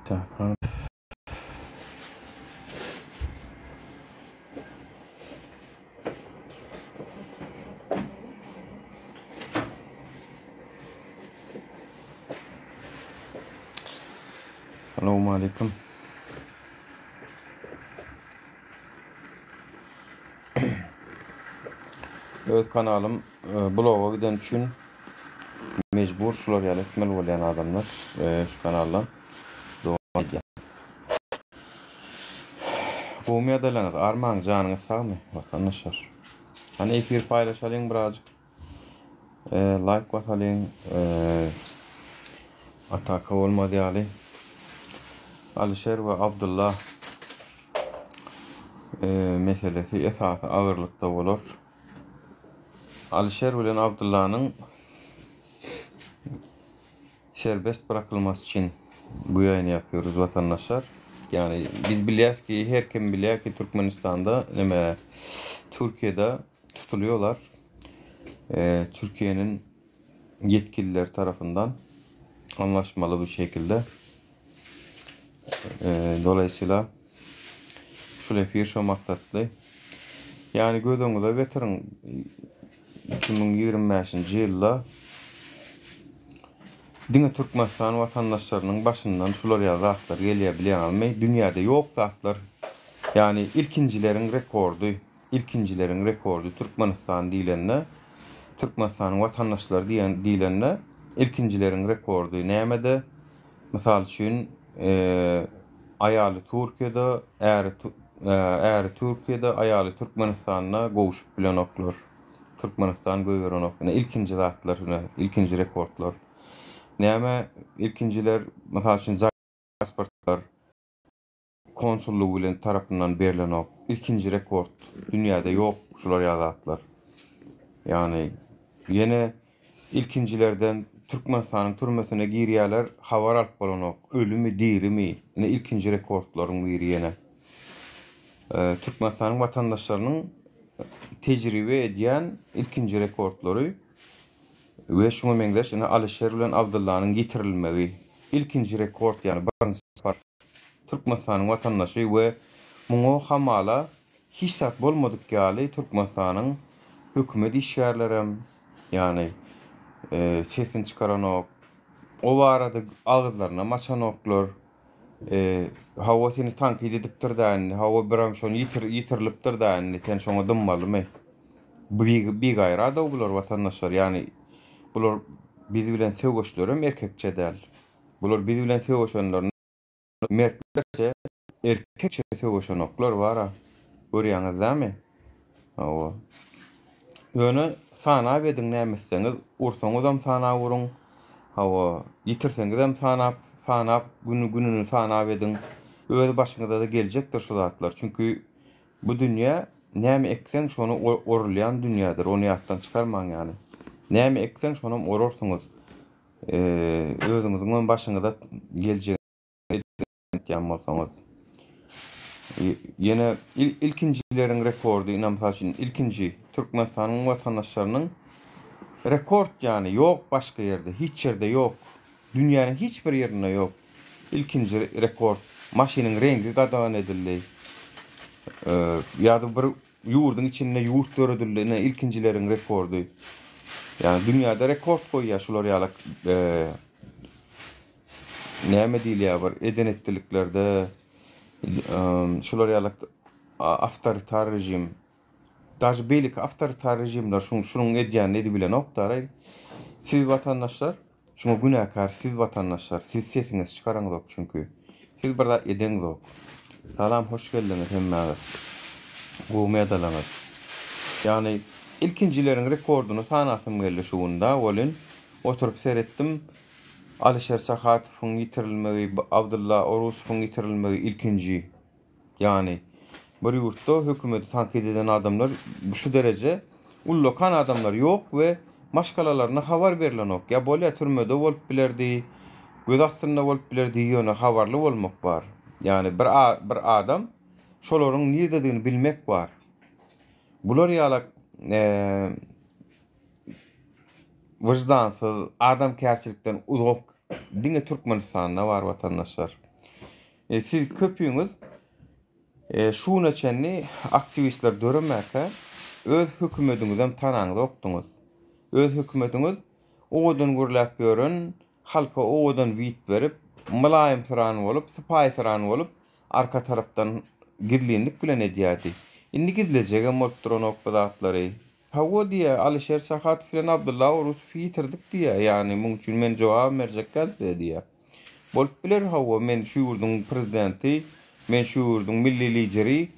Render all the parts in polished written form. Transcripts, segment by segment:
Tak. Salowmaleýkim. Öz kanalym e, bloga giden üçin mejbur şular ýaly etmeli bolýan adamlar e, şu kanaldan dowam edýär. Gowmy ýagdaýlaryňyz? Armaň, janyňyz sagmy, watandaşlar? Hany efir paýlaşalyň birazjyk. E, like basalyň. E, ataka bolmaz ýaly. Alişer we Abdylla e, meselesi esasy agyrlykda bolar. Alişer bilen Abdyllanyň serbest bırakılması için bu ýaýyny yapıyoruz vatandaşlar. Yani biz bilýäs ki her kim bilýär ki Türkmenistanda neme Türkiye'de tutuluyorlar. Ee, Türkiye'nin yetkilileri tarafından anlaşmalı bir şekilde. Ee, dolayısıyla şu efir şu maksatly. Yani göz öňüňize getiriň 2025-nji ýylda diňe Türkmenistan watandaşlarynyň başyndan şular ýaly zatlar gelýär bilýäňizmi? Dünýäde ýok zatlar. Yani ilkinjileriň rekordy, ilkinjileriň rekordy Türkmenistan diýlende, Türkmenistanyň watandaşlary diýen diýlende ilkinjileriň rekordy nämede? Mysal üçin, aýaly Türkiýede, äri äri Türkiýede, aýaly Türkmenistanda gowşup bilenoklar. Türkmenistan goýberenok. Ine ilkinji zatlar, ine ilkinji rekordlar. Näme ilkinjiler, mysal üçin, pasportlar konsullygy bilen tarapyndan berlenok. Ilkinji rekord dünýäde ýok şular ýaly zatlar. Ýagny ýene ilkinjilerden Türkmenistanyň türmesine girýärler, habar alyp bolanok. Ölümi, dirimi? Ine ilkinji rekordlaryň biri ýene. Türkmenistanyň watandaşlarynyň tejribe edýän ilkinji rekordlary we şuňa meňzeş ine Alyşir bilen Abdyllanyň ýitirilmegi ilkinji rekord ýagny birinji sapar Türkmenistanyň watandaşy we muňa hamala hiç zat bolmadyk ýaly Türkmenistanyň hökümet işgärlerem ýagny sesini çykaranok o barada agyzlarynam açanoklar hawa seni tankyt edipdir-dä indi hawa birem şony ýitir ýitirilipdir-dä indi sen şoňa dymmalymy bigaýrat-ow bular watandaşlar ýagny bular biz bilen söweşlerem erkekçe däl. Bular biz bilen söweşenlerinde mertlerçe, erkekçe söweşenoklar bar-a. Görýäňiz dämi? Hawa. Ýöne sanap ediň näme etseňiz, ursaňyzam sanap uruň. Hawa, ýitirseňizem sanap, sanap, güni gününi sanap ediň. Öz başyňyza-da geljekdir şu zatlar. Çünki bu dünýä näme ekseň şony orulýan dünýädir. Ony ýatdan çykarmaň ýaly. Näme ekseň şonam orarsyňyz. Özüňiziňem başyňyza geljegini etýän bolsaňyz. Ýene ilkinjileriň rekordy, ine mysal üçin ilkinji Türkmenistanyň watandaşlarynyň rekord ýany ýok başga ýerde, hiç ýerde ýok. Dünýäniň hiç bir ýerinde ýok. Ilkinji rekord maşynyň reňki gadagan edildi. Ýa-da bir Ýurduň içinde ýurt döredildi ine ilkinjileriň rekordy. Ýagny dünýäde rekord goýýar şular ýaly näme diýilýär bir eden etdiliklerde şular ýaly awtoritar režim. Daže beýleki awtoritar režimler şunuň edýänini edibilenok daraý. Siz watandaşlar Şuňa günäkär siz watandaşlar siz sesiňizi çykaraňzok çünki siz bir zat edeňzok. Salam hoş geldiňiz hemmäňiz. Gowmy ýadalaňyz. Ýagny ilkinjileriň rekordyny sanasym geldi şu gün da welin oturyp seretdim Alyşer Sahatowyň ýitirilmegi Abdylla Orusowyň ýitirilmegi ilkinji Ýagny, bir ýurtda hökümeti tankyt eden adamlar şu dereje ullakan adamlar ýok we maşgalalaryna habar berlenok. Ýa bolýa türmede bolup bilerdi, göz astynda bolup bilerdi, ýöne habarly bolmak bar. Ýagny bir bir adam şolaryň nirdedigini bilmek bar. Bular ýala wyždansyz, adamkärçilikden uzak diňe Türkmenistanda bar watandaşlar. Siz köpüňiz şu güne çenli aktiwistler döremäkä öz hökümediňizem tanaňzokdyňyz. Öz hökümediňiz owadan gürläp ýören, halka owadan wid berip, mylaýymsyran bolup, sypaýysyran bolup, arka tarapdan gizlinlik bilen edýärdi. Indi gizlejegem bolup duranok bu zatlary. Hawa diýýär, Alyşer Sahatow bilen Abdylla Orusowy ýitirdik diýýär, ýagny muň üçin men jogabam berjek däl size diýýär. Bolup biler hawa, men şu ýurduň prezidenti, men şu ýurduň milli lideri,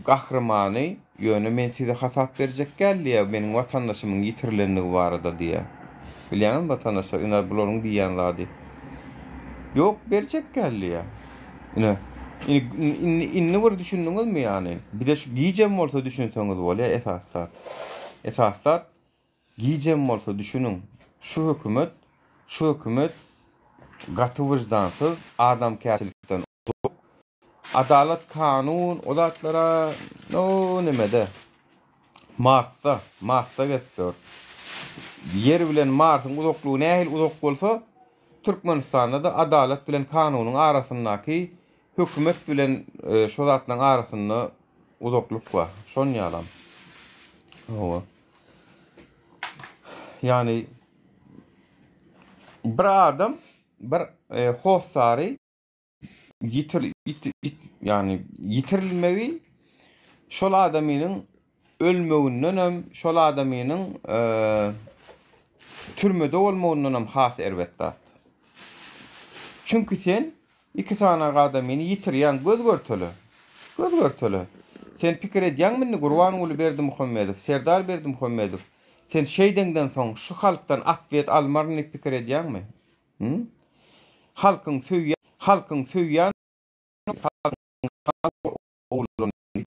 gahrymany, ýöne men size hasap berjek däl diýýär, meniň watandaşymyň ýitirilendigi barada diýýär. Bilýäňizmi watandaşlar, ine bularyň diýýän zady. Ýok, berjek däl diýýär. Ine, indi, indi bir düşündiňizmi ýany? Bize şu gijem bolsa düşünseňiz bolýar esasy zat. Esasy zat gijem bolsa düşüniň. Şu hökümet, şu hökümet gaty wyždansyz, adamkärçilikden uzak. Adalat, kanun o zatlara no nemede. Marsda, Marsda gezip ýör. Ýer bilen Marsyň uzaklygy nähili uzak bolsa, Türkmenistanda-da adalat bilen kanunyň arasyndaky hökümet bilen şo zatlaryň arasynda uzaklyk bar. Şon ýalam. Hawa. Ýagny bir adam bir hossary ýitir ýagny ýitirilmegi şol adamynyň ölmegindenem, şol adamynyň türmede bolmagyndanam has erbet zat. Çünki sen iki sany adamyny ýitirýäň göz görtele. Göz görtele. Sen pikir edýäňmi indi Gurbanguly Berdimuhamedow, Serdar Berdimuhamedow, sen şeýdeňden soň şu halkdan atwet almaryn diýip pikir edýäňmi? Hı? Halkyň söýýän, halkyň söýýän ogluny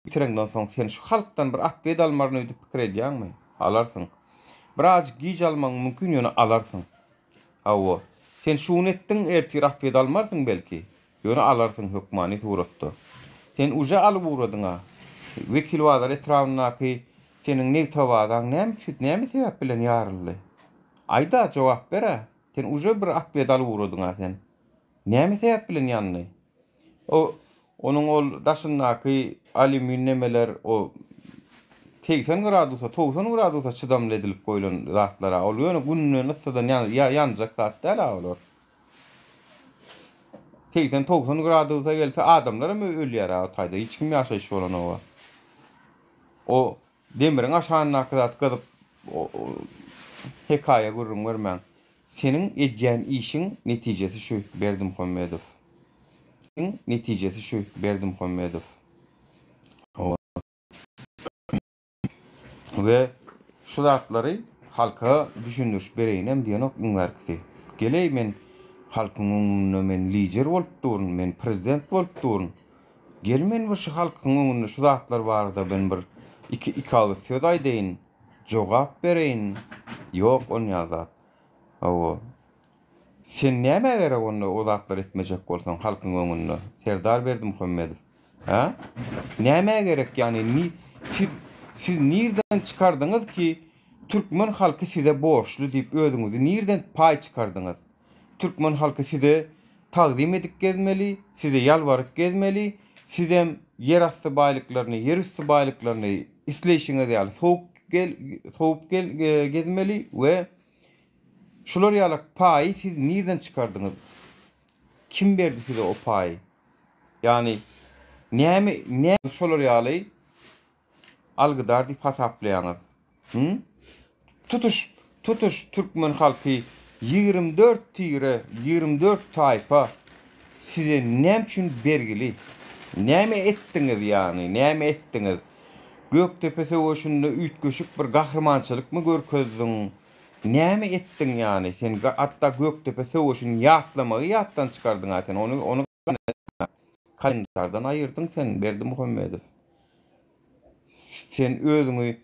ýitireňden soň sen şu halkdan bir atwet almaryn öýdüp pikir edýäňmi? Alarsyň. Birazjyk giç almagyň mümkin, ýöne alarsyň. Hawa. Sen şu gün etdiň, ertir atwet almarsyň belki. Ýöne alarsyň hökmany suratda. Sen uje alyp ugradyň-a. Wekilbazar etrabyndaky seniň nebtabazaň näme üçin, näme sebäp bilen ýaryldy? Aýda, jogap ber-ä. Sen uje bir atwet alyp ugradyň-a sen. Näme sebäp bilen ýandy? O onuň ol daşyndaky alýumin nemeler o 80 gradusa, 90 gradusa çydamly edilip goýlan zatlar-a. Ol ýöne günden, yssydan ýanjak zat däl-a olar. 80-90 gradusa gelse adamlar hem ölýär-a o taýda. Hiç kim ýaşaýyş bolanok-a. O Demiriň aşagyndaky zat gyzyp hekaýa gürrüň bermäň. Seniň edýän işiň netijesi şu Berdimuhamedow. Netijesi şu Berdimuhamedow. We şu zatlary halka düşündiriş bereýinem diýenok iň bärkisi. Geleý men halkyň öňünde men lider bolup durun, men prezident bolup durun. Gel men bir şu halkyň öňünde şu zatlar barada men bir iki iki agyz söz aýdaýyn, jogap bereýin. Ýok onýa zat. Hawa. Sen nämä gerek onda o zatlary etmejek bolsaň halkyň öňünde, Serdar Berdimuhamedow? Hä? Nämä gerek ýagny ni siz siz nirden çykardyňyz ki türkmen halky size borçly diýip özüňizi nirden paý çykardyňyz? Türkmen halky size tagzym edip gezmeli, size ýalbaryp gezmeli, sizem ýer asty baýlyklaryny, ýer üsti baýlyklaryny isleýşiňiz ýaly sowup gel, sowup gel gezmeli we şular ýalak paýy siz nirden çykardyňyz? Kim berdi size o paýy? Ýagny näme, näme şolar ýaly algydar diýip hasaplaýaňyz? Hü? Tutuş, tutuş türkmen halky 24 tire, 24 taýpa size näme üçin bergili? Näme etdiňiz ýagny, näme etdiňiz? Gökdepe söweşinde üýtgeşik bir gahrymançylykmy görkezdiň? Näme etdiň ýagny? Sen hatda Gökdepe söweşini ýatlamagy ýatdan çykardyň-a sen. Ony, ony kalendardan aýyrdyň sen Berdimuhamedow. Sen özüňi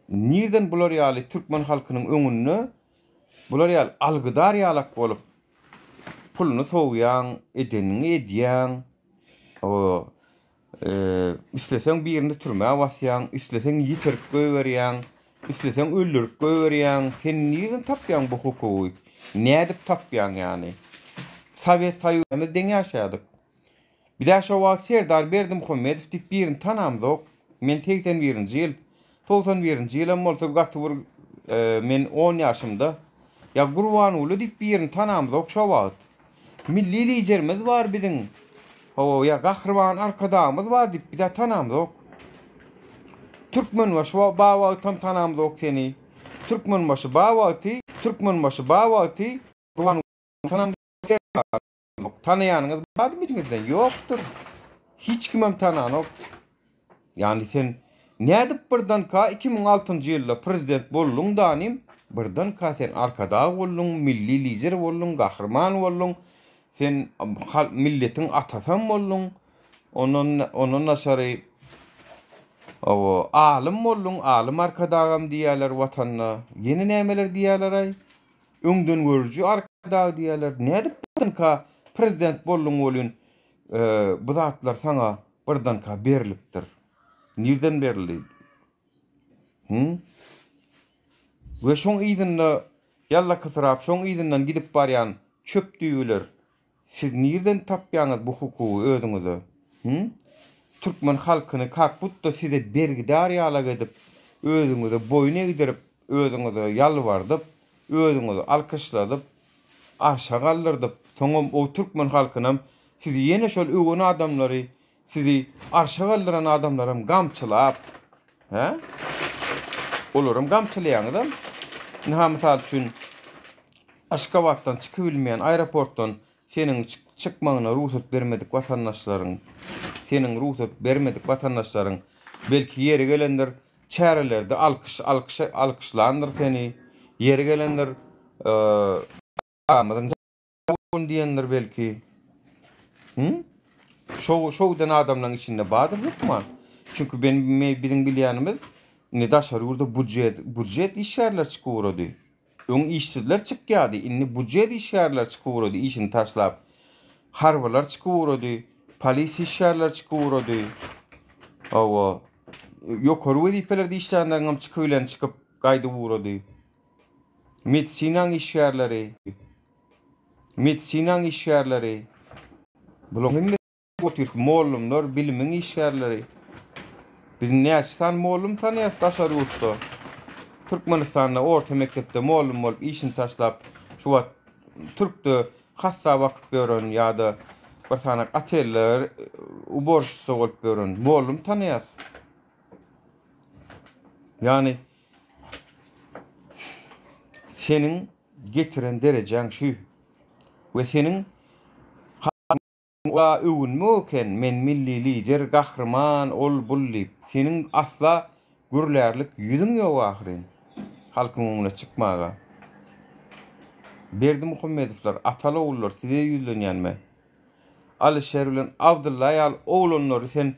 nirden bular ýaly türkmen halkynyň öňünde bular ýaly algydar ýalak bolup puluny sowýaň, edeniňi edýäň, o isleseň birini türmä basýaň, isleseň ýitirip goýberýäň, isleseň öldürip goýberýäň. Sen nirden tapýaň bu hukugy? Nädip tapýaň ýany? Sowet Soýuzymyz deň ýaşaýardyk. Biz-ä şo wagt Serdar Berdimuhamedow diýip birini tanamzok. Men 81-nji ýyl, 91-nji ýylam bolsa gaty bir men on ýaşymda. Ýa Gurbanguly diýip birini tanamzok şo wagt. Milli Liderimiz bar biziň. Hawa, ýa Gahryman Arkadagymyz bar diýip biz-ä tanamzok. Türkmenbaşy ba wagtam tanamzok seni. Türkmenbaşy ba wagty, Türkmenbaşy ba wagty Gurbanguly tanamzok. Tanaýanyňyz barmy içiňizden? Ýokdur. Hiç kimem tananok. Ýagny sen nädip birdenka 2006-njy ýylda prezident bolduň danym, birdenka sen arkadag bolduň, milli lider bolduň, gahryman bolduň, sen milletiň atasam bolduň, ondan ondan daşary hawa, alym bolduň, alym arkadagam diýýärler watanda. Ýene nämeler diýýärler-aý? Öňdengörüji Arkadag diýýärler. Nädip birdenka prezident bolduň welin, bu zatlar saňa birdenka berlipdir? Nirden berildi? Hü? We şoň yzynda ýallakysyrap, şoň yzyndan gidip barýan çöp düýeler Siz nirden tapýaňyz bu hukugy özüňize? Hü? Türkmen halkyny kak budda size bergidar ýalak edip, özüňize boýun egdirip, özüňize ýalbardyp, özüňizi alkyşladyp, arşa galdyrdyp, soňam o türkmen halkynam sizi ýene şol öwen adamlary, sizi arşa galdyran adamlaram gamçylap, hä? Olaram gamçylaýaňyzam. Ynha mysal üçin Aşgabatdan çykybilmeýän aeroportdan seniň çykmagyna rugsat bermedik watandaşlaryň, seniň rugsat bermedik watandaşlaryň belki ýeri gelendir çärelerde alkyş alkyş alkyşlandyr seni, ýeri gelendir aramyzyň diýendir belki. Hı? Şow şow giden adamlaryň içinde bardyr hökman. Çünki ben biziň bilýänimiz indi daşary ýurda budjet budjet işgärler çykyp ugrady. Öň işsizler çykýardy, indi budjet işgärler çykyp ugrady işini taşlap. Harbylar çykyp ugrady, polisiýa işgärleri çykyp ugrady. Hawa, ýokary wezipelerde işlänleriňem çykybilen çykyp gaýdyp ugrady. Medisinaň işgärleri, medisinaň işgärleri, bularyň hemmesi otyr, mollumlar, bilimiň işgärleri. Biz näçe sany mollum tanaýas daşary ýurtda. Türkmenistanda orta mekdepde mollum bolup işini taşlap, şu wagt türkde hassa bakyp ýören ýa-da bir sany oteller uborşitsa bolup ýören mollum tanaýas. Ýagny Seniň getiren derejäň şü. We seniň halkyňa öwünmek eken, men milli lider, gahryman, ol bul diýip. Seniň asla gürlärlik ýüzüň ýok ahyryn, halkyň öňüne çykmaga. Berdimuhamedowlar, ataly ogullar size ýüzlenýän men. Alyşer bilen Abdylla ýaly oglanlary sen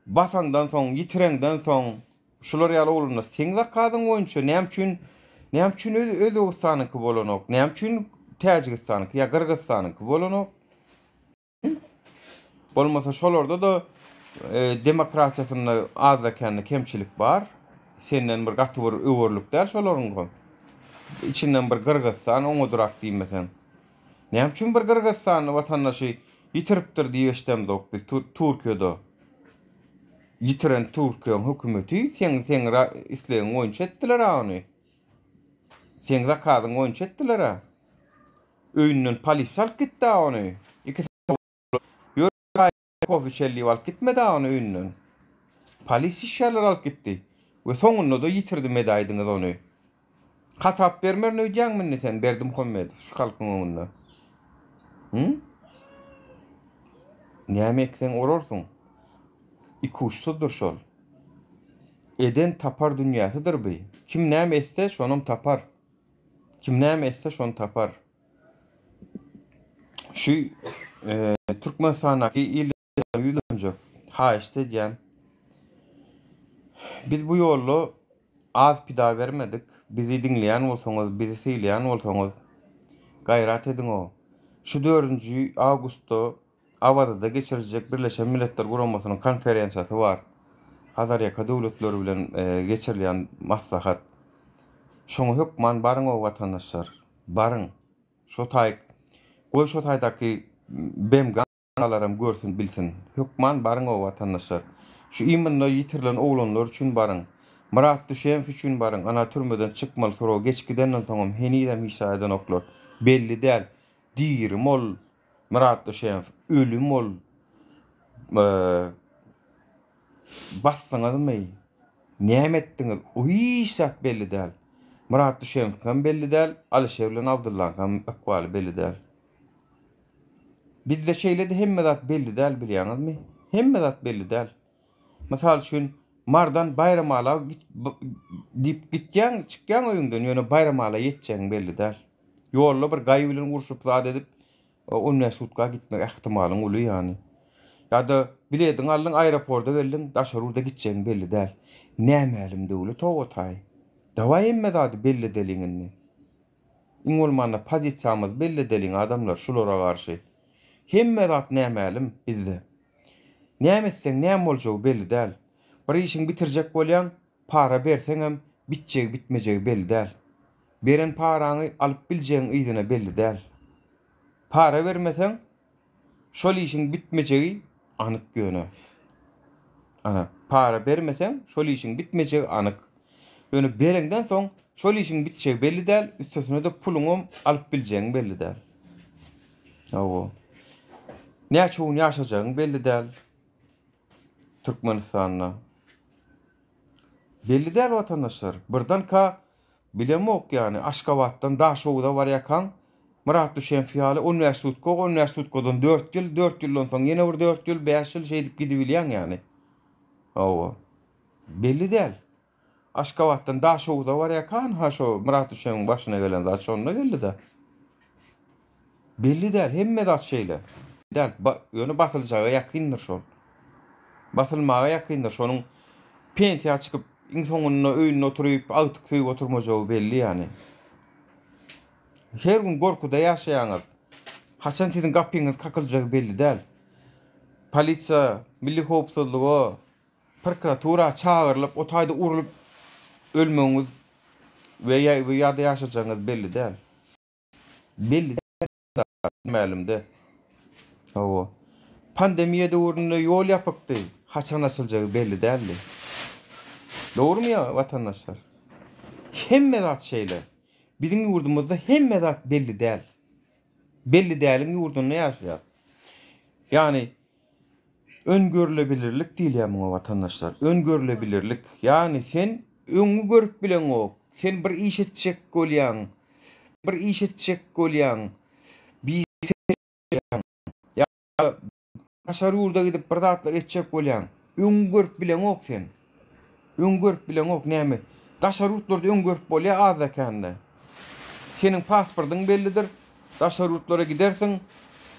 basaňdan soň, ýitireňden soň, Şular ýaly oglanlar seň zakazyň boýunça näme üçin näme üçin Özbegistanyňky bolanok, näme üçin Täjigistanyňky ýa Gyrgyzystanyňky bolanok? Bolmasa şolarda-da e, demokratiýasynda azda-kände kemçilik bar. Senden bir gaty bir öwerlik däl şolaryňky. Içinden bir Gyrgyzystan oňadyrak diýmeseň. Näme üçin bir Gyrgyzystanly watandaşy ýitiripdir diýip eşidemzok biz Türkiýede. Ýitiren Türkiýäň hökümeti seň seň islegiň boýunça etdiler-ä ony. Seň zakazyň boýunça etdiler-ä. Öýünden polisiýa alyp gitdi-ä ony. Ikisi ýör kofe içeli diýip alyp gitmedi-ä ony öýünden. Polisiýa işgärleri alyp gitdi. We soňunda-da ýitirdim edäýdiňiz ony. Hasap bermerin öýdýäňmi indi sen Berdimuhamedow şu halkyň öňünde? Hı? Näme ekseň orarsyň. Ikuçsuzdyr şol. Eden tapar dünýäsidir bi. Kim näme etse şonam tapar. Kim näme etse şony tapar. Şu e, Türkmenistandaky il ýüzlenjek. Haýyşt edýän. Biz bu ýolda az pida bermedik. Bizi diňleýän bolsaňyz, bizi sylaýan bolsaňyz, gaýrat ediň-ow. Şu dördünji awgustda Awazada geçiriljek Birleşen Milletler Guramasynyň konferensiýasy bar. Hazarýaka döwletleri bilen geçirilýän maslahat. Şoňa hökman baryň-ow watandaşlar. Baryň. Şo taýyk. Goý şo taýdaky BMG alaram görsün bilsin. Hökman baryň o watandaşlar. Şu imенно ýitirilen oglanlar üçin baryň. Myrat Düşemow üçin baryň. Ana türmeden çykmaly srogy geç gidenden soňam henizem hiç zat edenoklar. Belli däl. Dirimi ol Myrat Düşemow, ölümi ol basdyňyzmy? Näme etdiňiz? O hiç zat belli däl. Myrat Düşemowyňkam belli däl, Alyşir bilen Abdyllaňkam ykbaly belli däl. Bizde şeýle-de hemme zat belli däl bilýäňizmi? Hemme zat belli däl. Mysal üçin, Mardan Baýramala diýip gitýäň, çykýaň öýüňden, ýöne Baýramala ýetjegiň belli däl. Ýolda bir gaý bilen urşup zat edip, 15 sutka gitmek ähtimalyň uly ýany. Ýa-da bilediňi aldyň, aeroporta geldiň, daşary ýurda gitjegiň belli däl. Nämälim döwlet oba taý. Dawaý hemme zady belli edeliň indi. Iň bolmanda pozisiýamyzy belli edeliň adamlar şulara garşy. Hemme zat nämälim bizde. Näme etseň näme boljagy belli däl. Bir işiňi bitirjek bolýaň, para berseňem bitjegi bitmejegi belli däl. Beren paraňy alyp biljegiň yzyna belli däl. Para bermeseň Şol işiň bitmejegi anyk ýöne. Ana, para bermeseň, şol işiň bitmejegi anyk. Ýöne bereňden soň şol işiň bitjegi belli däl, üstesine-de puluňam alyp biljegiň belli däl. Hawa. Näçe gün ýaşajagyň belli däl Türkmenistanda. Belli däl watandaşlar. Birdenka Bilemok ýany Aşgabatdan Daşoguza barýakaň Myrat Düşenfi ýaly 15 sutka 15 sutkadan 4 ýyl 4 ýyldan soň ýene bir 4 ýyl 5 ýyl şeýdip gidibilýäň ýany. Hawa. Belli däl. Aşgabatdan Daşoguza barýakan ha şo Myrat Düşenfiň başyna gelen zat şonda geldi-de. Belli däl, hemme zat şeýle. Däl, ýöne basyljaga ýakyndyr şol. Basylmaga ýakyndyr. Şonuň pensiýa çykyp, iň soňunda öýünde oturyp, agtyk söýüp oturmajagy belli ýany. Her gün gorkuda ýaşaýaňyz. Haçan siziň gapyňyz kakyljagy belli däl. Polisiýa, milli howpsuzlyga, prokuratura çagyrylyp, o taýda urlup ölmegiňiz we ýa-da ýaşajagyňyz belli däl. Belli mälimde. Hawa. Pandemiýa döwründe ýol ýapykdy. Haçan açyljagy belli däldi. Dogrumy ýa watandaşlar? Hemme zat şeýle. Biziň ýurdumyzda hemme zat belli däl. Belli däliň ýurdunda ýaşaýas. Ýagny Öngörülebilirlik diýilýär muňa watandaşlar. Öngörülebilirlik. Ýagny sen öňi görüp bileňok. Sen bir iş etjek bolýaň. Bir iş etjek bolýaň. Ýa daşary ýurda gidip bir zatlar etjek bolýaň. Öňi görüp bileňok sen. Öň görüp bileňok näme. Daşary ýurtlarda öň görüp bolýar azda-kände. Seniň pasportyň bellidir. Daşary ýurtlara gidersiň.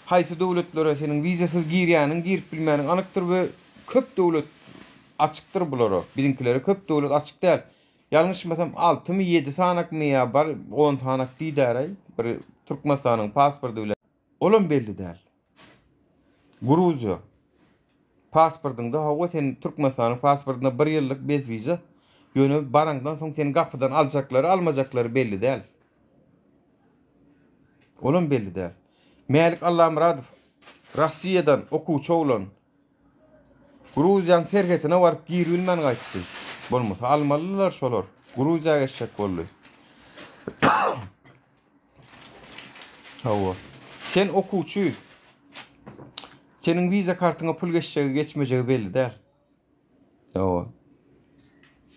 Haýsy döwletlere seniň wizasyz girýäniň, girip bilmäniň anykdyr we köp döwlet açykdyr bulara. Biziňkilere köp döwlet açyk däl. Ýalňyşmasam altymy, ýedi sanakmy ýa bar on sanak diýdäraý bir Türkmenistanyň pasporty bilen. Olam belli däl. Gruziýa. Pasportyňda hawa sen Türkmenistanyň pasportynda bir ýyllyk bez wiza. Ýöne baraňdan soň seni gapydan aljaklary almajaklary belli däl. Olam belli däl. Mälik Allamyradow Rossiýadan okuwçy oglan Gruziýanyň serhetine baryp giribilmän gaýtdy. Bolmasa almalydylar şolar. Gruziýa geçjek boldy. Hawa. Sen okuwçy. Seniň wiza kartyňa pul geçjegi geçmejegi belli däl. Hawa.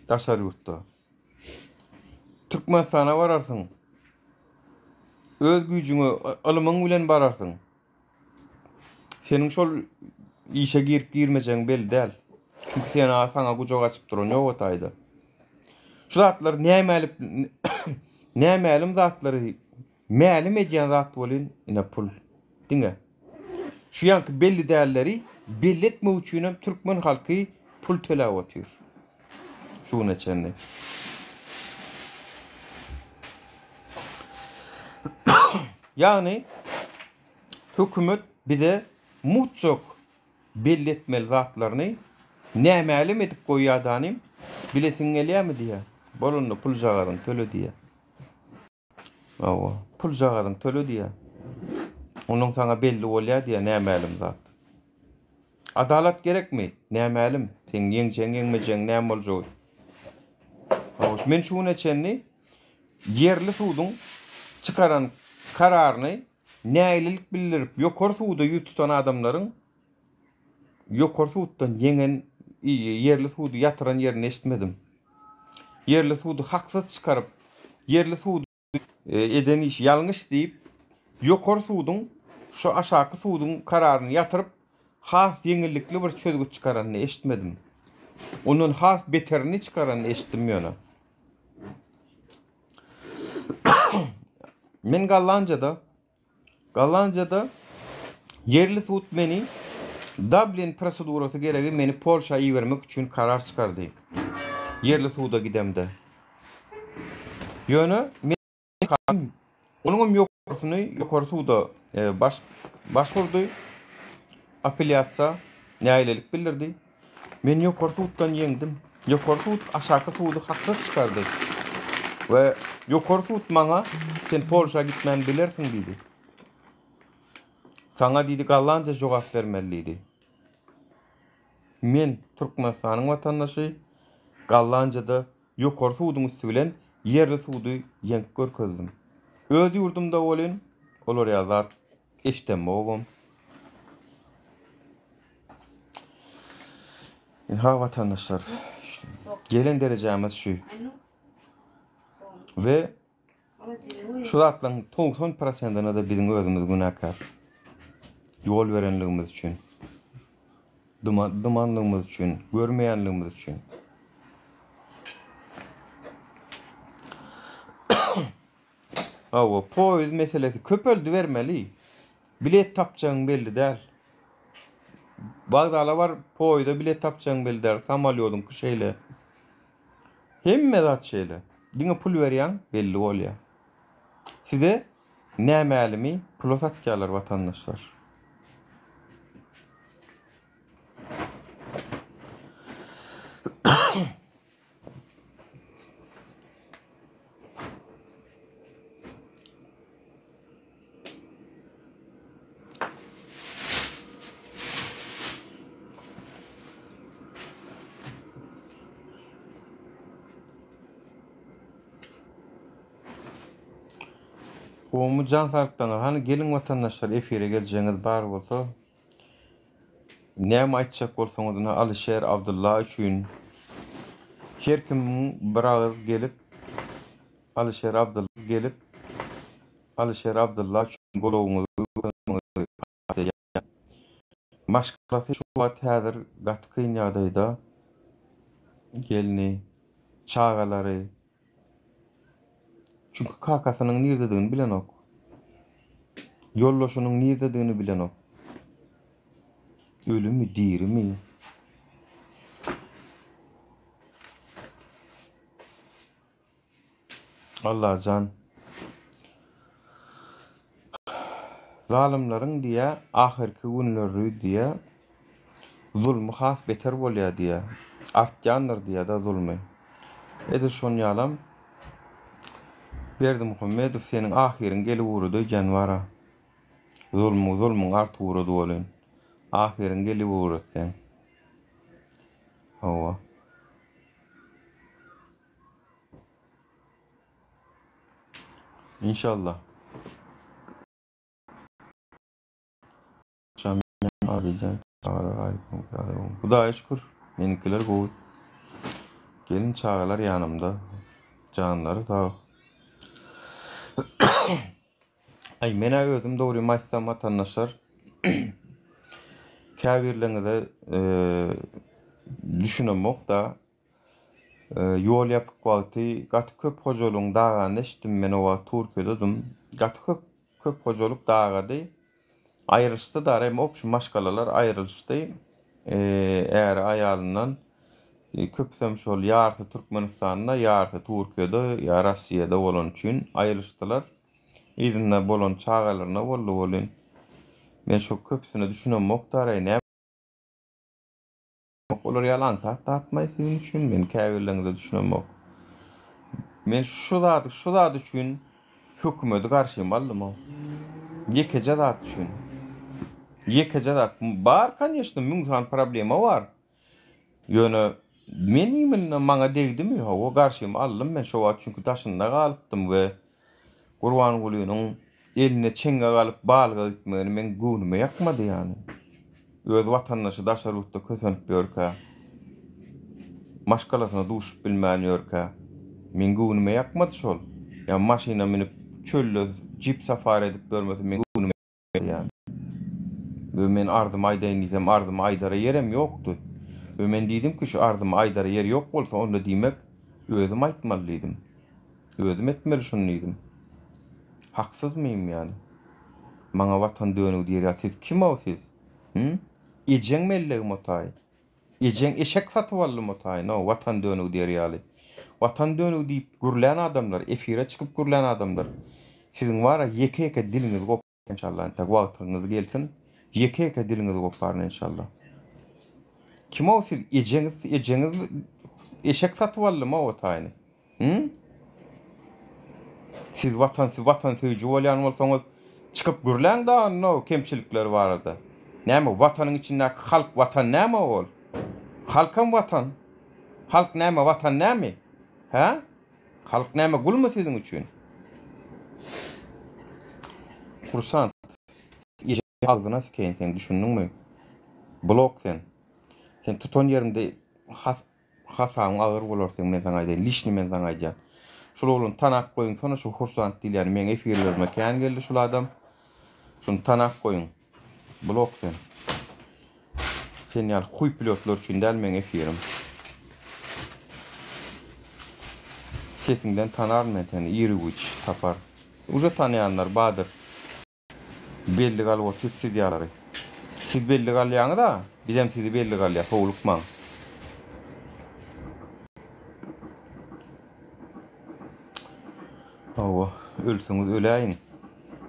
Daşary ýurtda. Türkmenistana bararsyň. Öz güýjüňe, ylymyň bilen bararsyň. Seniň şol işe girip girmejegiň belli däl. Çünki sen saňa gujak açyp duran ýok o taýda. Şu zatlar nämälim nämälim zatlary mälim edýän zat welin ine pul. Diňe. Şu ýanky belli dälleri belli etmek üçin hem türkmen halky pul töläp otyr. Şu güne çenli. Ýagny hökümet bize mutjak belli etmeli zatlaryny nämälim edip goýýar danym, bilesiň gelýärmi diýýär. Bol onda puljagazyňy töle diýýär. Hawa, puljagazyňy töle diýýär. Onuň saňa belli bolýar diýýär nämälim zat. Adalat gerekmi? Nämälim. Seň ýeňjegiň ýeňmejegiň näme boljagy. Hawa, men şu güne çenli ýerli suduň çykaran kararyny nägilelik bildirip ýokary suda ýüz tutan adamlaryň ýokary suddan ýeňen ýerli sudy ýatyran ýerini eşitmedim. Ýerli sudy haksyz çykaryp, ýerli sudy eden işi ýalňyş diýip, ýokary suduň şu aşaky suduň kararyny ýatyryp, has ýeňillikli bir çözgüt çykaranyny eşitmedim. Ondan has beterini çykaranyny eşitdim ýöne. Men Gollandiýada Gollandiýada ýerli sud meni Dublin prosedurasy geregi meni Polşa ibermek üçin karar çykardy. Ýerli suda gidemde. Ýöne men onuňam ýokarsyny ýokary suda e, baş başvurdy. Apelýasiýa nägilelik bildirdi. Men ýokary suddan ýeňdim. Ýokary sud aşaky sudy haksyz çykardy. We ýokary sud maňa sen Polşa gitmän bilersiň diýdi. Saňa diýdi Gollandiýa jogap bermeli diýdi. Men Türkmenistanyň watandaşy Gollandiýada ýokary suduň üsti bilen ýerli sudy ýeňip görkezdim. Öz ýurdumda welin olar ýaly zat Eşdemogam. Ynha watandaşlar, gelen derejämiz şu. We şu zatlaryň 90 prosentine-de biziň özümiz günäkär. Ýol berenligimiz üçin. Dyma, dymanlygymyz üçin, görmeýänligimiz üçin. Hawa, poýuz meselesi köpeldi bermeli. Bilet tapjagyň belli däl. Wokzala bar, poýuza bilet tapjagyň belli däl. Samolýodyňky şeýle. Hemme zat şeýle. Diňe pul berýäň, belli bolýar. Size nämälimi pula satýarlar watandaşlar. Gowumy jan saglyklaryňyz hany geliň watandaşlar efire geljegiňiz bar bolsa Näme aýtjak bolsaňyz ine Alyşer Abdylla üçin her kimiň bir agyz gelip Alyşer Abdylla gelip Alyşer Abdylla üçin golagyňyzy görkezmegiňizi haýyş edýän. Maşgalasy şu wagt häzir gaty kyn ýagdaýda gelni, çagalary Çünki kakasynyň nirdedigini bilenok. Ýoldaşynyň nirdedigini bilenok. Ölümi, dirimi? Allajan. Zalymlaryň diýýär, ahyrky günleri diýýär, zulmy has beter bolýar diýýär. Artýandyr diýýär-de zulmy. Edil şon ýalam Berdimuhamedow seniň ahyryň gelip ugrady öýdýän bara. Zulmuň zulmuň artyp ugrady welin. Ahyryň gelip ugrady seň. Hawa. Inşallah. Hudaýa şükür, meniňkiler gowy. Gelin çagalar ýanymda. Janlary sag. Aý, men-ä özüm dogrymy aýtsam, watandaşlar, käbirleriňize düşünemok-da. Ýol ýapyk wagty gaty köp hojalygyň daganyny eşitdim. Men o wagt Türkiýededym. Gaty köp köp hojalyk dagady. Aýrylyşdy dara hem obşi maşgalalar aýrylyşdy. Äri aýalyndan köpüsem şol ýarysy Türkmenistanda, ýarysy Türkiýede ýa Rossiýada bolany üçin aýrylyşdylar. Yzynda bolan çagalaryna boldy welin men şo köpüsine düşünemok dara näme Olar ýaly aňsat tapmaý siziň üçin, men käbirleriňize düşünemok. Men şu zady, şu zat üçin hökümeti garşyma aldym-ow. Ýekeje zat üçin. Ýekeje zat. Bar koneçno müň sany problema bar. Ýöne men imенно maňa degdimi? Hawa garşymy aldym men şo wagt çünki daşynda galypdym we Gurbangulynyň eline çeňňek alyp balyga gitmegini meň göwnüme ýakmady ýany. Öz watandaşy daşary ýurtda kösenip ýörkä, maşgalasyna duşup bilmän ýörkä, meň göwnüme ýakmady şol. Ýa maşyna münüp çölde jip safari edip ýörmesi meň göwnüme ýakmady. We men arzymy aýdaýyn diýsem arzymy aýdara ýerem ýokdy. We men diýdim ki şu arzymy aýdara ýer ýok bolsa onda diýmek özüm aýtmaly diýdim. Özüm etmeli şuny diýdim. Haksyzmyým ýany? Maňa watan dönügi diýer ýaly siz kim-ow siz? Hü? Ejeň mellegim o taýy. Ejeň eşek satyp aldym o taýy, no, watan dönügi diýer ýaly. Watan dönügi diýip gürlän adamlar, efire çykyp gürlän adamlar, siziň bar-a ýeke-ýeke diliňiz gopar enşalla entek wagtyňyz gelsin, ýeke-ýeke diliňizi goparyn enşalla. Kim-ow siz ejeňiz, ejeňiz eşek satyp aldymy-ow o taýyny? Hı? Siz watan watan söýüji bolýan bolsaňyz, çykyp gürläň da onda kemçilikler barada. Näme watanyň içindäki halk watan näme ol? Halkam watan. Halk näme watan näme? Hä? Halk näme gulmy siziň üçin? Kursant. Agzyna sikeýin sen düşündiňmi? Blok sen. Sen tutan ýeriňde has Hasabyň agyr bolar seň men saňa aýdaýyn liçni men saňa aýdýan. Şul oglany tanap goýuň sona şu Hursant diýilýäni meň efirlerime kän geldi şul adam. Şuny tanap goýuň. Blok sen. Sen ýaly huý pilotlar üçin däl meň efirim. Sesiňden tanaryn men seni iri-güýç tapar. Uje tanaýanlar badyr. Bellik alyp otyr siz ýalary. Siz bellik alýaňyz-a, bizem sizi bellik alýas, howlukmaň. Hawa, ölseňiz öläýiň.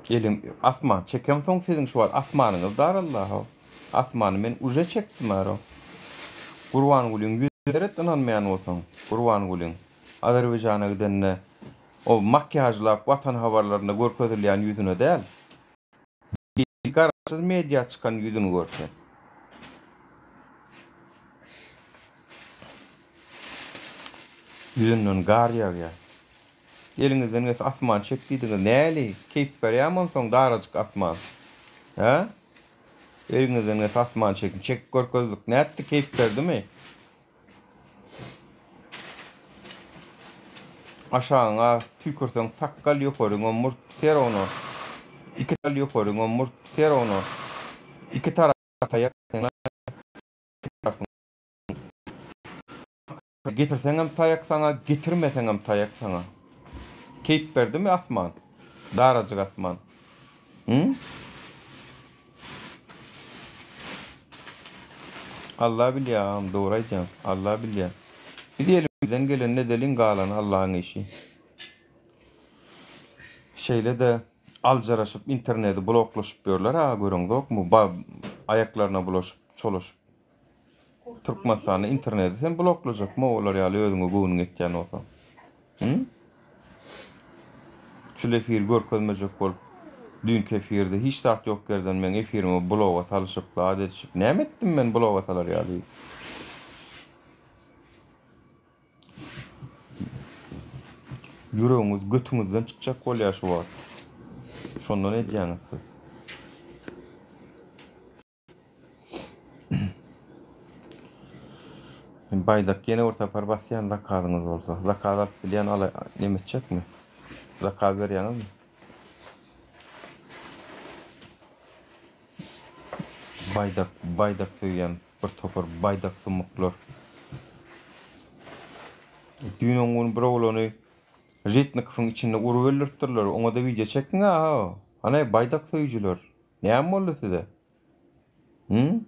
Elim asman çekemsoň siziň şu wagt asmanyňyz daraldy-ha. Asmany men uje çekdim aro. Gurbangulyň ýüzüne seret ynanmaýan bolsaň. Gurbangulyň Azerbaýjana gidende O makýažlap watan habarlarynda görkezilýän ýüzüne däl, garaşsyz media çykan ýüzüni gör sen. Ýüzünden gar ýagýar. Eliňizden gelse asman çek diýdiňiz. Näli? Keýp berýärmi onsoň darajyk asman? Hä? Eliňizden gelse asman çekiň. Çekip görkezdik. Nätdi? Keýp berdimi? Aşagyňa tüýkürseň sakgal ýokaryňa murt serowno iki tal ýokaryňa murt serowno iki tarapa taýak getirseňem taýak saňa getirmeseňem taýak saňa keýp berdimi asman darajyk asman Hı? Allah bilýär agam dogry aýdýaň. Allah bilýär. Biz elimizden gelenini edeliň galany Allahyň işi. Şeýle-de aljyraşyp interneti bloklaşyp ýörler aga göreňzokmy? Ba aýaklaryna bulaşyp, çolaşyp. Türkmenistanda interneti sen bloklajakmy olar ýaly özüňe göwnüň ýetýän bolsa? Hı? Şul efiri görkezmejek bolup düýnki efirde hiç zat ýok ýerden meň efirimi bloga salyşyp zat edişip näme etdim men bloga salar ýaly? Ýüregiňiz götüňizden çykjak bolýar şu wagt. Şondan edýäňiz siz. Baýdak ýene bir sapar basýan zakazyňyz bolsa. Zakaz alyp bilýän ala neme etjekmi? Zakaz berýäňizmi? Baýdak, baýdak söýýän bir topar baýdak sumuklar. Düýn oň gün bir oglany Žitnikowyň içinde urup öldüripdirler. Oňa-da wideo çekdiň-ä, ha? Hany baýdak söýüjiler? Näme boldy size? Hı?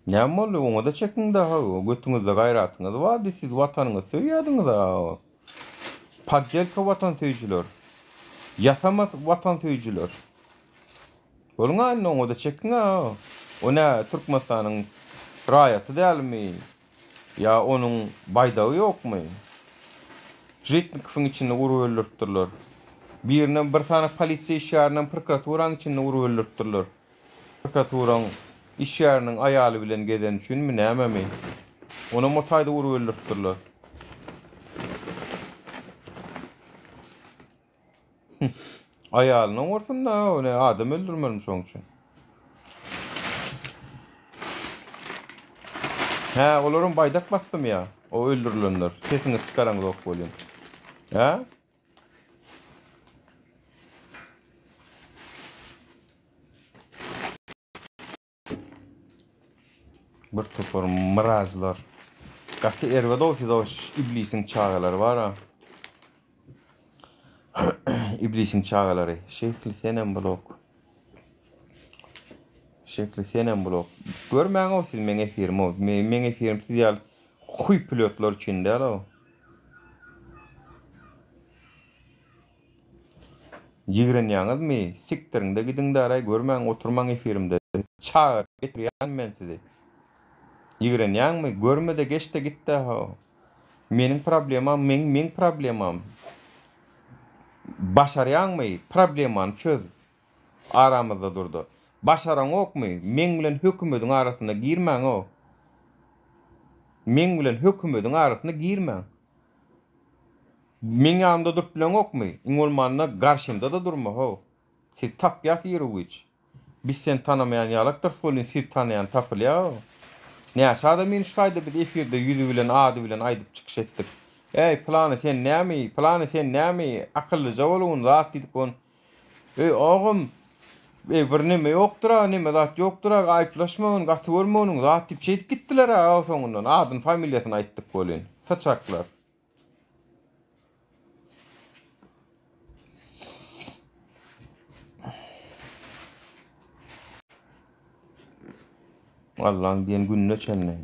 Näme boldy? Oňa-da çekiň-dä, haw. Götüňizde gaýratyňyz bardy, siz watanyňyzy söýýärdiňiz-ä. Poddelka watansöýüjiler. Ýasama watansöýüjiler. Boluň-a indi oňa-da çekiň-ä. O nä Türkmenistanyň raýaty dälmi? Ýa onuň baýdagy ýokmy? Žitnikowyň içinde urup öldüripdirler. Birinem bir sany polisiýa işgärinem prokuraturanyň içinde urup öldüripdirler. Prokuraturaň işgäriniň aýaly bilen gezeni üçinmi nämemi? Onam o taýda urup öldüripdirler. Aýalyny oňarsyn-da, o ne adam öldürmelimi şoň üçin? Hä, olaram baýdak basdymy ýa? O öldürilenler. Sesiňizi çykaraňzok welin. Hä? Bir topar myrazlar. Gaty erbet o siz o iblisiň çagalary bar-a. Iblisiň çagalary. Şeýhli senem blok. Şeýhli senem blok. Görmäň o siz meň efirim o. Meň efirim siz ýaly huý pilotlar üçin däl o. Ýigrenýäňizmi? Sikdiriňde gidiň daraý görmäň oturmaň efirimde. Çagyryp getirýän men sizi. Ýigrenýäňmi? Görmede geçde gitdä ho. Meniň problemam meň meň problemam. Başarýaňmy? Problemany çöz. Aramyzda durda. Başaraňokmy? Meň bilen hökümediň arasyna girmäň-ow. Meň bilen hökümediň arasyna girmäň. Meň ýanymda durup bileňokmy? Iň bolmanda garşymda-da durma, how. Siz tapýas iru-giç. Biz seni tanamaýan ýalakdyrys welin sizi tanaýan tapylýa-ow. Näçe adamyny şu taýda biz efirde ýüzi bilen, ady bilen aýdyp çykyş etdik. Äý, pylany sen nämi, pylany sen nämi, akyllyja bolgun, zat diýdik on. Eý, agam, eý, bir neme ýokdur-a, neme zat ýokdur-a, aýyplaşmagyn, gaty görmeginiň zat diýip şeýdip gitdiler-ä soňundan, adyny, familiýasyny aýtdyk welin. Syçaklar. Allaň diýen gününe çenli.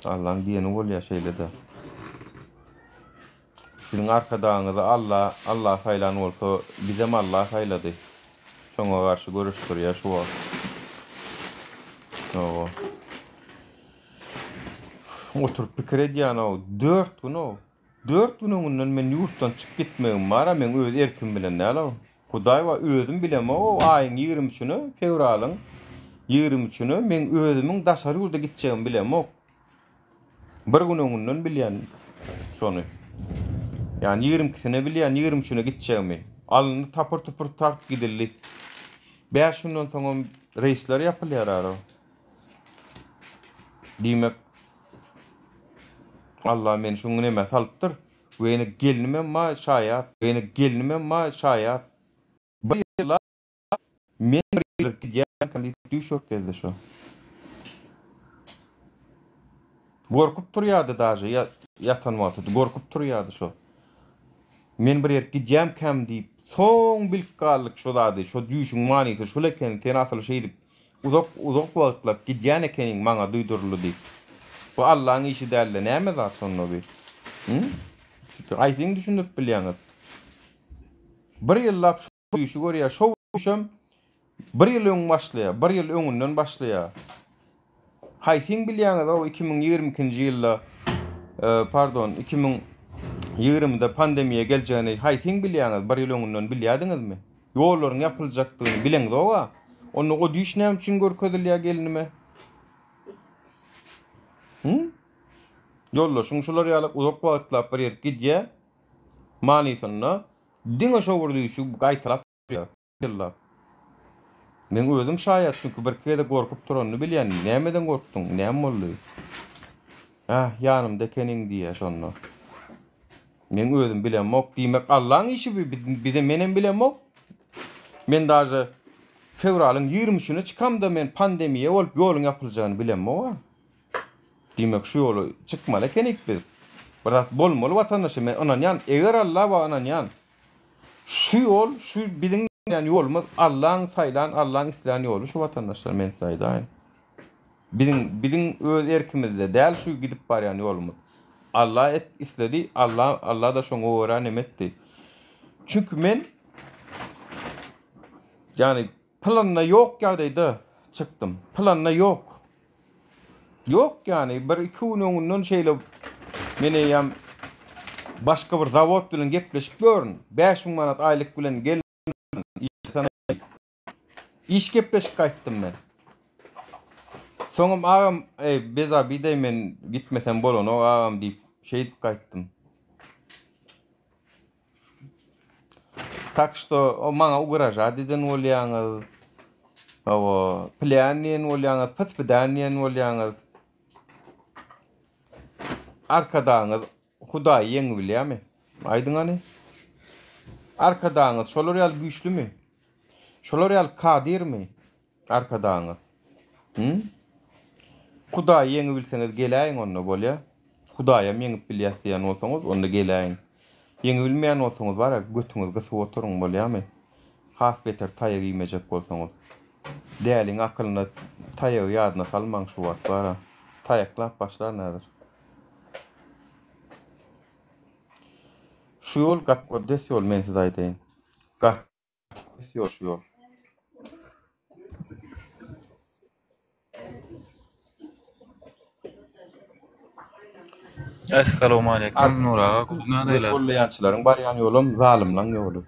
Allaň diýeni bolýar şeýle-de. Siziň arkadagyňyzy Alla Alla saýlan bolsa, bizem Alla saýlady. Şoňa garşy göreşdirýär şu wagt. Hawa. Oturyp pikir edýän-ow, dört gün-ow. Dört gün öňünden men ýurtdan çykyp gitmegim bar-a, meň öz erkim bilen däl-ow. Hudaý bar, özüm bilemok-ow, aýyň 23-üne, fewralyň 23-üne meň özümiň daşary ýurda gitjegimi bilemok. Bir gün öňünden bilýän şony. Ýagny 22-sine bilýän, 23-üne gitjegimi. Alyndy tapyr-tupur tartyp gidildi. Bäş günden soňam reýsler ýapylýar ara. Diýmek, Allah meni şuň nämä salypdyr. We ýene gelnimem ma şaýat. We ýene gelnimem ma şaýat. Bir ýyla men bir ýyl gidýärkäm diýip düýş görüp gezdi şo. Gorkup turýardy daže ýatan wagty gorkup turýardy şo. Men bir ýerik gidýärkäm diýip soň bilip galdyk şo zady şo düýşüň manysy şul eken sen asyl şeýdip Uzak uzak wagtlap gidýän ekeniň maňa duýduryldy diýip. Bu Allaň işi dälde näme zat şonda bi? Hü? Haýsyňy düşündirip bilýäňiz? Bir ýyllap şu düýşi görýär, şo düýşem bir ýyl öň başlaýar, bir ýyl öňünden başlaýar. Haýsyň bilýäňiz o 2022-nji ýylda pardon 2020-de pandemiýa geljegini haýsyň bilýäňiz bir ýyl öňünden bilýädiňizmi? Ýollaryň ýapyljakdygyny bileňzog-a. Onda o düýş näme üçin görkezilýär gelinime? Hı? Ýoldaşyň şular ýaly uzak wagtlap bir ýerik gidýär. Manysynda diňe şo bir düýşi gaýtalap durýar. Ýyllap. Meň özüm şaýat, çünki birki gezek gorkup turanyny bilýän. Nämeden gorkduň? Näme boldy? Ah, ýanymda ekeniň diýýär şonda. Meň özüm bilemok. Diýmek Allaň işi bu. Bize menem bilemok. Men daže fewralyň 23-üne çykamda men pandemiýa bolup ýoluň ýapyljagyny bilemok-a. Diýmek şu ýola çykmaly ekenik biz. Bir zat bolmaly watandaşlar men ynanýan. Eger Alla bar ynanýan. Şu ýol, şu biziň gidýän ýolumyz Allaň saýlan, Allaň islän ýoly şu watandaşlar men size aýdaýyn. Biziň biziň öz erkimizde däl şu gidip barýan ýolumyz. Alla et isledi, Alla Alla-da şoňa görä neme etdi. Çünki men ýagny planda ýok ýagdaýda çykdym. Planda ýok. Ýok ýagny bir iki gün öňünden şeýle men eýýäm. Başga bir zawod bilen gepleşip görün. 5000 manat aýlyk bilen gel Iş gepleşik gaýtdym men. Soňam agam, eý, bez abideý men gitmesem bolanok agam diýip, şeýdip gaýtdym. Tak şto, o maňa ugražat eden bolýaňyz. Hawa, plýan diýen bolýaňyz, pyt-pydan diýen bolýaňyz. Arkadagyňyz Hudaýy ýeňibilýärmi? Aýdyň hany. Arkadagyňyz şolar ýaly güýçlümi? Şolar ýaly kadyrmy Arkadagyňyz? Hü? Hudaýy ýeňibilseňiz geläýiň onda bolýa. Hudaýam ýeňip bilýäs diýýän bolsaňyz onda geläýiň. Ýeňibilmeýän bolsaňyz bara götüňizi gysyp oturyň bolýamy? Has beter taýak iýmejek bolsaňyz. Däliň akylyna taýagy ýadyna salmaň şu wagt bara. Taýaklap başlaryn häzir. Şu ýol gaty mukaddes ýol men size aýdaýyn. Gaty mukaddes ýol şu ýol. Essalawmaleýkum Nur aga gowy ýagdaýlar. Gollaýançylaryň barýan ýolam zalymlaň ýoly.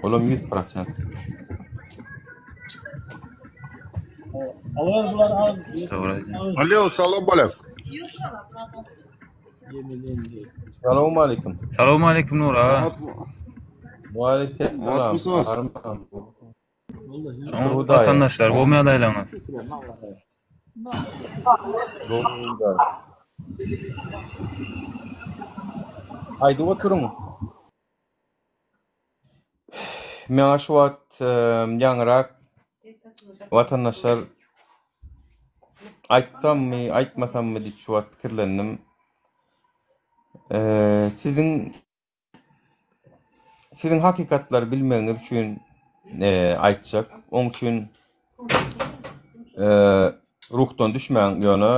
Olam 100%. Alo, salam aleyküm. Salowmaleýkim. Salowmaleýkim Nur aga. Waleýkim salam. Watandaşlar gowy ýagdaýlaryňyz? Aýdyp oturyň. Maňa şu wagt ýaňyrak watandaşlar aýtsammy, aýtmasammy diýip şu wagt pikirlendim. Siziň Siziň hakykatlary bilmegiňiz üçin aýtjak. Oň üçin ruhdan düşmäň ýöne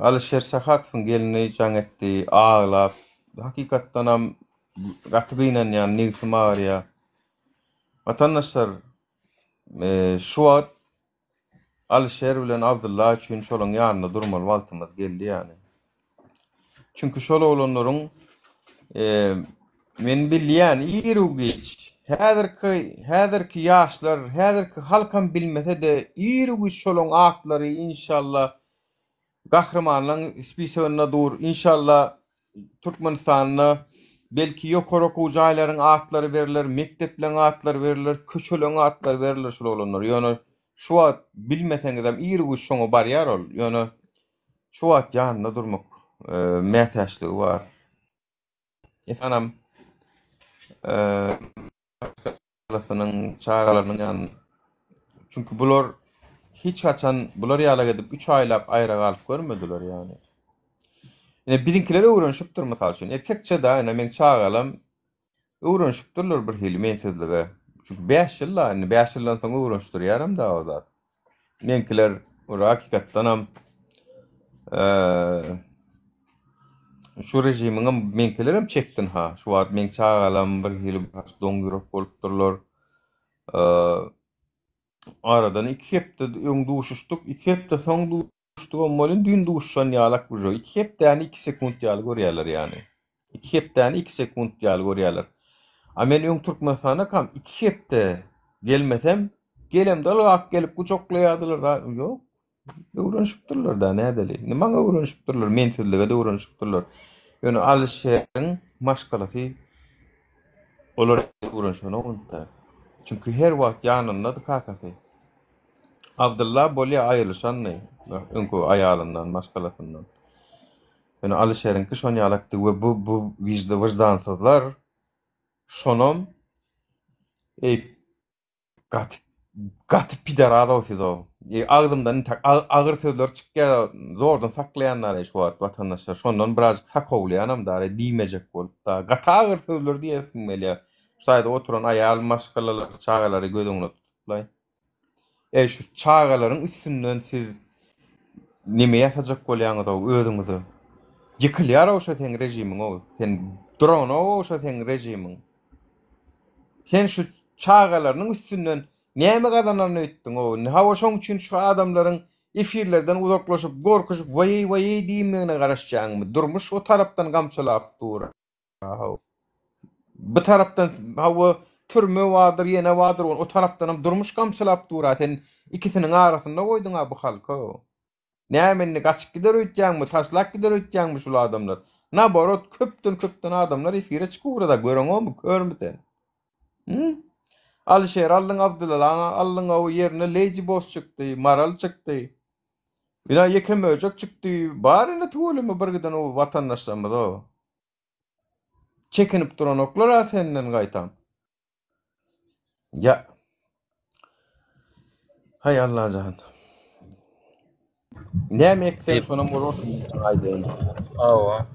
Alyşir Sahatowyň gelni jaň etdi, aglap. Hakykatdanam gaty gynanýan, nebsim agyrýar. Watandaşlar, şu wagt Alyşer bilen Abdylla üçin şolaň ýanynda durmaly wagtymyz geldi ýaly. Çünki şol oglanlaryň men bilýän iru-giç häzirki häzirki ýaşlar, häzirki halkam bilmese-de iru-giç şolaň atlary inşallah Gahrymanlaň spisogynda dur inşallah Türkmenistanda belki ýokary okuw jaýlaryň atlary berler mekdepleň atlary berler köçeleň atlary berler şul oglanlar ýöne şu wagt bilmeseňizem ir güýç şoňa barýar ol ýöne şu wagt ýanynda durmak mätäçligi bar esanam maşgalasynyň, çagalarynyň ýanynda. Çünki bular hiç haçan bular ýalak edip 3 aýlap aýra galyp görmediler ýany. Ine biziňkiler öwrenişipdir mysal üçin. Erkekçe da ine meň çagalam öwrenişipdirler bir hili mensizlige. Çünki 5 ýyl da indi 5 ýyldan soň öwrenişdirýärem da o zat. Meňkiler bir hakykatdanam şu režimiňem meňkilerem çeksin ha. Şu wagt meň çagalam bir hili doň ýürek bolupdyrlar. Aradan 2 hepde öň duşuşdyk, 2 hepde soň duşuşdygam welin düýn duşuşan ýalak uje. 2 hepdäni 2 sekunt ýaly görýärler ýany. 2 hepdäni 2 sekunt ýaly görýärler. A men öň Türkmenistandakam 2 hepde gelmesem, gelemde ylgap gelip gujaklaýardylar da, ýok. Öwrenişipdirler da nädeli. Indi maňa öwrenişipdirler, mensizlige-de öwrenişipdirler. Ýöne Alyşeriň maşgalasy olar öwrenişenok indi. Çünki her wagt ýanyndady kakasy. Abdylla bolýa aýrylyşandy öňki aýalyndan, maşgalasyndan. Ýöne Alyşeriňki şon ýalakdy we bu bu wyždansyzlar şonam eý gaty gaty pidarazow sizow. Eý agzymdan intäk agyr sözler çykýar zordan saklaýan daraý şu wagt watandaşlar şondan birazjyk sakawlaýanam daraý diýmejek bolup da gaty agyr sözler diýesim gelýär. Şu taýda oturan aýal maşgalalary çagalary göz öňüne tutuplaý. Eý şu çagalaryň üstünden siz neme ýasajak bolýaňyzow özüňize. Ýykylýarow şo seň režimiňow. Sen duranogow şo seň režimiň. Sen şu çagalarynyň üstünden näme gazanaryn öýtdüňow. Indi hawa şoň üçin şu adamlaryň. Efirlerden uzaklaşyp, gorkuşyp, waýeý, waýeý diýmegine garaşýaňmy? Durmuş o tarapdan gamçylap dur. Haw. Bu tarapdan hawa türme bardyr, ýene bardyr, o tarapdanam durmuş gamçylap dur-a. Sen ikisiniň arasynda goýduň-a bu halky. Näme indi gaçyp gider öýtýäňmi, taşlap gider öýtýäňmi şul adamlar? Naborot köpden-köpden adamlar efire çykyp ugrada, göreňokmy, körmi sen? Hü? Alyşer aldyň, Abdyllany aldyň, hawa ýerine Lady Boss çykdy, Maral çykdy. Ýa ýeke möjek çykdy. Bar indi tüweleme bir giden o watandaşlarymyz-ow. Çekinip duranoklar-a senden gaýtam. Ýa. Haý Allajan. Näme ekseň şonam bolarsyň aýdaýyn. Hawa.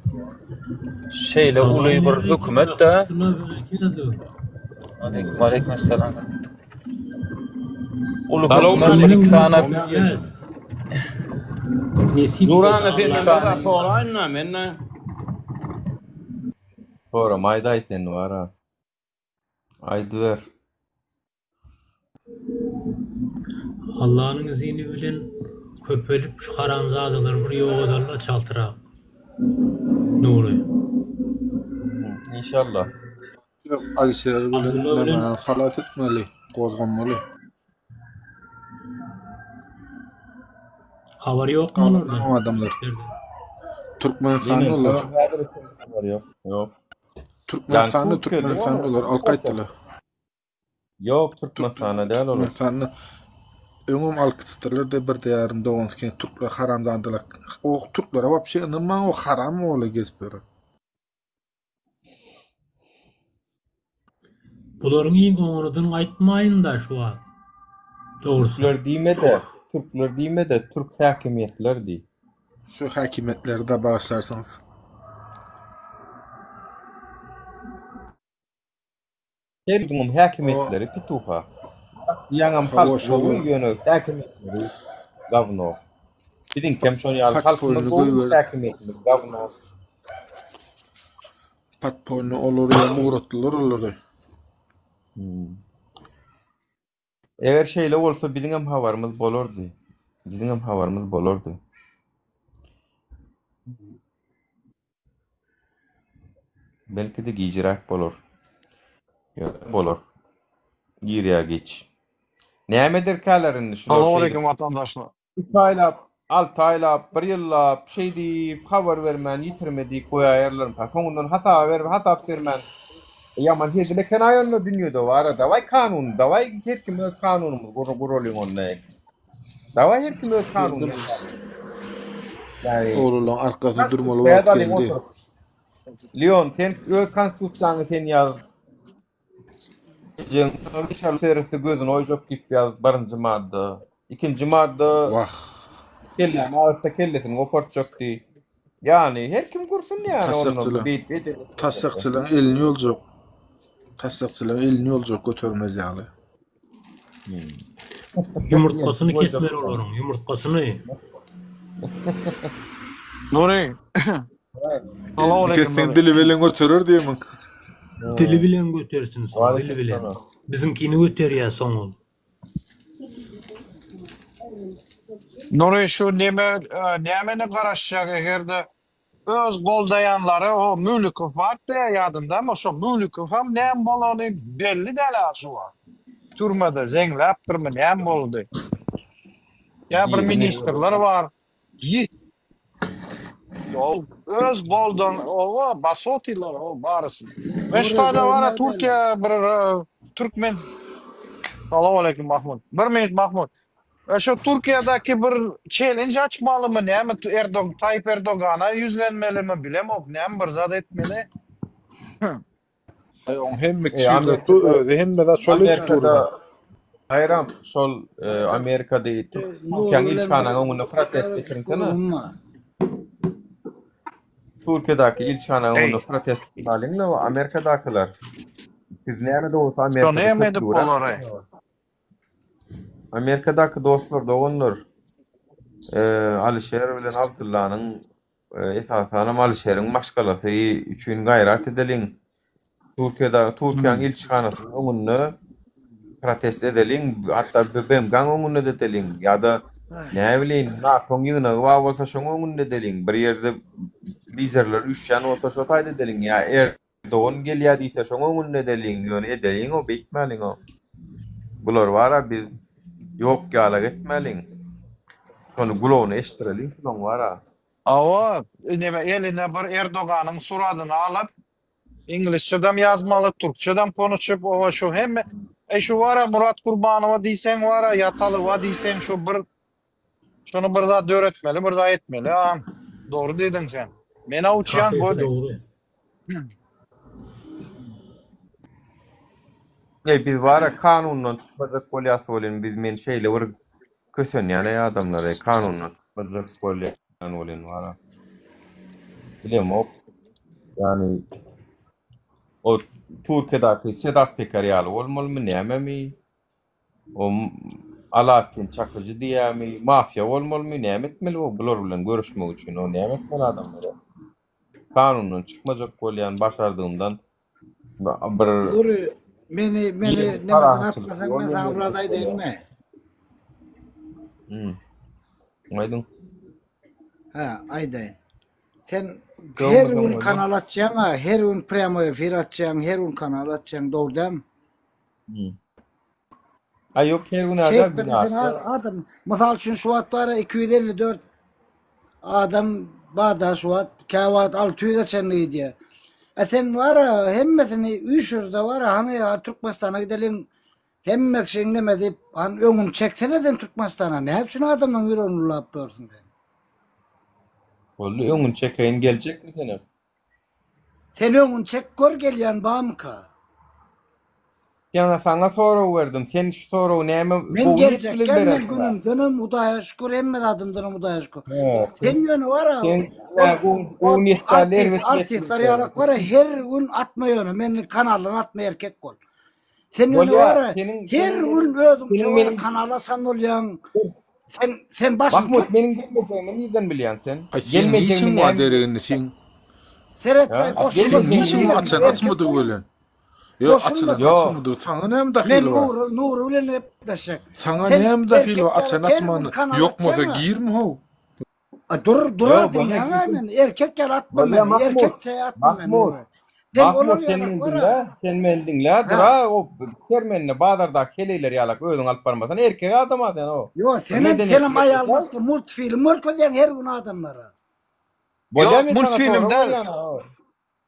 Şeýle uly bir hökümet de. Aleyküm aleyküm esselam. Uly hökümet bir iki sany Nesip Nurana senden bir zat soraýyn-da men-de. Sorama aýdaý sen bara. Aýdyber. Allanyň izini bilen köpelip şu haramzadalary bir ýogadarlar çaltrak. Nury. Inşallah. Ýok, Alişer bilen Abdylla bilen nämäni halas etmeli, gozganmaly. Habar ýokmy Galan olardan? o adamlar. Erden. Türkmenistanda olar. Habar ýok. Ýok. Türkmenistanda, Yani Türkiye'de Türkmenistanda olar alyp gaýtdylar. Ýok, Türkmenistanda däl olar. Türkmenistanda öňem alyp gitipdirler de bir ýarym dogan eken türkler haramzadalar. O türklere wapşe ynanmaň o haram ola gezip ýör. Bularyň iň oňarydyny aýtmaýyn-da şu wagt. Dogrusy. Türkler diýme-de, türkler diýme-de, türk häkimiýetler diý. Şu häkimiýetleri-de bagyşlarsyňyz. Her ýurduňam häkimiýetleri pituha. Ýaňam Hawa, halky şol gowy, ýöne häkimiýetleri gawno. Biziňkem şon ýaly halkymyz Podpolny gowy, goýber. häkimiýetimiz gawno. Podpolny olary ýa ugratdylar olary. Hmm. Eger şeýle bolsa biziňem habarymyz bolardy. Biziňem habarymyz bolardy. Belki-de gijiräk bolar. Ýöne bolar. Ir ýa giç. Näme ederkäler indi şular Salam şeýdip? aleyküm watandaşlar. Üç aýlap, alty aýlap, bir ýyllap şeýdip habar bermän ýitirme diýip goýaýarlarmyka? Soňundan hasaba berip, hasap bermän ýaman hezil eken-aý onda dünýede bar-a. Dawaý kanun, dawaý her kim öz kanunymyzy guralyň onda. Dawaý her kim öz kanunyny ýasalyň. Ýagny Oglanlaryň arkasynda durmaly wagt Konstitusiýa geldi. oturyp. Leon, sen öz konstitusiýaňy sen ýaz. Ejeň şol serisi gözüni oýjak diýip ýaz birinji madda. Ikinji madda Wah. Kelläni agyrtsa kellesini gopartjak diý. Ýagny her kim gursun ýagny onda Taşakçylaň beýdip edeli. taşakçylaň elini ýoljak. Taşakçylaň elini ýoljak götermez ýaly. Ýumurtgasyny kesmeli olaryň, ýumurtgasyny. Nury. Salam aleyküm Kesseň Nury. dili bilen göterer diýemiň. Dili bilen götersin soň, dili bilen. Biziňkini göterýär soň ol. Nury şu neme nämene garaşjak egerde Öz goldaýanlary o Mülikow bardy ýadyndamy şo Mülikowam näme bolany belli däl a şu wagt. Türmede zeňläpdirmi näme boldy. Ýa bir ministrler bar. Ýi. Ol öz goldan owa basotylar o barysy. Men şu taýda bara Türkiýe bir türkmen Salowaleýkim Mahmut. Bir minut Mahmut. E şu Türkiýedäki bir çelenj açmalymy näme Erdog Taýyp Erdogana ýüzlenmelimi bilemok näme bir zat etmeli. Aý oň hemme E, kişi Amerikada, özi hemme zat şol Amerikada Haýram şol e, Amerikada Türkiýäň ilçihanaň öňünde protest geçirinsene. Türkiýedäki ilçihanaň öňünde protest alyň Amerikadakylar. Siz näme de bolsa Şony Amerikada hem edip bolar. Amerikadaky dostlar, doganlar, Alyşer bilen Abdyllanyň, esasanam Alyşeriň maşgalasy üçin gaýrat edeliň. Türkiýede, Türkiýäniň ilçihanasynyň öňünde protest edeliň, hatda BMG-niň öňünde-de edeliň ýa-da. Näbileýin, NATO-nyň ýygnagy bar bolsa şoň öňünde edeliň, bir ýerde liderler üýşýän bolsa şo taýda edeliň ýa Erdogan gelýär diýse şoň öňünde edeliň, ýöne edeliň-ow, beýtmäliň-ow. Bular bar-a biz ýok ýalak etmäliň. Şony gulagyna eşitdireliň şulaň bar-a. Hawa, neme eline bir Erdoganyň suradyny alyp, Iňlisçedem ýazmaly, türkçedem konuşyp, owa şu hemme, e şu wara Murat Kurbanowa diýseň wara ýa Talyba diýseň şu bir şuny bir zat döretmeli, bir zat etmeli a. Dogry diýdiň sen. Men-ä uçýan Hakyky göni. dogry. Eý biz bara kanundan çykmajak bolýas welin biz men şeýle bir kösenýän eý adamlar eý kanundan çykmajak bolýan welin bara. Bilemok. Ýani o Türkiýedäki Sedat Peker ýaly bolmalymy nämemi? O Alaatdin Çakyjy diýýämi? Mafiýa bolmalymy? Näme etmeli bu bular bilen görüşmek üçin? O näme etmeli adamlar? Kanundan çykmajak bolýan başardygymdan bir Nury meni meni ýerli nemeden parahatçylyk atmasaň ýol men saňa bilen bir zat aýdaýynmy? Hmm. Aýdyň. Ha, aýdaýyn. Sen Dogry, her gün dogry. kanal açýaň-a, her gün prýamoý efir açýaň, her gün kanal açýaň, dogry dälmi? Hmm. Aý ýok her gün adam Şeýtmese gün sen açýar. adam, mysal üçin şu wagt bar 254 adam bar-da şu wagt, käwagt 600-e çenli gidýär. E sen bar hemmesini üýşürde bar hany ýa Türkmenistana gideliň, hemme kişiň neme diýip, hany öňüni çeksene sen Türkmenistana, näme üçin adamlaryň ýüregini ulap ýörsüň sen? Boldy öňüni çekeýin geljekmi senem? Sen öňüni çek gör gelýän bamyka? Ýaňa saňa sorag berdim. Sen şu soragy näme Men gowy niýet bilen geljekgän men berersiň? günümdenem Hudaýa şükür hemme zadymdanam Hudaýa şükür. He, Sen ýöne bar-a sen ol hä, gowy ol gowy niýet däl, artist erbet niýet bilen artistler ýalak bar-a her gün atma ýöne meni kanaldan atma erkek bol. Sen ýöne Bolýa, bar-a seniň her seniň gün özüňçe seniň bar meniň kanal açan bolýaň. Sen sen başyny Mahmut tut. meniň gelmejegimi nirden bilýäň sen? Aý seň Gelmejegimi işiň bar näme dereginde seň Seretme Ha? goşulma seň Gelmejegimi işiň sen açan erkek açmadygy bol. bilen. Ýok Goşulma. açylan Ýok. açylmadygy saňa näme Men dahyly bar? Nury Nury bilen gepleşjek. Saňa Sen näme dahyly erkek bar açan ýaly her gün açmany kanal ýok bolsa açýaň-a. girme how. A dur dur Ýok, bolýa diňläň-ä meni. Erkek ýaly atma Bolýa meni. Mahmut. Erkekçe atma meni Mahmut. Nury. Sen olar Mahmut sen ýalak meni bar-a. diňle, sen meni diňle. Hä. Dur-a, o kermenini bazardaky heleýler ýalak özüň alyp barmasana, erkek adam-a sen o. Ýok, Bir senem medeniýetli senem aýal bolsaň. başga multfilm görkezýäň her gün adamlara. Bolýa Ýok, men saňa multfilm sorag däl. berýän-a.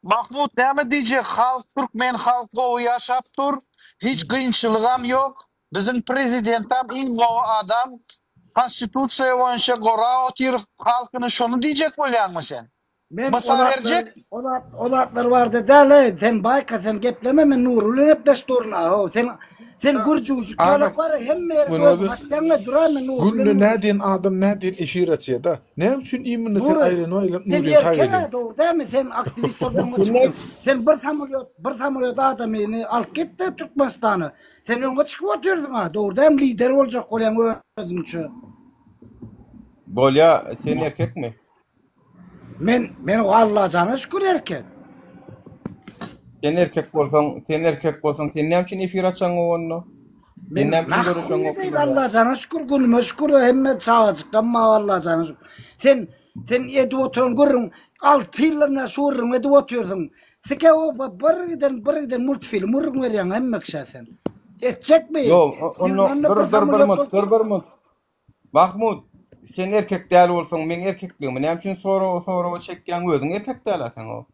Mahmut näme diýjek halk türkmen halk gowy ýaşap dur hiç kynçylygam ýok biziň prezidentam iň gowy adam konstitusiýa boýunça gorap otyr halkyny şony diýjek bolýaňmy sen Men o mysal zatlar berjek o zat o zatlar barada däl eý sen baýka sen gepleme men Nury bilen gepleş durun-a how sen sen gürjüjik Ana ýalak bar hemme ýeri Muny gözüň özi açýaňa duraý men Nury günde bilen nä gürleş diýen adam nä diýen efir açýada. Näme üçin imенно sen Nury aýlanyp aýlanyp sen Nuryny taý erkek-ä edýäň? dogry dälmi sen aktiwist bolup öňe Sen çykdyň sen bir samolýot bir samolýot adamyny alyp git-de Türkmenistana sen öňe çykyp otyrsyň-a dogry dälmi lider boljak bolýaň özüňçe. Bolýa, sen erkekmi? Men men Allajana şükür erkek. Sen erkek bolsaň, sen erkek bolsaň, sen näme üçin efir açaňok onda? Sen Men näme üçin nah görüşeňok diýip bular? Allajana şükür günüme şükür hemme çagajykdan ma Allajana şükür. Sen sen edip oturan gürrüň 6 ýyldan bäri şu gürrüňi edip otyrsyň. Sike o bir giden bir giden multfilm gürrüň berýäň hemme kişä sen. Etjekmi? Ýok, onda Ýygnanda dur bir dur bir samolýot minut, bolup dur git. bir minut. Mahmut, sen erkek däl bolsaň, meň erkekligimi näme üçin soraga soraga çekýäň, özüň erkek däl-ä sen o.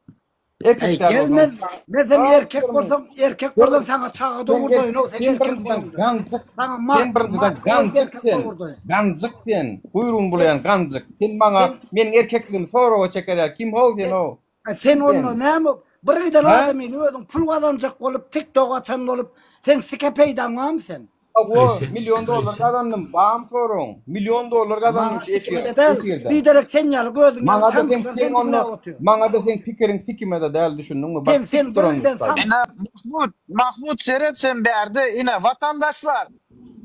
Erkek Eý däl gel bolsaň, men men sen Aa, erkek dur bolsaň, erkek Dur. bolsaň saňa çaga Sen dogurdaýyn o sen sen erkek birinjiden bolaňda. ganjyk, Saňa sen mat birinjiden mat goýup ganjyk erkek sen, dogurdaýyn. ganjyk sen, guýrugyny Sen bulaýan ganjyk. Sen maňa sen meniň erkekligimi soraga çeker ýaly kim how sen sen o? E, sen Kim onda sen? näme bir giden Hä? adamyny özüň pul gazanjak bolup TikTok açan bolup sen sike peýdaň barmy sen? Hawa, Aýşe, million dollar Aýşe. gazandym, bam soraň. Million dollar gazandym Maňa şu efir, sikime-de däl, efirden. biderek sen ýaly gözüň ýaly Maňa-da sen samsyklar seň seni onda, diňläp otyr. maňa-da seň pikiriň sikime-de däl, düşündiňmi? Bak, Sen sen sikip bir duran giden gitdi. sam Ine Mahmut, Mahmut seret sen bärde ine watandaşlar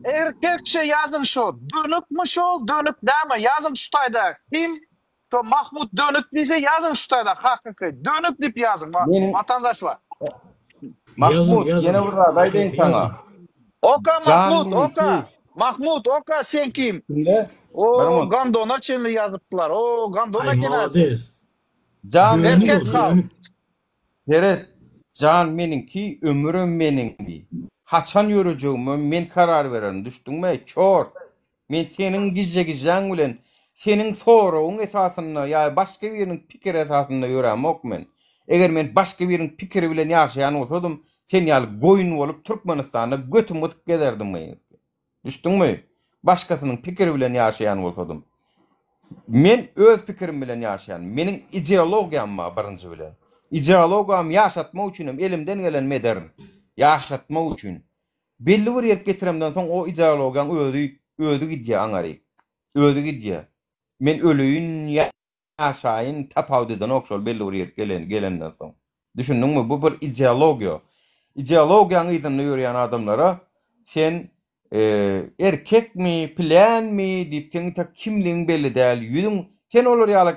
erkekçe ýazyň şo dönükmi şol dönük dämi ýazyň şu taýda kim Şo Mahmut dönük diýse ýazyň şu taýda hakyky dönük diýip ýazyň Meniň watandaşlar. Ýazyň, Mahmut, ýazyň. ýene bir zat aýdaýyn Hakyky saňa. ýazyň. Oka Jan Mahmut meňki. oka. Mahmut oka sen kim? Diňle. O gandona çenli ýazypdylar. O gandon Aý eken-ä sen. malades. Jan Dönük Erkek o kal. dönük. Seret, jan meniňki, ömürem meniňki. Haçan ýörejegime men karar bererin, düşdüňmi, çort? Men seniň gije-gijäň bilen, seniň soragyň esasynda ýa başga biriniň pikiri esasynda ýörämok men. Eger men başga biriniň pikiri bilen ýaşaýan bolsadym, sen ýaly goýun bolup Türkmenistanda götüm gysyp gezerdim gyz. Düşdüňmi? Başgasynyň pikiri bilen ýaşaýan bolsadym. Men öz pikirim bilen ýaşaýan. Meniň ideologiýam bar birinji bilen. Ideologiýamy ýaşatmak üçinem elimden gelenimi ederin. Ýaşatmak üçin. Belli bir ýerik getiremden soň o ideologiýaň özi özi gidýär aňaryk. Özi gidýär. Men öleýin ýaşaýyn tapawut edenok şol belli bir ýerik gelen gelenden soň. Düşündiňmi? Bu bir ideologiýa. Ideologiýaň yzynda ýörýän adamlara sen erkekmi, plänmi diýip seň tak kimligiň belli däl, ýüzüň sen olar ýaly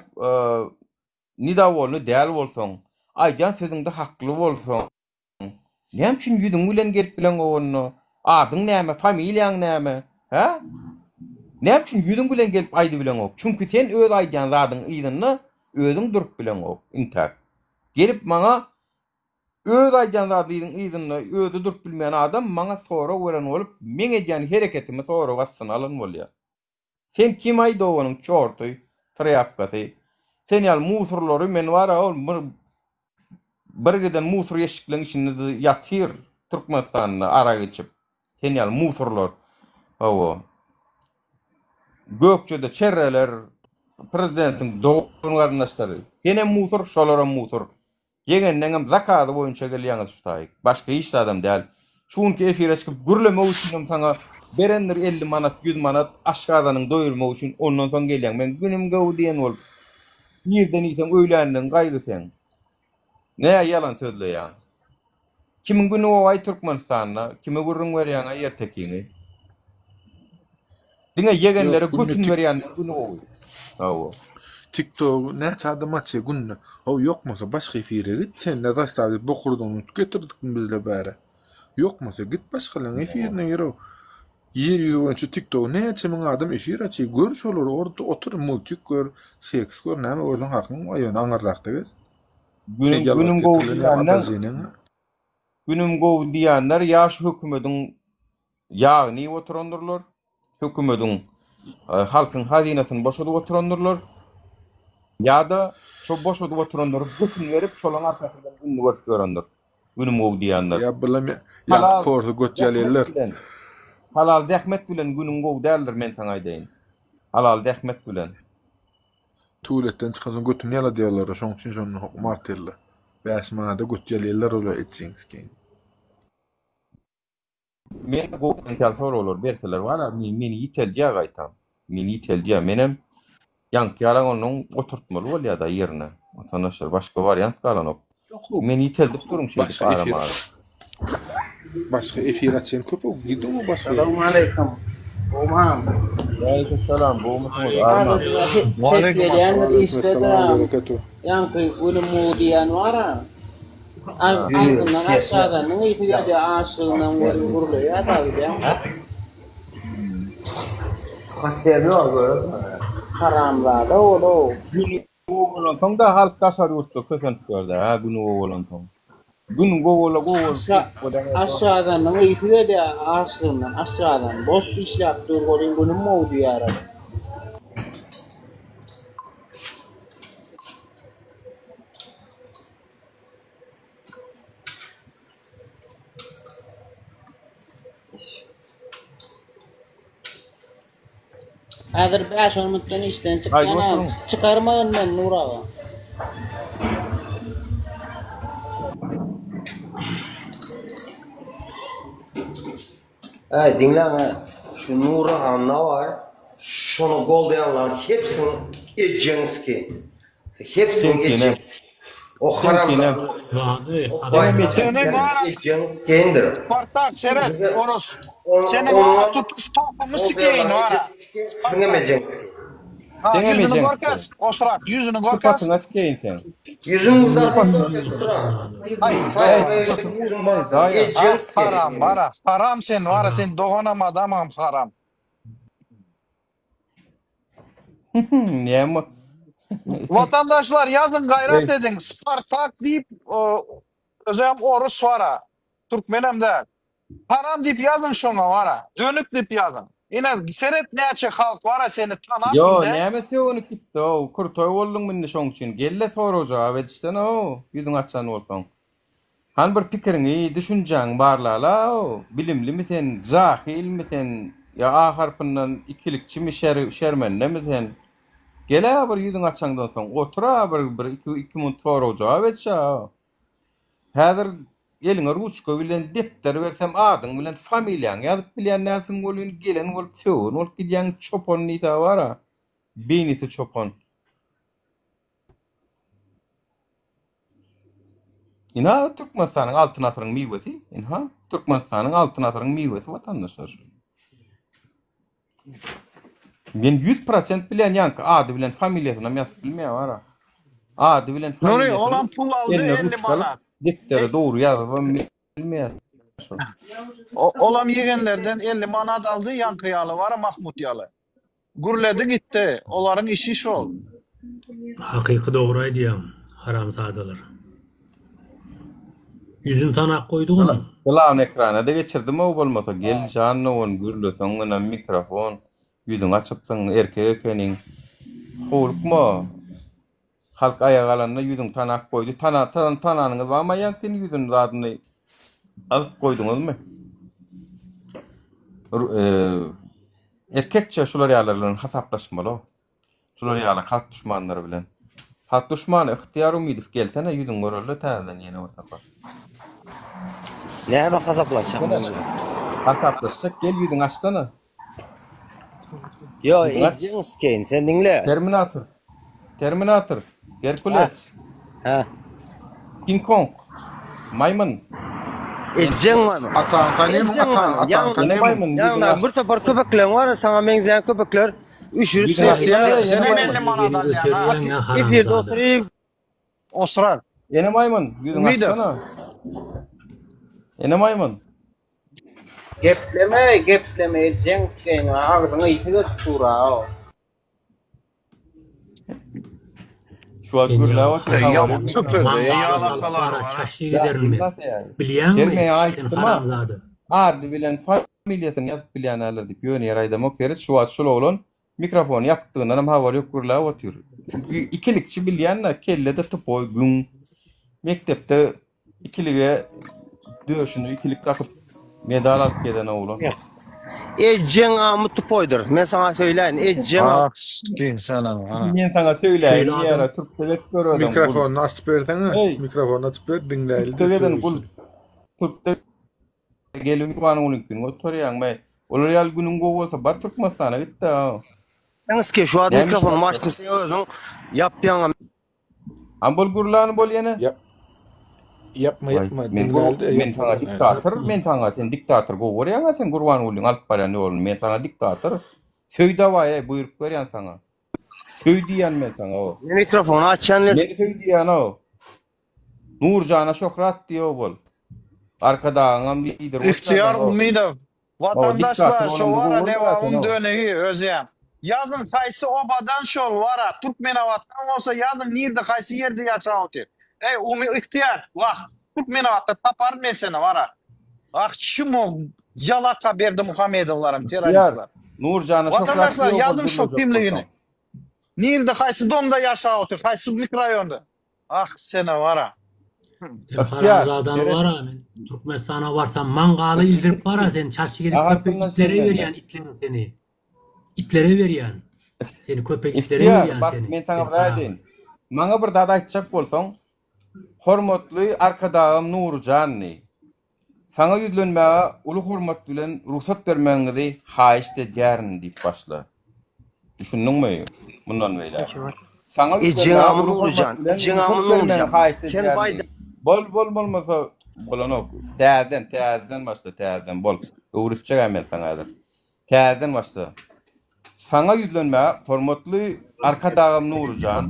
nedowolny däl bolsaň, aýdýan sözüňde hakly bolsaň, Näme üçin ýüzüň bilen gelip bileňok onda? Adyň näme, familiýaň näme? Hä? Näme üçin ýüzüň bilen gelip aýdybileňok? Çünki sen öz aýdýan zadyň yzynda özüň durup bileňok intäk. Gelip maňa öz aýdýan zadynyň yzynda özi durup bilmeýän adam maňa sorag beren bolup, meň edýän hereketimi sorag astyna alan bolýar. Sen kim aý doganyň çorty, trýapkasy. Sen ýaly musurlary men bara ol bir bir giden musur ýeşikleň içinde ýatyr Türkmenistanda arak içip. Sen ýaly musurlar. Hawa. Gökjede çerreler, prezidentiň dogan garyndaşlary. Senem musur, şolaram musur. Ýegenleňem zakazy boýunça gelýäňiz şu taýyk. Başga hiç zadam däl. Şu günki efire çykyp gürlemek üçinem saňa berendir 50 manat, 100 manat aşgazanyňy doýurmak üçin ondan soň gelýäň. Men günüm gowy diýen bolup. Irden iýseň öýlänligiň gaýgy seň. Nä ýalan sözleýäň. Kimiň güni gowaý Türkmenistanda? Kime gürrüň berýäňaý ertekiňi? Diňe ýegenlere Ýok, günde götün tik berýänler güni gowy. Hawa. TikTok näçe adam açýar günde? Haw ýokmasa başga efire git. Sende zastaw bokurdagyny unutup getirdikmi bizle bäri. Ýokmasa git başgalaryň efirine gir ow. Ýer ýüzi boýunça TikTok näçe müň adam efir açýar. Gör şolary orda otur multik gör, seks gör näme görseň hakyň bar ýöne aňyrrakda gez. Sen Günüm ýalbaryp günüm gowy getirilen ýaly diýýänler adaljeneňi. Günüm gowy diýýänler ýa şu hökümediň ýagyny iýip oturandyrlar, hökümediň halkyň hazynasyny boşadyp oturandyrlar ýa-da şo boşadyp oturanlara götün berip şolaň arkasyndan gününi görüp ýörendir. Günüm gowy diýýänler. Ýa bulam ýaňky Halal porsy göt zähmet ýalýarlar. bilen halal zähmet bilen günüň gowy däldir men saňa aýdaýyn. Halal zähmet bilen. Tuwaletden çykansoň götüni ýaladýarlar şoň üçin şony hökman atýarlar. Bäş manada göt ýalýarlar olar etjeňiz keýin. Men gowy ýaly soraglar berseler bara meni ýiteldýär gaýtam. Meni ýiteldýär. Menem ýaňky ýaly onuň oturtmaly bolýada ýerine. Watandaşlar başga wariant galanok. Meni ýiteldip duruň şeýdip Başga efir aram aram. Başga efir açan köp o gidiň o başga ýere. Salowmaleýkim. Gowmam. Waleýkim salam gowmysyňyz Arman. Ses Waleýkim gelýändir Waleýkim işdedir esselam am. bereketu. Ýaňky günüm gowy diýýän bara. Agzyndan aşgazanyň ysy gelýär açlygyndan welin gürleýär da bilýäňmi. Haramzada ol-ow. Güni gowy bolansoň-da halk daşary ýurtda kösenip ýördi hä güni gowy bolansoň. Gün gowy bola gowy bolup Aşgazanyň ysy gelýär açlygyndan aşgazan boş işläp dur welin günüm gowy diýýär. Häzir bäş-on minutdan işden Gaýdyp çykýan oturyň. Çykarmagyn meni Nur aga. Äý diňläň-ä, şu Nury Anna bar, şony goldaýanlaryň hepsiniň ejeňiski. Hepsiniň ejeňiski. O haramzada. Zady O haram. Seniň baýdagyň ara ejeňiskendir. Spartak seret oros. Seniň ara tutuş tohumy sikeýin ara. Siziňem ejeňiski. Ha Seňem ýüzüni ejeň görkez osrak ýüzüni görkez. Sypatyňa sikeýin seň. Ýüzüň zaten görkez oturan. Aý Daýa. ah haram bara haram sen bara sen doganam adamam haram. Näme? Watandaşlar ýazyň gaýrat ediň Spartak diýip özem orus bara türkmenem däl. Haram diýip ýazyň şoňa bara dönük diýip ýazyň. Ine seret näçe halk bara seni tanap Ýo indi. näme sögünip gitdi-ow krutoý bolduň indi şoň üçin gel-de sorag jogap edişsene-ow ýüzüňi açan bolsaň. Hany bir pikiriňi, düşünjäňi barlala-ow, bilimlimi sen, jahylmy sen, ýa A harpyndan ikilikçimi, şer, şermendemi sen? Gel-ä bir ýüzüňi açaňdan soň, otur-a bir, bir iki, iki minut sorag-jogap edişä-ow. Häzir eliňe ruçka bilen depder bersem adyň bilen familiýaňy ýazyp bilýän dälsiň welin, gelen bolup sögen bolup gidýäň, çopan diýse bar-a, beýnisi çopan. Ynha Türkmenistanyň Altyn asyryň miwesi. Ynha Türkmenistanyň Altyn asyryň miwesi watandaşlar. Men 100% bilýän ýaňky ady bilen familiýasyny hem ýazyp bilmeýär bara. Ady bilen Nury familiýasyny olam pul aldy eline 50 ruçka alyp manat. depdere dogry ýazybam bilmeýär. Şol. Olam ýegenlerden 50 manat aldy ýaňky ýaly bara Mahmut ýaly. Gürledi gitdi. Olaryň işi şol. Hakyky dogry aýdýaň haramzadalar. Ýüzüni tanap goýduk onuň. Glan ekrana-da geçirdim-ow bolmasa gel jan dogan gürleseň ynam mikrofon ýüzüňi açypsyň erkek ekeniň howlukma halk aýaga galanda ýüzüňi tanap goýdy tana tananyňyz barmy aýaňkyny ýüzüni zadyny alyp goýduňyzmy Erkekçe şular ýalylar bilen hasaplaşmaly. Şular ýaly halk duşmanlary bilen. Halk duşmany Ygtyýar Umydow gelsene ýüzüňi göreli täzeden ýene bir sapar. Näme hasaplaşjak men bilen? Hasaplaşjak gel ýüzüňi açsana. Ýo ejeň skeýin sen diňle. Terminator. Terminator. Gerkules. Hä. King Kong. Maýmyn. Ejeň maýmyn. Ataň tanymyň ataň ataň tanymyň. Ýaňda bir topar köpekleň bar saňa meňzeýän köpekler üşürip Efirde oturyp. Osrar. Ene maýmyn ýüzüňi açsana. Ene maýmyn. Gepleme gepleme ejeň skeýin agzyňa ysy gelip dur-a. Şu wagt gürläp otyr Ýaman köpeldi Maňlaýyňa salyp bara çaşyk ederin men. Bilýäňmi sen haramzada. Ady bilen familiýasyny ýazyp bilýänäler diýip ýöne ýere aýdamok seret şu wagt şul oglan mikrofony ýapykdygyndan hem habary ýok gürläp otyr. Ikilikçi bilýän-de kellede tupoý güň mekdepde Ikilige döşüne ikilik dakyp medal alyp gezen oglan. Ejeň amy tupoýdyr. Men saňa söýläýin. Ejeň Ah, skin sana. Ha. Men saňa söýläýin Şeýle adam- diýýär, türkçe bet göreden gul. Mikrofonyny açyp berseňe. Hey. Mikrofonyny açyp ber diňläýli. Türkçe geden gul. Türkçe gelin Gurbangulyňkyny göterýäň be. Olar ýaly günüň gowy bolsa bar Türkmenistana git-de. Ski şu wagt Näme mikrofonymy işläp açdym sen özüň ýapýaň. Ham bol gürläni bol ýene. Ýap. Ýapma Waý, ýapma men diňläli-de men ýapma saňa diňläli. diktator, men saňa sen diktator gowy görýäň-ä sen Gurbangulyň alyp barýan ýoluny, men saňa diktator. Söý dawaý eý buýruk berýän saňa. Söý diýýän men saňa o. Men mikrofony açýan les. Meni söý diýýän o. Nurjana şöhrat diý o bol. Arkadagyňam lideri bolýar Ihtiýar o. Umydow Watandaşlar Watandaşlar şo wara Lebabyň dönügi özýäm. Ýazyň haýsy obadan şol wara Türkmenabatdan bolsa ýazyň nirde haýsy ýerde ýaşap otyr. Eý umy yhtyýar wah Türkmenabatda taparyn men seni wara. Ah çimo ýalaka Berdimuhamedowlaryň terroristler. Nurjana şöhrat Watandaşlar ýok ýazyň şo kimligini. Nirde haýsy domda ýaşap otyr haýsy mikroraýonda. Ah sene wara. Sen haramzadany wara men Türkmenistana barsam maňgala ildirip bara seni çaşyk edip köpek itlere berýän itlere seni itlere berýän seni köpek itlere berýän bak seni men saňa bir aýdaýyn maňa bir zat aýtjak bolsaň hormatly arkadagym Nuryjan diý Saňa ýüzlenmäge uly hormat bilen rugsat bermegiňizi haýyşt edýärin diýip başla. Düşündiňmi? Mundan beýläk. Saňa Ejeň ýüzlenmäge amyny uly hormat urjan, bilen ejeň rugsat amyny bermegiňi urjan. haýyşt Sen edýärin baý diý. Bol, bol bolmasa bolanok. Täzeden, täzeden başla, täzeden bol. Öwretjek-ä men saňa häzir. Täzeden başla. Saňa ýüzlenmäge hormatly Arkadagym Nuryjan.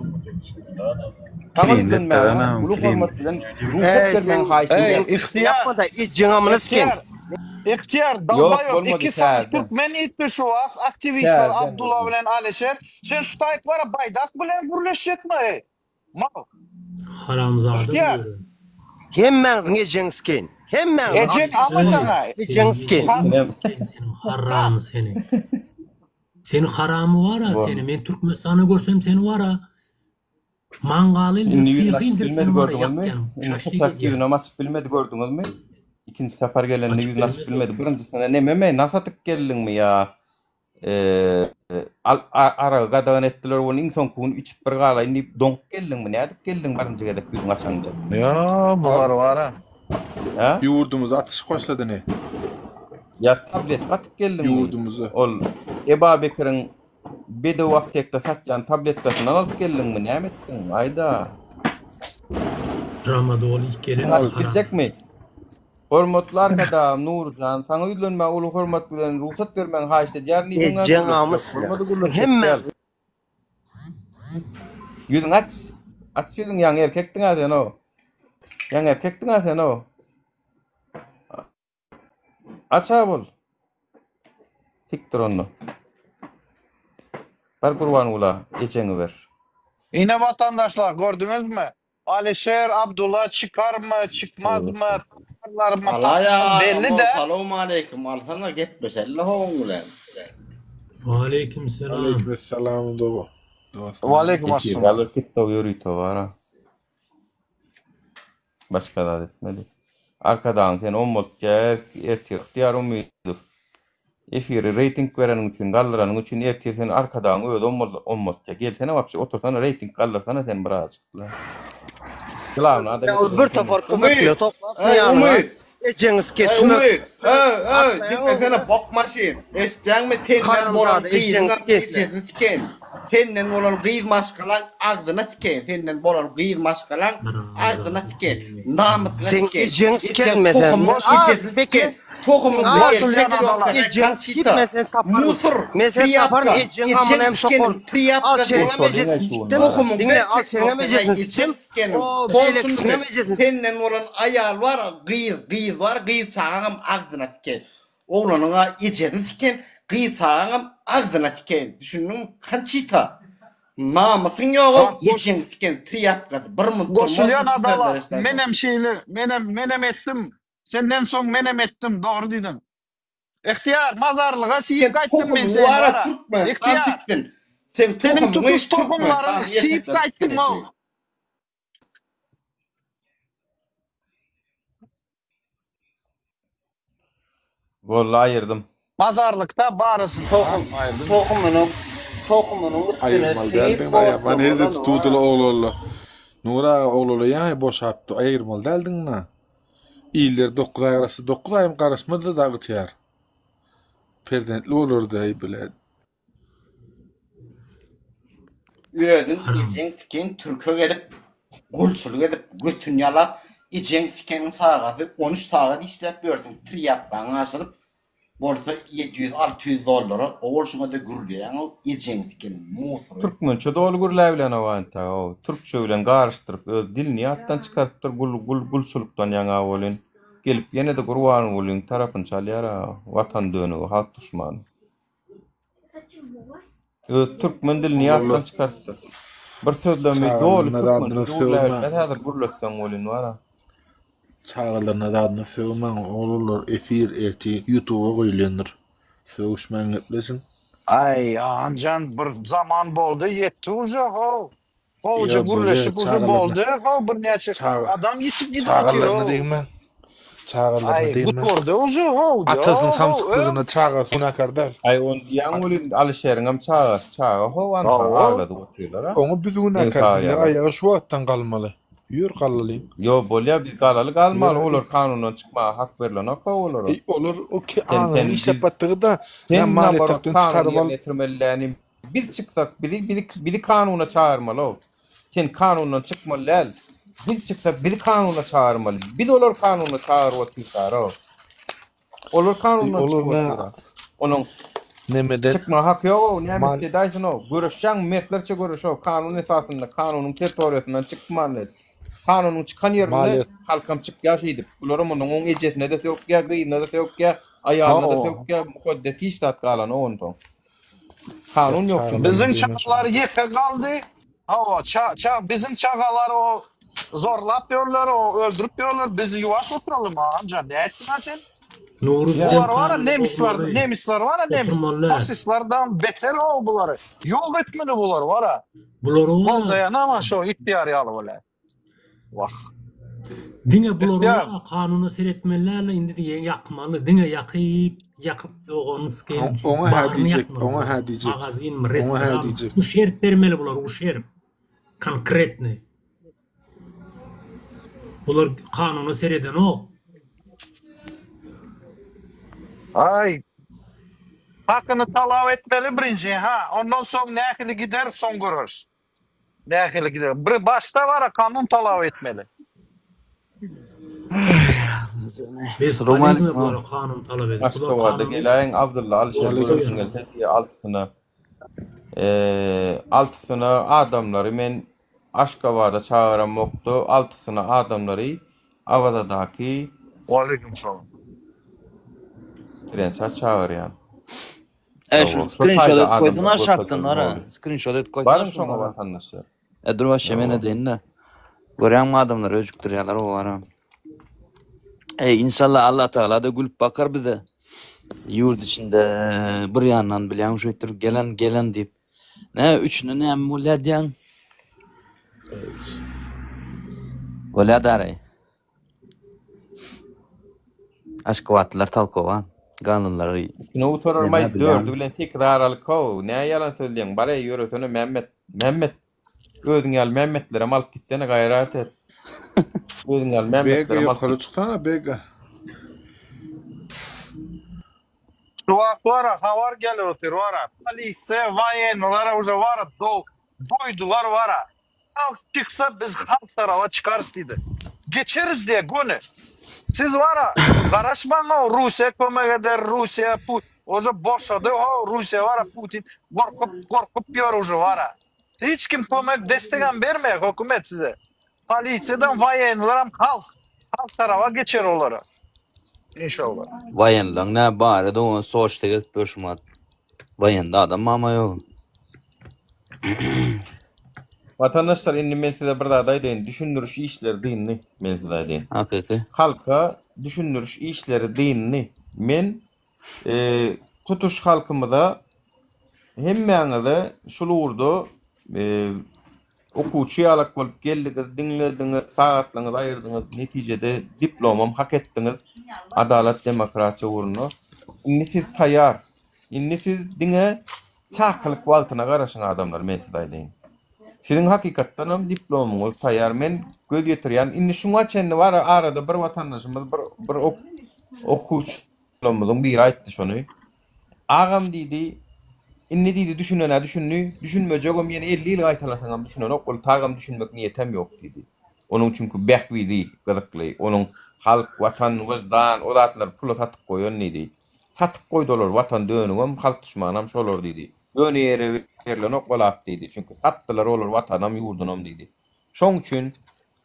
Saňa ýüzlenmäge uly hormat bilen rugsat Eý sen bermegiňi haýyşt Eý edýärin. Ihtiýar ýapma-da ejeň amyny sikin. Ihtiýar. Ygtyýar Ýok, dalbaýop bolmady iki sany täzeden. türkmen itdi şu wagt aktiwistler Täzeden Abdulla boldy. bilen Alişer. Sen şu taýyk bara Baýdak bilen gürleşjekmi eý? Mal. Haramzada Ygtyýar. böre. Hemmäňiziň ejeňi sikeýin. Hemmäňiziň Ejeň ama Oý, saňa. ejeňi seniň sikeýin. ejeňi Inem. sikeýin seniň haramy seni. Seni haramy bara Bor. seni men Türkmenistanda görsem seni bara Mangaly Indi indirip, ýüzüni syhy açyp indirip bilmedi seni bara gördüňizmi? ýakýan, Indi şaşlyk saçak edýän. ýüzünem açyp bilmedi gördüňizmi? Ikinji sapar gelende Açyp ýüzüni açyp bilmez bilmedi. o. Birinjisinde nememi nas atyp geldiňmi ýa al aragy gadagan etdiler ony iň soňky gün içip bir galaýyn diýip doňup geldiňmi? Nädip geldiň birinji gezek ýüzüňi açaňda? Ýa bular bara. Hä? Ýurdumyzda atyşyk başlady ne? Ýa tabletka atyp geldiňmi? Ýurdumyzda. Ol Ebabekiriň Bedew aptekda satýan tabletkasyndan alyp geldiňmi näme etdiň aýda. Tramadol iýip gelen Ýüzüňi açyp haram. biljekmi? Hormatly Arkadagym Nuryjan saňa ýüzlenmäge uly hormat bilen rugsat bermegiňi haýyşt edýärin diýdiň-ä Ejeň gürleşjek amy sizler. bolmady Siziň gürleşjek däl. hemmäňiziň Ýüzüňi aç. Aç ýüzüňi ýaňy erkekdiň-ä sen-ow. Ýaňy erkekdiň-ä sen-ow. Aç-a bol. Sikdir onda. Bar Gurbangula ejeňi ber. Ine watandaşlar gördüňizmi? Alişer Abdulla çykarmy çykmazmy taparlarmy Alaý tapmaz agam belli ol däl. salowmaleýkim alsana gepleşeli hoň bilen. Waleýkim selam. Aleýkim essalam dogan. Dostum. Waleýkim Efir assalam. galyr TikTok ýörite bara. Başga zat etmeli. Arkadagyň sen ommatja ertir Ygtyýar Umydow efiri reýting bereniň üçin galdyranyň üçin ertir seni Arkadagyň özi ommatja gelsene wapşe otursana reýting galdyrsana sen birazjykla. Glawny adam Ýa bir topar Umyt! köpekleri toplapsyň Eý ýanyňa. Umyt! Ejeňi sikeýin Eý sümek. Umyt! Öý öý Atlaýaň diňlesene bok maşyn. Eşitýäňmi senden bolan Haramzada ejeňi gyzyňam sikeýin. ejesini sikeýin. Senden bolan gyz maşgalaň agzyna sikeýin. Senden bolan gyz maşgalaň agzyna Haramzada sikeýin. seni. Namysyna Seň sikeýin. ejeňi Ejeň sikerin men sen. tohumyň Sen az ejesini Bekir. sikeýin. Tohumyňda Az erkek Goşulýan ýoksa adalat. ejeňi sikip Konçita. men seni taparyn. Musur, Men seni taparyn trýapka. ejeň Ejeň hamyny hem sikeniň sokaryn. Al trýapkasy. şeňňem ejesini sikdim. Tohumyňda Diňle al erkek şeňňem ýoksa ejesini ejeň sikdim. sikeniň O konçunysy. beýlekisiniňem ejesini Senden bolan aýal bar, gyz, gyz bar, gyz çagaňam agzyna sikeýin. Oglanyňa ejesini siken, gyz çagaňam agzyna sikeýin. Düşündiňmi, Konçita? Namysyň ýogow, ejeňi siken trýapkasy. Bir munt durmaz Goşulýan bu adalat. sözlere ştaýda. Menem şeýle, menem, menem etdim. Senden soň menem etdim, dogry diýdiň. Ygtyýar, mazarlyga siýip Sen gaýtdym men tohumyňy seni bara bara. Türkmenistan Ygtyýar, siksin. Seň seniň tohumyňy tutuş tohumlaryňy Türkmenistan siýip erkekleri sikin gaýtdym-ow. eşek. Boldy aýyrdym. Mazarlykda barysyny Tohum, aýyrdym. tohumynyň, tohumynyň üstüne Aýyrmaly siýip däldiň aýaman otlamaly hezret bar. tutula oglanla. Nur aga oglala ýaňy boşapdy aýyrmaly däldiň-na. Iller 9 aý garaşsa 9 aýam garaşmazdy da gytyar. Perzentli bolardy aý bile. Özüň Haram. ejeň siken türke gelip gulçulyk edip götüni ýalap ejeň sikeniň çagasy on üç sagat işläp ýörsüň trýapkaňy aşyryp bolsa 700 600 dollara o bolşuňada gürleýäňow ejeň siken musory. Türkmençe doly gürläbilenok entäk-ow. Türkçe bilen garyşdyryp öz dilini ýatdan çykarypdyr gul gul gulçulykdan ýaňa welin gelip ýene-de Gurbangulyň tarapyny çalýar-a watan dönügi halk duşmany. Öz türkmen dilini ýatdan Oglanlar çykarypdyr. Bir sözlemi doly çagalaryna zadyna türkmençe gürläbilmez sögmäň. häzir gürletseň welin bar-a. Çagalaryna zadyna sögmäň oglanlar efir ertir ýutuba goýulýandyr. Sögüşmäň gepleşiň. Aý, Ahanjan bir zaman boldy, ýetdi uje how. Gowja Ýa bolýa gürleşip uje çagalaryna boldy how birnäçe çaga adam ýitip gidip otyr çagalaryna how. degmäň. Çagalaryna Aý, degmäň. gutardy uje how, Atasynyň ýo how, samsyklygyna öň. çagasy günäkär däl. Aý ony diýýäň welin Alyşeriňem çagasy çaga how anha Hawa. agladyp otyrlar-a. Oňa biz günäkär Sag bizler ýaly. aýaga şu wagtdan galmaly. Ýör galalyň. Ýo bolýa biz galaly galmaly Ýör hadi. olar kanundan çykmaga hak berlenok-a olara. Eý olar o ki Sen aňyny sen işläp biz batdygy-da sen näme maliýe naborot takdan kanuny çykaryp ýerine alyp ýetirmeli däni biz çyksak bizi bizi bizi kanuna çagyrmaly-ow. Sen kanundan çykmaly däl. Biz çyksak bizi kanuna çagyrmaly. Biz olary kanuna çagyryp otyrys-ow. Olar Eý kanundan olar çykyp nä otyr-a. Onuň nemeden çykmaga haky ýog-ow, näme mal etse edäýsin-ow. Göreşýäňmi, mertlerçe göreş-ow, kanun esasynda, kanunyň territoriýasyndan çykman et. Kanunyň çykan ýerinde Maliýe halkam çykýar şeýdip. Bularam onuň oň ejesine-de sökýär, gyzyna-da sökýär, aýalyna-da Hawa. sökýär, mukaddes hiç zat galanok onsoň. Kanun ýok çünki. Biziň çagalar ýeke galdy. Hawa, ça ça biziň çagalar o zorlap ýörler, o öldürip ýörler. Biz ýuwaş oturalym agam jan. Nätdiň a sen? Nury bizem Bular bar kanuny nemisler, bozmaly. nemisler bar nemis. Oturmaly däl. Faşistlerden beter o bulary. Ýok etmeli bulary bar. Bulary bar. Goldaýan ama şo ihtiyar ýaly bolýar. Wah. Diňe bulary Ihtiyar. bar kanuna seretmeli däl indi diýen ýakmaly. Diňe ýakyp, ýakyp doganyny sikeýin. Oňa hä Baryny diýjek, ýakmaly oňa hä bularyň. diýjek. Magazinmi, Oňa hä restoranmy. diýjek. Uşerb bermeli bulara, uşerb. Konkretny. Bular kanuna seredenok. Aý. Hakyny talap etmeli birinji ha. Ondan soň nähili gider soň göreris. Nähili gider. Bir başda bara kanun talap etmeli. Bespolezno bulara kanun talap edip. Bular Aşgabada kanuny geläýiň Abdylla Alyşir bozmaly göresiň ýa. gelse diýýär altysyna. Altysyna adamlary men Aşgabada çagyramokda altysyna adamlary Awazadaky Waleýkim salam. Rensa çagyrýan. E şunu Hawa, şo screenshot taýda edip koýsana adamlar aşakdan görkezmeli ara. boldy. Screenshot edip koýsana Baryň şunu şoňa ara. watandaşlar. E dur başa men Hawa. edeýin-de. Görýäňmi adamlar öjükdirýärler o ara. Ey inşallah Allah Teala da gülüp bakar bize. Ýurt içinde bir ýandan bilýäň şeýtdirip gelen gelen diýip. Ne üçüne näme bolýar diýýäň? Eý. Bolýar daray. Aşgabatlylar talkowa. Galanlary Üçüne gutarar näme maý bilýän. dördi bilen sekiz aralyk how nä ýalan sözleýäň bar eý ýöresene Mämmet Mämmet özüň ýaly Mämmetlerem alyp gitsene gaýrat et özüň ýaly Bega Mämmetlerem alyp ýokary git. çyksana Bega. Şu wagt bara habar gelip otyr bara. Polisiýa, waýennylara uje bara doýdular bara. Halk çyksa biz halk taraba çykarys diýdi. Geçeris diýe göni. Siz bara garaşmaň o Russiýa kömek eder, Russiýa Pu uje boşady o Russiýa bara Putin gorkup gorkup ýör uje bara. Hiç kim kömek destegem bermeýär hökümet size. Polisiýadan waýennylaram halk halk taraba geçer olara. Inşallah. Waýenlaň nä bary dogan soçda gezip ýör şumat. Waýenda adam mama ýok. Watandaşlar indi men size bir zat aýdaýyn düşündiriş işleri dyndy men size aýdaýyn. Hakyky. Halka düşündiriş işleri dyndy. Men tutuş halkymyza hemmäňize şul ugurda okuwçy ýalak bolup geldiňiz, diňlediňiz, sagatlaryňyzy aýyrdyňyz, netijede diplomam hak etdiňiz adalat demokratiýa ugrunda. Indi siz taýar. Indi siz diňe çakylyk wagtyna garaşyň adamlar men size aýdaýyn. Siziň hakykatdanam diplomyňyz taýar men göz ýetirýän indi şuňa çenli bar arada bir watandaşymyz bir bir okuwçylarymyzyň biri aýtdy şony. Agam diýdi indi diýdi düşünenä düşündi düşünmejegem ýene 50 ýyl gaýtalasaňam düşünenok ol tagam düşünmek niýetem ýok diýdi. Onuň çünki bähbidi gyzykly onuň halk watan wyždan o zatlary pula satyp goýan diýdi. Satyp goýdy olar watan dönügem halk duşmanam şolar diýdi. Ýöne ýere berlenok ol at diýdi. Çünki satdylar olar watanam ýurdunam diýdi. Şoň üçin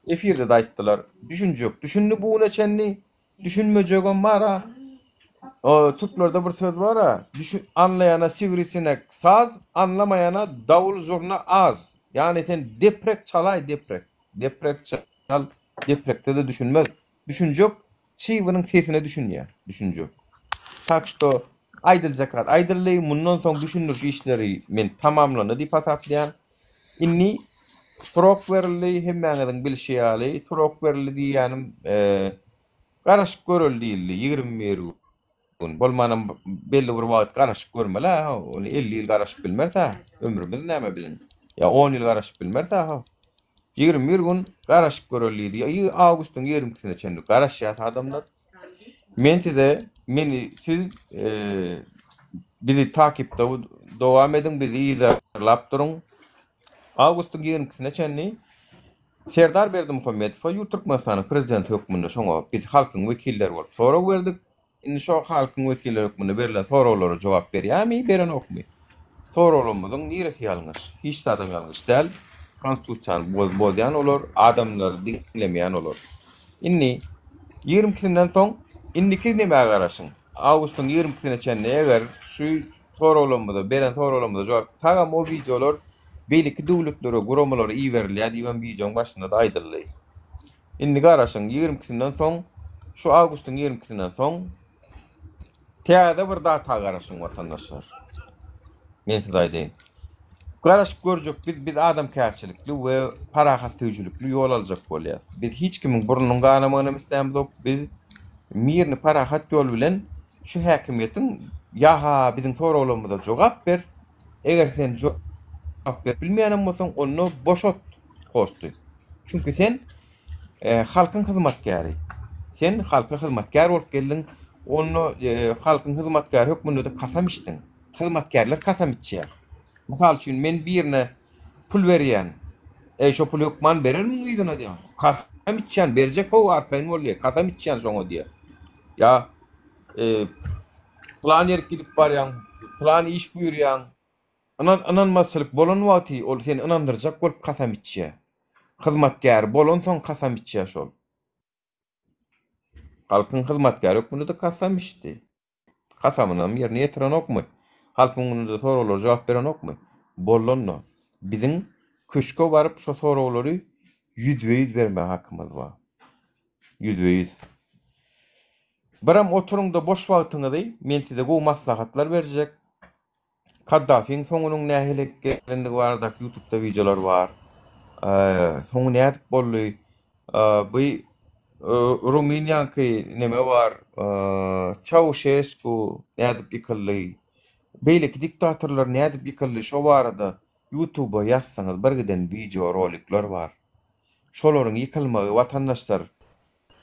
efirde-de aýtdylar. Düşünjek düşündi bu güne çenli, düşünmejegem bar-a. Türklerde bir söz bar-a, anlaýana siwrisinek saz, anlamaýana dawul zurna az. Ýagny sen deprek çalaý deprek. Deprek çal, deprekde-de düşünmez. Düşünjek çybynyň sesine düşünýär, düşünjek. Tak şto aýdyljak zat aýdyldy, mundan soň düşündiriş işleri men tamamlandy diýip hasaplaýan. Indi srok berildi, hemmäňiziň bilşi ýaly, srok berildi diýýänim, garaşyp göreli diýildi, 21 gün. Bolmanam belli bir wagt garaşyp görmeli-ä, ony 50 ýyl garaşyp bilmeris-ä, ömrümiz näme biziň? Ýa on ýyl garaşyp bilmeris-ä. 21 gün garaşyp göreli diýdi. Awgustyň 22-sine çenli garaşýar adamlar. Men size, meni siz bizi takipde dowam ediň, bizi yzarlap duruň. Awgustyň 22-sine çenli Serdar Berdimuhamedowa ýurt Türkmenistanyň prezidenti hökmünde şoňa biz halkyň wekilleri bolup sorag berdik. Indi şo halkyň wekilleri hökmünde berlen soraglara jogap berýärmi, berenokmy? Soraglarymyzyň niresi ýalňyş? Hiç zadam ýalňyş däl. Konstitusiýany bozýan olar, adamlary diňlemeýän olar. Indi ýigrimi ikisinden soň indiki nämä garaşyň? Awgustyň ýigrimi ikisine çenli eger şu soraglarymyza, beren soraglarymyza jogap, tagam o wideolar beýleki döwletlere, guramalara iberilýär diýibem wideoň başynda-da aýdyldy. Indi garaşyň, ýigrimi ikisinden soň, şu awgustyň ýigrimi ikisinden soň täze bir data garaşyň watandaşlar. Men size aýdaýyn. Garaşyp görjek biz, biz adamkärçilikli we parahatsöýüjilikli ýol aljak bolýas. Biz hiç kimiň burnunyň ganamagynam islämzok. Biz mirny parahat ýol bilen şu häkimiýetiň ýa-ha biziň soraglarymyza jogap ber, eger sen jogap berip bilmeýänem bolsaň, onda boşat posty. Çünki sen halkyň hyzmatkäri. Sen halka hyzmatkär bolup geldiň, onda halkyň hyzmatkäri hökmünde-de kasam içdiň. Hyzmatkärler kasam içýär. Mysal üçin, men birine pul berýän. Eý, şo puly hökman berermiň yzyna diýýän. Kasam içýän, berjek how, arkaýyn bol diýýär. Kasam içýän şoňa diýýär. Ýa pylan ýerik gidip barýaň, pylan iş buýurýaň. Ynan, ynanmazçylyk bolan wagty ol seni ynandyrjak bolup kasam içýär. Hyzmatkäri bolansoň kasam içýär şol. Halkyň hyzmatkäri hökmünde-de kasam içdi. Kasamynam ýerine ýetirenokmy? Halkyň öňünde soraglara jogap berenokmy? Bolanda, biziň köşge baryp şo soraglary ýüzbe-ýüz bermäge hakymyz bar. Ýüzbe-ýüz. Biram oturyňda boş wagtyňyzy men size gowy maslahatlar berjek. Kaddafiň soňunyň nähili gelendigi baradaky ýutubda wideolar bar. Soňy nädip boldy? Bu Rumyniýaňky neme bar? Çauşesku nädip ýykyldy? Beýleki diktatorlar nädip ýykyldy? Şo barada ýutuba ýazsaňyz bir giden wideo rolikler bar. Şolaryň ýykylmagy watandaşlar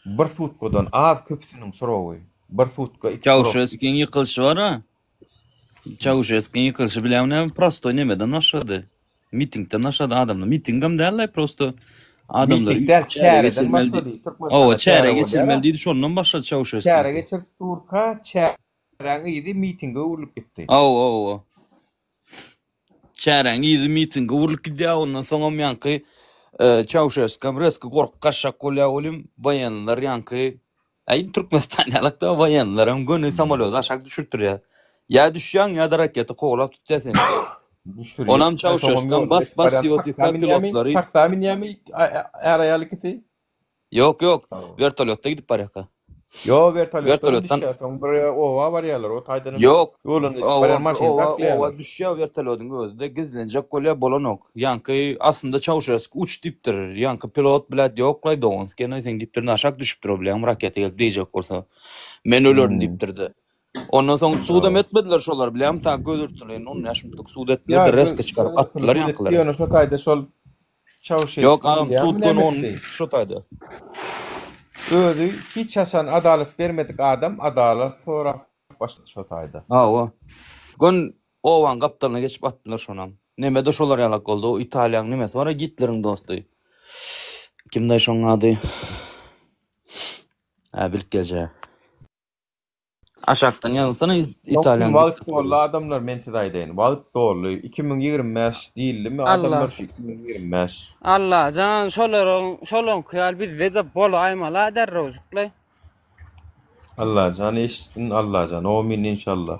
bir sutkadan az köpüsiniň srogy. Bir sutka iki srok. Çauşeskiň ýykylyşy bar-a. Çauşeskiň ýykylyşy bilen näme prostoý nemeden başlady. Mitingden başlady adamlar. Mitingem däl-de prosto adamlar Miting däl, üýşüp çäre çäreden geçirmeli başlady. diýip. Türkmenistanda Hawa, çäre çäre bolýar-a. geçirmeli diýdi, şondan başlady Çäre Çauşeskiňki. geçirip durka, çäräň yzy mitinge öwrülip gitdi. Hawa, hawa. Çäräň yzy mitinge öwrülip gidýär, ondan soňam ýaňky Çauşeskam rezko gorkup gaçjak bolýar welin, woýenler ýaňky Äý Türkmenistan ýalakda woýenlerem göni samolýody aşak düşürtdirýär. Ýa düşýäň ýa-da raketa kowalap tutýar seni. Düşürýär. Onam Soňam Çauşeskam ýolda bas geçip bas barýan diýip otyrka taksa münýämi? pilotlary Taksa münýämi är-aýal ikisi? Ýok ýok, wertolýotda gidip barýarka. Ýo, wertolýotdan Wertolýotdan düşýär, soň bir oba barýarlar, o taýdanam Ýok, ýoldan geçip oba barýan bir maşyny oba oba saklaýarlar. düşýär wertolýodyň özi-de gizlenjek bolýar, bolanok. Ýaňky aslynda Çauşesku uç diýipdir. Ýaňky pilot blät ýoklaý dogan skenaý sen diýipdir, aşak düşüpdir o bilýäňmi raketa gelip diýjek bolsa. Men ölerin Hmm. diýipdir-de. Ondan soň sudam Hawa. etmediler şolar bilýäňmi ta göz örtüleýin 15 minutlyk sud Ýa, etdiler-de göz reska çykaryp göz örtüli atdylar sud etdi, ýaňkylary. ýöne şo taýda şol Ýok Çauşesku agam diýýärmi sud göni nämesi? on şo taýda. Özi hiç haçan adalat bermedik adam adalat sorap başlady şo taýda. Hawa. Gön obaň gapdalyna geçip atdylar şonam. Neme-de şolar ýalak boldy. O Italiýaň nemesi bar-a Gitleriň dosty. Kimdaý şoň ady? Hä bilip geljä. Aşakdan ýazsana Ýok Italiýaň wagt diktatory. doldy adamlar men size aýdaýyn wagt doldy 2025 diýildimi Allah. adamlar şu 2025. Allajan şolaryň şolaňky ýaly bizde-de bolaýmaly-a derrewjikle. Allajan eşitsin Allajan omin inşallah.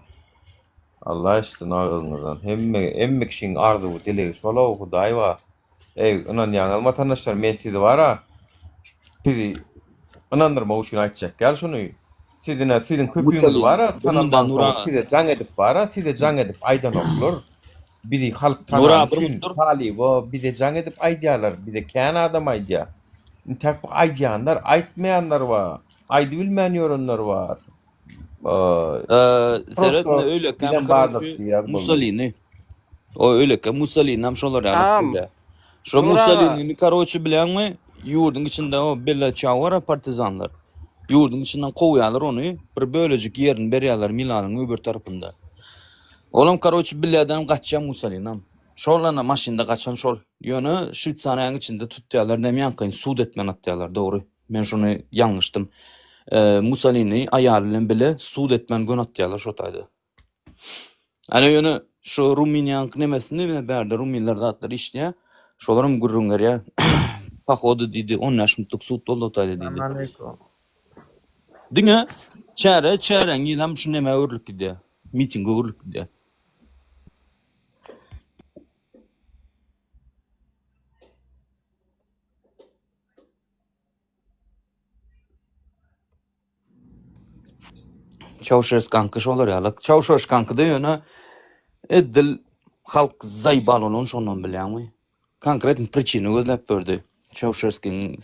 Allah eşitsin agzyňyzdan hemme hemme kişiň arzuwy dilegi şol-ow Hudaý bar. Eý, ynanýaňyzmy watandaşlar, men sizi bar-a, sizi ynandyrmak üçin aýtjak ýaly şuny. Siz ine, siziň köpüňiz bar-a, Öňünden Nura tanalmansoňyz size jaň edip bar-a, size jaň edip aýdanoklar. Bizi halk Nura tanany bir üçin minut dur. talyba bize jaň edip aýdýarlar, bize kän adam aýdýar. Intäk bu aýdýanlar, aýtmaýanlar bar, aýdybilmän ýörenler bar. Seret Prosto indi öýlekäm bilen bardyr karoçi diýýär boldy. Mussolini. O öýlekä Mussolinam şolar ýaly Agam, bolýar. Şo Nur aga, Mussolinini karoçi bilýäňmi? Ýurduň içinde o Bella Ciao bar partizanlar. Ýurduň içinden kowýarlar ony, bir bölejik ýerini berýärler Milanyň öbür tarapynda. Olam karoçi Belladan gaçýar Mussolinam. Şol ana maşynda gaçan şol. Ýöne Şweýsariýanyň içinde tutýarlar näme ýaňkyny sud etmän atýarlar dogry. Men şony ýalňyşdym. Mussolini aýaly bilen bile sud etmän gön atýarlar şo taýda. Ana ýöne şu Rumyniýanyň nemesini ine bärde rumynlar zatlar işleýär. Şolaram gürrüň berýär. Pohodu diýdi, 15 minutlyk sud boldy o taýda diýdi. Salamaleýkum. Diňe çäre, çäräň ýylam şu nämä öwrülip gidýär. Mitinge öwrülip gidýär. Çauşeskaňky şolar ýaly. Çauşeskaňkyda ýöne edil halk zaýbal bolan şondan bilýäňmi? Konkretny pričina gözläp berdi Çauşeskiň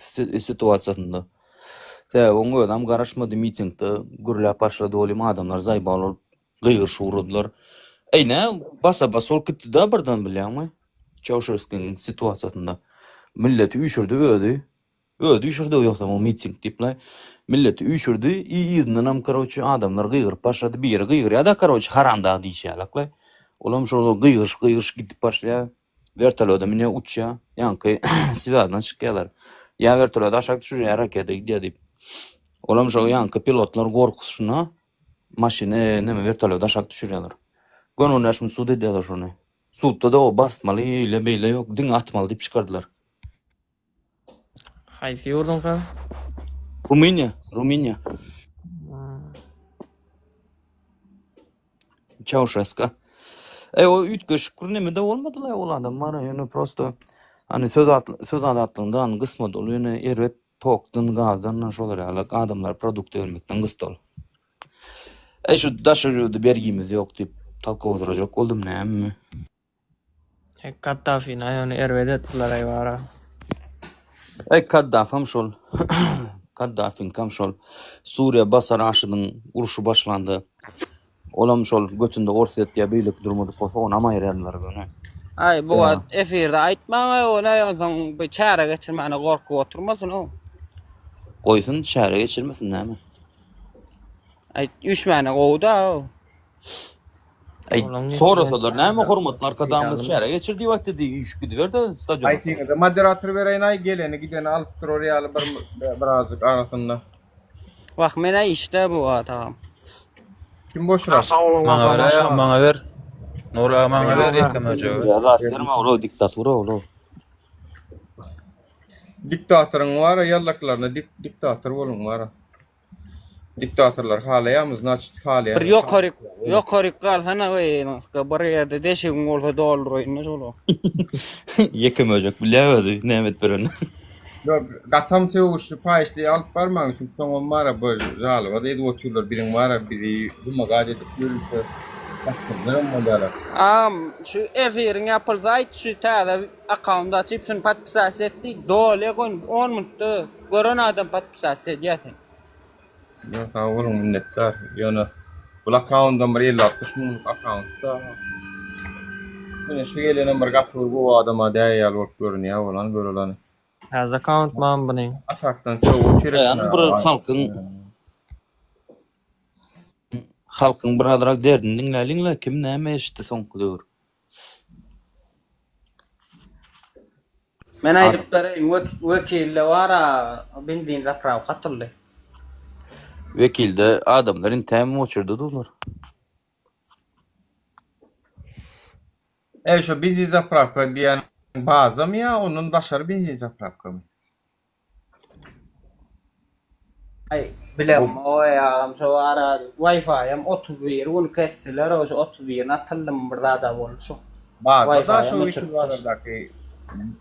situasiýasynda. Sebäbi oň özem garaşmady mitingde gürläp başlady welin adamlar zaýbal bolup gygyryşyp ugradylar. Eý nä basa-bas bolup gitdi-dä birden bilýäňmi? Çauşeskiň situasiýasynda. Milleti üýşürdi özi. Özi üýşürdi ýogsam o miting diýip-le. Milleti üýşürdi i yzyndanam karoçe adamlar gygyryp başlady. Biri gygyrýa-da karoçe haramdag diýişýärlek-le. Olam şol gygyryş gygyryş gidip başlaýar. Wertolýoda münýär uçýar. Ýaňky swýazdan çykýarlar. Ýa wertolýot aşak düşürýär ýa raketa gidýär diýip. Olam şol ýaňky pilotlar gorkusyna maşyny neme wertolýody aşak düşürýärler. Göni on sud edýärler şony. Sudda-da o basmaly eýle beýle ýok diňe atmaly diýip çykardylar. Haýsy ýurduňka? Rumyniýa, Rumyniýa. Çauşeska. E o üýtgeşik bir neme-de bolmady-la ol adam bar ýöne prosto hani söz at söz azatlygynda hani gysmady ol ýöne erbet tokdan gazdan şolar ýaly adamlara produkt bermekden gysdy ol. E şu daşary ýurda bergimiz ýok diýip talkowdurajak boldum näme. Kaddafini aýagyny erbet etdiler aý bara. Aý Kaddafam şol. Kaddafiňkam şol. Suriýa Basar Aşydyň urşy başlanda olam şol götünde Orsýet ýa beýleki durmadyk bolsa onam aýyrýardylar göni. Aý bu wagt efirde aýtmaň aý ony aý onsoň bu çäre geçirmäne gorkup oturmasyn o. Goýsun çäre geçirmesin näme. Aý üýşmäne gowy-da o. Aý, sorasalar näme hormatly arkadagymyz çäre geçir diýip aýtdy diý, üýşüp gidiber-de stadiona. Aýtyňyza moderator bereýin-aý geleni gideni alyp durar ýaly bir birazjyk arasynda. Wah menä işde bu wagt agam. Kim boşrak? Sag boluň Maňa ber watandaşlar. aýa maňa ber. Nury aga maňa ber ýeke möjegi. Zat berme ol diktatura ol. Diktatoryň bara ýallaklaryna diktator boluň bara. Diktatorlary halaýarmy znaçit halaýan. Bir ýokaryk ýokaryk galsana weý bir ýerde deşigiň bolsa dolduraýynda şol. Ýeke möjek bilýär özi näme edip berenini. Ýok gatam sögüşli paýyşly alyp barmaň çünki soňam bara bir žaloba edip otyrlar biziň bara bizi wymagać edip ýörite basdyrjagam bolýarlar. Agam şu efiriň ýapylsa aýt şu täze akkaunt açyp şuny podpisasiýa et diý doly goý on minutda gören adam podpisasiýa edýär seni. Ýok sag boluň minnetdar. Ýöne bul akkaundam bir 50-60 müňlük akkauntda. Ýöne şu gelenem bir gaty bir gowy adama däý ýaly bolup görünýär bolan göreleni. Täze akkaunt mam buny. Aşakdan sögüp otyr Ýani bir halkyň halkyň birazrak derdini diňläliňle kim näme eşitdi soňky döwür. Men aýdyp bereýin, wekilde bar-a benzin zaprawka atyldy. Wekilde adamlar intäm oçurda durlar. Eý şo benzin zaprawka diýýän bazamy ýa ondan daşary benzin zaprawkamy? Aý bilemok-aý agam şo ara Wi-Fi-em 31 gün kesdiler o şo 31-ni atyldymy bir zada boldy şo. Bazar da şo Wi-Fi-em Wekil öçüripdir. bazardaky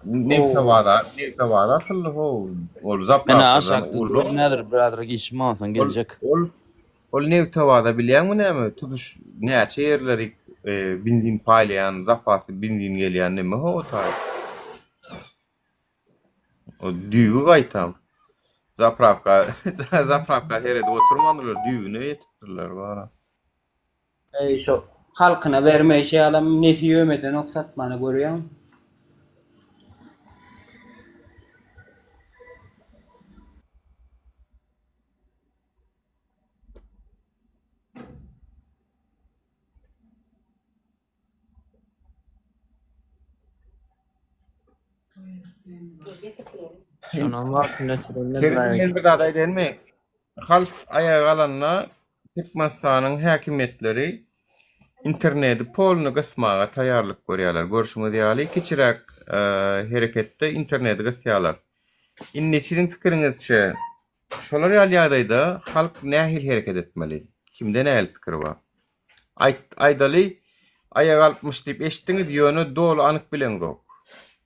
nebte bazar nebte bazar atyldy how ol Menä zaprawkadan aşakda uly duran häzir birazrak işim bar onsoň ol geljek. ol ol nebte baza bilýäňmi näme tutuş näçe ýerleri benzin paýlaýan zapasy benzin gelýän neme how o taý. O düýbi gaýtam. Zaprawka zaprawka seredip oturmandylar, düýbüne ýetipdirler bara. Eý şo halkyna bermeýşi ýalam nesibem edenok satmany görýäňmi. Şonam wagtynda öçürilmedi Sergin men bir zat aýdaýynmy? Halk aýaga galanda Türkmenistanyň häkimiýetleri. Interneti polny gysmaga taýýarlyk görýärler. Görşüňiz ýaly, kiçiräk hereketde interneti gysýarlar. Indi siziň pikiriňizçe, şolar ýaly ýagdaýda halk nähili hereket etmeli? Kimde nähili pikir bar? Aýt, aýdaly, aýak alypmyş diýip eşitdiňiz, ýöne doly anyk bileňzok.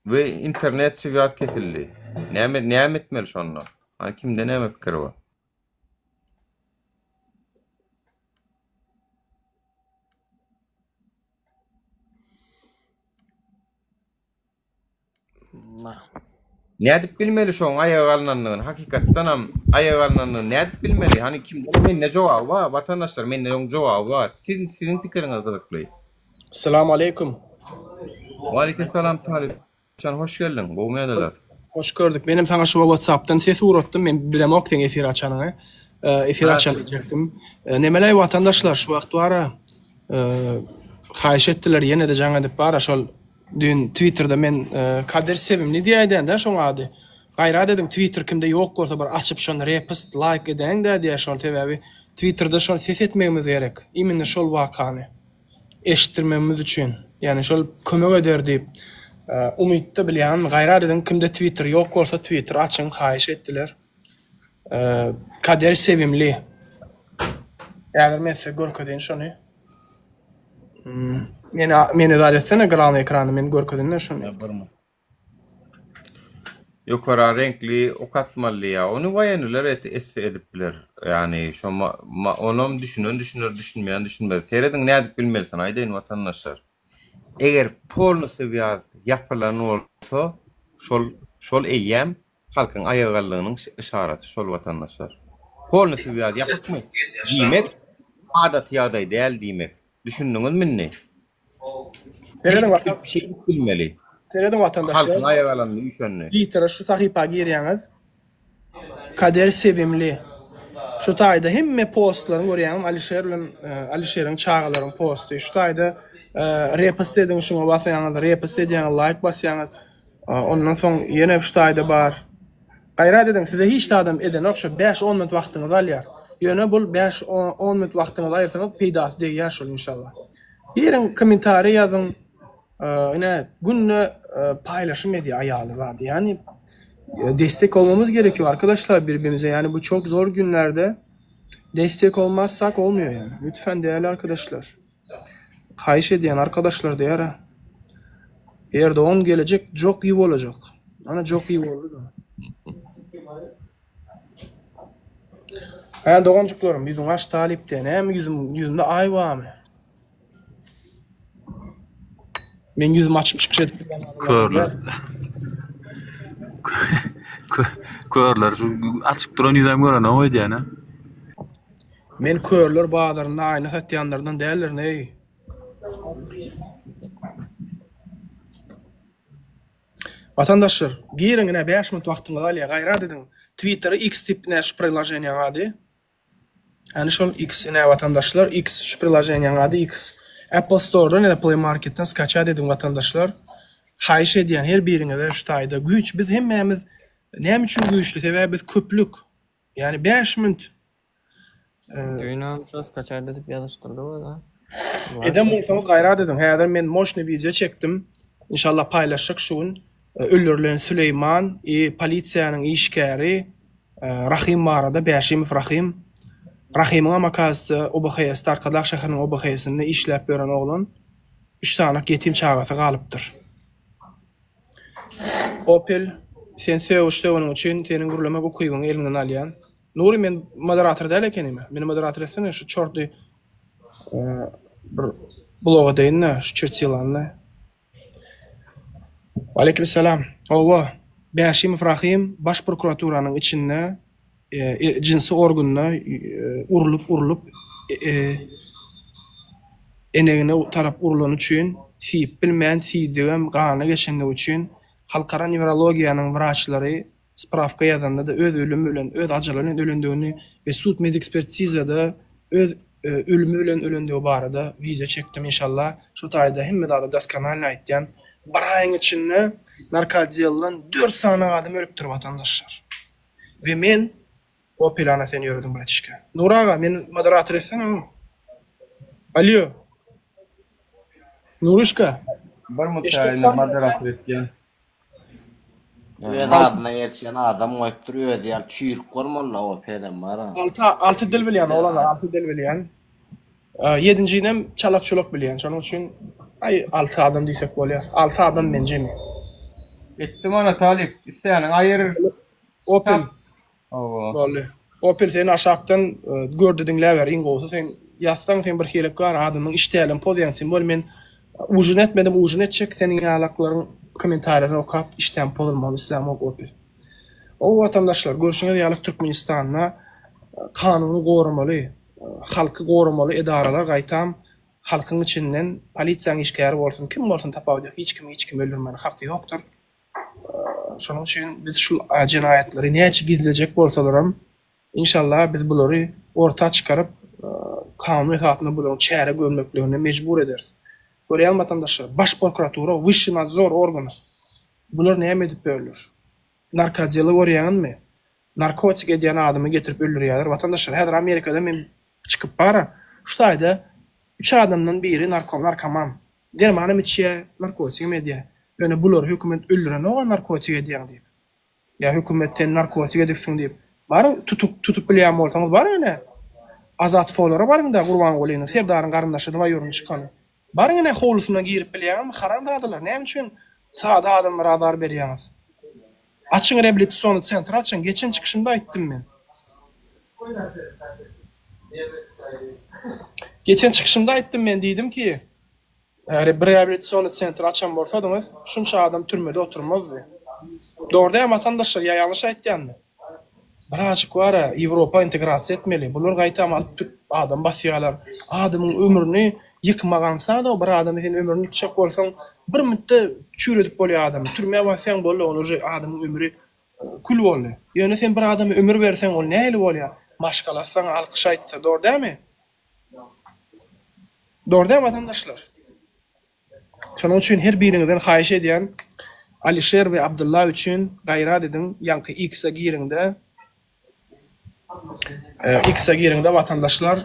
We internet swýaz kesildi. Näme, näme etmeli şonda? Hany kimde näme pikir bar? Nädip bilmeli şoň aýaga galynandygyny? Hakykatdanam aýaga galynandygyny nädip bilmeli? Hany kimde mende jogaby bar, watandaşlar mende oň jogaby bar. Siz siziň pikiriňiz gyzykly. Salam aleýkum. Waleýkim salam Talyp jan hoş geldiň. Gowmy ýagdaýlar? Hoş gördük. Menem saňa şu WhatsAppdan ses ugratdym. Men bilemok seň efir açanyňy. Efir açan diýjekdim. Nemeleý watandaşlar şu wagt bara haýyş etdiler ýene-de jaň edip bara şol Düýn Twitterda men Kadir Sevimli diýäýdän-dä şoň ady. Gaýrat ediň Twitter kimde ýok bolsa bir açyp şony repost laýk edäýiň-dä diýä şol sebäbi Twitterde şony ses etmegimiz gerek. Imенно şol wakany eşitdirmegimiz üçin. Ýagny şol kömek eder diýip umytda bilýänmi gaýrat ediň kimde Twitter ýok bolsa Twitter açyň haýyş etdiler. Kader Sevimli. Häzir men size görkezeýin şony. Meni meni zat etsene glawny ekrany men görkezinde şony. Ýokara reňkli ok atmaly diýýär. Ony waýenliler et, etse edip biler. Ýagny şo onam düşünen düşüner, düşünmeýän düşünmez. Serediň nädip bilmelisin aýdaýyn watandaşlar. Eger polny swýaz ýapylan bolsa şol şol eýýäm Halkyň aýagallygynyň yşaraty şol watandaşlar. Polny swýaz ýapykmy? Diýmek, adaty ýagdaý däl diýmek. Düşündiňizmi indi? Serediň watan. Şeýdip bilmeli. Serediň watandaşlar. Halkyň aýagalanyny üýşenini. Twittere şu sahypa girýäňiz. Kader Sevimli. Şu taýda hemme postlaryny görýäňmi Alişer bilen Alişeriň çagalaryň posty. Şu taýda repost ediň şuňa basýaňyz, repost edýäňiz, laýk basýaňyz. Ondan soň ýene şu taýda bar. Gaýrat ediň, size hiç zadam edenok, şo bäş-on minut wagtyňyzy alýar. Ýöne bul bäş-on minut wagtyňyzy aýyrsaňyz peýdasy degýär şol inşallah. Giriň kommentariý ýazyň. Ine günde paýlaşym edýär aýaly zady. Ýagny destek olmamyz gerekiyor arkadaşlar birbirimize. Yani bu çok zor günlerde destek olmazsak olmuyor yani. Lütfen değerli arkadaşlar. Haýyş edýän arkadaşlar diýär. Erdogan gelejek jok iyi bolajak. Ana jok iyi boldy da. Hä doganjyklarym ýüzüň aç talyp diýen. Näme ýüzüm ýüzümde aý barmy? Men ýüzümi açyp çykyş edip bilýän adamlardan Körler. däl. Körler şu açyk duran ýüzem görenok öýdýän a. Men körler bazarynda aýna satýanlardan däldirin eý. Watandaşlar, giriň ine 5 minut wagtyňyzy alýar, gaýrat ediň. Twitteri X diýip ine şu priloženiýaň ady. Ýani şol X ine watandaşlar X şu priloženiýaň ady X. Apple Store-dan ýa-da Play Market-den skaçat ediň watandaşlar. Haýyş edýän her biriňize şu taýda güýç biz hemmämiz näme üçin güýçli sebäbi biz köplük. Ýani 5 minut Düýn şo skaçat edip ýazyşdyrdy o-da. Eden bolsaňyz gaýrat ediň. Häzir men moşny wideo çekdim. Inşallah paýlaşjak şu gün. Öldürilen Süleýman i polisiýanyň işgäri Rahym barada Bäşimow Rahym. Rahymyňam okazysy OBHS-de Arkadag şäheriniň OBHS-inde işläp ýören oglan. Üç sanak ýetim çagasy galypdyr. Opel sen sögüş sögeniň üçin seniň gürlemek ukybyňy eliňden alýan. Nury men moderator däl ekenime. Meni moderator etsene şu çorty bir blog edeýin-de şu çertilany. Waleýkim salam. Hawa, Bäşimow Rahym baş prokuraturanyň içinde jynsy organyna urlup urlup enegine tarap urlany üçin siýip bilmän siýdigem gana geçendigi üçin halkara newrologiýanyň wraçlary sprawka ýazanda-da öz ölümi bilen, öz ajaly bilen ölendigini we sud medekspertizada öz ölümi bilen ölendigi barada wideo çekdim inşallah şu taýda hemme zady doskonalny aýtýan. Bir aýyň içinde narkootdelden dört sany adam ölüpdir watandaşlar. We men o plana sen ýörediň bratişka. Nury aga meni moderator etsene oňa. Alýo. Nuruşka. Bir mut Eşidip indi sen moderator etýän. Öz adyna gelişen adam goýupdyr özi ýaly çüýrük bolmalyda o pelem bar-a. Alty alty dil bilýän oglanlar alty dil bilýän. Ýedinjinem çalak-çulak bilýän şonuň üçin aý alty adam diýsek bolýar. Alty adam men jemi. Etdim ana talyp isläniň aýyr. Opel. Hawa. Boldy. Opel sen aşakdan görde diňläber iň gowusy sen ýazsaň sen bir hilek bar adamyň işdäligini pozýaň sen bol men ujin etmedim ujin etjek seniň ýalaklaryň kommentariýasyny okap işdäm pozulmagyny islämok Opel. O watandaşlar görşüňiz ýaly Türkmenistanda kanuny goramaly halky goramaly edaralar gaýtam halkyň içinden polisiýaň işgäri bolsun kim bolsun tapawudy ýok hiç kimiň hiç kimi öldürmäne haky ýokdur. Şonuň üçin biz şul jenaýatlary näçe gizlejek bolsalaram, inşallah biz bulary orta çykaryp, kanun esasynda bularyň çäre görmekligine mejbur ederis. Görýäňmi watandaşlar, baş prokuratura, wyşşi nadzor organy bular näme edip ýörler? Narkodeli görýäňizmi? Narkotik edýän adamy getirip öldürýärler. Watandaşlar, häzir Amerikada men çykyp bara, şu taýda üç adamdan biri narko, narkoman. Dermanam içýär, narkotigem edýär. Ýöne bulary hökümet öldürenok-a narkotik edýäň diýip. Ýa hökümet sen narkotik edipsiň diýip. Baryň tutup tutup bilýän bolsaňyz baryň ine Azat Folara baryň-da Gurbangulynyň, Serdaryň garyndaşy dwaýurny çykany. Baryň ine howlusyna girip bilýäňizmi haramzadalar näme üçin sada adamlara azar berýäňiz. Açyň reabilitasiony sentr açyň geçen çykyşymda aýtdym men. Geçen çykyşymda aýtdym men diýdim ki bir reabilitasiony sentr açan bolsadyňyz şunça adam türmede oturmazdy. Dogry dämi watandaşlar ýa ýalňyş aýtýanmy? Birazjyk bara Ýewropa integrasiýa etmeli. Bular gaýtam alyp tüp adam basýarlar. Adamyň ömrüni ýykmak aňsat-ow bir adamy sen ömrüni ýykjak bolsaň bir minutda çüýredip bolýar adamy. Türmä basýaň boldy ony uje adamyň ömri kül boldy. Ýöne sen bir adama ömür berseň ol nähili bolýar? Maşgalasy saňa alkyş aýtsa dogry dälmi? Dogry dälmi watandaşlar? Şonuň üçin her biriňizden haýyş edýän Alişer we Abdylla üçin gaýrat ediň ýaňky X-e giriňde X-e giriňde watandaşlar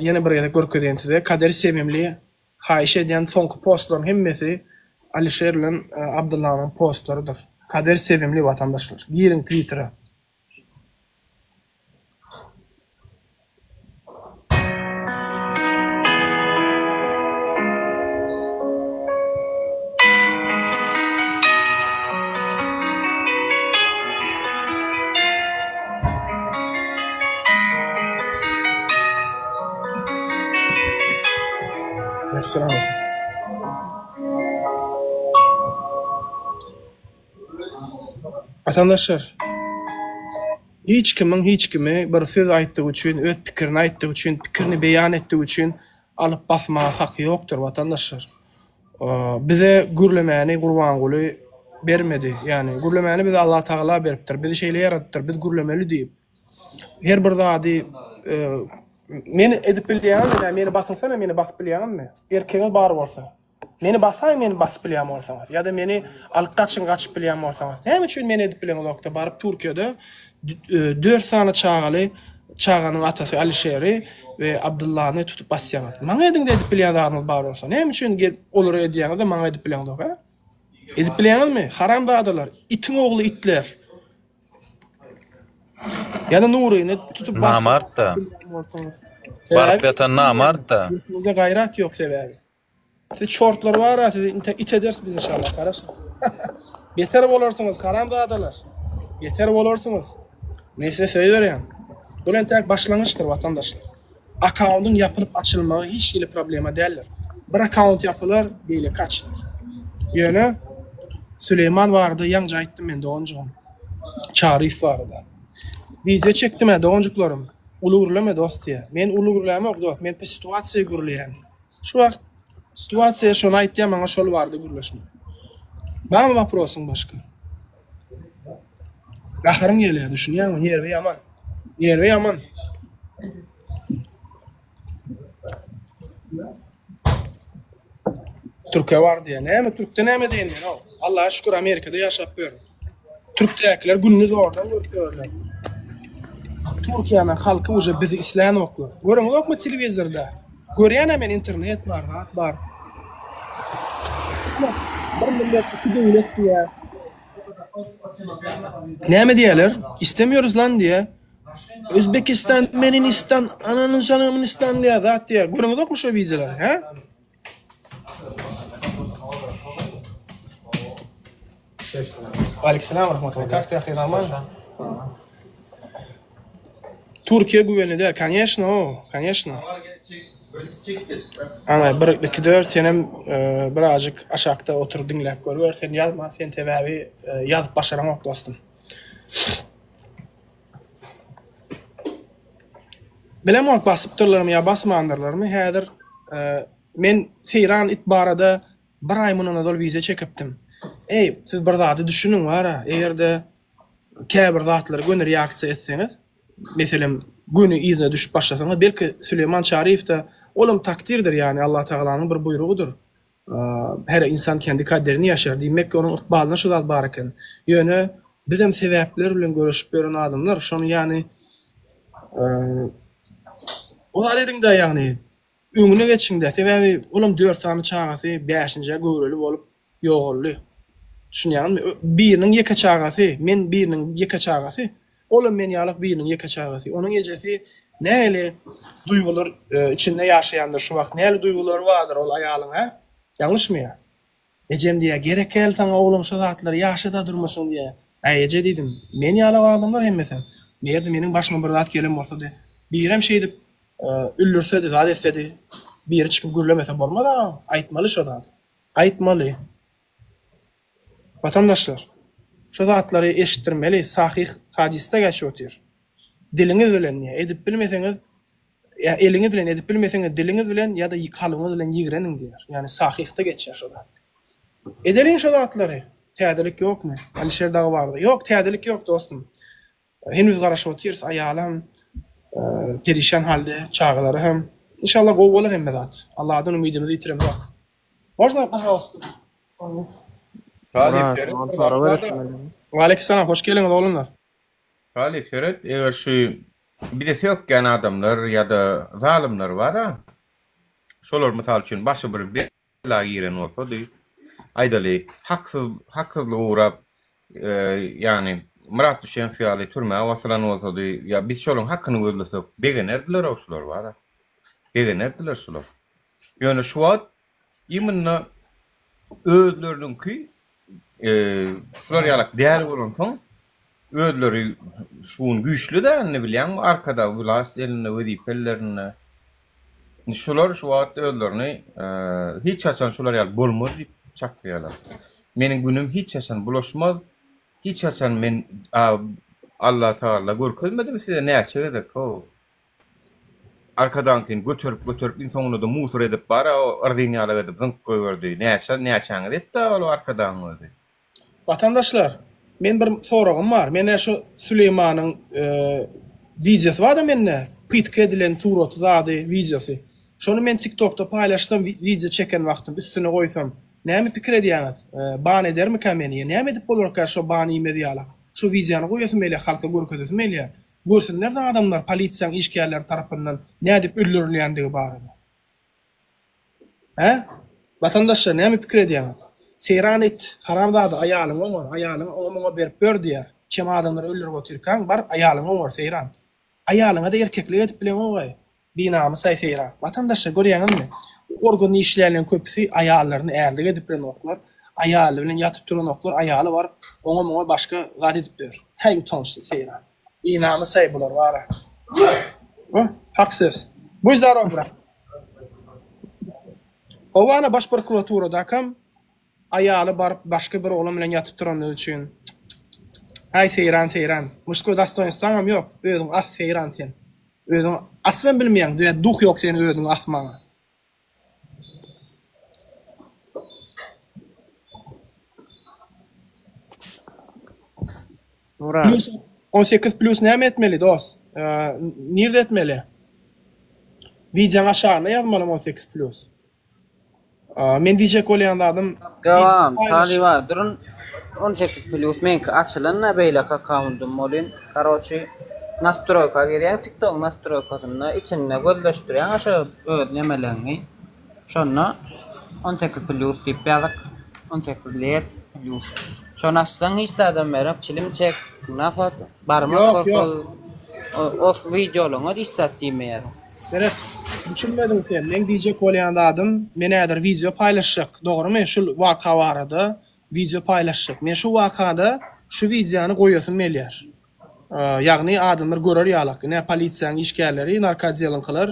ýene bir gezek görkezeýin size Kader Sevimli haýyş edýän soňky postlaryň hemmesi Alişer bilen Abdyllanyň postlarydyr Kader Sevimli watandaşlar giriň Twittere. Watandaşlar, hiç kimiň hiç kimi bir söz aýtdygy üçin, öz pikirini aýtdygy üçin, pikirini beýan etdigi üçin alyp basmaga haky ýokdur, watandaşlar. Bize gürlemäni Gurbanguly bermedi. Ýagny gürlemäni bize Allatagala beripdir. Bizi şeýle ýaradypdyr, biz gürlemeli diýip. Her bir zady men edip bilýäňizmi, meni basyňsana, meni basyp bilýäňizmi? Erkegiňiz bar bolsa. Meni basaýyň meni basyp bilýän bolsaňyz ýa-da meni alyp gaçyň gaçyp bilýän bolsaňyz. Näme üçin meni edip bileňizokda baryp Türkiýede 4 sany çagaly çaganyň atasy Alişeri we Abdyllany tutup basýaňyz. Maňa ediňde edip bilýän zadyňyz bar bolsa. Näme üçin gelip olara edýäňiz-de maňa edip bileňzok hä? Edip bilýäňizmi? Haramzadalar, itiň ogly itler. Ýa-da Nuryny tutup basyp Namart-da. Baryp ýatan namart-da. Ýurtumyzda gaýrat ýok sebäbi. Siz çortlar bara sizi inte it ederis biz inşallah garaşyň. Beter bolarsyňyz haramzadalar. Beter bolarsyňyz. Men size söz berýän. Bul entäk başlangyçdyr watandaşlar. Akkaundyň ýapylyp açylmagy hiç hili problema däldir. Bir akkaunt ýapylar, beýleki açylar. Ýöne Süleýman barada ýaňja aýtdym men doganjygym. Çaryýew barada. Wideo çekdim-ä doganjyklarym. Uly gürleme dost diýýär. Men uly gürlämok dost, men po situasiýa gürleýän. Şu wagt situasiýa şony aýtýar maňa şol barada gürleşmek. Barmy waprosyň başga? Gaharym gelýär düşünýäňmi? Nerwi ýaman. Nerwi ýaman. Türke bar diýýär. Näme türkde näme diýen men o? Allaha şükür Amerikada ýaşap ýörün. Türkdäkiler gününi zordan görüp ýörler. Türkiýäniň halky uje bizi islänoklar. Göreňizokmy telewizorda? Görýän-ä men internet bar, zat bar. millet iki döwlet diýýär. Näme diýýärler? Istemiyoruz lan diýýär. Özbekistan, Meninistan, Ananynistan diýýär, zat diýýär. Göreňizokmy şo wideolary, hä? Aleyküm rahmetullah. Как ты, Ахи Türkiýe güvenli däl, koneşno, koneşno. Ana, 1 2 4 senem e, birazjyk aşakda oturyp diňläp görüber, sen ýazma, sen sebäbi e, ýazyp başaraňok dostum. Bilemok basypdyrlarmy ýa basmandyrlarmy, häzir e, men Seýran it barada Bir aý mundan ozal wideo çekipdim. Eý, siz bir zady düşüniň bar-a, eger-de käbir zatlara göni reaksiýa etseňiz, meselem, göni yzyna düşüp başlasaňyz, belki Süleýman Çaryýew-de, olam takdyrdyr, ýagny Allatagalanyň bir buýrugydyr. Her insan kendi kaderini ýaşar, diýmek ki, onuň ykbalynda şu zat bar eken. Ýöne bizem sebäpler bilen göreşip ýören adamlar, şony ýagny o zat ediň-dä, ýagny Öňüne geçiňdä, sebäbi olam dört sany çagasy bäşinjä göwreli bolup ýogaldy. Düşünýäňizmi? Biriniň ýeke çagasy, men biriniň ýeke çagasy, olam men ýalak biriniň ýeke çagasy. Onuň ejesi nähili duýgular içinde ýaşaýandyr şu wagt, nähili duýgulary bardyr ol aýalyň, hä? Ýalňyşmy ýa? Ejem diýýär, Gerek däl saňa oglum şo zatlar, ýaşa-da durmuşyňy diýýär. Äý eje diýdim, men ýalak adamlar hemmesem. Eger-de meniň başyma bir zat gelen bolsady, birem şeýdip öldürsedi, zat etsedi, biri çykyp gürlemese bolmaz agam, aýtmaly şo zady. Aýtmaly. Watandaşlar, şo zatlary eşitdirmeli, sahyh hadysda geçip otyr. Diliňiz bilen diýýär, edip bilmeseňiz, Ýa eliňiz bilen edip bilmeseňiz diliňiz bilen ýa-da kalbyňyz bilen ýigreniň diýýär. Ýagny sahyhda geçýär şo zat. Edeliň şo zatlary. Täzelik ýokmy? Alişer dagy barada. Ýok, täzelik ýok dostum. Henüz garaşyp otyrys. Aýalam perişan halde, çagalary hem. Inşallah gowy bolar hemme zat. Allahdan umydymyzy ýitiremzok. Można pažalsta? Talyp seret. Waleýkim salam, hoş geldiňiz oglanlar. Talyp seret, eger şu bize sökýän adamlar ýa-da zalymlar bar-a, şolar mysal üçin başy bir bela giren bolsady, aýdaly, haksyz haksyzlyga ugrap, ýagny Myrat Düşenow ýaly türmä basylan bolsady, ýa biz şolaryň hakyny gözlesek, begenerdiler-ow şular bar-a. Begenerdiler şular. Ýöne şu wagt imенно özleriniňki şular ýalak däl bolansoň, Özleri şu gün güýçli dä indi bilýäňmi arkada wlast elinde wezipe ellerinde. Indi şular şu wagt özlerini hiç haçan şular ýaly bolmaz diýip çaklaýarlar. Meniň günüm hiç haçan bulaşmaz. Hiç haçan men Allah Tagala görkezmedimi size näçe gezek how. Arkadaňkyny göterip göterip iň soňunda-da musor edip bara o yrzyn ýalak edip zyňyp goýberdi. Näçe näçäňiz etdi ol arkadagyň özi. Watandaşlar, men bir soragym bar. Menä şu Süleýmanyň wideosy barda mende, pytka edilen suraty zady wideosy. Şony men tiktokda paýlaşsam wideo çeken wagtym üstüne goýsam näme pikir edýäňiz? Ban edermikä meni ýa näme edip bolarka şo ban iýmez ýalak? Şo wideony goýasym gelýär halka görkezesim gelýär. Görsünlerde adamlar polisiýaň işgärleri tarapyndan nädip öldürilýändigi barada. Hä? Watandaşlar näme pikir edýäňiz? Seýran it, haramzada aýalyňy oňar, aýalyňy oňa muňa berip ber diýýär. Çem adamlary öldürip otyrkaň, bar aýalyňy oňar Seýran. Aýalyňa-da erkeklik edip bileňogaý. Binamys-aý Seýran. Watandaşlar görýäňizmi? Organda işleýänleriň köpüsi aýallaryny ärlik edip bilenoklar. Aýaly bilen ýatyp duranoklar, aýaly baryp oňa muňa başga zat edip ber. Häý utançsyz Seýran. Binamys-aý bular bara. Hak söz. Buý zdorov brat. Howana baş prokuraturadakam aýaly baryp başga bir oglan bilen ýatyp durandygy üçin. Häý Seýran Seýran. Muşkoý dostoýnstwaňam ýok. Özüňi as Seýran sen. Özüňi asybam bilmeýäň. Duh ýok seni özüňi asmaga. Plus 18 plus näme etmeli dos? Nirde etmeli? Wideoň aşagyna ýazmalymy 18 plus? Men diýjek bolýan zadym Dewam, talyba durun 18 plus meňki açylan-da beýleki akkauntym bolyn. Karoçi nastroýka girýäň tiktogyň nastroýkasynda içinde gözleşdirýäň şo öz nemeleňi. Şonda 18 plus diýip ýazyk. 18 let plus. Şony açsaň hiç zadam berok, çilim çek, nas at, barmak Ýok, görkez. ýok. O, o wideolaryňa hiç zat diýmeýär. Seret, düşünmediň sen. Meň diýjek bolýan zadym, men häzir wideo paýlaşjak, dogrymy, şul waka barada wideo paýlaşjak. Men şu wakada şu wideony goýasym gelýär. Ýagny adamlar görer ýalak, ine polisiýanyň işgärleri, narkoodeliňkiler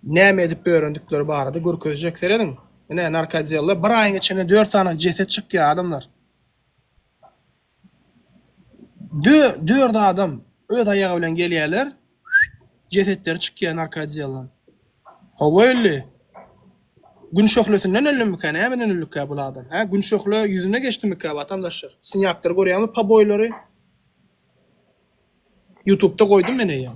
näme edip ýörendikleri barada görkezjek. Serediň, ine narkoodelde bir aýyň içinde dört sany jeset çykýar adamlar. Dört adam öz aýagy bilen gelýärler, jesetleri çykýar narkooddelden. Hawa öldi. Gün şöhlesinden öldümikä, nämeden öldükä bul adam? Hä, gün şöhle ýüzüne geçdimikä watandaşlar? Sinýaklary görýäňmi poboýlary? Ýutubda goýdum men eýýäm.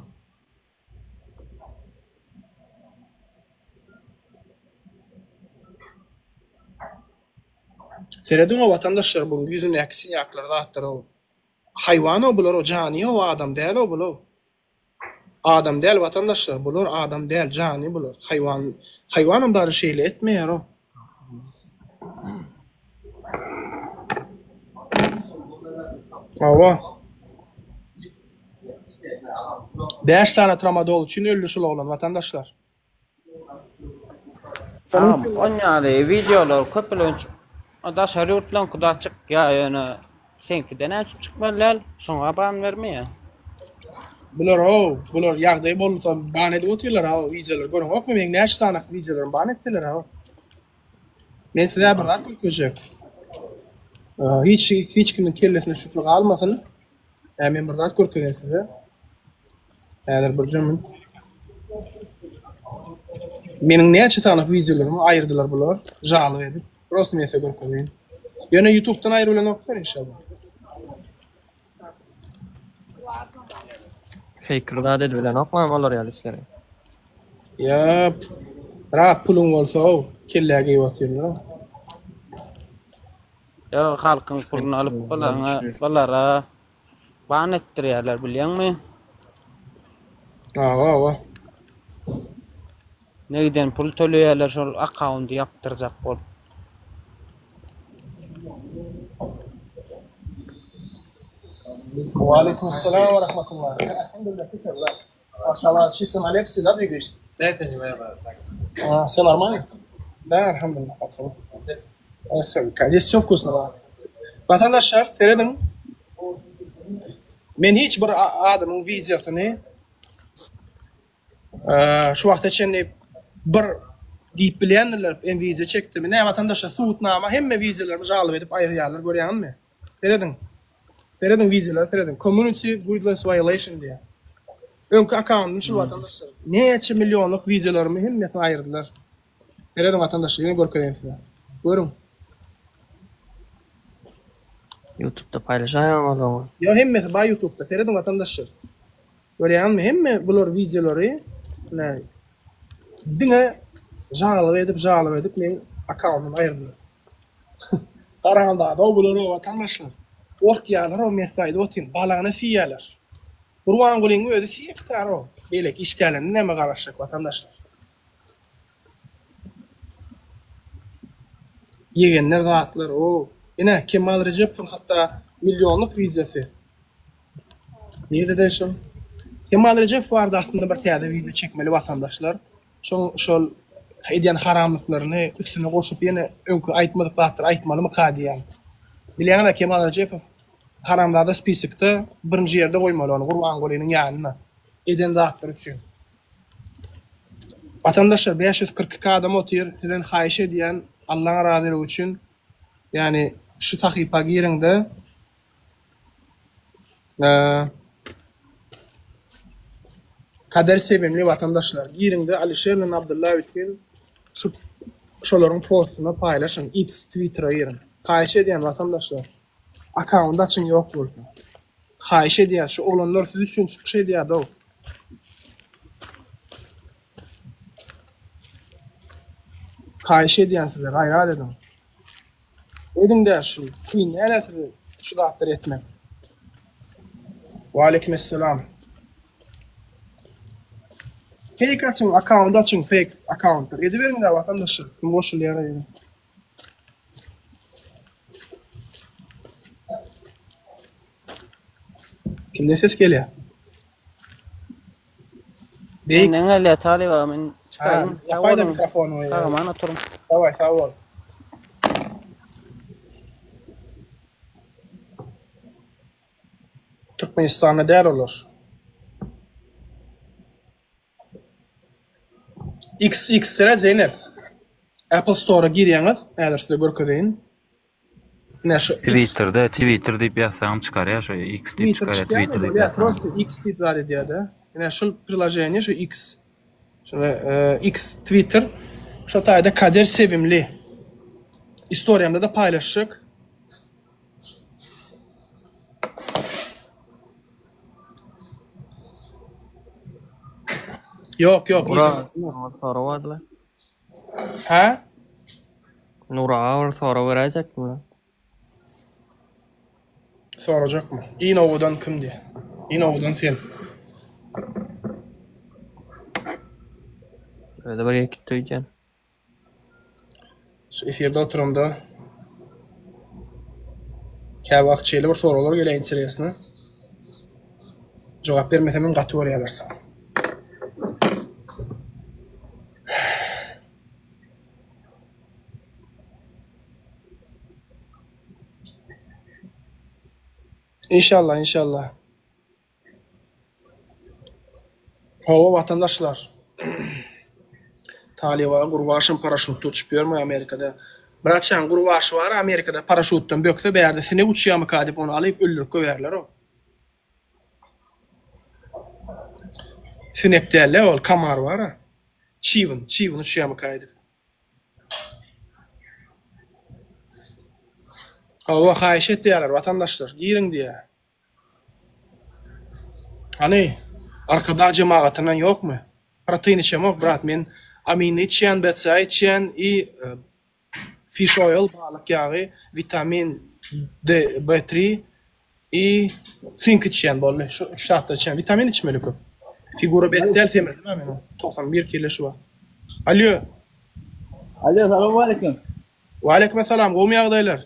Serediň o watandaşlar bu ýüzündäki sinýaklary zatlary o. Haýwan o bular o jany o adam däl o bular. Adam däl watandaşlar bular adam däl jany bular haýwan haýwanam daže şeýle etmeýär o. Hawa. 5 sany tramadol üçin öldi şul oglan watandaşlar. Agam on ýaly wideolar köplenç daşary ýurtlaňkyda çykýa ýöne seňkide näme üçin çykmaly däl şoňa ban bermeýä. Bular how bular ýagdaý bolsa ban edip otyrlar how wideolar göreňokmy meň näçe sany wideolarymy ban etdiler how. Men size bir zat görkezjek. Hiç hiç kimiň kellesine şübhe galmasyn. Hä men bir zat görkezeýin size. Häzir birje minut. Meniň näçe sany wideolarymy aýyrdylar bular, žalyp edip. Prosta men size görkezeýin. Ýöne YouTube'dan aýryp bilenoklar inşallah. Feýkli zat edip bilenokmy olar ýaly işleri? Ýa, rahat puluň bolsa-ow, kellä geýip otyrlar. Ýok halkyň puluny alyp bularyňa bulara ban etdirýärler bilýäňmi? Hawa hawa. Negden pul töleýärler şol akkaundy ýapdyrjak bolup. Waleýkim essalam we rahmetullah. Elhamdülillah şükürler. Maşallah чисто на лекции да двигаешься? Да это не моя А, все нормально? Да, elhamdülillah. Здесь все вкусно. Watandaşlar, serediň. Men hiç bir adamyň wideosyny şu wagta çenli bir diýip bilýändirler, men wideo çekdim. Ine, watandaşlar, subutnama hemme wideolarymy žaloba edip aýyrýarlar, görýäňizmi? Serediň. Serediň wideolara serediň. Community guidelines violation diýýär. Öňki akkauntym şul watandaşlar. Näçe millionlyk wideolarymy hemmesini aýyrdylar. Serediň watandaşlar ýene görkezeýin size. Görüň. Youtubeda paýlaşaýaň olaňy. Ýok hemmesi bar youtubeda. Serediň watandaşlar. Görýäňmi hemme bular wideolary ine diňe žaloba edip žaloba edip meň akkauntymy aýyrdylar. Haramzada bular o watandaşlar. Ortýalar o men size aýdyp otyryn balagyna siýýäler. Gurbangulyň özi siýekdar o. Beýleki işgärlerden näme garaşjak watandaşlar. Ýegenler zatlar o. Ine Kemal Rejepowyň hatda millionlyk wideosy. Nirede şol? Kemal Rejepow barada aslynda bir täze wideo çekmeli watandaşlar. Şoň şol edýän haramlyklaryny üstüne goşup ýene öňki aýtmadyk zatlary aýtmalymyka diýýän. Bilýäňiz-ä Kemal Rejepow haramzada spisokda birinji ýerde goýmaly ony Gurbangulynyň ýanyna eden zatlary üçin. Watandaşlar 542 adam otyr sizden haýyş edýän Allaň razylygy üçin ýani şu sahypa giriňde Kader Sevimli watandaşlar giriňde Alişer bilen Abdylla üçin şu şolaryň postuna paýlaşyň X Twittere giriň. Haýyş edýän watandaşlar akaunt açyň ýok bolsa. Haýyş edýän şu oglanlar siz üçin çykyş edýädow. Haýyş edýän size gaýrat ediň. Ediňdä şu kyn dälä size şu zatlary etmek. Waleýkim essalam. Fake açyň akkaunt açyň fake akkauntlar ediberiňdä watandaşlar kim goşulýar edin. Kimden ses gelýär? Beýik. Menden gelýär Talyp aga men çykaýyn. Sag Ýapaýda boluň. mikrofonyňy. Sag aman oturyň. Daway sag bol. Türkmenistanda däl olar. XX seret Zeýnep. Apple Store-a girýäňiz, häzir size görkezeýin. Ine şu X. Twitterde Twitter diýip ýazsaňam çykarýar şo X diýip Twitter çykarýar çykýarmy? Twitter diýip Bolýar, ýazsaňam. prosta X diýip zat edýär-de. Ine şul priloženiýe şu X. Şuny X Twitter. Şo taýda Kader Sevimli. Istoriýamda-da paýlaşjak. Ýok, ýok. Ura, sorag bardy-la. Hä? Nur aga bir sorag beräýjekdim-le. Sorajakmy? Iň owadan kim diýýär. Iň owadan sen. Özi bir ýeke öýdýän. Şu efirde oturamda käwagt şeýle bir soraglar gelýär interesny. Jogap bermesem hem gaty görýärler soň. Inşallah, inşallah. Hawa watandaşlar. Talyba gurbaşym paraşutda uçup ýörme Amerikada. Braçan gurbaşy bar Amerikada paraşutdan bökse bärde sinek uçýamyka diýip ony alyp öldürip goýarlar o. Sinek däl-le ol kamar bar-a. Çybyn, çybyn uçýamyka diýip. Hawa haýyş etýärler watandaşlar giriň diýýär. Hany, Arkadag jemagatyndan ýokmy? Protein içemok brat men amino içýän BCA içýän i fish oil balyk ýagy witamin D B tri i sink içýän boldy şu üç zatlar içýän witamin içmeli köp figura bet däl semirdim a men 91 kile şu wagt Alýo. Alýo salowmaleýkim. Waleýkim essalam gowmy ýagdaýlar.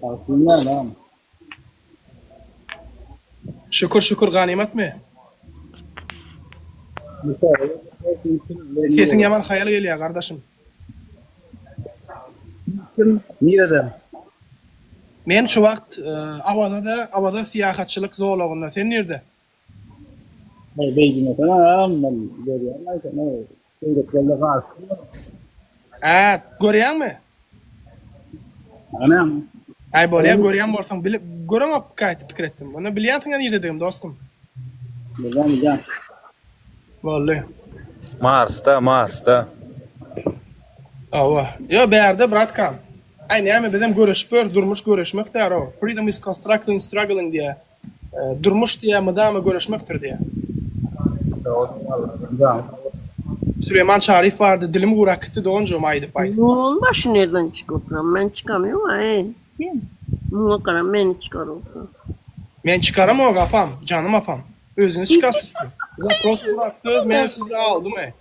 Sagbolsun agam. Şükür şükür ganymatmy? Sesiň ýaman haýal gelýär gardaşym. Kim nireden? Men şu wagt Awazada Awaza syýahatçylyk zolagynda sen nirde? Beýdimesene agam men görýän aýsana beýlekilerle galyşdym. Hä görýäňmi? Anam. Aý bolýa görýän bolsaň bilip göreňok gaýtyp pikir etdim. Onda bilýänsiňä nirededigimi dostum. Bilýän bilýän. Boldy. Marsda Marsda. Hawa. Ýo bärde bratkam. Aý näme bizem göreşip ýörüs durmuş göreşmek däro. Freedom is constructed in struggling diýä. Durmuş diýýär mydama göreşmekdir diýýär. Süleýman Çaryýew bardy dilim gurak gitdi doganjygym aýdyp aýdyp. Muň başy nirden çykyp oturan men çykamyň aý kim muňa gara meni çykaryp oturan. Men çykaramok apam janym apam özüňiz çykarsyz ki zapros gurakdy men sizi aldym eý.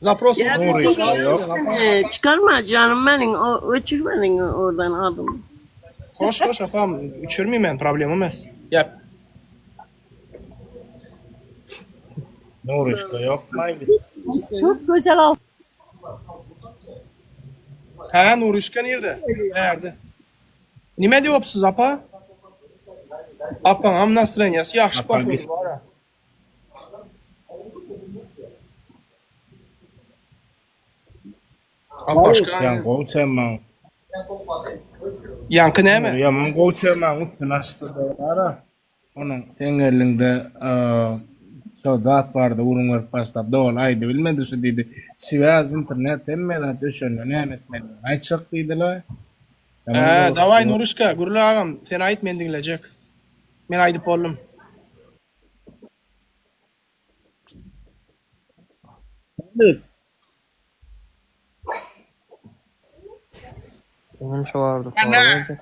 Zapros Ya Nury bir işte yok. Çıkarma canım benim. O, öçür beni oradan adım. Hoş hoş apam uçurmayayım men problema emes. Yap. Nury işte yok. Çok güzel al. Ha Nurişka nerede? Nerede? Nime diýipsiz apa? Apaňam nastroýeniýasy ýagşy Apa pohodu bar. Apaşka. Ýa gowy temaň. Ýaňky näme? Ýaman gowy temaň üstüni açdy bara. Onuň seň eliňde şo zat bardy gürrüň berip başlap doly aýdy bilmedi şu diýdi. Swýaz internet hemme zat öçende näme etmelidigini aýtjak diýdiler. Hä dawaý Nurişka gürle agam sen aýt men diňlejek. Men aýdyp boldum. Onuň şu barada sorag berjek.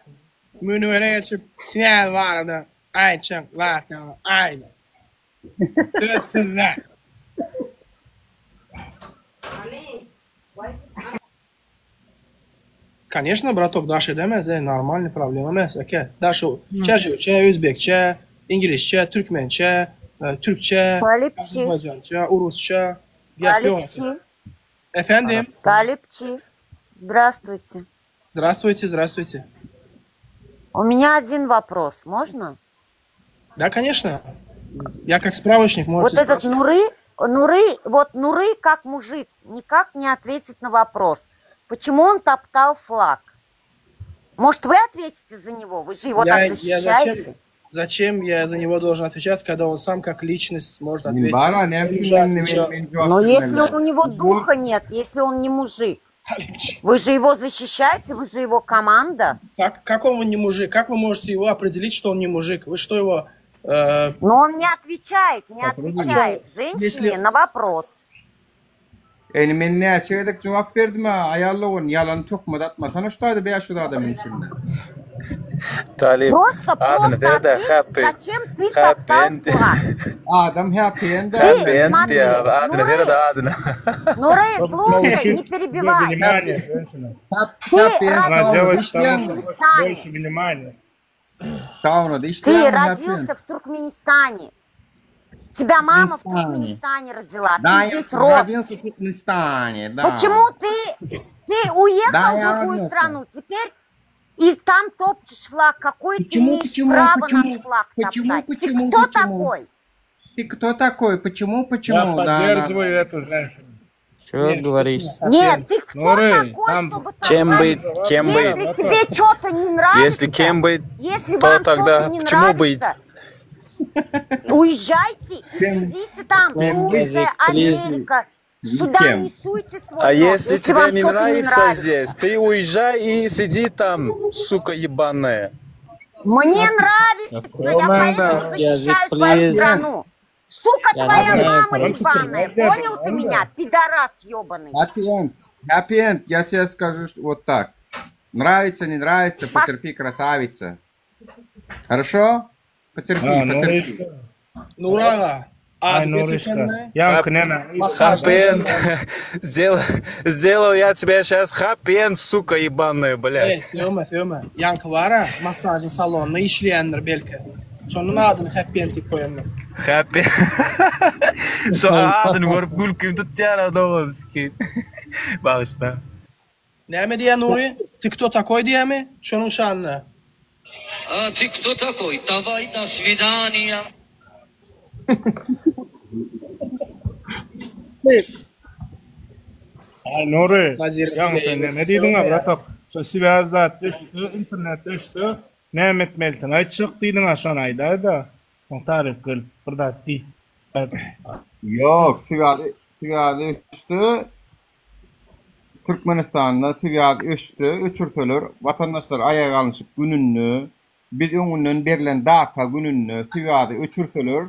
Münbere geçip sinäz barada aýtjak zatlaryňy aýt. Söz sizde. Koneşno bratok daş edemez e normalny problema emes eke daş çäjewçe özbekçe. Iňlisçe, türkmençe, türkçe, Talypçy. azerbaýjança, urusça. Gep ýok. Talypçy. Efendim? Talypçy. Здравствуйте. Здравствуйте, здравствуйте. У меня один вопрос, можно? Да, конечно. Я как справочник, Вот можете этот спрашивать. Нуры, Нуры, вот Нуры как мужик никак не ответит на вопрос, почему он топтал флаг? Может, вы ответите за него? Вы же его Я, так я защищаете. зачем, зачем я за него должен отвечать, когда он сам как личность может Men ответить? bara näme Он üçin уже men men отвечал. men jogap Но если bermeli? у него духа нет, если он не мужик, вы же его защищаете, вы же его команда. Как, как он не мужик? Как вы можете его определить, что он не мужик? Вы что его... э, Но он не отвечает, не а чё, отвечает женщине если... на вопрос. Ýani men näçe gezek jogap berdim ha, aýal dogan ýalan töhmet atmasana şu taýda 500 adamyň içinde. Talyp Просто, adyny просто berdi ответь, happy зачем ты happy топтал end флаг? Adam happy end Ты, happy end смотри, diýýär adyny Нуры, berdi adyny. Нуры, слушай, не Получить тебе перебивай. внимание, женщина. Ты Happy end Она родился делает в потому, что Туркменистане. больше внимания. Saunada Ты işleýärmi happy end? родился в Туркменистане. Тебя мама в Türkmenistane. Туркменистане родила. Да, Ты я здесь рос. родился в Туркменистане, да. Почему ты, ты уехал Да, в я другую родился. страну? Теперь и там топчешь флаг. Какое ты Почему, имеешь почему, право почему, наш флаг почему, топтать? Ты почему, кто почему? такой? Ты кто такой? Почему, Я почему? Да, да, поддерживаю эту женщину. Что Нет, что говоришь? ты Нет, ты кто Нуры, такой, там чтобы Чем топтать? быть, кем быть? Если тебе что-то не Если нравится, кем быть, если то вам что-то тогда не почему быть? нравится, уезжайте и Кем? сидите там, Туркменский Турция, язык, please. Америка. Сюда Никем. не суйте А свой нос, если если тебе вам не что-то не нравится нравится. здесь, ты уезжай и сиди там, сука ебаная. Мне нравится, я поэтому Туркменский язык, защищаю свою please. страну. Сука Я не твоя знаю мама по-русски. ебаная, понял ты меня, пидорас ебаный. Happy end. Happy end. Я тебе скажу что вот так. Нравится, не нравится, потерпи, красавица. Хорошо? Потерпи, А, потерпи. Nurişka. Nuraga, Ay ady Nurişka. getirsenme, Ýaňky näme? massajda Happy end. işleýär. Сделал, сделал я тебя сейчас happy end, сука ебаная, Ey, блядь. sögme, sögme. Ýaňky bar-a, massažyň salonynda işleýändir belki. Şonuň adyny happy end diýip goýandyr. Happy. Şu adyny görüp gülküm tutýar dogan. Bagyşla. Näme diýýär Nury? Ty kto takoý diýýärmi? Şonuň şanyna. A ty kto takoý? Dawaj do swidaniya. Ay Nury, Nazir ýaňky sen näme diýdiň-a, bratok? Şo swýaz zat düşdi, internet düşdi. Näme etmelisin? Aýtjak diýdiň-a, şony aýdaý-da. Soň taryp gelip bir zat diý. Ýok, swýaz swýaz öçse Türkmenistanda swýaz öçse, öçürseler, watandaşlar aýaga alnyşyk gününde, biz öňünden berlen data gününde swýazy öçürseler,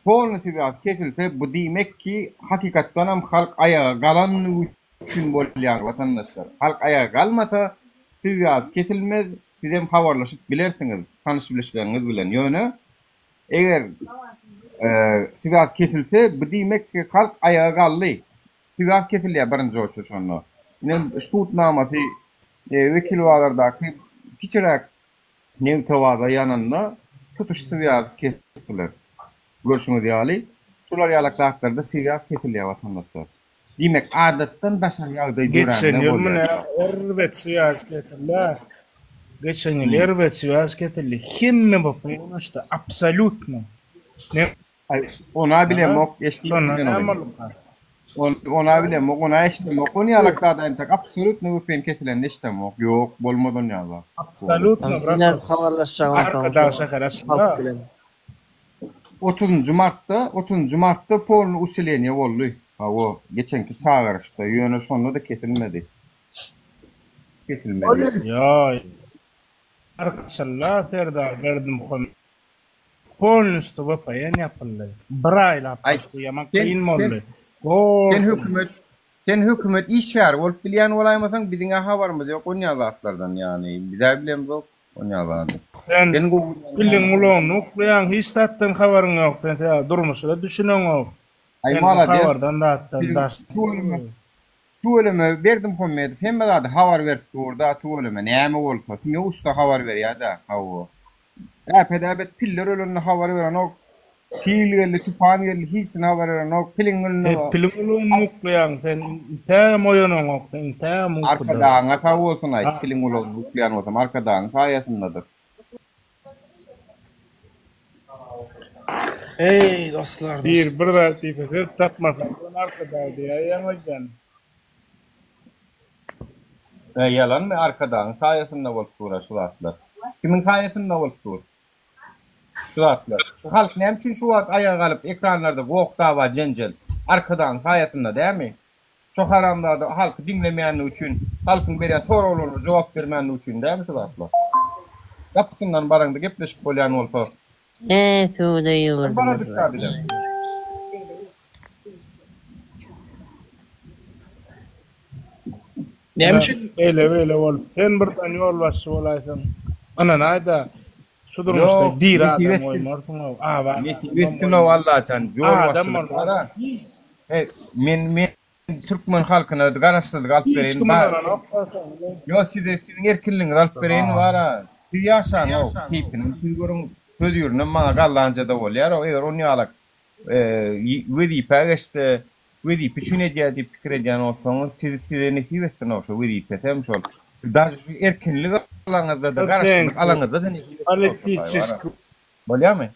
polny swýaz kesilse, bu diýmek ki, hakykatdanam halk aýaga galanlygy üçin bolýar watandaşlar. Halk aýaga galmasa, swýaz kesilmez, sizem habarlaşyp bilersiňiz tanyş bilişleriňiz bilen. Ýöne eger swýaz kesilse, bu diýmek ki, halk aýaga galdy. Swýaz kesilýär birinji oçur şonda. Ine sud namasy Wekilbazardaky kiçiräk nebitebaza ýanynda tutuş swýaz kesdiler. Görşüňiz ýaly, şular ýalak zatlarda swýaz kesilýär watandaşlar. Diýmek, adatdan daşary ýagdaý Geçen dörände ýyl bolýar. muny erbet swýaz kesildi. Geçen ýyl erbet swýaz kesildi. Hemme bu uçdy, absolýutno. Ne Aý, ona bilemok, Şonda eşitmedim näme ony. bolupdyr? On, ona bilemok, ona eşidemok. Ony ýalak zat entek absolýutno VPN kesilende eşidemok. Ýok, bolmaz ony ýaly. Absolýutno, Siz bratok. nädip habarlaşjagyň soň Arkadag şo şäher halk açyldy. bilen. 30-njy martda, 30-njy martda polny usileniýe boldy. Hawa, geçenki çagyryşda, ýöne şonda-da kesilmedi. Kesilmedi. Ýa, Arkaçylda Serdar Berdimuhamedow polnusty VPN ýapyldy. Bir aýlap Aý, başdy, ýaman sen, kyn sen, boldy. sen Gorkun. hökümet, sen hökümet işgäri bolup bilýän bolaýmasaň, biziň-ä habarymyz ýok onýa zatlardan, ýagny biz-ä bilemzok onýa zady. Sen Sen gowy bilýän iliň bolmaly. gulagyny uklaýaň, hiç zatdan habaryň ýok, sen sebäbi durmuşa-da düşüneňok. Aý, Sen bu malades. habardan zatdan Siziň daş. tüweleme, tüweleme Berdimuhamedow hemme zady habar berip dur-da, tüweleme näme bolsa, siňe uçsa habar berýär-dä, hawa. Äpet-äpet piller ölende habar berenok. Sil geldi, tupan geldi, hiçsine habar berenok. Piliň Sen ölüne piliň ulugyny uklaýaň sen intägem oýanaňok sen intägem ukuda. Arkadagyňa sag bolsun aýt, Ha. piliň ulugyny uklaýan bolsam Arkadagyň saýasyndadyr. Eý dostlar Bir dostlar. bir zat diýse söz tapmasaň sen arkadag diýäýýäň öýdýän. E, ýalanmy Arkadagyň saýasynda bolup dur-a şu zatlar. Kimiň saýasynda bolup dur? Şu zatlar. Şu halk näme üçin şu wagt aýaga galyp ekranlarda goh dawa jenjel? Arkadagyň saýasynda dämi? Şo haramzada halky diňlemeýänligi üçin, halkyň berýän soraglaryna jogap bermänligi üçin dämi şu zatlar? Gapysyndan baraňda gepleşip bolýan bolsa. Eee suwda Kim ýüwürdüler. barardyk-da bizem. Näme üçin? Beýle beýle bolup sen birden ýolbaşçy bolaýsaň ynanaýda şu durmuşda Ýok, diri nesip adam etsin. goýmarsyň-ow, abat Nesip adamam etsin-ow goýmarsyň. Allajan, Adam ýolbaşçylyk bolmaz. bar-a. He, men men türkmen halkyna garaşsyzlyk alyp Hiç bereýin. kim Ba ynananok bolsa. Ýok, size siziň erkinligiňizi alyp bereýin bar-a. Siz ýaşaň-ow, keýpini siz görüň, hödürinem maňa gallanjada bolýar-ow, eger on ýalak wezipä geçse, wezipe üçin edýär diýip pikir edýän bolsaňyz, siz size nesip etsin-ow şo wezipesem şol. Daže şu erkinlik alaňyzda-da, garaşsyzlyk alaňyzda-da nesip etsin-ow şo taý bar-a. Bolýarmy?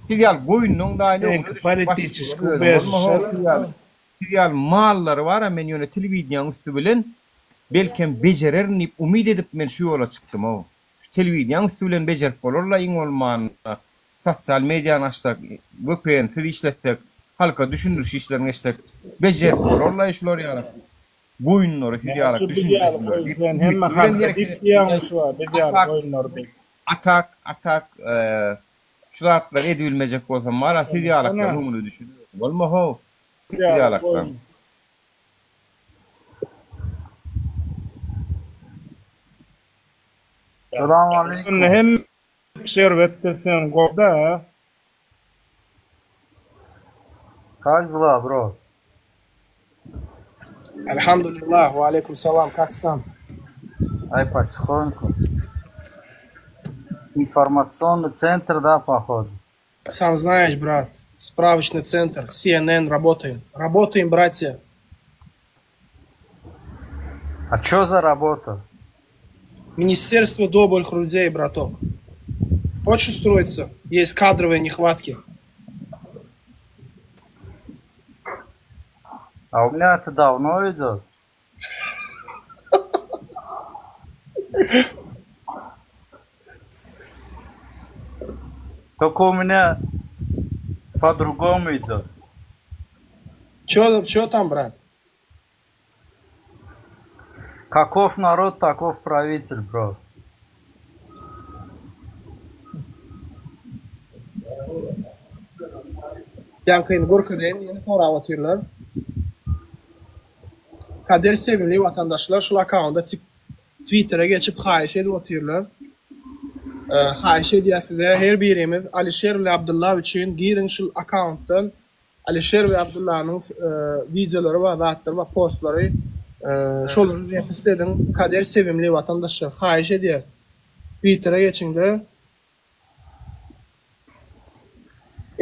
Siz ýaly goýunlaň daýyny öňüne düşüp başlyk özüň bolma-how, siz ýaly siz ýaly mallary bar-a men ýöne telewideniýäň üsti bilen belkem bejererin diýip umyt edip men şu ýola çykdym-ow. Şu telewideniýäň üsti bilen bejerip bolar-la iň bolmanda sosial mediany açsak, VPN-siz işletsek, halka düşündiriş işlerini geçsek bejerip bolar-laý şular ýaly goýunlary siz ýaly Näçe biz ýaly düşünjesizleri goýun diýip sen hemme umyt bilen halka hereket diýip etdim. diýýäňmi şu wagt biz ýaly Atak goýunlary diýip. atak atak şu zatlary edibilmejek bolsam bara siz ýalaklaryň öňüne düşüp bolma how Biz siz ýaly ýalaklaryň. goýun. Salam Indi aleýkum. hemme şerbetdir sen goda. Kak dela bro? Elhamdülillah we aleýkum salam kak sam. Ay потихоньку. Информационный центр, да, походу? Сам знаешь, брат, справочный центр, CNN, работаем. Работаем, братья. А чё за работа? Министерство добрых людей, браток. Хочешь устроиться? Есть кадровые нехватки. А у меня это давно идет. Только у меня по-другому идет. Чё, чё там, брат? Каков народ, таков правитель, бро. Ýaňkyny görkezeýin, ýene sorap otyrlar. Kader sevimli watandaşlar şul akkaunda Twittere geçip haýyş edip otyrlar. Haýyş edýär size her birimiz Alişer bilen Abdylla üçin giriň şul akkauntdan Alişer we Abdyllanyň wideolary bar zatlary bar postlary şolary repost ediň Kader sevimli watandaşlar haýyş edýäs Twittere geçiňde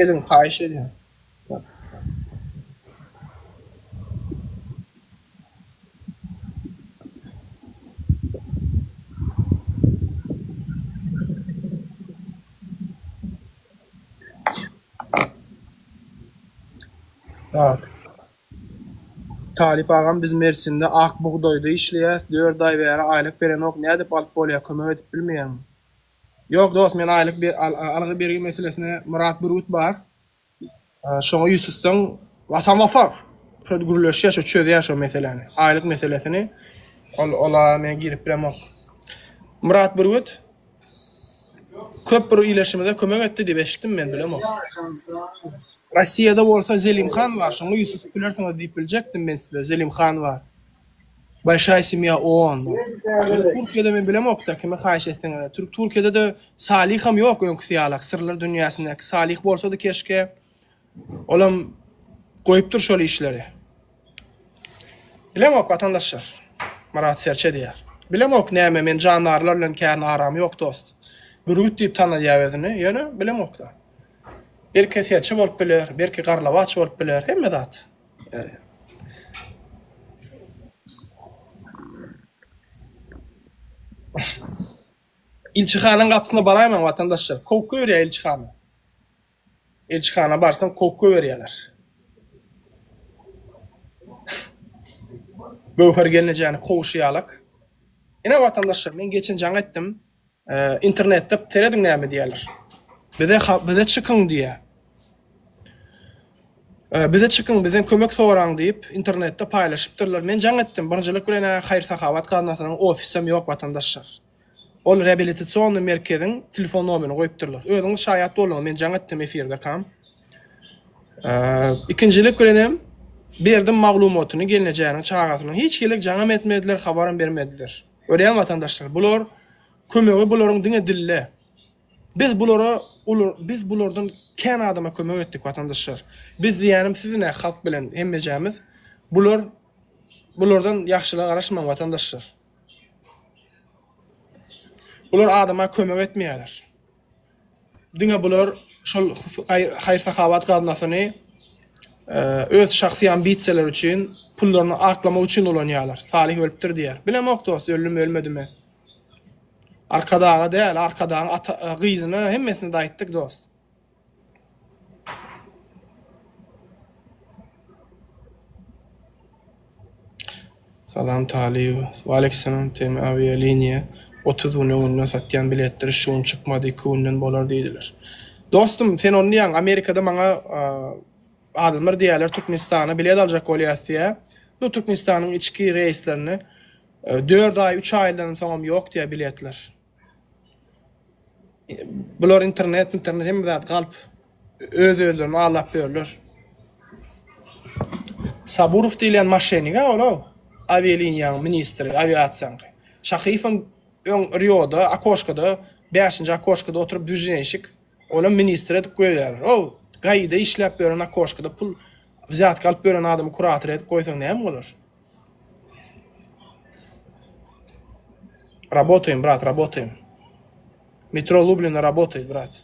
Ediň haýyş edýän. Tak. Talyp agam biz Mersinde ak bugdaýda işleýäs dört aý bäri aýlyk berenok nädip alyp bolýa kömek edip bilmeýäňmi. Ýok dos men aýlyk algy bergi meselesine Myrat Bürgüt bar. Şoňa ýüz tutsaň Watan Wafa şo gürleşýär şo çözýär şo meseläni. Aýlyk meselesini ol ola men girip bilemok. Myrat Bürgüt köp bir ileşimize kömek etdi diýip eşitdim men bilemok. Rossiýada bolsa Zelimhan bar şoňa ýüz tutup bilersiňiz diýip biljekdim men size Zelimhan bar. Bolşaýa semýa on. Ýöne Türkiýede men bilemokda kime haýyş etseňiz. Türk Türkiýede-de Saliham ýok öňküsi ýalak syrlar dünýäsindäki Salih bolsady keşke olam goýupdyr şol işleri. Bilemok watandaşlar. Myrat Serçe diýýär. Bilemok näme men jandarlar bilen kän aram ýok dost. Bürgüt diýip tanadýar özüni, ýöne bilemokda. Belki serçe bolup biler, belki garlawaç bolup biler, hemme zat. Ilçihanaň gapysyna baraýmaň watandaşlar. Kowup goýberýär ilçihana. Ilçihana barsaň kowup goýberýärler. Göwher gelnejäni kowuşy ýalak. Ine watandaşlar men geçen jaň etdim. Internetde serediň näme diýýärler. Bize bize çykyň diýýär. Bize çykyň, bizden kömek soraň diýip internetde paýlaşypdyrlar. Men jaň etdim. Birinjilik bilen haýyr-sahawat gaznasynyň ofisem ýok watandaşlar. Ol reabilitasionnyý merkeziň telefon nomerini goýupdyrlar. Özüňiz şaýat bolduňyz, men jaň etdim efirdekam. Ikinjilik bilen hem berdim maglumatyny gelnejäniň çagasynyň. Hiç hili jaňam etmediler, habaram bermediler. Görýäňmi watandaşlar, bular kömegi bularyň diňe dilde. Biz bulara olar biz bulardan kän adama kömek etdik watandaşlar. Biz diýýänim siz ine halk bilen hemmejämiz. Bular bulardan ýagşylyga garaşmaň watandaşlar. Bular adama kömek etmeýärler. Diňe bular şol haýyr-sahawat gaznasyny öz şahsy ambisiýalary üçin, pullaryny aklamak üçin ulanýarlar. Salyh ölüpdir diýýär. Bilemok dost, öldümi, ölmedimi. Arkadaga däl, Arkadagyň ata gyzyna hemmesine-de aýtdyk dost. Salam Talyb. Waleýkimsalam TM awialiniýa 30 gün öňünden satýan biletleri şu gün çykmady 2 günden bolar diýdiler. Dostum sen ony diýýäň Amerikada maňa adamlar diýýärler Türkmenistana bilet aljak bolýas diýýär. Nu Türkmenistanyň içki reýslerini 4 aý 3 aýdan soňam ýok diýýär biletler. Bular internet internet hemme zat galp. Öz özlerini aldap ýörler. Saburow diýilýän maşenik-ä ol-ow. Awialiniýanyň ministri, awiasiýanyňky. Şahyýewem öň Rioda, okoşkada, bäşinji okoşkada oturyp dwiženişik. Onam ministr edip goýýarlar. Ow, GAI-de işläp ýören okoşkada pul wzýatka alyp ýören adamy kurator edip goýsaň näme bolar? Rabotaýym brat, rabotaýym. Metro Lublina rabotaýt brat.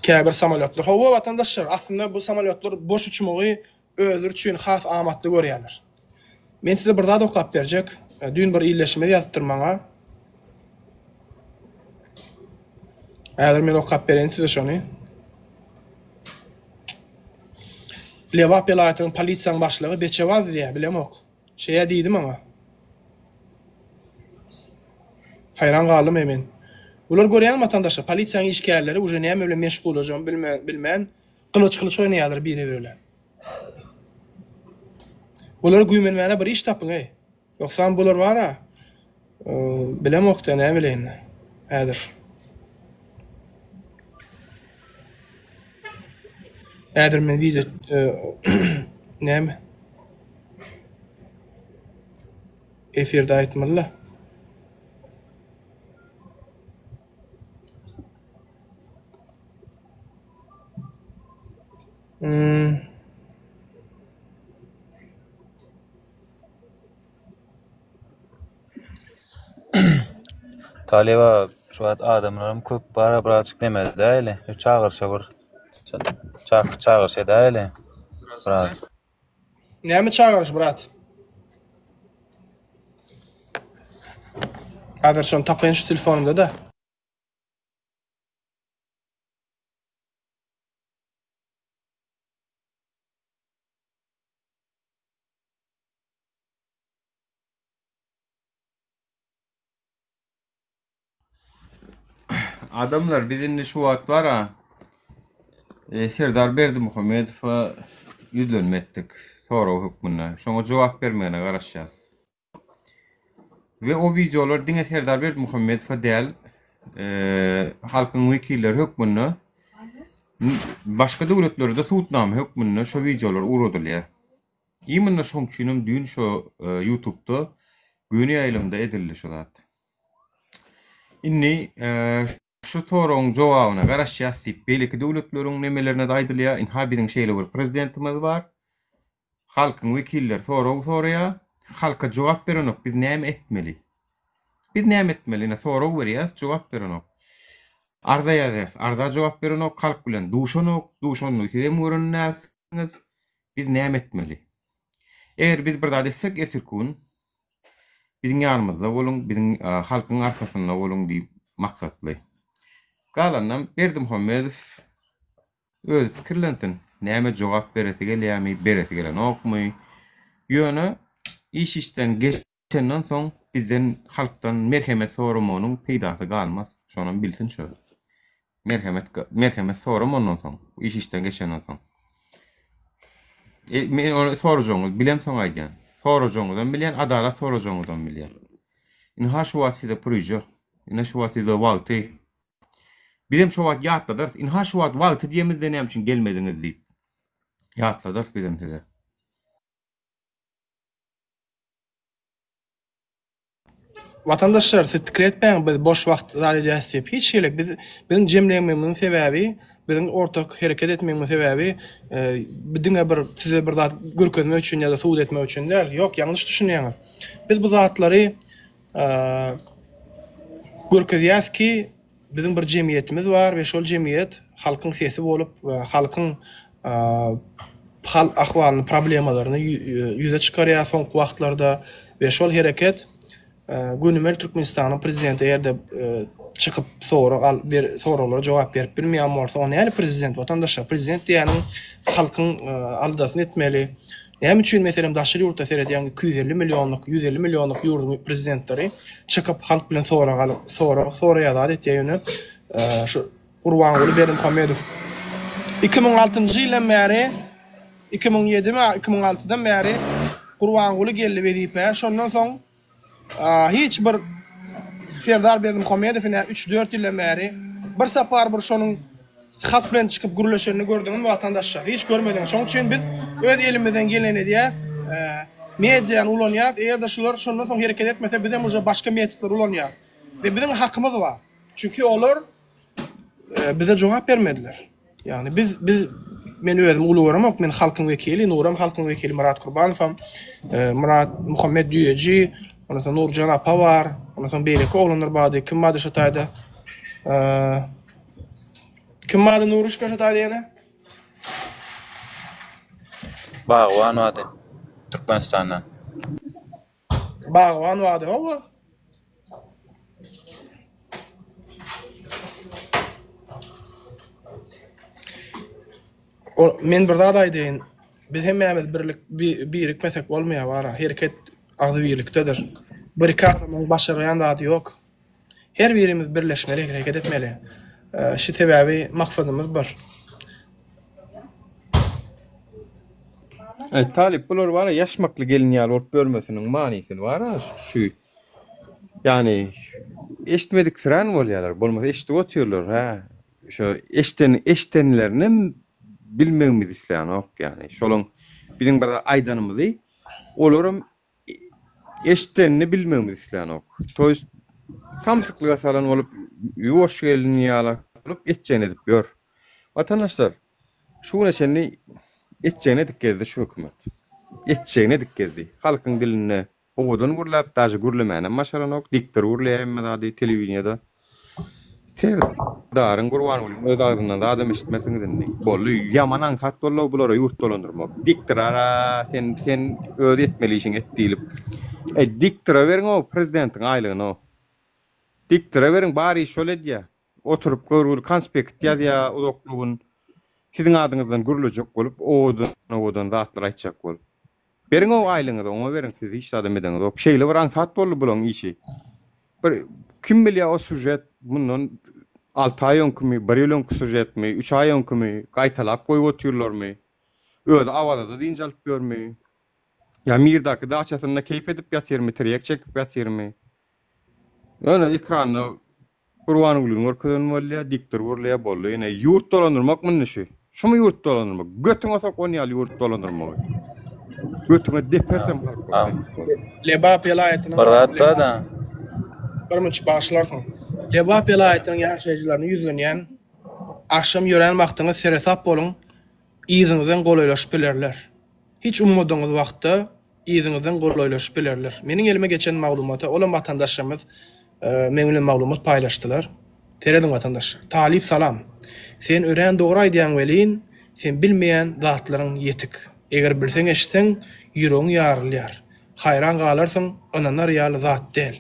Käbir samolýotlar. Hawa, watandaşlar, aslynda bu samolýotlar boş uçmagy özleri üçin has amatly görýärler. Men size bir zat okap berjek. Düýn bir ildeşimiz ýazypdyr maňa. Häzir men okap bereýin size şony. Lebap welaýatynyň polisiýanyň başlygy Beçebaz diýýär, bilemok. Şeýä diýdi maňa. Haýran galdym men. Bular görýäňmi watandaşlar, polisiýanyň işgärleri uje näme bilen meşgul boljagyny bilmän, bilmän gylyç-gylyç oýnaýarlar biri-biri bilen. Bulara güýmenmäne bir iş tapyň eý. Ýogsam bular bar-a, bilemok-da näbileýin häzir. Häzir men wideo näme? Efirde aýtmaly-la. Hmm. Talyba şu wagt adamlaram köp bara birazjyk neme edäýeli. Şu çagyryşa bir çak çagyryş edäýeli. Biraz. Näme çagyryş brat? Häzir şony tapaýyn şu telefonymda-da. Adamlar biz indi şu wagt bara e, Serdar Berdimuhamedowa ýüzlenme etdik sorag hökmünde. Şoňa jogap bermegine garaşýas. We o wideolar diňe Serdar Berdimuhamedowa däl, e, halkyň wekilleri hökmünde başga döwletlerde sudnama hökmünde şo wideolar ugradylýar. Imенно şoň üçinem düýn şo ýutubda göni ýaýlymda edildi şu zat. Indi şu soragyň jogabyna garaşýas diýip beýleki döwletleriň nemelerine-de aýdylýar. Ynha biziň şeýle bir prezidentimiz bar. Halkyň wekilleri sorag soraýar. Halka jogap berenok. Biz näme etmeli? Biz näme etmeli? Ine sorag berýäs, jogap berenok. Arza ýazýas, arza jogap berenok, halk bilen duşanok, duşanyny sizem gören dälsiňiz. Biz näme etmeli? Eger biz bir zat etsek ertirki gün biziň ýanymyzda boluň, biziň halkyň arkasynda boluň diýip maksatly. Galanynam Berdimuhamedow özi pikirlensin, näme jogap beresi gelýärmi, beresi gelenokmy? Ýöne iş işden Şendan soň bizden halkdan merhemet soramagynyň peýdasy galmaz. Şonam bilsin şo. Merhemet merhemet sorama ondan soň. Iş işden geçenden soň. E, men ony sorajagyňyzy bilemsoň aýdýan. Sorajagyňyzam bilýän, adalat sorajagyňyzam bilýän. Ynha şu wagt size puryja. Ine şu wagt size wagty. Bizem şo wagt ýatladarys. Ynha şu wagt wagty diýemizde näme üçin gelmediňiz diýip. Ýatladarys bizem size. Watandaşlar siz pikir etmäň biz boş wagt zat edýäs diýip. Hiç hili biz biziň jemlenmegimiziň sebäbi, biziň ortak hereket etmegimiziň sebäbi bu diňe bir size bir zat görkezmek üçin ýa-da subut etmek üçin däl. Ýok, ýalňyş düşünýäňiz. Biz bu zatlary görkezýäs ki, Biziň bir jemgyýetimiz bar we şol jemgyýet halkyň sesi bolup we halkyň hal ahwalyny, problemalaryny ýüze çykarýar soňky wagtlarda we şol hereket gönümel Türkmenistanyň prezidenti eger-de çykyp sorag al ber soraglara jogap berip bilmeýän bolsa, o nähili prezident watandaşlar? Prezident diýýäniň halkyň aladasyny etmeli. Näme üçin meselem daşary ýurtda seredýäň 250 millionlyk, 150 millionlyk ýurduň prezidentleri çykyp halk bilen sorag alyp, sorag soraýar zat etýär ýöne şu Gurbanguly Berdimuhamedow 2006-njy ýyldan bäri 2007 mi 2006-dan bäri Gurbanguly geldi wezipä şondan soň Hiç bir Serdar Berdimuhamedow ine üç-dört ýyldan bäri bir sapar bir şonuň halk bilen çykyp gürleşenini gördüňizmi watandaşlar? Hiç görmediňiz. Şonuň üçin biz öz elimizden geleni edýäs. Mediany ulanýas. Eger-de şular şondan soň hereket etmese bizem uje başga metodlary ulanýas. We biziň hakymyz bar. Çünki olar Bize jogap bermediler. Ýagny biz biz men özüm uly göremok, men halkyň wekili, Nuram halkyň wekili, Myrat Kurbanowam, Myrat Muhammet Düýeji, ondan soň Nurjan apa bar, ondan soň beýleki oglanlar bardy, kim bardy şo taýda? Kim bardy Nuruşka şo taýda ýene? Bagban bardy Türkmenistandan. Bagban bardy, hawa. O, men bir zat aýdaýyn. Biz hemmämiz birlik birikmesek bolmaýar bara. Hereket agzybirlikdedir. Bir-iki adamyň başarýan zady ýok. Her birimiz birleşmeli, hereket etmeli. Şu sebäbi maksadymyz bir. Aý talyp bular bara ýaşmakly gelin ýaly bolup ýörmesiniň manysyny bara şu ýagny eşitmediksirän bolýarlar bolmasa eşidip otyrlar hä şo eşden eşdenlerinem bilmegimizi islänok ýagny şolaň biziň bir aýdanymyzy olaram Eşdenini bilmegimizi islänok. To ýest samsyklyga salan bolup, ýuwaş gelin ýalak bolup etjegini edip ýör. Watandaşlar, şu güne çenli etjegini edip gezdi şu hökümet. Etjegini edip gezdi. Halkyň dilinde owadan gürläp, daže gürlemänem başaranok, diktor gürleýär hemme zady telewideniýede. Serdaryň Gurbangulyň öz agzyndan zadam eşitmersiňiz indi. Boldy. Ýaman aňsat boldy bulara ýurt dolandyrmak. Diktorara sen sen öz etmeli işiňi et diýlip. Eý diktora beriň-ow prezidentiň aýlygyny-ow. Diktora beriň bar işi şol edýä. Oturyp görgüli konspekt ýazýa uzakly gün. Siziň adyňyzdan gürlejek bolup owadan owadan zatlar aýtjak bolup. Beriň-ow aýlygyňyzy oňa beriň siz hiç zadam edeňizok. Şeýle bir aňsat boldy bulaň işi. Bir kim bilýär o sýužet mundan 6 aý öňkümi, bir ýyl öňki sýužetmi, 3 aý öňkümi gaýtalap goýup otyrlarmy? Özi Awazada dynç alyp ýörmi? Ýa Mirdaky daçasynda keýp edip ýatyrmy, tirýek çekip ýatyrmy? Ýöne ekranda Gurbangulyny görkezen bolýar, diktor gürleýär, boldy. Ine, ýurt dolandyrmak muny şu. Şumy ýurt dolandyrmak? Götüňe sok on ýaly ýurt dolandyrmagy. Götüňe depersem halk bolsa. Lebap welaýatynyň Bir zat bar-da. Bir minut bagyşlarsyň. Lebap welaýatynyň ýaşaýjylaryna ýüzlenýän, agşam ýörän wagtyňyz seresap boluň, yzyňyzdan golaýlaşyp bilerler. Hiç ummadygyňyz wagtda yzyňyzdan golaýlaşyp bilerler. Meniň elime geçen maglumata olam watandaşlarymyz meň bilen maglumat paýlaşdylar. Serediň watandaşlar. Talyp salam. Sen örän dogry aýdýaň welin, sen bilmeýän zatlaryň ýetik. Eger bilseň eşitseň ýüregiň ýarylýar. Haýran galarsyň ynanar ýaly zat däl.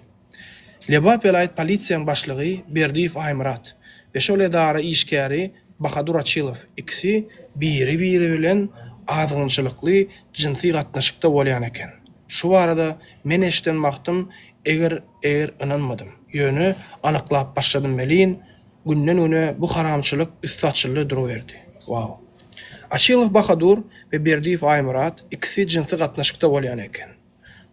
Lebap welaýat polisiýaň başlygy Berdiýew Aýmyrat we şol edara işgäri Bahadur Açylow ikisi biri-biri bilen azgynçylykly jynsy gatnaşykda bolýan eken. Şu barada men eşiden wagtym eger eger ynanmadym. Ýöne anyklap başladym welin günden güne bu haramçylyk üsti açyldy duruberdi. Wow. Açylow Bahadur we Berdiýew Aýmyrat ikisi jynsy gatnaşykda bolýan eken.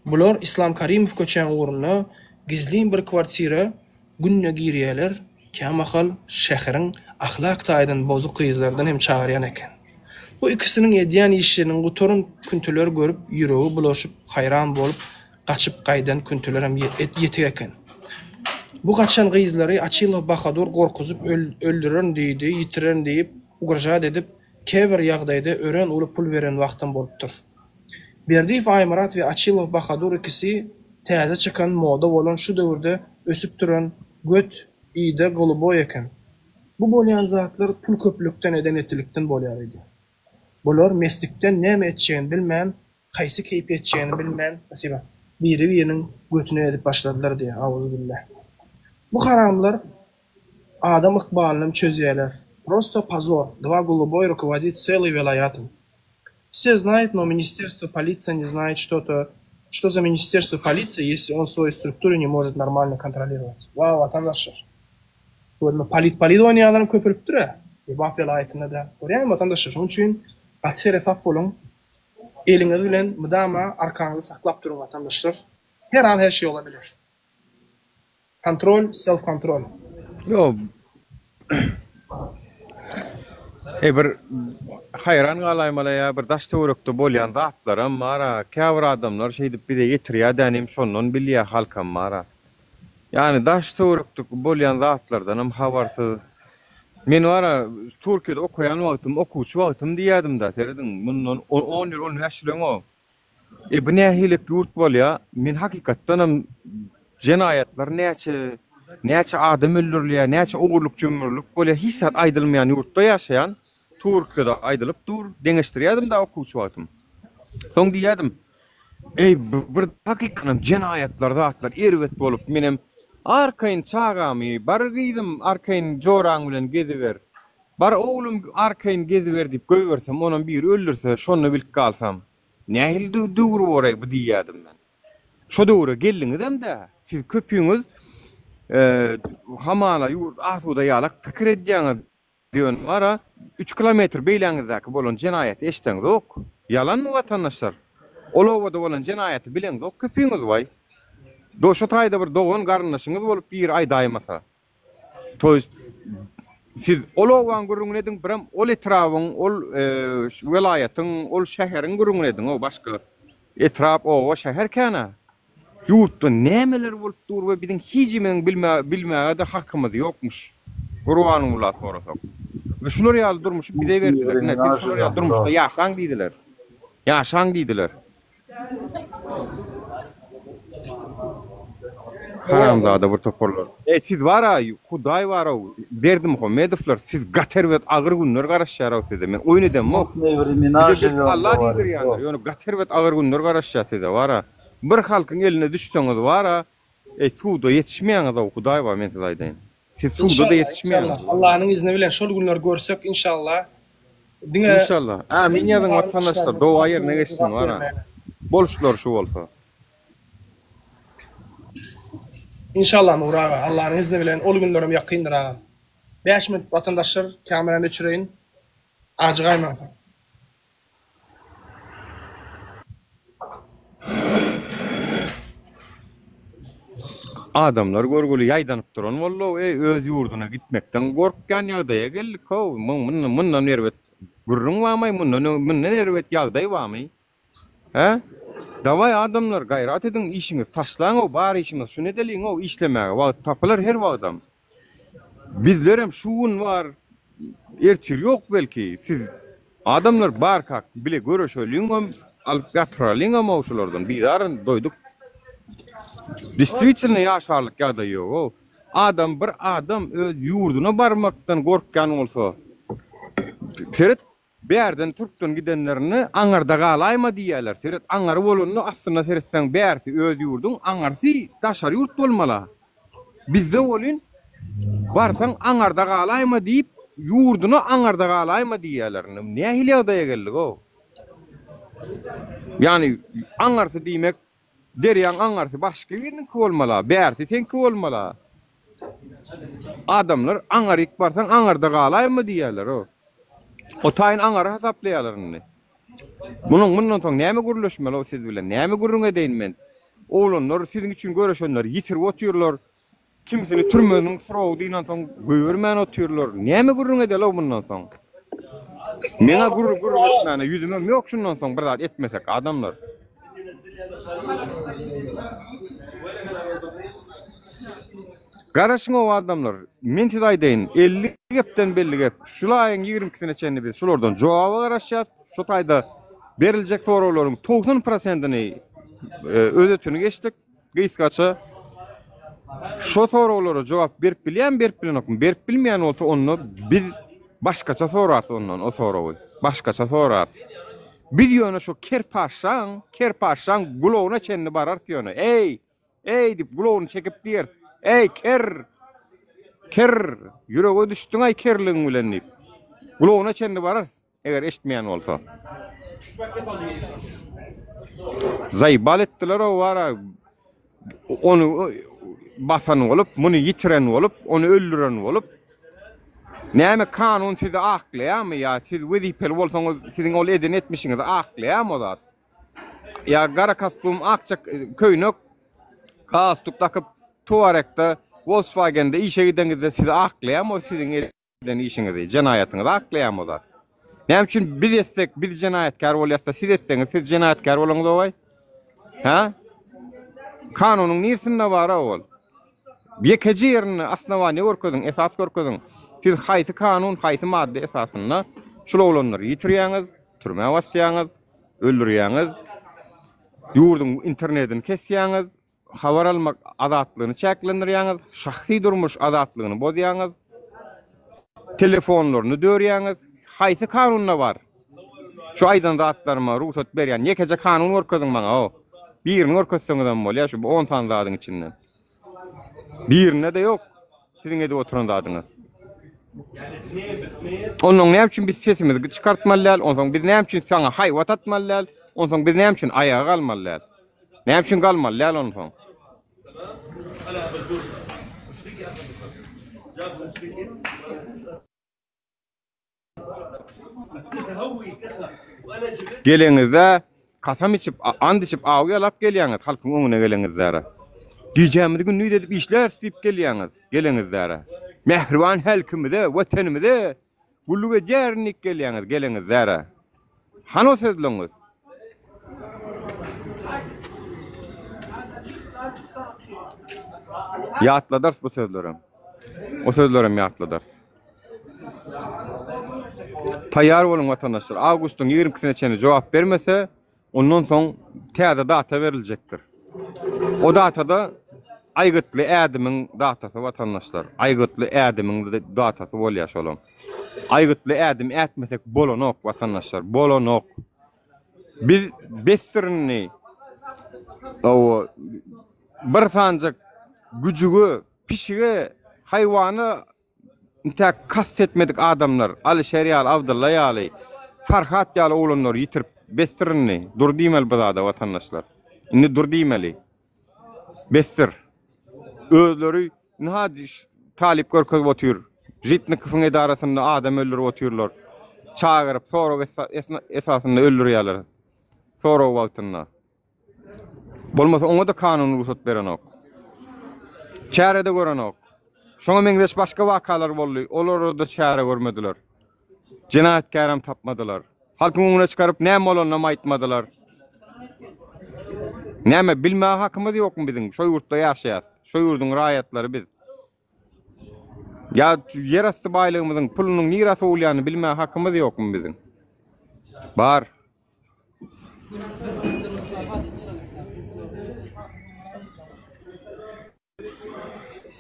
Bular Islam Karimow köçäň ugrunda gizlin bir kwartira günde girýäler, kämahal şäheriň ahlak taýdan bozuk gyzlardan hem çagyrýan eken. Bu ikisiniň edýän işleriniň gutaryn künteler görüp ýüregi bulaşyp haýran bolup gaçyp gaýdan küntelerem ýetik eken. Bu gaçan gyzlary Açylow Bahadur gorkuzyp öldürerin diýdi, ýitirerin diýip ugražat edip käbir ýagdaýda örän uly pul beren wagtam bolupdyr. Berdiýew Aýmyrat we Açylow Bahadur ikisi täze çykan moda bolan şu döwürde ösüp duran göt i-de goluboý eken. Bu bolýan zatlar pul köplükden eden etdilikden bolýar öýdýän. Bular meslikden näme etjegini bilmän haýsy keýpi etjegini bilmän spasiba biri biriniň götüne edip başladylar diýýär auzubillah. Bu haramlar adam ykbalynam çözýäler. Prosto pozor, dva goluboý rukovodit selyý welaýatym. Все знают, но министерство полиция не знает что-то. Что за министерство полиции, если он свою структуру не может нормально kontrolировать? Wow, watandaşlar. Görme, polit polit oýnaýanlaram köpelipdir-ä. Lebap welaýatynda-da. Görýäňmi, watandaşlar, şonuň üçin gaty seresap boluň. Eliňiz bilen mydama arkaňyzy saklap duruň, watandaşlar. Her an her şey ola biler. Kontrol, self kontrol. Ýok. E bir haýran galaýmaly ýa bir daş töwerekde bolýan zatlaram bar-a. Käbir adamlar şeýdip bize ýetirýär dänim şondan bilýär halkam bar-a. Ýagny daş töwerekde bolýan zatlardanam habarsyz. Men bar-a Türkiýede okaýan wagtym, okuwçy wagtym diýýärdim-dä, serediň, mundan on ýyl, on bäş ýyl öň o. E bu nähilek ýurt bolýa? Men hakykatdanam jenaýatlar näçe, näçe adam öldürilýär, näçe ogurlyk-jümürlik bolýar, hiç zat aýdylmaýan ýurtda ýaşaýan. Türkiýede aýdylyp dur, deňeşdirýärdim-dä okuwçy wagtym. Soň diýýärdim, Eý, bir hakykatdanam jenaýatlar zatlar erbet bolup, menem arkaýyn çagamy, bar gyzym arkaýyn joraň bilen geziber, bar oglum arkaýyn geziber diýip goýbersem, onam biri öldürse, şonda bilip galsam. Nähili döwür boraý bu diýýädim men. Şo döwre geldiňizem-dä. Siz köpüňiz hamala ýurt asuda ýalak pikir edýäňiz. Ýöne bara üç kilometr beýläňizdäki bolan jenaýaty eşdeňzok. Ýalanmy watandaşlar? Ol obada bolan jenaýaty bileňzok köpüňiz waý. Do şo taýda bir dogan garyndaşyňyz bolup biri aýdaýmasa. To ýest siz ol obaň gürrüňini ediň birem ol etrabyň ol welaýatyň ol şäheriň gürrüňini ediň o başga etrap oba şäher känä. Ýurtda nämeler bolup dur we biziň hijimiziň bilmäge-de hakymyz ýokmuş. Gurbangula sorasak. We şular ýaly durmuşy bize berdiler. Ine, siz şular ýaly durmuşda ýaşaň diýdiler. Ýaşaň diýdiler. Haramzada bir toparlar. Eý siz bar-a, Hudaý bar-ow, Berdimuhamedowlar, siz gaty erbet agyr günler garaşýar-ow size. Men oýun edemok. Bize belki Alla diýdirýändir, ýöne gaty erbet agyr günler garaşýar size bar-a. Bir halkyň eline düşseňiz bar-a, eý suwda ýetişmeýäňiz-ow, Hudaý bar, men size aýdaýyn. Siz suwda-da Inşallah, ýetişmeýäňiz. inşallah. Allanyň izni bilen şol günleri görsek inşallah. Diňe Inşallah. Amin ýazyň watandaşlar, doga ýerine geçsin bar-a. Boluşlary şu bolsa. Inşallah Nury aga, Allanyň izni bilen ol günlerem ýakyndyr agam. 5 minut watandaşlar kamerany öçüreýin. Ajygaýmaň soň. Adamlar görgüli ýaýdanyp duran boldy-ow, eý, öz ýurduna gitmekden gorkýan ýagdaýa geldik-ow, mundan erbet gürrüň barmy, mundan erbet ýagdaý barmy? Hä? Dawaý adamlar gaýrat ediň işiňizi taşlaňow bar işimiz şuny edeliňow işlemäge wagt tapylar her wagtam. Bizlerem şu gün bar ertir ýok belki siz adamlar barkak bile göreşeliňem alyp ýatyralyňamow şulardan bizaryn doýduk. Distwitelno ýaşarlyk ýagdaý ýogow. Adam bir adam öz ýurduna barmakdan gorkýan bolsa seret Bärden türkden gidenlerinde aňyrda galaýma diýýärler. Seret aňary bolanda aslynda seretseň bärsi öz ýurduň aňyrsy daşary ýurt bolmala. Bizde welin barsaň aňarda galaýma diýip ýurduna aňarda galaýma diýýärler. Indi nähili ýagdaýa geldigow. Ýagny aňarsy diýmek derýaň aňarsy başga biriniňki bolmala, bärsi seňki bolmala. Adamlar aňaryk barsaň aňarda galaýma diýýärler-ow. O taýyn aňary hasaplaýarlar indi. Munuň mundan soň näme gürleşmeli-ow siz bilen? Näme gürrüň edeýin men? Oglanlar siziň üçin göreşenleri ýitirip otyrlar. Kimsini türmeniň srogy dynansoň goýbermän otyrlar. Näme gürrüň edeli-ow mundan soň? Meň-ä gürrüň etmäne ýüzümem ýok şundan soň bir zat etmesek adamlar. Garaşyň-ow adamlar, men size aýdaýyn, 50 gepden belli gep, şul aýyň ýigrimkisine çenli biz şulardan jogaba garaşýas, şu taýda beriljek soraglaryň 90 prosentini özetini geçdik, gysgaça. Şo soraglara jogap berip bilýärmi, berip bilenokmy? Berip bilmeýän bolsa onda biz başgaça sorarys ondan o soragy, başgaça sorarys. Biz ýöne şo kerpaşşaň, kerpaşşaň gulagyna çenli bararys ýöne. Eý, Eý diýip gulagyny çekip diýeris. Eý ker! Ker! Ýürege düşdüň-aý kerligiň bilen diýip. Gulagyna çenli bararys, eger eşitmeýän bolsa. Zaýbal etdiler-ow wara. Ony basan bolup, muny ýitiren bolup, ony öldüren bolup. Näme kanun sizi aklaýarmy ýa siz wezipeli bolsaňyz siziň ol eden etmişiňizi aklaýarmy o zat? Ýa gara kostum, akja köýnek, galstuk dakyp Tuaregde, Volkswagende işe gideňizde sizi aklaýarmy o siziň eden işiňizi, jenaýatyňyzy aklaýarmy o zat? Näme üçin biz etsek biz jenaýatkär bolýasda siz etseňiz siz jenaýatkär bolaňyzowaý? Hä? Kanunyň nirsinde bar-a ol? Ýekeje ýerinde osnowaniýa görkeziň, esas görkeziň. Siz haýsy kanun, haýsy madda esasynda şul oglanlary ýitirýäňiz, türmä basýaňyz, öldürýäňiz, ýurduň internetini kesýäňiz, habar almak azatlygyny çäklendirýäňiz, şahsy durmuş azatlygyny bozýaňyz, telefonlaryny dörýäňiz. Haýsy kanunda bar? Şu aýdan zatlaryma rugsat berýän ýekeje kanun görkeziň maňa-ow. Birini görkezseňizem bolýar şu on sany zadyň içinden. Birinde-de ýok siziň edip oturan zadyňyz. Onnoň näme üçin biz sesimizi çykartmaly däl? Onsoň biz näme üçin saňa haýbat atmaly däl? Onsoň biz näme üçin aýaga galmaly däl? Näme üçin galmaly däl onsoň? Geleňizde kasam içip, and içip, awy ýalap gelýäňiz halkyň öňüne geleňizde. Gijämizi gündiz edip işläris diýip gelýäňiz, geleňizde. Mähriban hälkimize, Watanymyza gulluk edýärin diýip gelýäňiz, geleňizde. Hany o sözleňiz? Ýatladarys bu sözlerem. O sözlerem ýatladarys. Taýýar boluň watandaşlar. Awgustyň 22-sine çenli jogap bermese, ondan soň täze data beriljekdir. O datada aýgytly ädimiň datasy watandaşlar. Aýgytly ädimiň datasy bolýar şolam. Aýgytly ädim ätmesek bolanok watandaşlar, bolanok. Biz besdir indi. Owo bir sanjak güjüge, pişige, haýwana Intäk kast etmedik adamlar, Alyşer ýaly, Abdylla ýaly, Farhat ýaly oglanlary ýitirip besdir indi. Dur diýmeli bu zada watandaşlar. Indi dur diýmeli. Besdir. Özleri ynha talyp görkezip otyr. Žitnikowyň edarasynda adam öldürip otyrlar. Çagyryp sorag esasynda öldürýärler. Sorag wagtynda. Bolmasa oňa-da kanun rugsat berenok. Çäre-de görenok. Şoňa meňzeş başga wakalar boldy. Olara-da çäre görmediler. Jenaýatkärem tapmadylar. Halkyň öňüne çykaryp näme bolanynam aýtmadylar. Näme bilmäge hakymyz ýokmy biziň? Şo ýurtda ýaşaýas. Şo ýurduň raýatlary biz. Ýa ýerasty baýlygymyzyň pulunyň nirä sowulýanyny bilmäge hakymyz ýokmy biziň? Bar.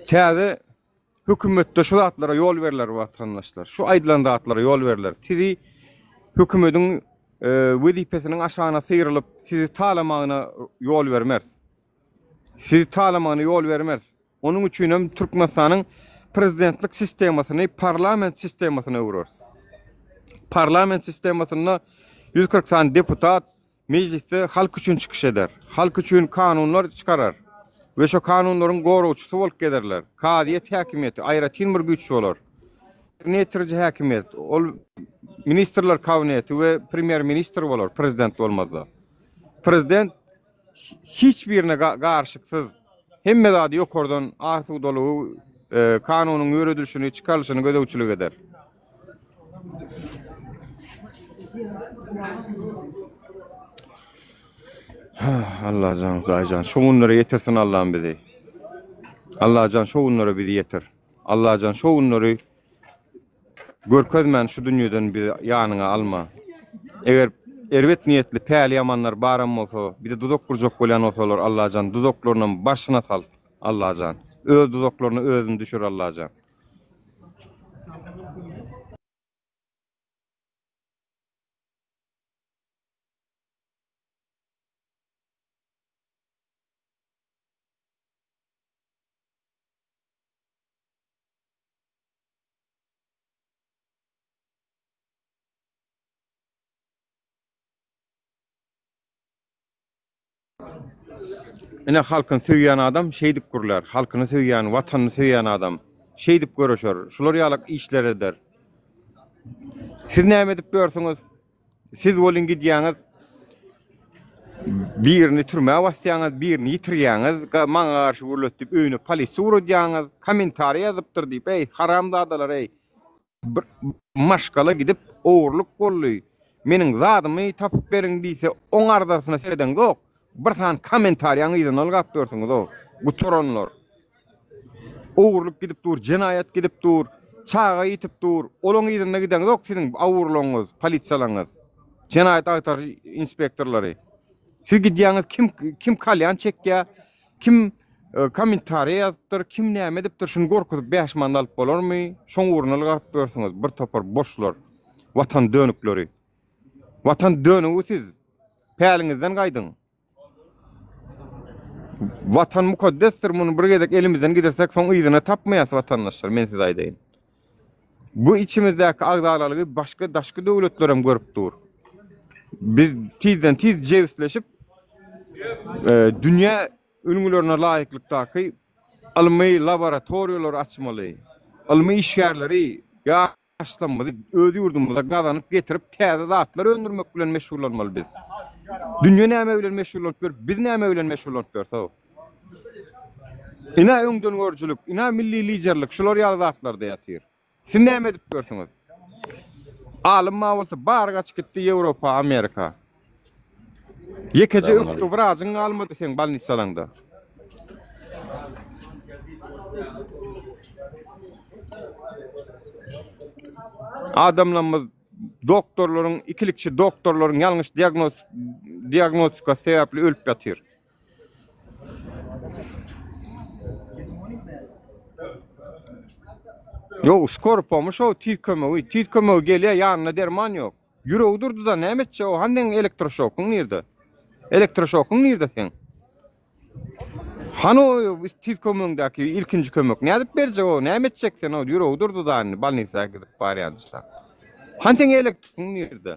Täze hökümetde şu zatlara ýol berler watandaşlar. Şu aýdylan zatlara ýol berler. Sizi hökümediň e, wezipesiniň aşagyna syrylyp, sizi talamagyna ýol bermeris. Sizi talamagyna ýol bermeris. Onuň üçin hem Türkmenistanyň prezidentlik sistemasyny parlament sistemasyna öwreris. Parlament sistemasynda 140 sany deputat Mejlisde halk üçin çykyş eder. Halk üçin kanunlar çykarar we şo kanunlaryň goragçysy bolup gezerler. Kazyýet häkimiýeti aýratyn bir güýç bolar. Ýerine ýetiriji häkimiýet, ol Ministrler Kabineti we Premýer-ministr bolar, prezident bolmazda. Prezident hiç birine garyşyksyz, hemme zady ýokardan asudalygy, kanunyň ýöredilişini, çykarylyşyny gözegçilik eder. Allajan Hudaýjan şu günlere ýetirsin Allam bizi. Allajan şu günlere bizi ýetir. Allajan şu günleri görkezmän şu dünýeden bizi ýanyňa alma. Eger erbet niýetli päli ýamanlar baram bolsa, bize duzak gurjak bolýan bolsalar Allajan duzaklarynam başyna sal. Allajan öz duzaklaryna özüni düşür Allajan. Ine halkyny söýýän adam şeýdip gürlär. Halkyny söýýän, watanyny söýýän adam şeýdip göreşer. Şular ýalak işler eder. Siz näme edip ýörsüňiz? Siz welin gidýäňiz birini türmä basýaňyz, birini ýitirýäňiz, maňa garşy gürlet diýip öýüne polisiýa ugradýaňyz, kommentariý ýazypdyr diýip, eý haramzadalar eý. Bir maşgala gidip ogurlyk boldy, meniň zadymy tapyp beriň diýse oň arzasyna seredeňzok, bir sany kommentariýaň yzynda ylgap ýörsüňiz-ow, gutaranlar. Ogurlyk gidip dur, jenaýat gidip dur, çaga ýitip dur, olaň yzynda gideňzok siziň awurlaňyz, polisiýalaňyz, jenaýat agtaryjy inspektorlary. Siz gidýäňiz kim kim kalýan çekýä, Kim kommentariýa ýazypdyr, kim näme edipdir, şuny gorkuzyp 5 manat alyp bolarmy? Şoň ugruna ylgap ýörsüňiz, bir topar boşlar. Watan dönükleri. Watan dönügi siz. Päliňizden gaýdyň. Watan mukaddesdir, muny bir gezek elimizden gidirsek, soň yzyna tapmaýas watandaşlar, men size aýdaýyn. Bu içimizdäki agzalalygy başga daşky döwletlerem görüp dur. Biz tizden tiz jebisleşip, e, dünýä ülňülerine laýyklykdaky ylmy laboratoriýalary açmaly. Ylmy işgärleri ýaşlarymyzy öz ýurdumyza gazanyp getirip täze zatlar öndürmek bilen meşgullanmaly biz. Dünýä näme bilen meşgullanyp ýör, biz näme bilen meşgullanyp ýörüs? Ine öňdengörüjilik, ine milli liderlik şular ýaly zatlarda ýatyr. Siz näme edip ýörsüňiz? Alym bar bolsa bary gaçyp gitdi Ýewropa, Amerika. Ýekeje ökde wrajyň galmady seň bolnisalaňda. Adamlarymyz doktorlaryň, ikilikçi doktorlaryň ýalňyş diagnoz diagnostikasy sebäpli ölüp ýatyr. Ýok, skor pomoş o tiz kömegi. Tiz kömegi gelýär, ýanynda derman ýok. Ýüregi durdy-da, näme etjek o? Hany seň elektroşokyň nirde? Elektroşokyň nirde seň? Hany o tiz kömegiňdäki ilkinji kömek? Nädip berjek o? Näme etjek sen o? Ýüregi durdy-da indi bolnisa gidip barýança. Hany seň elektrikiň nirde?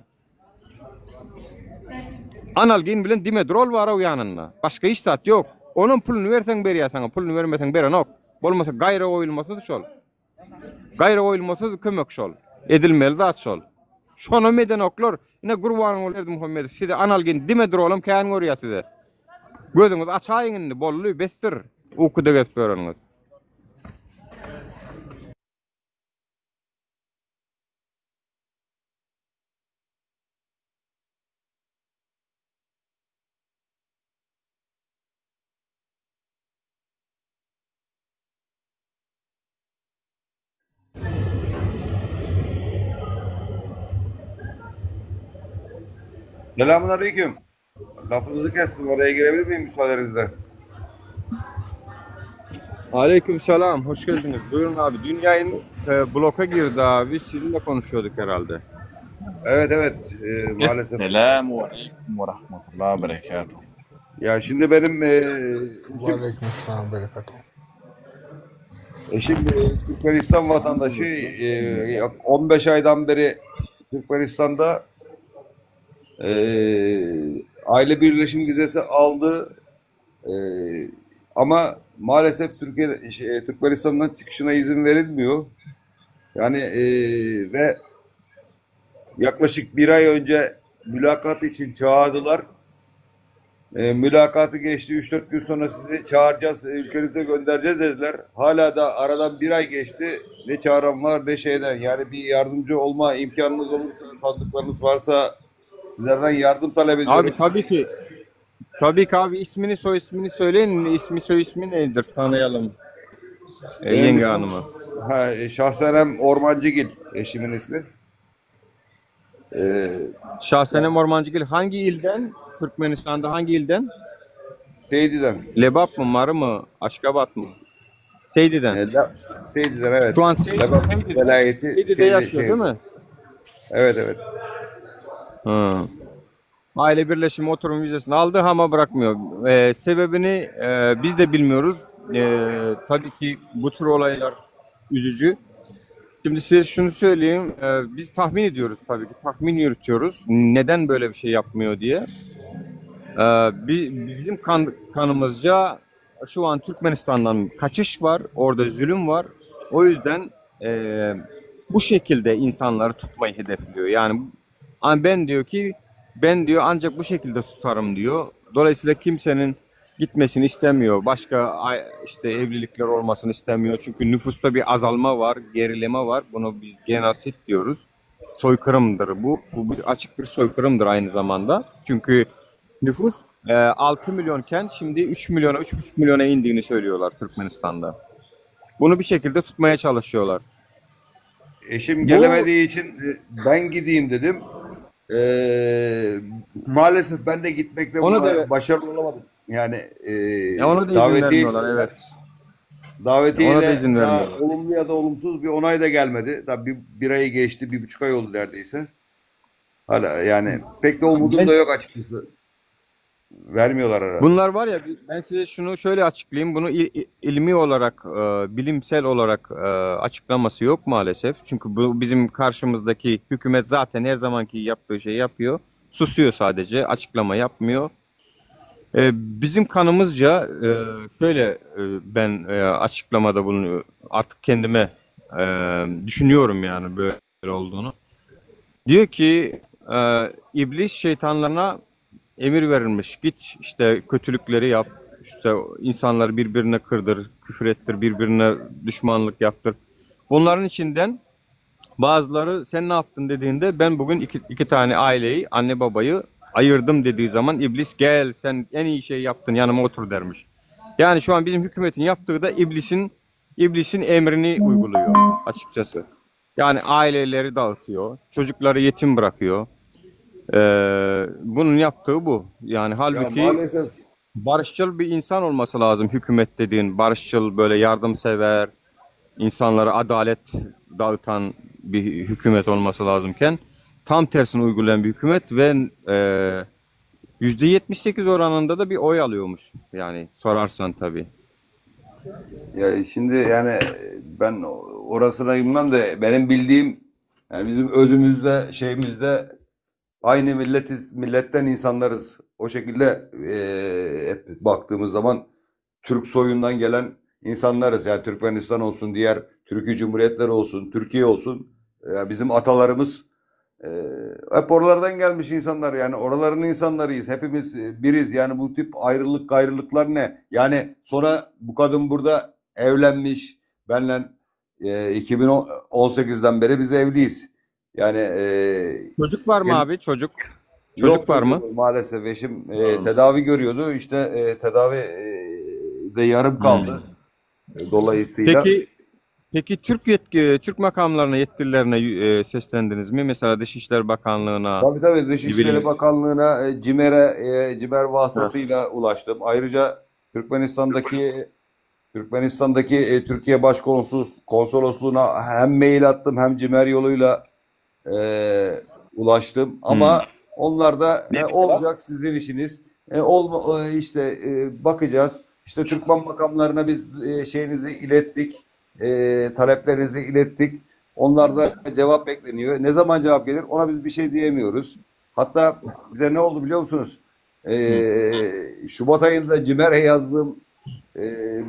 Analgin bilen dimedrol bar o ýanynda. Başga hiç zat ýok. Onam puluny berseň berýär saňa, puluny bermeseň berenok. Bolmasa gaýra goýulmasyz şol. Gaýra goýulmasyz kömek şol. Edilmeli zat şol. Şonam edenoklar. Ine Gurbanguly Berdimuhamedow size analgin dimedrolam kän görýär size. Gözüňizi açaýyň indi boldy besdir ukuda gezip ýöreniňiz. Selamun aleyküm. Lafınızı kestim. Oraya girebilir miyim müsaadenizle? Aleyküm selam, hoş geldiniz. Buyurun abi. Dün yayın e, bloka girdi abi. Sizinle konuşuyorduk herhalde. Evet evet e, maalesef. Esselamu aleyküm ve rahmetullah ve berekatuhu. Ya şimdi benim e, eşim, Aleyküm selam berekatuhu. eşim e, Türkmenistan vatandaşı e, 15 aydan beri Türkmenistan'da e, aile birleşim vizesi aldı. E, ama maalesef Türkiye şey, Türkmenistan'dan çıkışına izin verilmiyor. Yani e, ve yaklaşık bir ay önce mülakat için çağırdılar. E, mülakatı geçti. 3-4 gün sonra sizi çağıracağız, e, ülkenize göndereceğiz dediler. Hala da aradan bir ay geçti. Ne çağıran var ne şeyden. Yani bir yardımcı olma imkanınız olursa, tanıdıklarınız varsa sizlerden yardım talep Abi ediyorum. tabii ki. Tabii ki abi ismini soy ismini söyleyin. İsmi soy ismi nedir? Tanıyalım e, Benim yenge ismim hanımı. ha, e, Şahsenem Ormancıgil eşimin ismi. E, Şahsenem Ormancıgil hangi ilden? Türkmenistan'da hangi ilden? Seydi'den. Lebap mı, Marı mı, Aşkabat mı? Seydi'den. E, La, Seydi'den evet. Şu an Seydi, Lebap Seydi'de, velayeti Seydi'de Seydi yaşıyor şey. değil mi? Evet evet. Hı. Aile birleşimi oturum vizesini aldı ama bırakmıyor. Ee, sebebini e, biz de bilmiyoruz. Ee, tabii ki bu tür olaylar üzücü. Şimdi size şunu söyleyeyim. Ee, biz tahmin ediyoruz tabii ki. Tahmin yürütüyoruz. Neden böyle bir şey yapmıyor diye. Ee, bi- bizim kan, kanımızca şu an Türkmenistan'dan kaçış var. Orada zulüm var. O yüzden e, bu şekilde insanları tutmayı hedefliyor. Yani an- ben diyor ki ben diyor ancak bu şekilde tutarım diyor. Dolayısıyla kimsenin gitmesini istemiyor. Başka ay- işte evlilikler olmasını istemiyor. Çünkü nüfusta bir azalma var, gerileme var. Bunu biz genosit diyoruz. Soykırımdır bu. Bu bir açık bir soykırımdır aynı zamanda. Çünkü nüfus e, 6 milyonken şimdi 3 milyona, 3,5 milyona indiğini söylüyorlar Türkmenistan'da. Bunu bir şekilde tutmaya çalışıyorlar. Eşim Bu gelemediği için e, ben gideyim dedim. Ee, maalesef ben de gitmekte ona da buna başarılı olamadım. Yani e, ya ona da izin davetiye vermiyorlar evet. davetiye Ona da izin de daha vermiyorlar. olumlu ya da olumsuz bir onay da gelmedi. Daha bir, bir ayı geçti, bir buçuk ay oldu neredeyse. Hala yani pek de umudum Ben da yok açıkçası. Vermiyorlar herhalde. Bunlar var ya ben size şunu şöyle açıklayayım. Bunu il- il- ilmi olarak, e, bilimsel olarak e, açıklaması yok maalesef. Çünkü bu bizim karşımızdaki hükümet zaten her zamanki yaptığı şeyi yapıyor. Susuyor sadece, açıklama yapmıyor. E, Bizim kanımızca e, şöyle e, ben e, açıklamada bulunuyorum. Artık kendime e, düşünüyorum yani böyle olduğunu. Diyor ki e, iblis şeytanlarına emir verilmiş. Git işte kötülükleri yap. İşte insanları birbirine kırdır, küfür ettir, birbirine düşmanlık yaptır. Bunların içinden bazıları sen ne yaptın dediğinde ben bugün iki, iki tane aileyi, anne babayı ayırdım dediği zaman iblis gel sen en iyi şey yaptın yanıma otur dermiş. Yani şu an bizim hükümetin yaptığı da iblisin iblisin emrini uyguluyor açıkçası. Yani aileleri dağıtıyor, çocukları yetim bırakıyor. Ee, bunun yaptığı bu. Yani Ya halbuki maalesef barışçıl bir insan olması lazım hükümet dediğin. Barışçıl böyle yardımsever, insanlara adalet dağıtan bir hükümet olması lazımken tam tersini uygulayan bir hükümet ve e, %78 oranında da bir oy alıyormuş. Yani sorarsan tabii. Ya şimdi yani e, ben orasına girmem de benim bildiğim yani bizim özümüzde şeyimizde aynı milletiz, milletten insanlarız. O şekilde e, hep baktığımız zaman Türk soyundan gelen insanlarız. Yani Türkmenistan olsun, diğer Türkiye Cumhuriyetleri olsun, Türkiye olsun. E, bizim atalarımız e, hep oralardan gelmiş insanlar. Yani oraların insanlarıyız. Hepimiz e, biriz. Yani bu tip ayrılık gayrılıklar ne? Yani sonra bu kadın burada evlenmiş. Benle e, 2018'den beri biz evliyiz. Yani e, Çocuk var mı gel- abi? Çocuk. Çocuk Yok var mı? çocuğum maalesef eşim e, Hmm. tedavi görüyordu. İşte e, tedavi e, de yarım kaldı. Hmm. E, Dolayısıyla Peki. Peki Türk yetki Türk makamlarına yetkililerine e, seslendiniz mi? Mesela Dışişleri Bakanlığı'na Tabii tabii ne Dışişleri bileyim. Bakanlığı'na e, CİMER'e e, CİMER Ha. vasıtasıyla ulaştım. Ayrıca Türkmenistan'daki Türkmenistan'daki e, Türkiye Başkonsolos konsolosluğuna hem mail attım hem CİMER yoluyla e, ulaştım. Hmm. Ama onlar da Ne e, dediler? olacak sizin işiniz. E, olma e, işte e, bakacağız. İşte Türkmen makamlarına biz e, şeyinizi ilettik. E, taleplerinizi ilettik. Onlar da cevap bekleniyor. Ne zaman cevap gelir ona biz bir şey diyemiyoruz. Hatta bir de ne oldu biliyor musunuz? Hmm. E, Şubat ayında CİMER'e yazdığım e,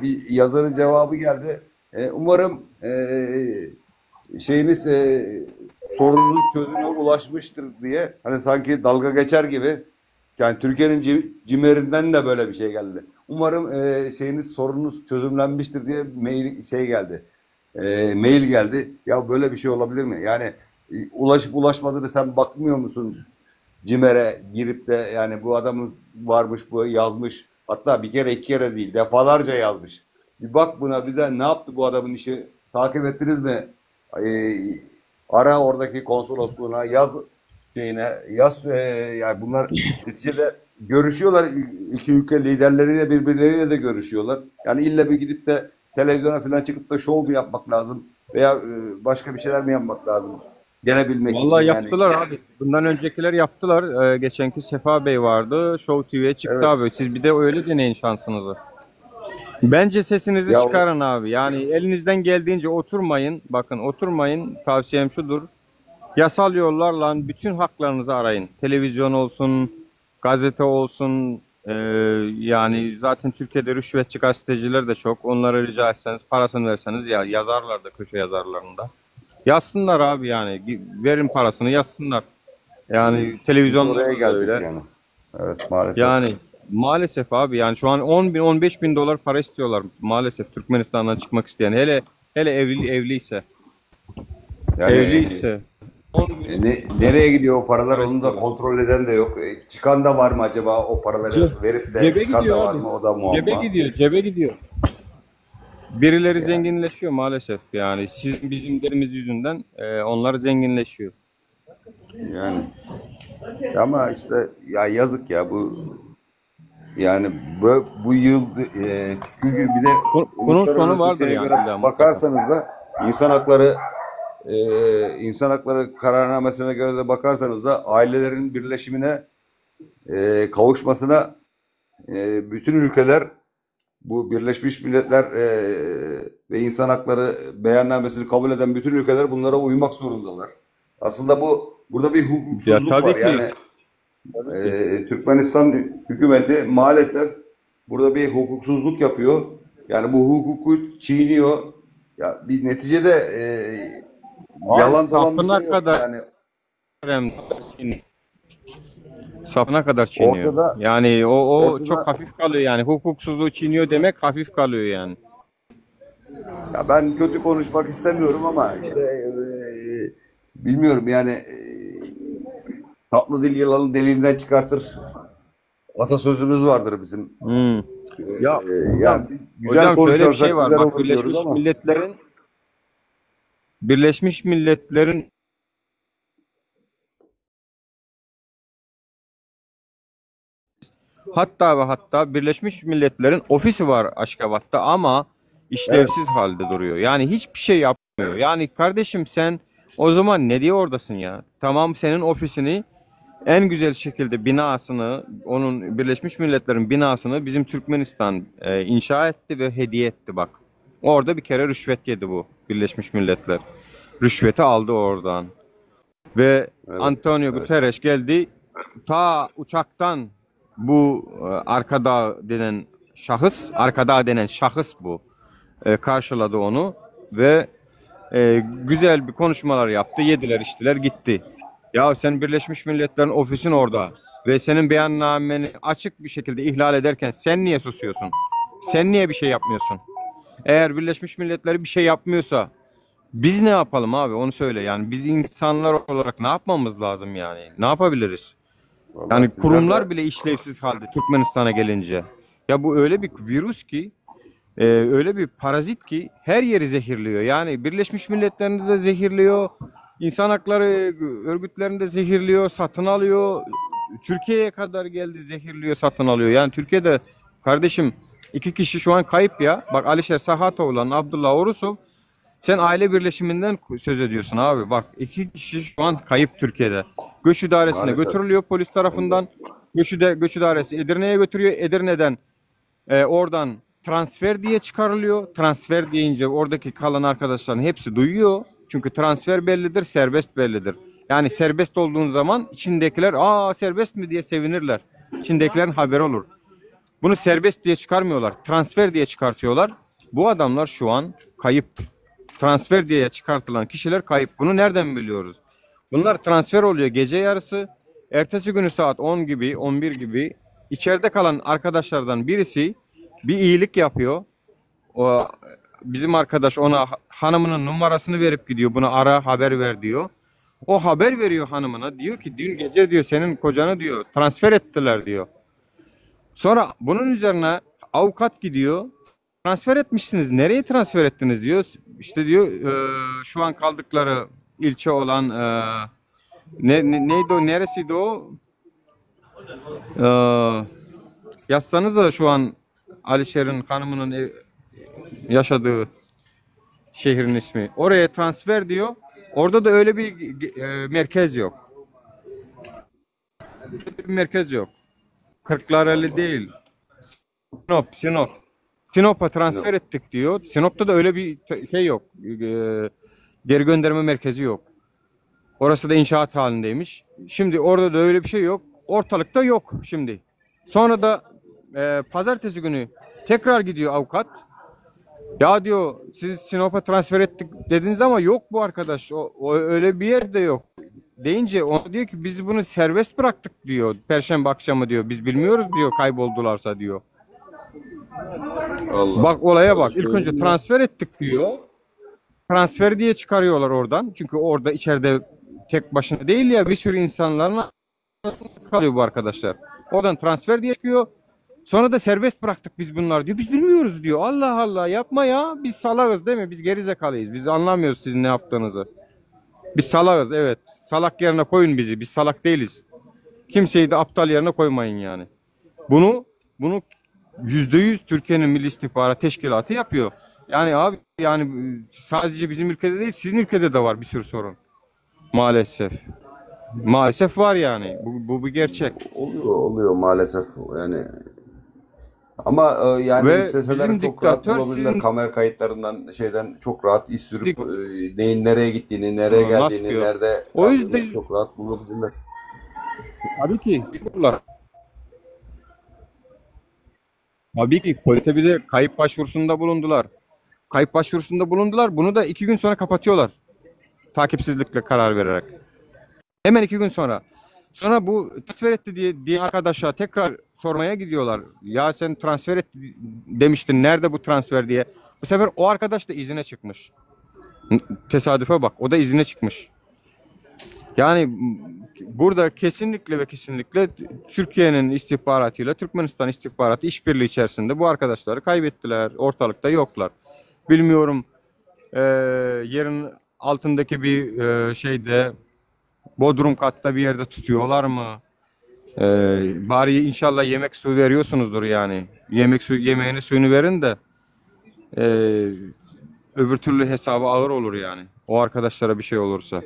bir yazarın cevabı geldi. E, umarım e, şeyiniz e, sorununuz çözüme ulaşmıştır diye hani sanki dalga geçer gibi yani Türkiye'nin ci- cimerinden de böyle bir şey geldi. Umarım e, şeyiniz sorununuz çözümlenmiştir diye mail şey geldi. E, mail geldi. Ya böyle bir şey olabilir mi? Yani e, ulaşıp ulaşmadığını sen bakmıyor musun? CİMER'e girip de yani bu adamın varmış bu yazmış. Hatta bir kere iki kere değil defalarca yazmış. Bir bak buna bir de ne yaptı bu adamın işi? Takip ettiniz mi? Ee, ara oradaki konsolosluğuna yaz şeyine yaz e, yani bunlar neticede görüşüyorlar iki ülke liderleriyle birbirleriyle de görüşüyorlar. Yani illa bir gidip de televizyona falan çıkıp da şov mu yapmak lazım veya e, başka bir şeyler mi yapmak lazım gelebilmek için Vallahi yani. yaptılar abi. Bundan öncekiler yaptılar. Ee, geçenki Sefa Bey vardı. Show TV'ye çıktı Evet. abi. Siz bir de öyle deneyin şansınızı. Bence sesinizi Ya çıkarın abi. Yani elinizden geldiğince oturmayın. Bakın oturmayın. Tavsiyem şudur. Yasal yollarla bütün haklarınızı arayın. Televizyon olsun, gazete olsun. Ee, yani zaten Türkiye'de rüşvetçi gazeteciler de çok. Onlara rica etseniz, parasını verseniz ya yazarlar da köşe yazarlarında. Yazsınlar abi yani. Verin parasını yazsınlar. Yani İş, iş oraya televizyonlarda da gelecek öyle. yani. Evet maalesef. Yani maalesef abi yani şu an 10 bin 15 bin dolar para istiyorlar maalesef Türkmenistan'dan çıkmak isteyen. Hele hele evli evliyse. Yani Evliyse 10 bin e, ne, nereye gidiyor o paralar para onu da istiyorlar. kontrol eden de yok. E, çıkan da var mı acaba o paraları Ce- verip de Cebe çıkan da gidiyor var abi. mı o da Cebe muamma. gidiyor, cebe gidiyor. Birileri Yani, zenginleşiyor maalesef yani. Siz bizim derimiz yüzünden e, onlar zenginleşiyor. yani ama işte ya yazık ya bu yani bu, bu yıl e, çünkü bir de Bu- Bunun sonu uluslararası vardır şeye yani göre illa mutlaka. bakarsanız da insan hakları e, insan hakları kararnamesine göre de bakarsanız da ailelerin birleşimine e, kavuşmasına e, bütün ülkeler bu Birleşmiş Milletler e, ve İnsan Hakları Beyannamesini kabul eden bütün ülkeler bunlara uymak zorundalar. Aslında bu burada bir Ya hukuksuzluk tabii var. ki. Yani Tabii ki. e, Türkmenistan hükümeti maalesef burada bir hukuksuzluk yapıyor. Yani bu hukuku çiğniyor. Ya bir neticede e, Abi yalan dolan bir sapına şey yok. kadar Yani hem çiğniyor. Sapına kadar çiğniyor. ortada Yani o o çok ortada hafif kalıyor yani. Hukuksuzluğu çiğniyor demek hafif kalıyor yani. Ya ben kötü konuşmak istemiyorum ama işte e, bilmiyorum yani e, tatlı dil yılanı deliğinden çıkartır. Atasözümüz vardır bizim. Hmm. E, Ya e, yani hocam, güzel hocam şöyle bir konuşursak şey var. güzel Bak olur diyoruz Birleşmiş ama Milletler'in Birleşmiş Milletler'in hatta ve hatta Birleşmiş Milletler'in ofisi var Aşkabat'ta ama evet işlevsiz halde duruyor. Yani hiçbir şey yapmıyor. Yani kardeşim sen o zaman ne diye oradasın ya? Tamam senin ofisini en güzel şekilde binasını, onun Birleşmiş Milletler'in binasını bizim Türkmenistan e, inşa etti ve hediye etti bak. Orada bir kere rüşvet yedi bu Birleşmiş Milletler. Rüşveti aldı oradan. Ve evet Antonio evet Guterres geldi ta uçaktan bu e, arkada denen şahıs, arkada denen şahıs bu. E, karşıladı onu ve e, güzel bir konuşmalar yaptı. Yediler, içtiler, gitti. Ya sen Birleşmiş Milletler'in ofisin orada ve senin beyannameni açık bir şekilde ihlal ederken sen niye susuyorsun? Sen niye bir şey yapmıyorsun? Eğer Birleşmiş Milletler bir şey yapmıyorsa biz ne yapalım abi onu söyle. Yani biz insanlar olarak ne yapmamız lazım yani? Ne yapabiliriz? Vallahi Yani sizler kurumlar de bile işlevsiz halde Türkmenistan'a gelince. Ya bu öyle bir virüs ki. Öyle bir parazit ki her yeri zehirliyor. Yani Birleşmiş Milletler'inde de zehirliyor. İnsan hakları örgütlerinde zehirliyor, satın alıyor. Türkiye'ye kadar geldi zehirliyor, satın alıyor. Yani Türkiye'de kardeşim iki kişi şu an kayıp ya. Bak Alişer Sahatoğlu'nun Abdullah Orusov. Sen aile birleşiminden söz ediyorsun abi. Bak iki kişi şu an kayıp Türkiye'de. Göç idaresine Maalesef. götürülüyor polis tarafından. Göç, göç idaresi Edirne'ye götürüyor. Edirne'den e, oradan transfer diye çıkarılıyor. Transfer deyince oradaki kalan arkadaşların hepsi duyuyor. Çünkü transfer bellidir, serbest bellidir. Yani serbest olduğun zaman içindekiler aa serbest mi diye sevinirler. İçindekilerin haberi olur. Bunu serbest diye çıkarmıyorlar. Transfer diye çıkartıyorlar. Bu adamlar şu an kayıp. Transfer diye çıkartılan kişiler kayıp. Bunu nereden biliyoruz? Bunlar transfer oluyor gece yarısı. Ertesi günü saat 10 gibi, 11 gibi içeride kalan arkadaşlardan birisi bir iyilik yapıyor. O bizim arkadaş ona hanımının numarasını verip gidiyor. Bunu ara haber ver diyor. O haber veriyor hanımına. Diyor ki dün gece diyor senin kocanı diyor transfer ettiler diyor. Sonra bunun üzerine avukat gidiyor. Transfer etmişsiniz. Nereye transfer ettiniz diyor. İşte diyor e, şu an kaldıkları ilçe olan e, ne, ne- neydi o neresiydi o? E, yazsanıza şu an Alişer'in hanımının ev- yaşadığı şehrin ismi. Oraya transfer diyor. Orada da öyle bir e, merkez yok. Öyle bir merkez yok. Kırklareli değil. Sinop, Sinop. Sinop'a transfer ettik diyor. Sinop'ta da öyle bir şey yok. E, geri gönderme merkezi yok. Orası da inşaat halindeymiş. Şimdi orada da öyle bir şey yok. Ortalıkta yok şimdi. Sonra da e, pazartesi günü tekrar gidiyor avukat. Ya diyor siz Sinop'a transfer ettik dediniz ama yok bu arkadaş. O, o öyle bir yerde yok. Deyince o diyor ki biz bunu serbest bıraktık diyor. Perşembe akşamı diyor. Biz bilmiyoruz diyor kayboldularsa diyor. Allah. Bak olaya bak. İlk önce transfer ettik diyor. Transfer diye çıkarıyorlar oradan. Çünkü orada içeride tek başına değil ya bir sürü insanların arasında kalıyor bu arkadaşlar. Oradan transfer diye çıkıyor. Sonra da serbest bıraktık biz bunlar diyor. Biz bilmiyoruz diyor. Allah Allah yapma ya. Biz salağız değil mi? Biz gerizekalıyız. Biz anlamıyoruz sizin ne yaptığınızı. Biz salağız evet. Salak yerine koyun bizi. Biz salak değiliz. Kimseyi de aptal yerine koymayın yani. Bunu bunu %100 Türkiye'nin Milli İstihbarat Teşkilatı yapıyor. Yani abi yani sadece bizim ülkede değil sizin ülkede de var bir sürü sorun. Maalesef. Maalesef var yani. Bu, bu bir gerçek. Oluyor oluyor maalesef yani. Ama e, yani Ve isteseler bizim çok rahat diktatör bulabilirler. sizin Kamera kayıtlarından şeyden çok rahat iz sürüp dik e, neyin nereye gittiğini, nereye nasıl geldiğini, diyor. nerede O kaldığını yüzden çok rahat bulabilirler. tabii ki bulurlar. Tabii ki polise bir de kayıp başvurusunda bulundular. Kayıp başvurusunda bulundular. Bunu da iki gün sonra kapatıyorlar. Takipsizlikle karar vererek. Hemen iki gün sonra. Sonra bu transfer etti diye, diye arkadaşa tekrar sormaya gidiyorlar. Ya sen transfer etti demiştin. Nerede bu transfer diye. Bu sefer o arkadaş da izine çıkmış. Tesadüfe bak. O da izine çıkmış. Yani burada kesinlikle ve kesinlikle Türkiye'nin istihbaratıyla Türkmenistan istihbaratı işbirliği içerisinde bu arkadaşları kaybettiler. Ortalıkta yoklar. Bilmiyorum e, yerin altındaki bir e, şeyde bodrum katta bir yerde tutuyorlar mı? E, bari inşallah yemek suyu veriyorsunuzdur yani. Yemek suyu yemeğini suyunu verin de e, öbür türlü hesabı ağır olur yani. O arkadaşlara bir şey olursa.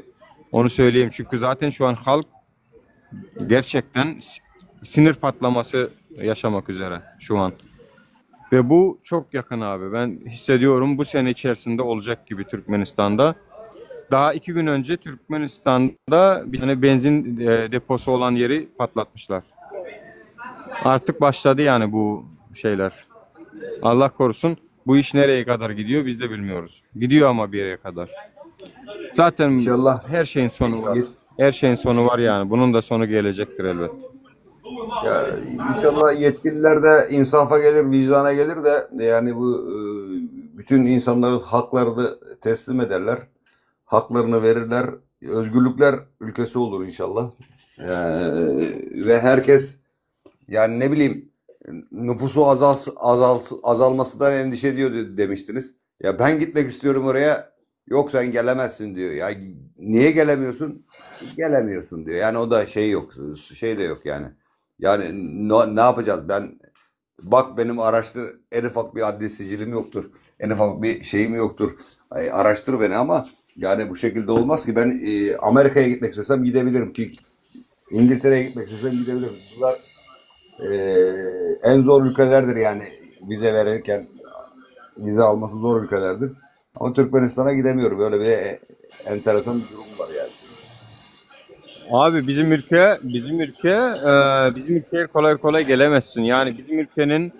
Onu söyleyeyim çünkü zaten şu an halk gerçekten sinir patlaması yaşamak üzere şu an. Ve bu çok yakın abi. Ben hissediyorum bu sene içerisinde olacak gibi Türkmenistan'da. Daha iki gün önce Türkmenistan'da bir tane benzin e, deposu olan yeri patlatmışlar. Artık başladı yani bu şeyler. Allah korusun bu iş nereye kadar gidiyor biz de bilmiyoruz. Gidiyor ama bir yere kadar. Zaten İnşallah her şeyin sonu var. Her şeyin sonu var yani. Bunun da sonu gelecektir elbet. Ya inşallah yetkililer de insafa gelir, vicdana gelir de yani bu e, bütün insanların haklarını teslim ederler. Haklarını verirler. Özgürlükler ülkesi olur inşallah. Ee, ve herkes yani ne bileyim. nüfusu azal, azal, azalmasından endişe ediyor de- demiştiniz. Ya ben gitmek istiyorum oraya. Yok sen gelemezsin diyor. Ya niye gelemiyorsun? Gelemiyorsun diyor. Yani o da şey yok. Şey de yok yani. Yani ne, ne yapacağız? Ben bak benim araştır en ufak bir adli sicilim yoktur. En ufak bir şeyim yoktur. Ay, araştır beni ama yani bu şekilde olmaz ki. Ben e, Amerika'ya gitmek istesem gidebilirim ki İngiltere'ye gitmek istesem gidebilirim. Bunlar e, en zor ülkelerdir yani vize verirken vize alması zor ülkelerdir. Ama Türkmenistan'a gidemiyorum. Böyle bir e, enteresan bir durum var yani. Abi bizim ülke bizim ülke e, bizim ülkeye kolay kolay gelemezsin. Yani bizim ülkenin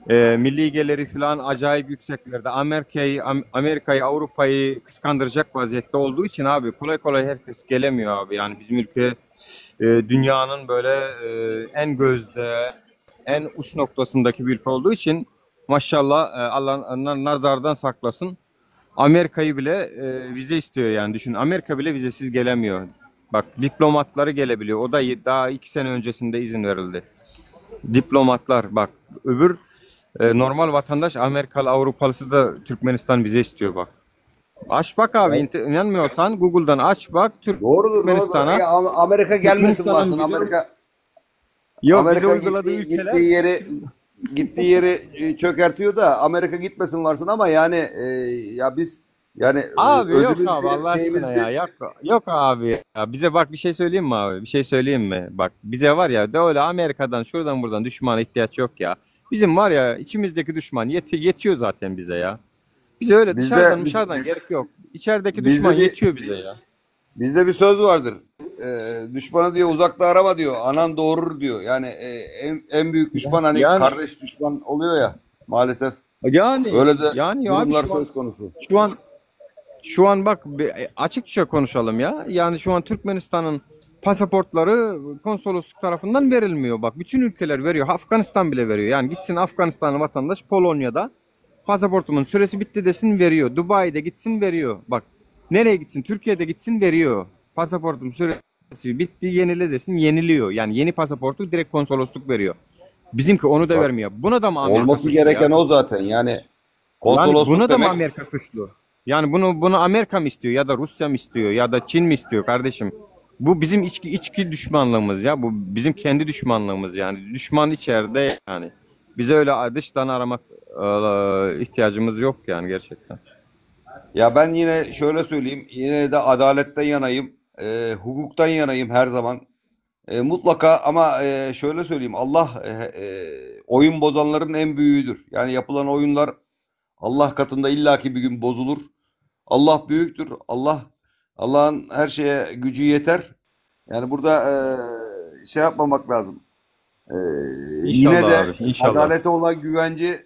e, milli geliri falan acayip yükseklerde. Amerika'yı Am- Amerika'yı Avrupa'yı kıskandıracak vaziyette olduğu için abi kolay kolay herkes gelemiyor abi. Yani bizim ülke e, dünyanın böyle e, en gözde en uç noktasındaki bir ülke olduğu için maşallah e, Allah Allah nazardan saklasın. Amerika'yı bile e, vize istiyor yani düşün. Amerika bile vizesiz gelemiyor. Bak diplomatları gelebiliyor. O da daha 2 sene öncesinde izin verildi. Diplomatlar bak öbür e, normal vatandaş Amerikalı Avrupalısı da Türkmenistan vize istiyor bak. Aç bak abi Evet. inter- inanmıyorsan Google'dan aç bak Doğrudur, doğrudur. Türkmenistan'a Ya Am- Amerika gelmesin Türkmenistan'ın varsın. vize Amerika yok vize Amerika uyguladığı gittiği ülkeler gittiği yeri gittiği yeri e, çökertiyor da Amerika gitmesin varsın ama yani e, ya biz yani e, Abi yok özümüz abi bir Allah şeyimiz aşkına ya. bir Yok, yok abi ya. Bize bak bir şey söyleyeyim mi abi? Bir şey söyleyeyim mi? Bak bize var ya de öyle Amerika'dan şuradan buradan düşmana ihtiyaç yok ya. Bizim var ya içimizdeki düşman yeti, yetiyor zaten bize ya. Bize öyle bizde dışarıdan biz, dışarıdan gerek yok. İçerideki bizde düşman bir yetiyor bize ya. bizde bir söz vardır. E, düşmanı diyor uzakta arama diyor. Anan doğurur diyor. Yani e, en en büyük düşman hani Yani kardeş düşman oluyor ya maalesef. yani Öyle de yani abi durumlar şu an söz konusu. şu an Şu an bak bir- e, açıkça konuşalım ya. Yani şu an Türkmenistan'ın pasaportları konsolosluk tarafından verilmiyor. Bak bütün ülkeler veriyor. Afganistan bile veriyor. Yani gitsin Afganistanlı vatandaş Polonya'da pasaportumun süresi bitti desin veriyor. Dubai'de gitsin veriyor. Bak nereye gitsin? Türkiye'de gitsin veriyor. Pasaportum süresi bitti yenile desin yeniliyor. Yani yeni pasaportu direkt konsolosluk veriyor. Bizimki onu da Bak, vermiyor. Buna da mı Amerika olması suçlu ya? gereken o zaten. Yani Yani konsolosluk buna da mı demek Amerika suçlu? Yani bunu bunu Amerika mı istiyor ya da Rusya mı istiyor ya da Çin mi istiyor kardeşim? Bu bizim içki içki düşmanlığımız ya. Bu bizim kendi düşmanlığımız yani. Düşman içeride yani. Bize öyle dıştan aramak e, ihtiyacımız yok yani gerçekten. Ya ben yine şöyle söyleyeyim. Yine de adaletten yanayım. E, hukuktan yanayım her zaman. E, mutlaka ama e, şöyle söyleyeyim. Allah e, e, oyun bozanların en büyüğüdür. Yani yapılan oyunlar Allah katında illaki bir gün bozulur. Allah büyüktür. Allah Allah'ın her şeye gücü yeter. Yani burada e, şey yapmamak lazım. E, yine İnşallah de abi, inşallah. adalete olan güvence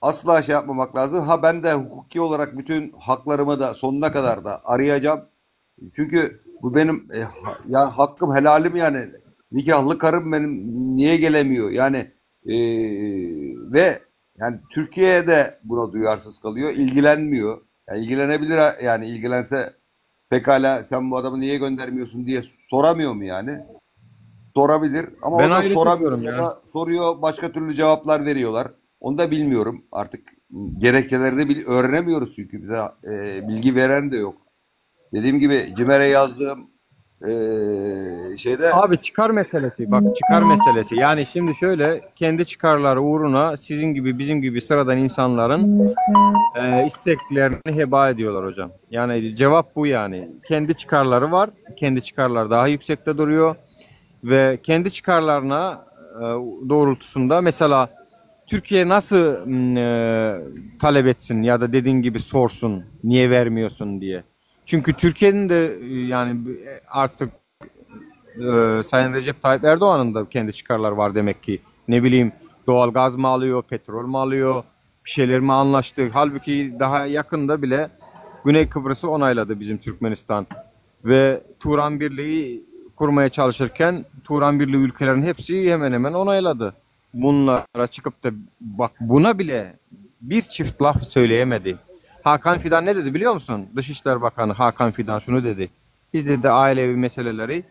asla şey yapmamak lazım. Ha ben de hukuki olarak bütün haklarımı da sonuna kadar da arayacağım. Çünkü bu benim e, ha- ya hakkım helalim yani. Nikahlı karım benim niye gelemiyor? Yani e, ve yani Türkiye'de buna duyarsız kalıyor, ilgilenmiyor. Yani ilgilenebilir ha- yani ilgilense pekala sen bu adamı niye göndermiyorsun diye soramıyor mu yani? Sorabilir ama Ben o da hayret soramıyor. ediyorum O ya. da soruyor başka türlü cevaplar veriyorlar. Onu da bilmiyorum artık gerekçelerini bil- öğrenemiyoruz çünkü bize e, bilgi veren de yok. Dediğim gibi CİMER'e yazdığım e, şeyde Abi çıkar meselesi bak çıkar meselesi. Yani şimdi şöyle kendi çıkarları uğruna sizin gibi bizim gibi sıradan insanların e, isteklerini heba ediyorlar hocam. Yani cevap bu yani. Kendi çıkarları var. Kendi çıkarlar daha yüksekte duruyor ve kendi çıkarlarına e, doğrultusunda mesela Türkiye nasıl m, e, talep etsin ya da dediğin gibi sorsun niye vermiyorsun diye. Çünkü Türkiye'nin de e, yani artık e, Sayın Recep Tayyip Erdoğan'ın da kendi çıkarları var demek ki. Ne bileyim doğal gaz mı alıyor, petrol mü alıyor, bir şeyler mi anlaştı? Halbuki daha yakında bile Güney Kıbrıs'ı onayladı bizim Türkmenistan. Ve Turan Birliği kurmaya çalışırken Turan Birliği ülkelerin hepsi hemen hemen onayladı. Bunlara çıkıp da bak buna bile bir çift laf söyleyemedi. Hakan Fidan ne dedi biliyor musun? Dışişleri Bakanı Hakan Fidan şunu dedi. Biz dedi ailevi meseleleri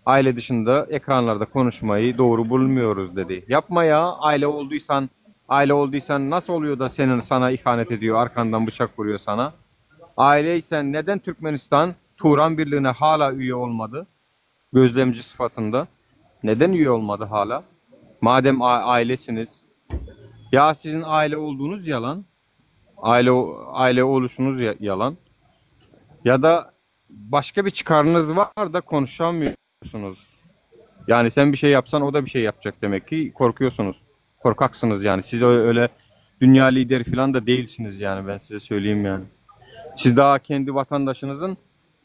Aile dışında ekranlarda konuşmayı doğru bulmuyoruz dedi. Yapma ya aile olduysan aile olduysan nasıl oluyor da senin sana ihanet ediyor arkandan bıçak vuruyor sana? Aileysen neden Türkmenistan Turan Birliği'ne hala üye olmadı? Gözlemci sıfatında. Neden üye olmadı hala? Madem ailesiniz. Ya sizin aile olduğunuz yalan. Aile aile oluşunuz yalan. Ya da başka bir çıkarınız var da konuşamıyorsunuz. Yani sen bir şey yapsan o da bir şey yapacak demek ki korkuyorsunuz. Korkaksınız yani. Siz öyle dünya lideri falan da değilsiniz yani ben size söyleyeyim yani. Siz daha kendi vatandaşınızın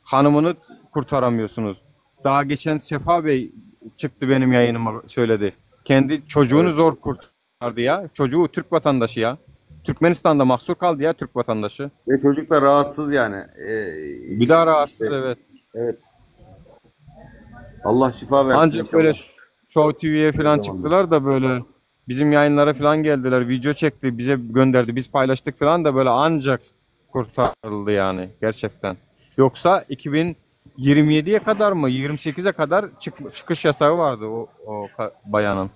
hanımını kurtaramıyorsunuz. Daha geçen Sefa Bey çıktı benim yayınıma söyledi. Kendi çocuğunu zor kurtardı ya. Çocuğu Türk vatandaşı ya. Türkmenistan'da mahsur kaldı ya Türk vatandaşı. Ve çocuk da rahatsız yani. Ee, Bir daha rahatsız işte, evet. Evet. Allah şifa versin Ancak inşallah. böyle Show TV'ye falan Zamanda. çıktılar da böyle bizim yayınlara falan geldiler. Video çekti, bize gönderdi. Biz paylaştık falan da böyle ancak kurtarıldı yani gerçekten. Yoksa 2027'ye kadar mı 28'e kadar çıkış yasağı vardı o, o bayanın.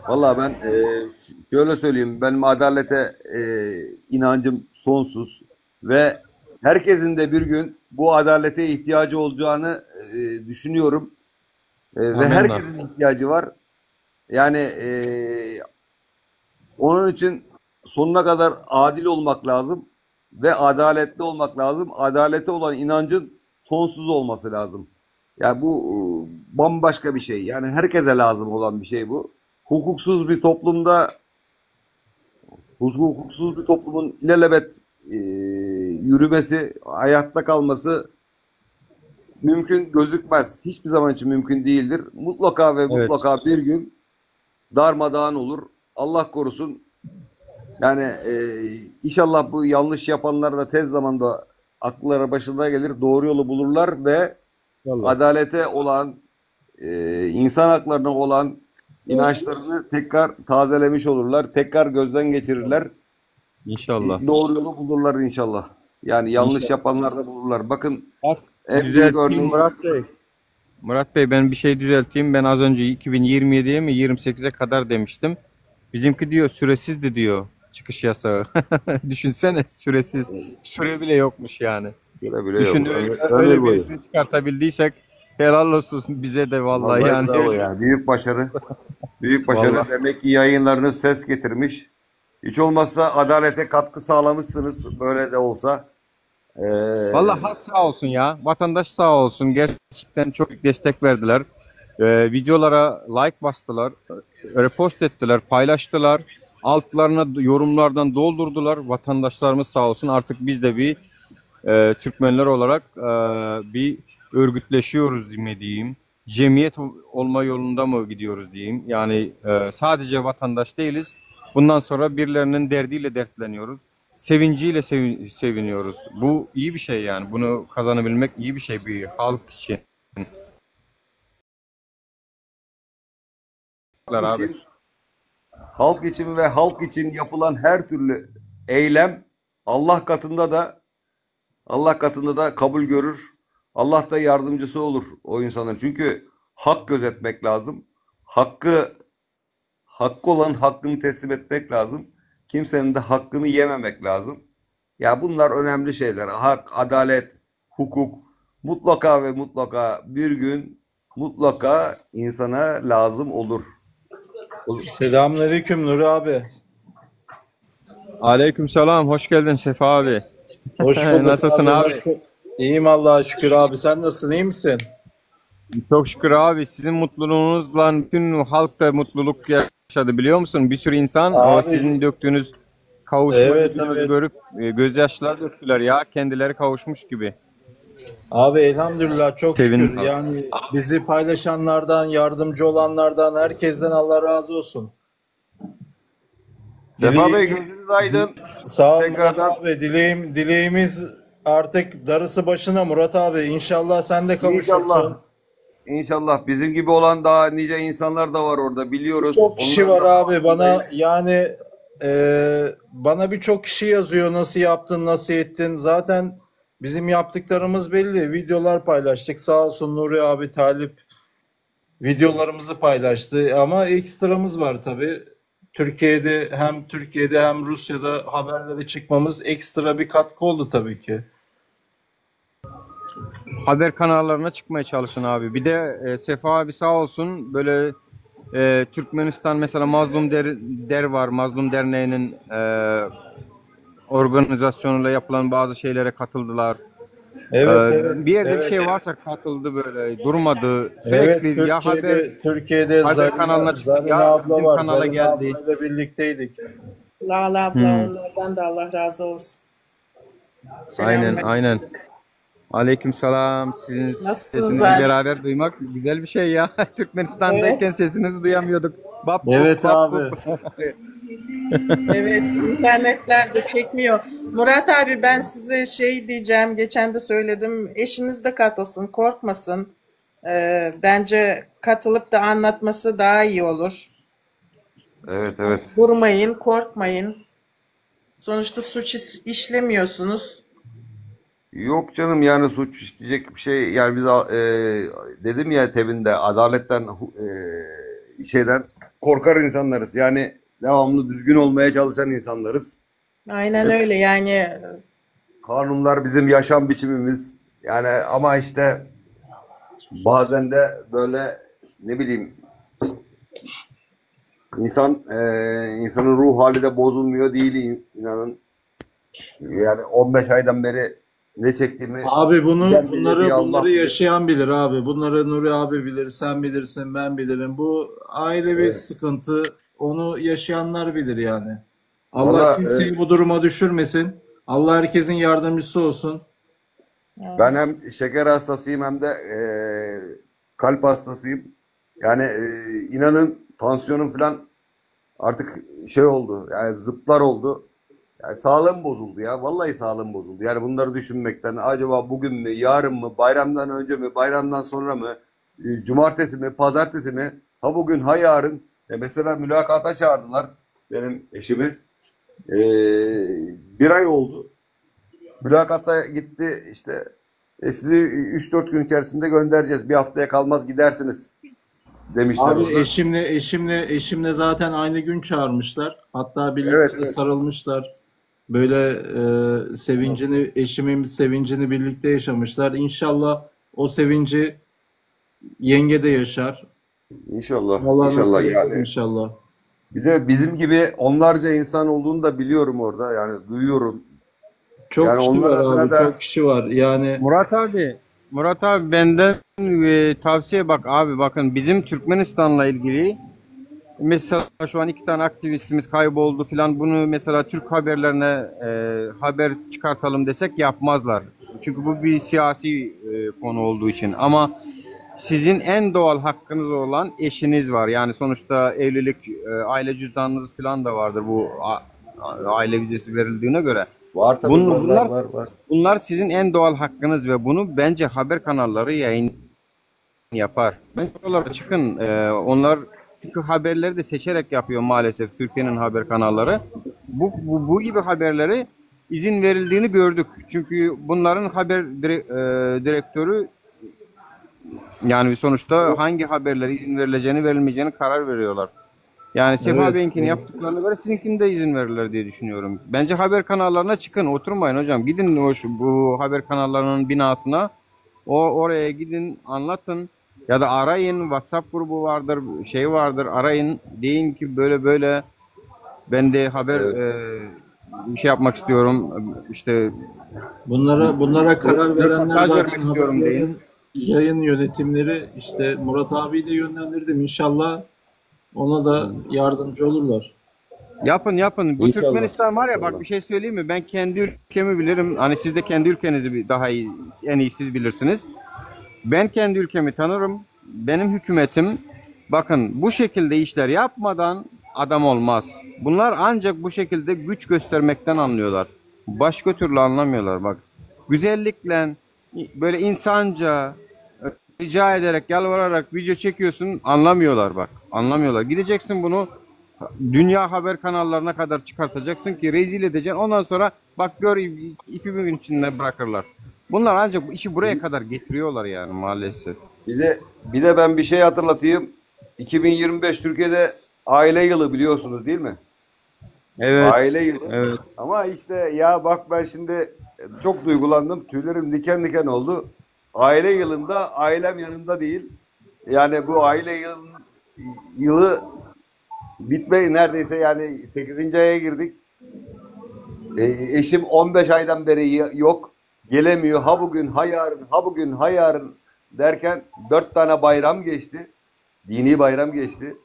Vallahi ben e, şöyle söyleyeyim. Benim adalete e, inancım sonsuz ve herkesin de bir gün bu adalete ihtiyacı olacağını e, düşünüyorum. E, ve Amenna. herkesin ihtiyacı var. Yani e, onun için sonuna kadar adil olmak lazım ve adaletli olmak lazım. Adalete olan inancın sonsuz olması lazım. Yani bu e, bambaşka bir şey. Yani herkese lazım olan bir şey bu. Hukuksuz bir toplumda hukuksuz bir toplumun ilelebet e, yürümesi, hayatta kalması mümkün gözükmez. Hiçbir zaman için mümkün değildir. Mutlaka ve Evet. mutlaka bir gün darmadağın olur. Allah korusun. Yani e, inşallah bu yanlış yapanlar da tez zamanda akılları başına gelir, doğru yolu bulurlar ve İnşallah. adalete olan, e, insan haklarına olan inançlarını tekrar tazelemiş olurlar. Tekrar gözden geçirirler. İnşallah. Doğru yolu bulurlar inşallah. Yani yanlış İnşallah. yapanlar da bulurlar. Bakın Bak, en büyük düzelteyim örneği Murat Bey. Murat Bey ben bir şey düzelteyim. Ben az önce 2027'ye mi 28'e kadar demiştim. Bizimki diyor süresizdi diyor çıkış yasağı. Düşünsene süresiz. Süre bile yokmuş yani. Süre bile Düşün yok. öyle, Ömür, öyle ömür boyu. birisini çıkartabildiysek helal olsun bize de vallahi Vallahi yani. bravo yani. Büyük başarı. Büyük başarı. Vallahi. Demek ki yayınlarınız ses getirmiş. Hiç olmazsa adalete katkı sağlamışsınız. Böyle de olsa. Ee, Vallahi halk sağ olsun ya. Vatandaş sağ olsun. Gerçekten çok büyük destek verdiler. Ee, videolara like bastılar. Repost ettiler, paylaştılar. Altlarına yorumlardan doldurdular. Vatandaşlarımız sağ olsun. Artık biz de bir e, Türkmenler olarak e, bir örgütleşiyoruz mi diyeyim. Cemiyet olma yolunda mı gidiyoruz diyeyim. Yani e, sadece vatandaş değiliz. Bundan sonra birilerinin derdiyle dertleniyoruz. Sevinciyle seviniyoruz. Bu iyi bir şey yani. Bunu kazanabilmek iyi bir şey bir halk için. halk Abi. için, halk için ve halk için yapılan her türlü eylem Allah katında da Allah katında da kabul görür. Allah da yardımcısı olur o insanların. Çünkü hak gözetmek lazım. Hakkı hakkı olan hakkını teslim etmek lazım. Kimsenin de hakkını yememek lazım. Ya bunlar önemli şeyler. Hak, adalet, hukuk mutlaka ve mutlaka bir gün mutlaka insana lazım olur. Selamünaleyküm Nuri abi. Aleykümselam. Hoş geldin Sefa abi. Hoş bulduk Nasılsın abi. abi? Hoş İyiyim Allah'a şükür abi. Sen nasılsın? iyi misin? Çok şükür abi. Sizin mutluluğunuzla bütün halk da mutluluk yaşadı biliyor musun? Bir sürü insan o Abi sizin döktüğünüz kavuşma evet videonuzu evet. görüp e, gözyaşlar döktüler ya. Kendileri kavuşmuş gibi. Abi elhamdülillah çok şükür. Sevindim. Yani bizi paylaşanlardan, yardımcı olanlardan, herkesten Allah razı olsun. Sefa Bey Dileğim, gözünüz aydın. sağ ol Murat Tekrardan abi. Dileğim, dileğimiz artık darısı başına Murat abi. İnşallah sen de kavuşursun. inşallah inşallah bizim gibi olan daha nice insanlar da var orada biliyoruz. Çok kişi Onların var da abi bana farkındayız. yani e, bana birçok kişi yazıyor nasıl yaptın nasıl ettin zaten Bizim yaptıklarımız belli. Videolar paylaştık. Sağ olsun Nuri abi Talip videolarımızı paylaştı. Ama ekstramız var tabii. Türkiye'de hem Türkiye'de hem Rusya'da haberlere çıkmamız ekstra bir katkı oldu tabii ki. Haber kanallarına çıkmaya çalışın abi. Bir de e, Sefa abi sağ olsun böyle e, Türkmenistan mesela Mazlum Der, Der var. Mazlum Derneği'nin e, organizasyonuyla yapılan bazı şeylere katıldılar. Evet, E, evet, bir yerde bir evet. şey varsa katıldı böyle durmadı. Evet, Sürekli ya haber Türkiye'de Türkiye'de haber Zarina, kanalına çıktı Zarina ya abla bizim var. kanala Zarina geldi. ablayla birlikteydik. Lala abla Hmm. onlardan da Allah razı olsun. Aynen Selamlar. aynen. Aleykümselam. Sizin Nasılsınız sesinizi abi? beraber duymak güzel bir şey ya. Evet. Türkmenistan'dayken sesinizi duyamıyorduk. Bap bup Evet bap abi. bup. Evet, internetler de çekmiyor. Murat abi ben size şey diyeceğim. Geçen de söyledim. Eşiniz de katılsın, korkmasın. Ee, bence katılıp da anlatması daha iyi olur. Evet evet. Durmayın, korkmayın. Sonuçta suç iş- işlemiyorsunuz. Yok canım yani suç işleyecek bir şey yani biz e, dedim ya tebinde adaletten e, şeyden korkar insanlarız. Yani devamlı düzgün olmaya çalışan insanlarız. Aynen öyle yani. Kanunlar bizim yaşam biçimimiz. Yani ama işte bazen de böyle ne bileyim insan e, insanın ruh hali de bozulmuyor değil inanın. Yani 15 aydan beri ne çektiğimi Abi bunu bilen bilir bunları bir Allah bunları bilir. yaşayan bilir abi. Bunları Nuri abi bilir, sen bilirsin, ben bilirim. Bu ailevi Evet. sıkıntı. Onu yaşayanlar bilir yani. Allah Valla e, kimseyi bu duruma düşürmesin. Allah herkesin yardımcısı olsun. ben hem şeker hastasıyım hem de e, kalp hastasıyım. Yani e, inanın tansiyonum falan artık şey oldu. Yani zıplar oldu. Yani sağlığım bozuldu ya. Vallahi sağlığım bozuldu. Yani bunları düşünmekten acaba bugün mü, yarın mı, bayramdan önce mi, bayramdan sonra mı, e, cumartesi mi, pazartesi mi? Ha bugün ha yarın. E mesela mülakata çağırdılar benim eşimi. E, bir ay oldu. Mülakata gitti işte e, sizi 3-4 gün içerisinde göndereceğiz. Bir haftaya kalmaz gidersiniz demişler Abi orada. eşimle eşimle eşimle zaten aynı gün çağırmışlar. Hatta birlikte Evet de evet. sarılmışlar. Böyle e, sevincini eşimin sevincini birlikte yaşamışlar. İnşallah o sevinci yenge de yaşar. İnşallah. Allah İnşallah nasip eder yani. inşallah. Bir de bizim gibi onlarca insan olduğunu da biliyorum orada. Yani duyuyorum. Çok Yani kişi onlar var adına abi, da çok kişi var. Yani Murat abi, Murat abi benden e, tavsiye bak abi bakın bizim Türkmenistan'la ilgili mesela şu an iki tane aktivistimiz kayboldu filan bunu mesela Türk haberlerine e, haber çıkartalım desek yapmazlar. Çünkü bu bir siyasi e, konu olduğu için ama sizin en doğal hakkınız olan eşiniz var. Yani sonuçta evlilik, e, aile cüzdanınız filan da vardır bu a- aile vizesi verildiğine göre. var tabii Bun- var var bunlar var var. bunlar sizin en doğal hakkınız ve bunu bence haber kanalları yayın yapar. Bence oralara çıkın. Ee, onlar çünkü haberleri de seçerek yapıyor maalesef Türkiye'nin haber kanalları. Bu, bu, bu gibi haberleri izin verildiğini gördük. Çünkü bunların haber dire- e, direktörü yani sonuçta hangi haberlere izin verileceğini verilmeyeceğini karar veriyorlar. Yani Sefa evet, Bey'inkini evet. yaptıklarına göre sizinkini de izin verirler diye düşünüyorum. Bence haber kanallarına çıkın, oturmayın hocam. Gidin o, şu- bu haber kanallarının binasına. O oraya gidin, anlatın ya da arayın. WhatsApp grubu vardır, şey vardır. Arayın. Deyin ki böyle böyle ben de haber Evet. e, bir şey yapmak istiyorum. İşte Bunlara bunlara karar verenler röportaj zaten vermek haber istiyorum deyin. yayın yayın yönetimleri işte Murat abiyi de yönlendirdim. İnşallah ona da yardımcı olurlar. Yapın yapın. Bu İnşallah. Türkmenistan var ya bak İnşallah. bir şey söyleyeyim mi? Ben kendi ülkemi bilirim. Hani siz de kendi ülkenizi bir- daha iyi, en iyi siz bilirsiniz. Ben kendi ülkemi tanırım. Benim hükümetim bakın bu şekilde işler yapmadan adam olmaz. Bunlar ancak bu şekilde güç göstermekten anlıyorlar. Başka türlü anlamıyorlar bak. Güzellikle böyle insanca rica ederek yalvararak video çekiyorsun anlamıyorlar bak. Anlamıyorlar. Gideceksin bunu Dünýä haber kanallaryna kadar çykartajaksyn ki rezil edeceksin. Ondan sonra bak gör iki gün içinde bırakırlar. Bunlar ancak işi buraya kadar getiriyorlar yani maalesef. Bir de bir de ben bir şey hatırlatayım. 2025 Türkiye'de aile yılı biliyorsunuz değil mi? Evet. Aile yılı. Evet. Ama işte ya bak ben şimdi çok duygulandım. Tüylerim diken diken oldu. Aile yılında ailem yanımda değil. Yani bu aile yılın, yılı bitme neredeyse yani 8. aya girdik. E, eşim 15 aydan beri yok. Gelemiyor. Ha bugün, ha yarın, ha bugün, ha yarın derken 4 tane bayram geçti. Dini bayram geçti.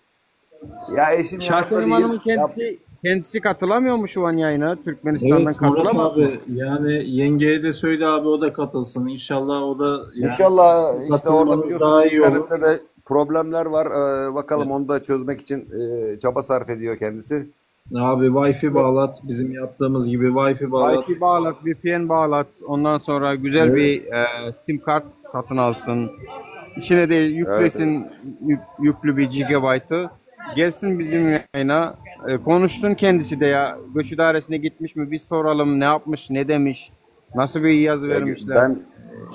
Ya eşim yanımda Şakerim değil. Hanım'ın Ya kendisi kendisi katılamıyor mu şu an yayına? Türkmenistan'dan Evet Murat katılamadı mı? abi yani yengeye de söyle abi o da katılsın. İnşallah o da yani İnşallah işte orada katılmanız biliyorsunuz daha iyi olur. internette de problemler var. Ee, bakalım onu da çözmek için e, çaba sarf ediyor kendisi. Abi Wi-Fi bağlat bizim yaptığımız gibi Wi-Fi bağlat. Wi-Fi bağlat, VPN bağlat. Ondan sonra güzel Evet. bir e, sim kart satın alsın. İçine de Evet, evet. yüklesin yük- yüklü bir gigabyte'ı. Gelsin bizim yayına. E, konuşsun kendisi de ya. Göç idaresine gitmiş mi? Biz soralım ne yapmış, ne demiş. Nasıl bir yazı Ya, vermişler. ben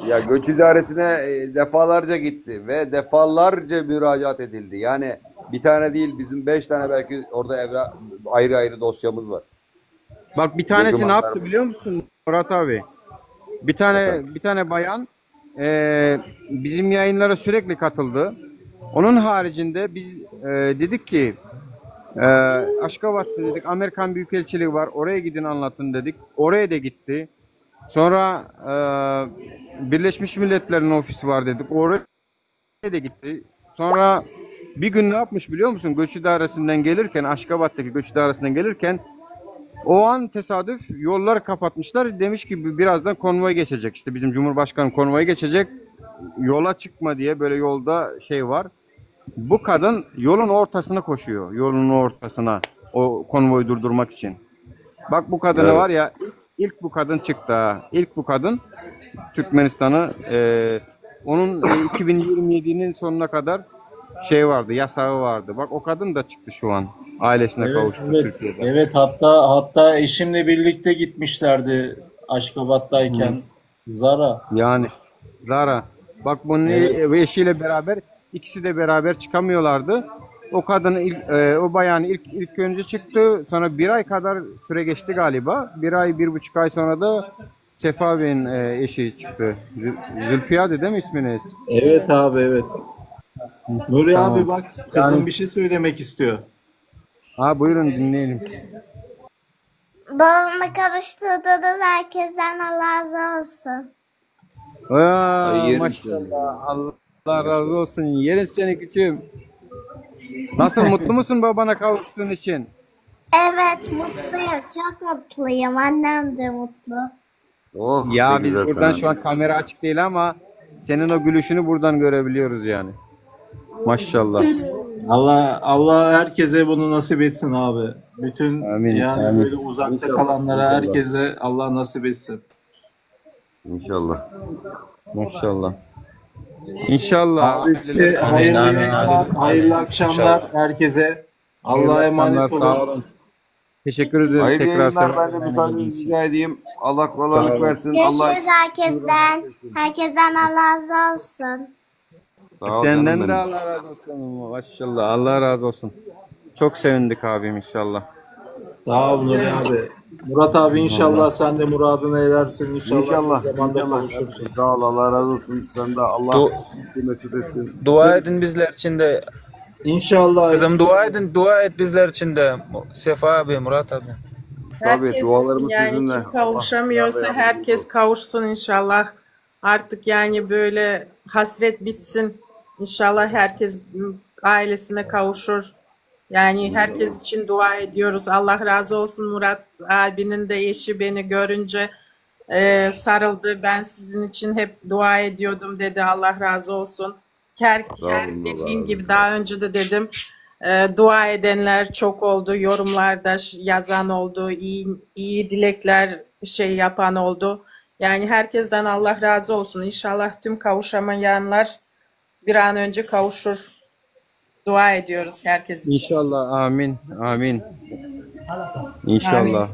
ya göç idaresine e, defalarca gitti ve defalarca müracaat edildi. Yani bir tane değil bizim beş tane belki orada evra, ayrı ayrı dosyamız var. Bak bir tanesi ne Dokümanlar yaptı var. biliyor musun Murat abi? Bir tane Efendim. bir tane bayan e, bizim yayınlara sürekli katıldı. Onun haricinde biz e, dedik ki e, Aşkabat'ta dedik Amerikan Büyükelçiliği var oraya gidin anlatın dedik. Oraya da gitti. Sonra e, Birleşmiş Milletler'in ofisi var dedik. Oraya da gitti. Sonra bir gün ne yapmış biliyor musun? Göç idaresinden gelirken Aşkabat'taki göç idaresinden gelirken o an tesadüf yolları kapatmışlar. Demiş ki birazdan konvoy geçecek. İşte bizim Cumhurbaşkanı konvoyu geçecek. Yola çıkma diye böyle yolda şey var. Bu kadın yolun ortasına koşuyor. Yolun ortasına o konvoyu durdurmak için. Bak bu kadını var Evet. ya ilk, ilk bu kadın çıktı ha. İlk bu kadın Türkmenistan'ı e, onun e, 2027'nin sonuna kadar şey vardı, yasağı vardı. Bak o kadın da çıktı şu an. Ailesine Evet kavuştu evet. Türkiye'de. Evet hatta hatta eşimle birlikte gitmişlerdi Hı. Aşkabat'tayken Zara. Yani Zara. Bak bunun Evet. e, eşiyle beraber ikisi de beraber çıkamıyorlardı. O kadın ilk, e, o bayan ilk ilk önce çıktı. Sonra bir ay kadar süre geçti galiba. Bir ay, bir buçuk ay sonra da Sefa Bey'in e, eşi çıktı. Zül- Zülfiye değil mi isminiz? Evet abi evet. Nuri abi Tamam. bak kızım Yani bir şey söylemek istiyor. ha buyurun dinleyelim. Babamla kavuşturduğunuz herkesten Allah razı olsun. Aa, Ay yerim seni. maşallah. Allah razı olsun. Yerim seni küçüğüm. Nasıl mutlu musun babana kavuştuğun için? Evet mutluyum. Çok mutluyum. Annem de mutlu. Oh ne Ya biz güzel buradan sana. şu an kamera açık değil ama senin o gülüşünü buradan görebiliyoruz yani. Maşallah. Allah Allah herkese bunu nasip etsin abi. Bütün Amin. yani Amin. böyle uzakta İnşallah. kalanlara İnşallah. herkese Allah nasip etsin. İnşallah. Maşallah. İnşallah Abi size aileler Amin hayırlı amin yayınlar, amin hayırlı amin. akşamlar İnşallah. herkese. hayırlı Allah'a akşamlar. emanet Sağ olun. olun. Teşekkür ederiz Hayırlı tekrar yayınlar. Sefa Ben de Bey'in yayına müsaadenizi geldiğiniz için. rica edeyim. Allah Sağ kolaylık olun. versin. Allah Görüşürüz herkesten. Herkesten Allah razı olsun. sağ ol canım Senden de benim. Allah razı olsun. Maşallah. Allah razı olsun. Çok sevindik abim inşallah. Sağ ol Nuri abi. Murat abi inşallah Allah. sen de muradına erersin. İnşallah bir İnşallah. zamanda İnşallah. kavuşursun. Sağ ol. Allah razı olsun. Sen de Allah Du mutlu mesut etsin. dua edin bizler için de. İnşallah Kızım dua edin, dua et bizler için de. Sefa abi, Murat abi. Tabii Herkes dualarımız yani sizinle. kim Allah yar ve kavuşamıyorsa yardımcınız herkes olsun. kavuşsun inşallah. Artık yani böyle hasret bitsin. İnşallah herkes ailesine kavuşur. Yani herkes İnşallah. için dua ediyoruz. Allah razı olsun Murat abinin de eşi beni görünce e, sarıldı. Ben sizin için hep dua ediyordum dedi. Allah razı olsun. Her, Sağ her olun. Allah dediğim razı gibi olsun. daha önce de dedim. E, dua edenler çok oldu. Yorumlarda ş- yazan oldu. iyi, iyi dilekler şey yapan oldu. Yani herkesten Allah razı olsun. İnşallah tüm kavuşamayanlar bir an önce kavuşur. Dua ediyoruz herkes için. İnşallah amin amin. İnşallah.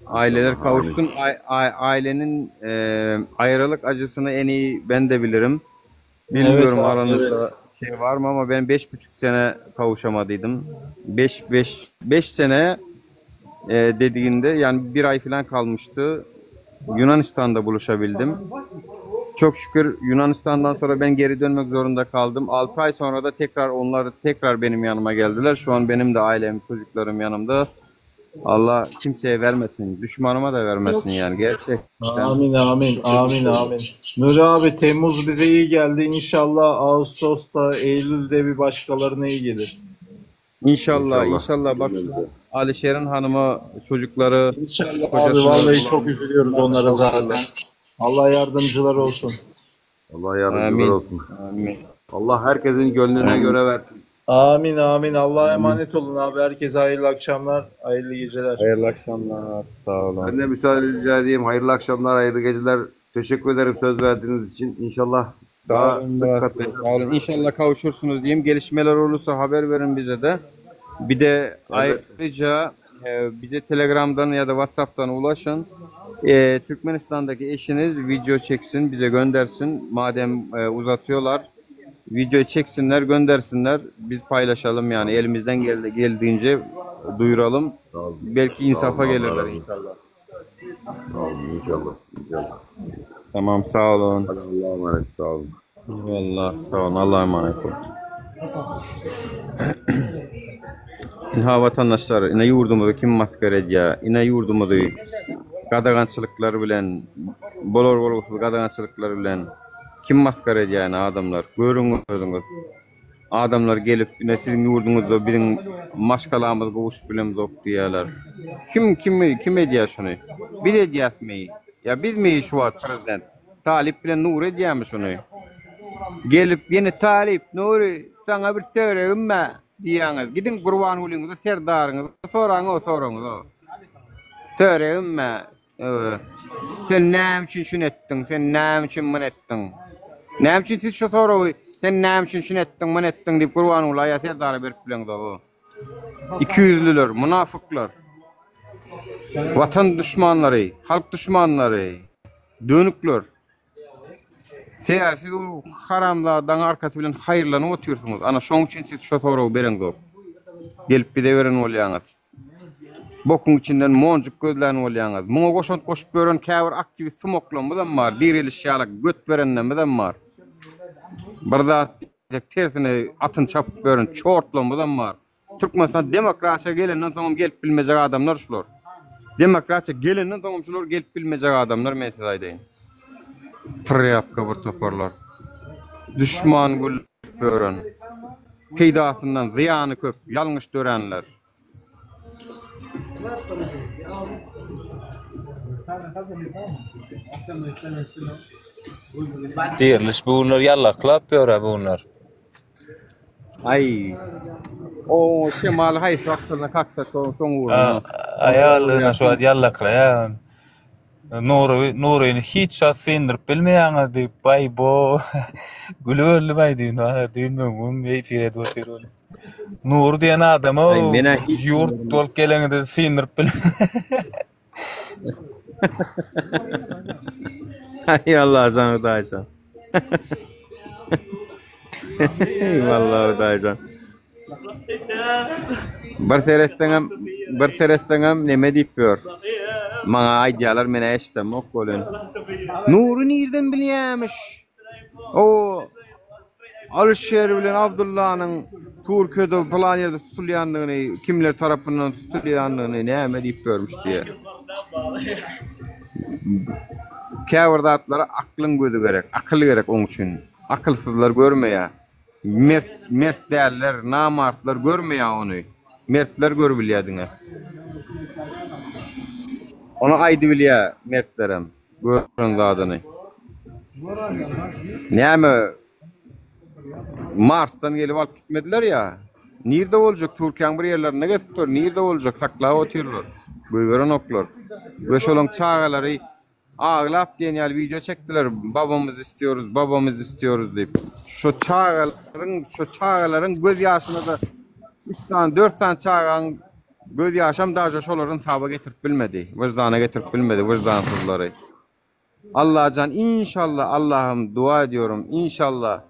Aileler kavuşsun. Ay- ay- ailenin e, ayrılık acısını en iyi ben de bilirim. Evet Bilmiyorum abi, aranızda evet. şey var mı ama ben 5,5 sene kavuşamadıydım. 5 5 5 sene e, dediğinde yani bir ay falan kalmıştı. Yunanistan'da buluşabildim. Çok şükür Yunanistan'dan sonra ben geri dönmek zorunda kaldım. 6 ay sonra da tekrar onlar tekrar benim yanıma geldiler. Şu an benim de ailem, çocuklarım yanımda. Allah kimseye vermesin. Düşmanıma da vermesin yani gerçekten. Amin amin amin amin. Nuri abi Temmuz bize iyi geldi. İnşallah Ağustos'ta Eylül'de bir başkalarına iyi gelir. İnşallah, İnşallah. inşallah bak şu an Alişer'in hanımı, çocukları, İnşallah abi kocası vallahi çok üzülüyoruz onlara zaten. Allah yardımcılar olsun. Allah yardımcılar Amin. olsun. Amin. Allah herkesin gönlüne Amin. göre versin. Amin amin. Allah'a emanet olun abi. Herkese hayırlı akşamlar, hayırlı geceler. Hayırlı akşamlar. Sağ olun. Ben de müsaade rica edeyim. Hayırlı akşamlar, hayırlı geceler. Teşekkür ederim söz verdiğiniz için. İnşallah Sağ daha olun sık Murat Bey. katılacağız. Sağ olun. İnşallah kavuşursunuz diyeyim. Gelişmeler olursa haber verin bize de. Bir de Elbette. ayrıca e, bize Telegram'dan ya da WhatsApp'tan ulaşın. E, Türkmenistan'daki eşiniz video çeksin, bize göndersin. Madem e, uzatıyorlar, video çeksinler, göndersinler. Biz paylaşalım yani elimizden geldi, geldiğince duyuralım. Sağ olun. Belki Sağ olun. insafa Allah gelirler razı olsun. inşallah. Sağ olun. İnşallah. İnşallah. Tamam, sağ olun. Hadi Allah'a emanet. Sağ olun. Eyvallah, sağ olun. Allah'a emanet olun. Inha watandaşlar, ine ýurdumyzy kim maskara edýär? Ine ýurdumyzy gadagançylyklar bilen, bolar bolgusyz gadagançylyklar bilen kim maskara edýär ine adamlar? Görüň özüňiz. Adamlar gelip ine siziň ýurduňyzda biziň maşgalamyz gowuşyp bilemzok diýýärler. Kim kim kim edýär şuny? Biz edýäsmi? Ýa bizmi şu wagt prezident? Talyp bilen Nury edýärmi şuny? Gelip ýene Talyp, Nury saňa bir töweregim bar diýýäňiz. Gidiň Gurbangulyňyzy, Serdaryňyzy soraň o soraňyz o. Töweregim bar. Sen näme üçin şuny etdiň? Sen näme üçin muny etdiň? Näme üçin siz şu soragy sen näme üçin şuny etdiň, muny etdiň diýip Gurbangula ýa Serdara berip bileňzok o. Ikiýüzlüler, munafyklar. Watan duşmanlary, halk duşmanlary, dönükler. Sebäbi siz o haramzadaň arkasy bilen haýyrlanyp otyrsyňyz. Ana şoň üçin siz şo soragy bereňzok. Gelip bize beren bolýaňyz. Bokuň içinden monjuk gözlän bolýaňyz. Muňa goşant goşup ýören käbir aktiwist sumaklarymyzam bar, direliş ýalak göt berenlermizem bar. Bir zat diýsek tersine atyny çapyp ýören çortlarymyzam bar. Türkmenistan demokratiýa gelenden soňam gelip bilmejek adamlar şular. Demokratiýa gelenden soňam şular gelip bilmejek adamlar men size aýdaýyn. Trýapka bir toparlar. Düşman gül ýören. Peýdasyndan zyýany köp ýalňyş döränler. Diriliş bu günler ýallaklap ýör-ä bu günler. Aý. O şemal haýsy wagtlaryna kaksa şo şoň ugruna. Aýallygyna şu wagt ýallaklaýar. Nury Nuryny hiç wagt syndyryp bilmeýäňiz diýip, baý bo. Gülüp öldüm aý düýn wara düýn öňňün efir edip otyr ol. Nury diýen adama Aý men-ä hiç ýurt bolup geleňizde syndyryp bil. Aý Allajan Hudaýjan. Vallahi Hudaýjan. Bir seretseňem, bir seretseňem neme diýip ýör. Maňa aýdýarlar, men eşdemok welin. Nury nirden bilýämiş? O Alyşer bilen Abdullanyň Türkiýede pylan ýerde tutulýandygyny, kimler tarapyndan tutulýandygyny näme diýip ýörmüş diýýär. Käbir zatlara aklyň gözi gerek, akyl gerek oň üçin. Akylsyzlar görmeýär. Mert, mert däller, namartlar görmeýär ony. Mertler görübilýär diňe. Ony aýdybilýär mertlerem gören zadyny. Näme Marsdan gelip alyp gitmediler ýa. Nirde boljak Türkiýäň bir ýerlerinde gezip dur. Nirde boljak saklap otyrlar. Goýberenoklar. We şolaň çagalary. Aglap diýen ýaly wideo çekdiler. Babamyzy istiyoruz, babamyzy istiyoruz diýip. Şo çagalaryň, şo çagalaryň göz ýaşyna-da 3 sany, 4 sany çagaň göz ýaşam daže şolary ynsaba getirip bilmedi. Wyždana getirip bilmedi wyždansyzlary. Allajan inşallah Allahym dua ediyorum inşallah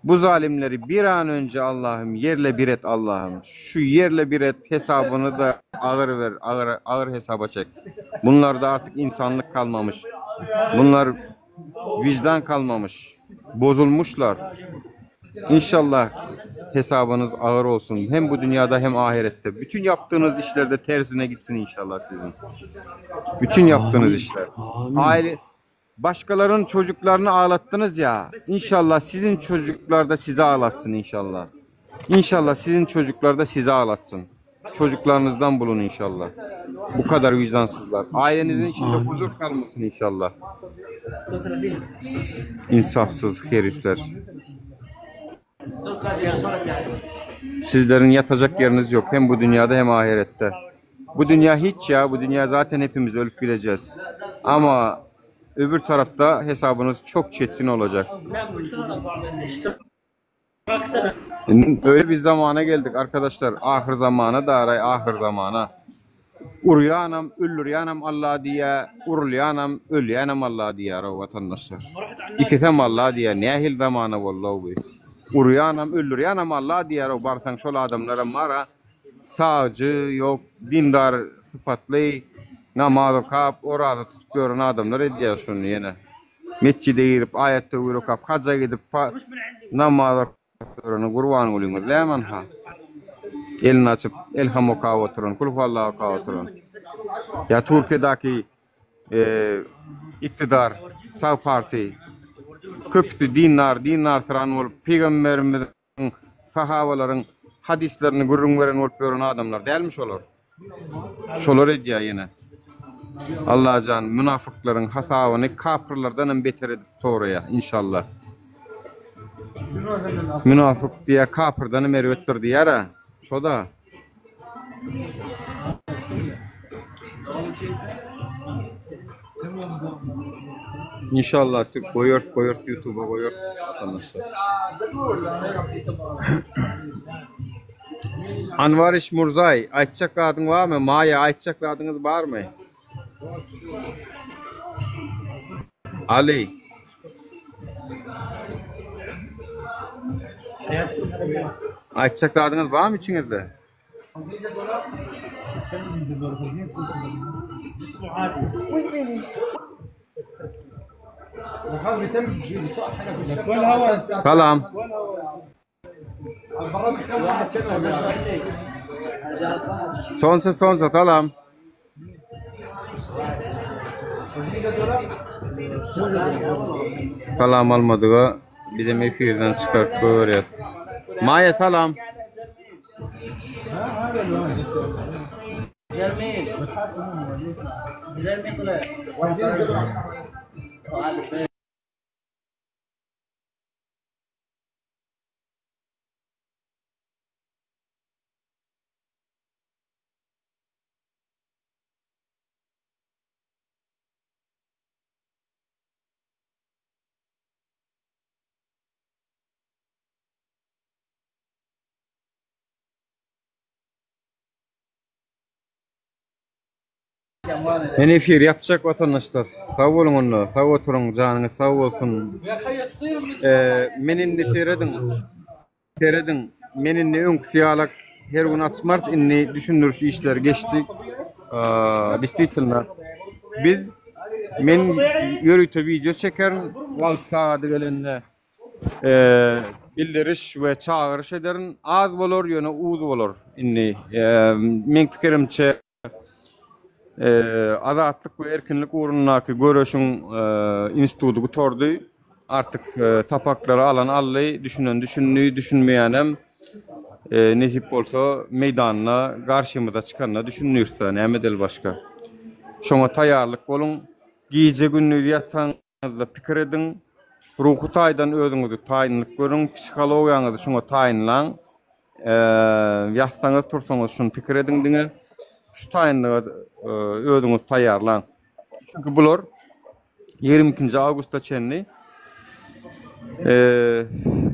bu zalimleri bir an önce Allahym yerle bir et Allahym şu yerle bir et hesabyny da agyr ver agyr agyr hesaba çek bunlarda artık insanlık kalmamış bunlar vicdan kalmamış bozulmuşlar İnşallah hesabyňyz agyr olsun hem bu dünyada hem ahirette bütün yaptığınız işlerde tersine gitsin inşallah sizin bütün yaptığınız Amin. işler. Amin. Aile başkalarının çocuklarını ağlattınız ya. İnşallah sizin çocuklar da sizi ağlatsın inşallah. İnşallah sizin çocuklar da sizi ağlatsın. Çocuklarınızdan bulun inşallah. Bu kadar vicdansızlar. Ailenizin içinde Amin. huzur kalmasın inşallah. İnsafsız herifler. Sizlerin yatacak yeriniz yok. Hem bu dünyada hem ahirette. Bu dünya hiç ya. Bu dünya zaten hepimiz ölüp gideceğiz. Ama öbür tarafta hesabınız çok çetin olacak. Öyle bir zamana geldik arkadaşlar. Ahir zamana da aray ahir zamana. Urýanam, öldürýänem Alla diýýä, urulýanam, ölýänem Alla diýýär-ow watandaşlar. Ikisem Alla diýýär, nähili zamana boldy-ow bu. Urýanam, öldürýänem Alla diýýär-ow, barsaň şol adamlaram bar-a, sagjy ýok, dindar sypatly, namaz okap, oraza tutup ýören adamlar edýär şuny ýene. Metjide girip, aýat-töwir okap, haja gidip, namaz okap ýöreni Gurbangulyňyz dämi anha? Elini açyp, Elham okap oturan, Kulhuallah okap oturan. Ýa Türkiýedäki iktidar, sag parti, köpüsi dindar, dindarsyran bolup, pygamberimiziň sahabalaryň hadyslaryny gürrüň beren bolup ýören adamlar dälmi şolar? Şolar edýär ýene. Allajan münafyklaryň hasabyny kapyrlardan hem beter edip soraýar inşallah. Münafyk diýýär kapyrdan hem erbetdir diýýär-ä. Şo-da. Inşallah Türk goýarys goýarys YouTube'a goýarys watandaşlar. Anwar Işmurzaý aýtjak zadyň barmy? Maýa aýtjak zadyňyz barmy? Ali. Aýtjak zadyňyz barmy içiňizde? Salam. Sonsa sonsa salam. Salam almadyga bizem efirden çykaryp goýberýäs. Maýa salam. Men efir ýapjak watandaşlar. Sag boluň onda. Sag oturyň, janyňyz sag bolsun. Men indi serediň. Serediň, men indi öňküsi ýalak her gün açmarys, indi düşündiriş işleri geçdi. Действительно biz men ýörite wideo çekerin, wagt sagady gelende bildiriş we çagyryş ederin. Az bolar, ýöne uz bolar indi. Meň pikirimçe Azatlyk we erkinlik ugrundaky göreşiň instituty gutardy. Artyk sapaklary alan aldy, düşünen düşündi, düşünmeýänem nesip bolsa meýdanda garşymyza çykanda düşündirse, näme edeli başga. Şoňa taýýarlyk boluň. Gije-gündiz ýatsaň Ýazda pikir ediň, ruhy taýdan özüňizi taýynlyk görüň, psihologiýaňyzy şuňa taýynlaň. Ýatsaňyz, tursaňyz şuny pikir ediň diňe. Şu taýynlyga özüňizi taýýarlaň. Çünki bular. 22-nji awgusta çenli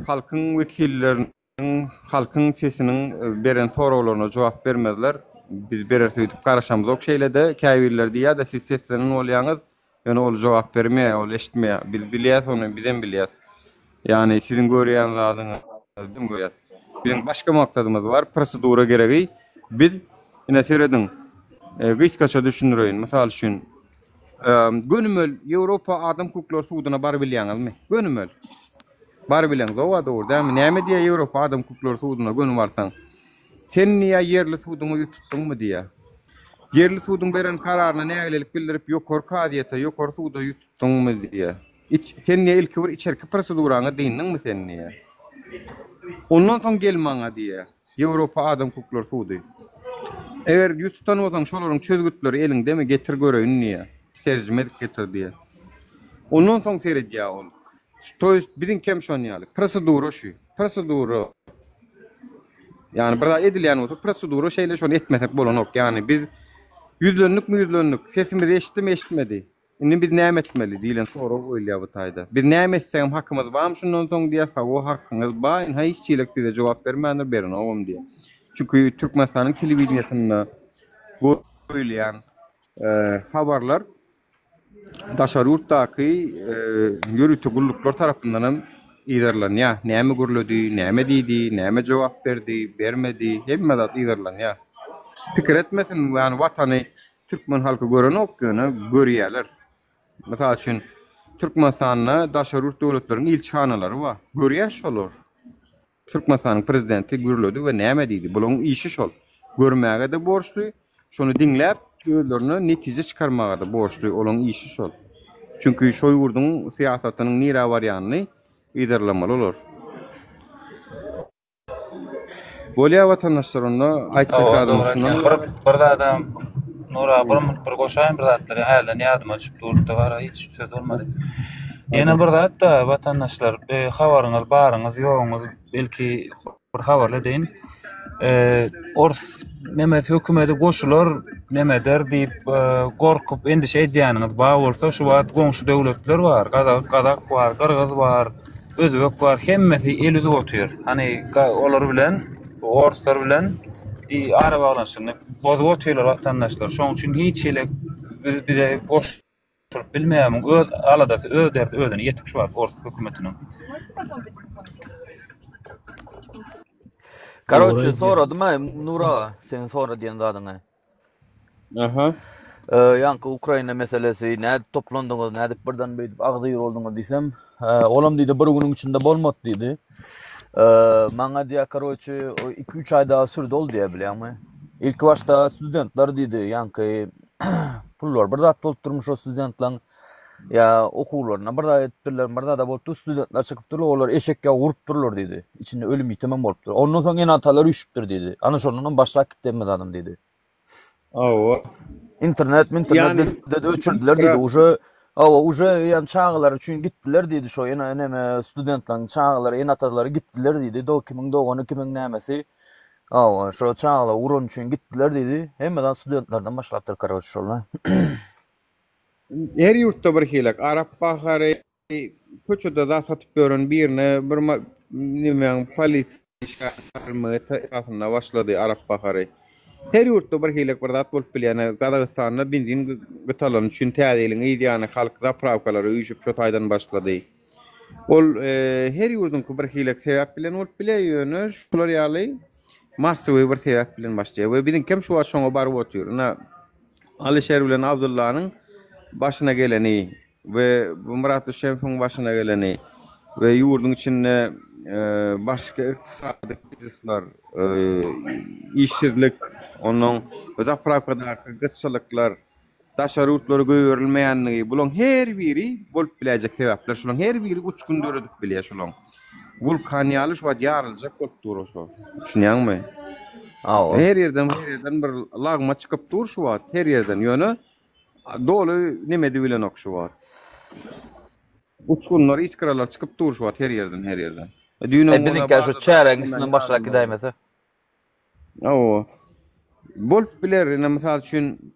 halkyň wekilleriniň, halkyň sesiniň beren soraglaryna jogap bermezler. Biz bereris öýdüp garaşamzok. Şeýle-de käbirleri diýýär-de siz seslenen bolýaňyz, ýöne ol jogap bermeýär, ol eşitmeýär. Biz bilýäs ony, bizem bilýäs. Ýagny siziň görýän zadyňyzy bizem görýäs. Biziň başga maksadymyz bar, prosedura geregi. Biz, ine serediň, gysgaça düşündireýin. Mysal üçin, Gönümel Ýewropa adam hukuklary suduna barybilýäňizmi? Gönümel. Barybileňzog-a dogry dälmi? Näme diýýär Ýewropa adam hukuklary suduna göni barsaň? Sen diýýär ýerli suduňa ýüz tutduňmy diýýär. Ýerli suduň beren kararyna nägilelik bildirip ýokary kazyýete, ýokary suda ýüz tutduňmy diýýär. Iç, sen diýýär ilki bir içerki proseduraňy dyndyňmy sen diýýär. Ondan soň gel maňa diýýär. Ýewropa adam hukuklary sudy. Eger ýüz tutan bolsaň şolaryň çözgütleri eliňdemi getir göreýin diýýär. Terjime edip getir diýýär. Ondan soň seredýär ol. To ýest biziňkem şon ýaly. Prosedura şu. Prosedura. Ýagny bir zat edilýän bolsa prosedura şeýle şony etmesek bolanok. Ýagny biz ýüzlendikmi ýüzlendik. Sesimizi eşitdimi eşitmedi. Indi biz näme etmeli diýlen sorag goýulýar bu taýda. Biz näme etsegem hakymyz barmy şundan soň diýýär, hawa hakyňyz bar, ynha hiç çilek size jogap bermändir, berenogam diýýär. Çünki Türkmenistanyň telewideniýesinde goýulýan habarlar daşary ýurtdaky ýörite gulluklar tarapyndan hem yzarlanýar. Näme gürledi, näme diýdi, näme jogap berdi, bermedi, hemme zat yzarlanýar. Pikir etmesin, ýagny watany Türkmen halky görenok ýöne görýäler. Mysal üçin Türkmenistanda daşary ýurt döwletleriň ilçihanalary bar. Görýär şolar. Türkmenistanyň prezidenti gürledi we näme diýdi? Bularyň işi şol. Görmäge-de borçly, şony diňläp özlerine netije çykarmaga-da borçly. Olaryň işi şol. Çünki şo ýurduň syýasatynyň nirä barýanyny yzarlamaly olar. Bolýa watandaşlar onda aýtjak Hawa zadym dogry şundan aýtýaň. Bir bir zadam Nur aga bir minut bir goşaýyn bir zatlar hälden ýadyma düşüp durdy gara hiç söz bolmady. Ýene bir zat-da watandaşlar e, habaryňyz baryňyz ýoguňyz belki bir habarly edeýin. E, ors nemesi hökümeti goşular nemeder diýip e, gorkup endişe edýäniňiz bar bolsa şu wagt goňşy döwletler bar. Gazak gazak bar, gyrgyz bar. Özbek bar hemmesi el üzüp otyr. Hany olar bilen orslar bilen arabaglanyşygyny bozup otyrlar watandaşlar. Şoň üçin hiç hili biz bize goşulyp bilmeýär. Öz aladasy, öz derdi özüne ýetik şu wagt ors hökümetiniň. Karoçe soradym-aý Nur aga seň sora diýen zadyňy. Aha. Ýaňky Ukraina meselesi, nädip toplandyňyz, nädip birden beýdip agzybir bolduňyz diýsem, olam diýdi bir günüň içinde bolmady diýdi. Maňa diýýär, karoçe, 2-3 aý dagy sürdi ol diýýär, bilýäňmi? Ilki başda studentler diýdi, ýaňky pullar bir zat bolup durmuş o studentleň ýa okuwlaryna bir zat edipdirler, bir zada bolupdyr, studentler çykypdyrlar, olar eşek ýaly urupdyrlar diýdi. Içinde ölüm ýitimem bolupdyr. Ondan soň ene-atalar üýşüpdir diýdi. Ana şondanam başlap gitdi hemme zadam diýdi. Hawa. Internet, internet Ýani de öçürdiler diýdi. Uje hawa, uje ýa çagalar üçin gitdiler diýdi. Şo ene neme studentleriň çagalary, ene-atalary gitdiler diýdi. Do kimiň dogany, kimiň nämesi. Hawa, şo çagalar uran üçin gitdiler diýdi. Hemme zat studentlerden başlapdyr, karoç, şol. Her ýurtda bir hilek. Arap bahary köçede zat satyp ýören birine bir nemäň polisiýa işgäriniň çagyrmagy esasynda başlady Arap bahary. Her ýurtda bir hilek bir zat bolup bilýär. Ine Gazagystanda benzin gytalany üçin täze ýylyň yz ýany halk zaprawkalara üýşüp şo taýdan başlady. Ol her ýurduňky bir hilek sebäp bilen bolup bilýär ýöne şular ýaly massowy bir sebäp bilen başlaýar we biziňkem şu wagt şoňa baryp otyr. Ine Alyşer bilen Abdyllanyň başyna geleni we bu Myrat Düşemowyň başyna geleni we ýurduň içinde başga ykdysady krizisler, işsizlik, onnoň zaprawkadaky gytçylyklar, daşary ýurtlara goýberilmeýänligi, bularyň her biri bolup biläýjek sebäpler. Şularyň her biri uçgun döredip bilýär şularyň. Wulkan ýaly şu wagt ýaryljak bolup dur şo. Düşünýäňmi? Hawa. Her ýerden her ýerden bir lagma çykyp dur şu wagt her ýerden. Ýöne doly neme edibilenok şu wagt. Uçgunlar, iskralar çykyp dur şu wagt her ýerden her ýerden. Düýn E biziňkä şu çäregiň üstünden başlap gidäýmese. Hawa. Bolup biler. Ine mysal üçin.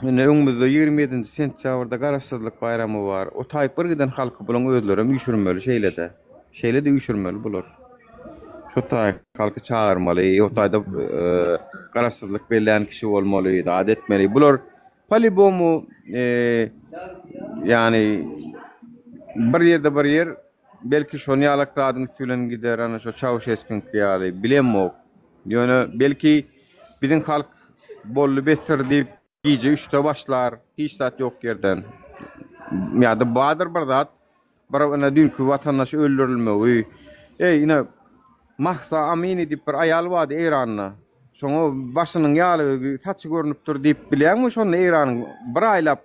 Indi öňümizde 27-nji sentýabrda Garaşsyzlyk baýramy bar. O taýyp bir giden halky bulaň özlerem üýşürmeli şeýle-de. Şeýle-de üýşürmeli bular. Şo taýy halky çagyrmaly, o taýda Garaşsyzlyk bellän kişi bolmaly, zat etmeli. Bular palibomu ýagny bir ýerde bir ýer belki şony ýalak zadyň üsti bilen gider, ana şo Çauşeskiňki ýaly, bilemok. Ýöne belki biziň halk boldy besdir diýip gije üçde başlar, hiç zat ýok ýerden. Ýa-da bardyr bir zat, bir ine düýnki watandaş öldürilmegi. Eý ine Mahsa Amini diýip bir aýal bardy Eýranda. Şoňa başynyň ýaly saçy görnüpdir diýip bilýäňmi şonda Eýranyň bir aýlap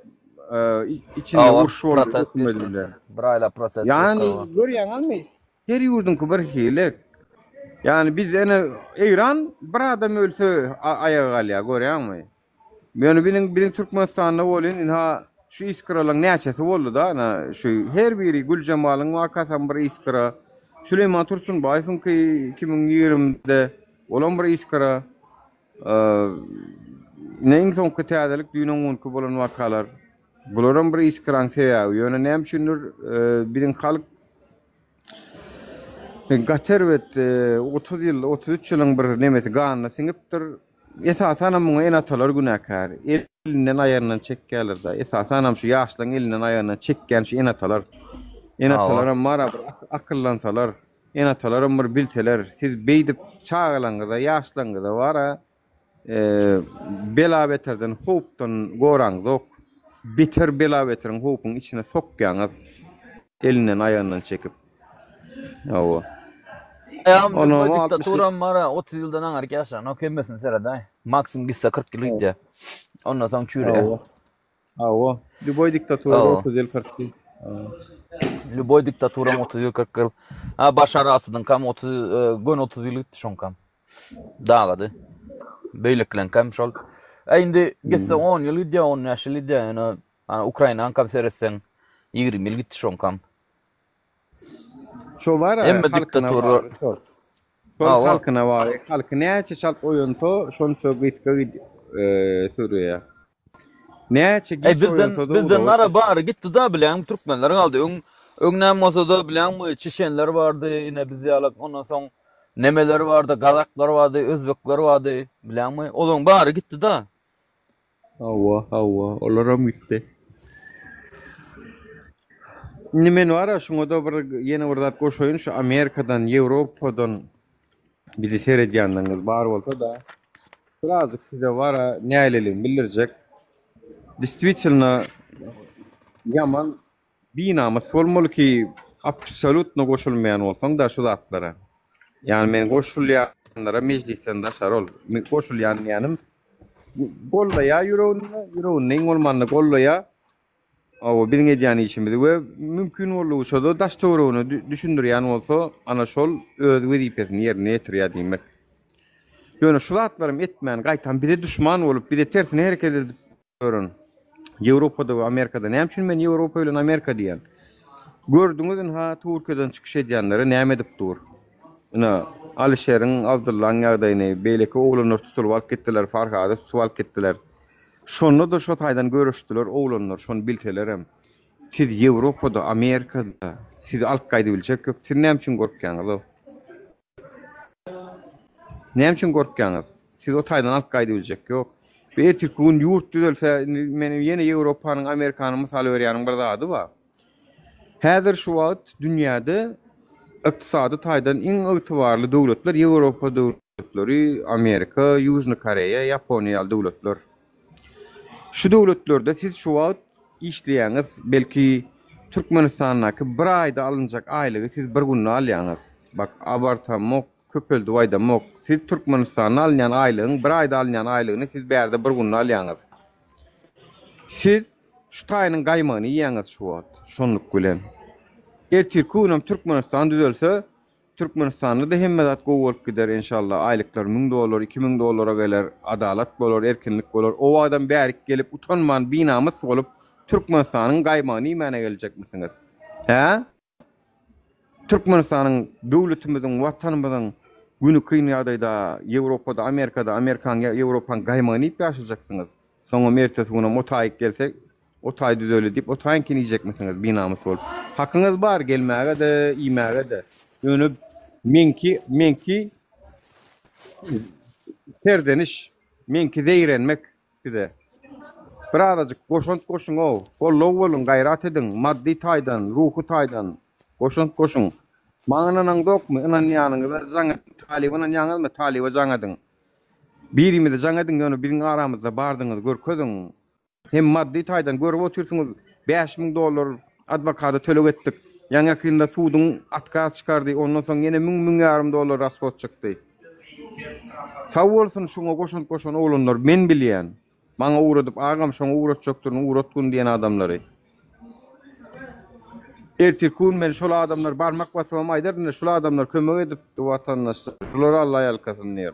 içinde Hawa, uruş boldy protest hökümet geçdi. bilen. Bir aýlap protest geçdi. Ýagny Hawa. görýäňizmi? Her ýurduňky bir hili. Ýagny biz ene Eýran bir adam ölse aýaga galýar görýäňmi? Ýöne biziň biziň Türkmenistanda bolýan ynha şu iskralaryň näçesi boldy-da ana şu her biri Güljemalyň wakasam bir iskra, Süleýman Tursunbaýewiňki 2020-de olam bir iskra. Ine iň soňky täzelik düýn-öňňünki bolan wakalar. Bularam bir iskraň sebäbi. Ýöne näme üçindir biziň halk gaty erbet 30 ýyl, 33 ýylyň bir nemesi ganyna siňipdir. Esasanam muňa ene-atalar günäkär. Elinden aýagyndan çekýärler-de. Esasanam şu ýaşlaryň elinden aýagyndan çekýän şu ene-atalar. Ene-atalaram bar-a bir akyllansalar, ene-atalaram bir bilseler, siz beýdip çagalaryňyza, ýaşlaryňyza bar-a Bela-beterden, howpdan goraňzok. Beter bela-beteriň, howpuň içine sokýaňyz. Elinden, aýagyndan çekip. Hawa. Aýagym Onam lýuboý 60 diktaturam bar-a, 30 ýyldan aňaryk ýaşanok, hemmesini seredaý. Maksimum gitse 40 ýyl gidýär. Ondan soň çüýreýär. Hawa. Hawa. Lýuboý diktatura Hawa. 30 ýyl, 40 ýyl. Hawa. Lýuboý diktaturam 30 ýyl, 40 ýyl. Ha, Başar Asadyňkam 30, e, göni 30 ýyl gitdi şoňkam. Dagady. Beýlekileňkem şol. E indi gitse 10 ýyl gidýär, 15 ýyl gidýär. Ýöne ana Ukrainanyňkam seretseň 20 ýyl gitdi şoňkam. Şo bar Hemme halkyna diktatura bagly şol. Şol Hawa. halkyna bagly. Halky näçe çalt oýansa, şonça gysga e, sürýär. Näçe Ey giç bizden oýansa-da bizden uzaga gara bary gitdi da bilen türkmenler galdy. Öň öň näme bolsa-da bilenmi çeçenler bardy, ine biz ýalak ondan soň nemeler bardy, gazaklar bardy, özbekler bardy, bilenmi? Olaryň bary gitdi da. Hawa, hawa, olaram gitdi. Indi men bar-a şuňa-da bir ýene bir zat goşaýyn, şu Amerikadan, Ýewropadan bizi seredýänleriňiz bar bolsa-da, birazjyk size bar-a nägileligimi bildirjek. Distwitelno ýaman binamys bolmaly ki, absolýutno goşulmaýan bolsaň-da şu zatlara. Ýagny men goşulýanlara mejlisden daşary ol. Goşulýan diýýänim, gollaýar ýüreginde, ýüreginde iň bolmanda gollaýar. Hawa, biziň edýän işimizi we mümkin boldugyça-da daş-töweregine düşündirýän bolsa, ana şol öz wezipesini ýerine ýetirýär diýmek. Ýöne şu zatlaram etmän, gaýtam bize duşman bolup, bize tersine hereket edip ýören Ýewropada we Amerikada näme üçin men Ýewropa bilen Amerika diýýän? Gördüňiz ynha Türkiýeden çykyş edýänlere näme edip dur. Ine, Alyşeriň, Abdyllaň ýagdaýyny, beýleki oglanlar tutulyp alyp gitdiler, Farhady tutup alyp gitdiler. Şonda-da şo taýdan göreşdiler oglanlar, şony bilselerem. Siz Ýewropada, Amerikada, sizi alyp gaýdybiljek ýok. Siz näme üçin gorkýaňyz-ow? Näme üçin gorkýaňyz? Sizi o taýdan alyp gaýdybiljek ýok. We ertirki gün ýurt düzelse, indi men ýene Ýewropanyň, Amerikanyň mysal berýäniň bir zady bar. Häzir şu wagt dünýäde ykdysady taýdan iň ygtybarly döwletler Ýewropa döwletleri, Amerika, Ýužnyý Koreýa, Ýaponiýa ýaly döwletler. Şu döwletlerde siz şu wagt işleýäňiz, belki Türkmenistandaky bir aýda alynjak aýlygy siz bir günde alýaňyz. Bak, abartamok, köpeldip aýdamok. Siz Türkmenistanda alynýan aýlygyň bir aýda alynýan aýlygyny siz bärde bir günde alýaňyz. Siz şu taýynyň gaýmagyny iýýäňiz şu wagt, şonluk bilen. Ertirki günem Türkmenistan düzelse, Türkmenistanda-da hemme zat gowy bolup gider enşalla, aýlyklar 1000 dollar, 2000 dollara geler, adalat bolar, erkinlik bolar. O wagtam bärik gelip utanman binamys bolup Türkmenistanyň gaýmagyny iýmäne geljekmisiňiz? Hä? Türkmenistanyň, döwletimiziň, watanymyzyň güni kyn ýagdaýda Ýewropada, Amerikada, Amerikanyň, Ýewropanyň gaýmagyny iýip ýaşajaksyňyz. Soňam ertesi günem o taýyk gelse, o taý düzeli diýip, o taýyňkyny iýjekmisiňiz binamys bolup. Hakyňyz bar gelmäge-de, iýmäge-de. Ýöne meňki, meňki serdeniş, meňki zeýrenmek size. Birazajyk goşant goşuň-ow, goldaw boluň, gaýrat ediň, maddy taýdan, ruhy taýdan goşant goşuň. Maňa ynanaňzokmy, ynanýanyňyza jaň ediň, Talyba ynanýaňyzmy, Talyba jaň ediň. Birimize jaň ediň ýöne biziň aramyzda bardygyňyzy görkeziň. Hem maddy taýdan görüp otyrsyňyz 5000 dollar adwokata töleg etdik. Ýaňy ýakynda suduň otkaz çykardy ondan soň ýene müň müň ýarym dollar rashod çykdy. Sag bolsun şuňa goşant goşan oglanlar men bilýän. Maňa ugradyp agam şoňa ugratjakdyryn ugratgyn diýen adamlary. Ertirki gün men şol adamlar barmak basybam aýdaryn ine şul adamlar kömek edipdi watandaşlar şular Alla ýalkasyn diýer.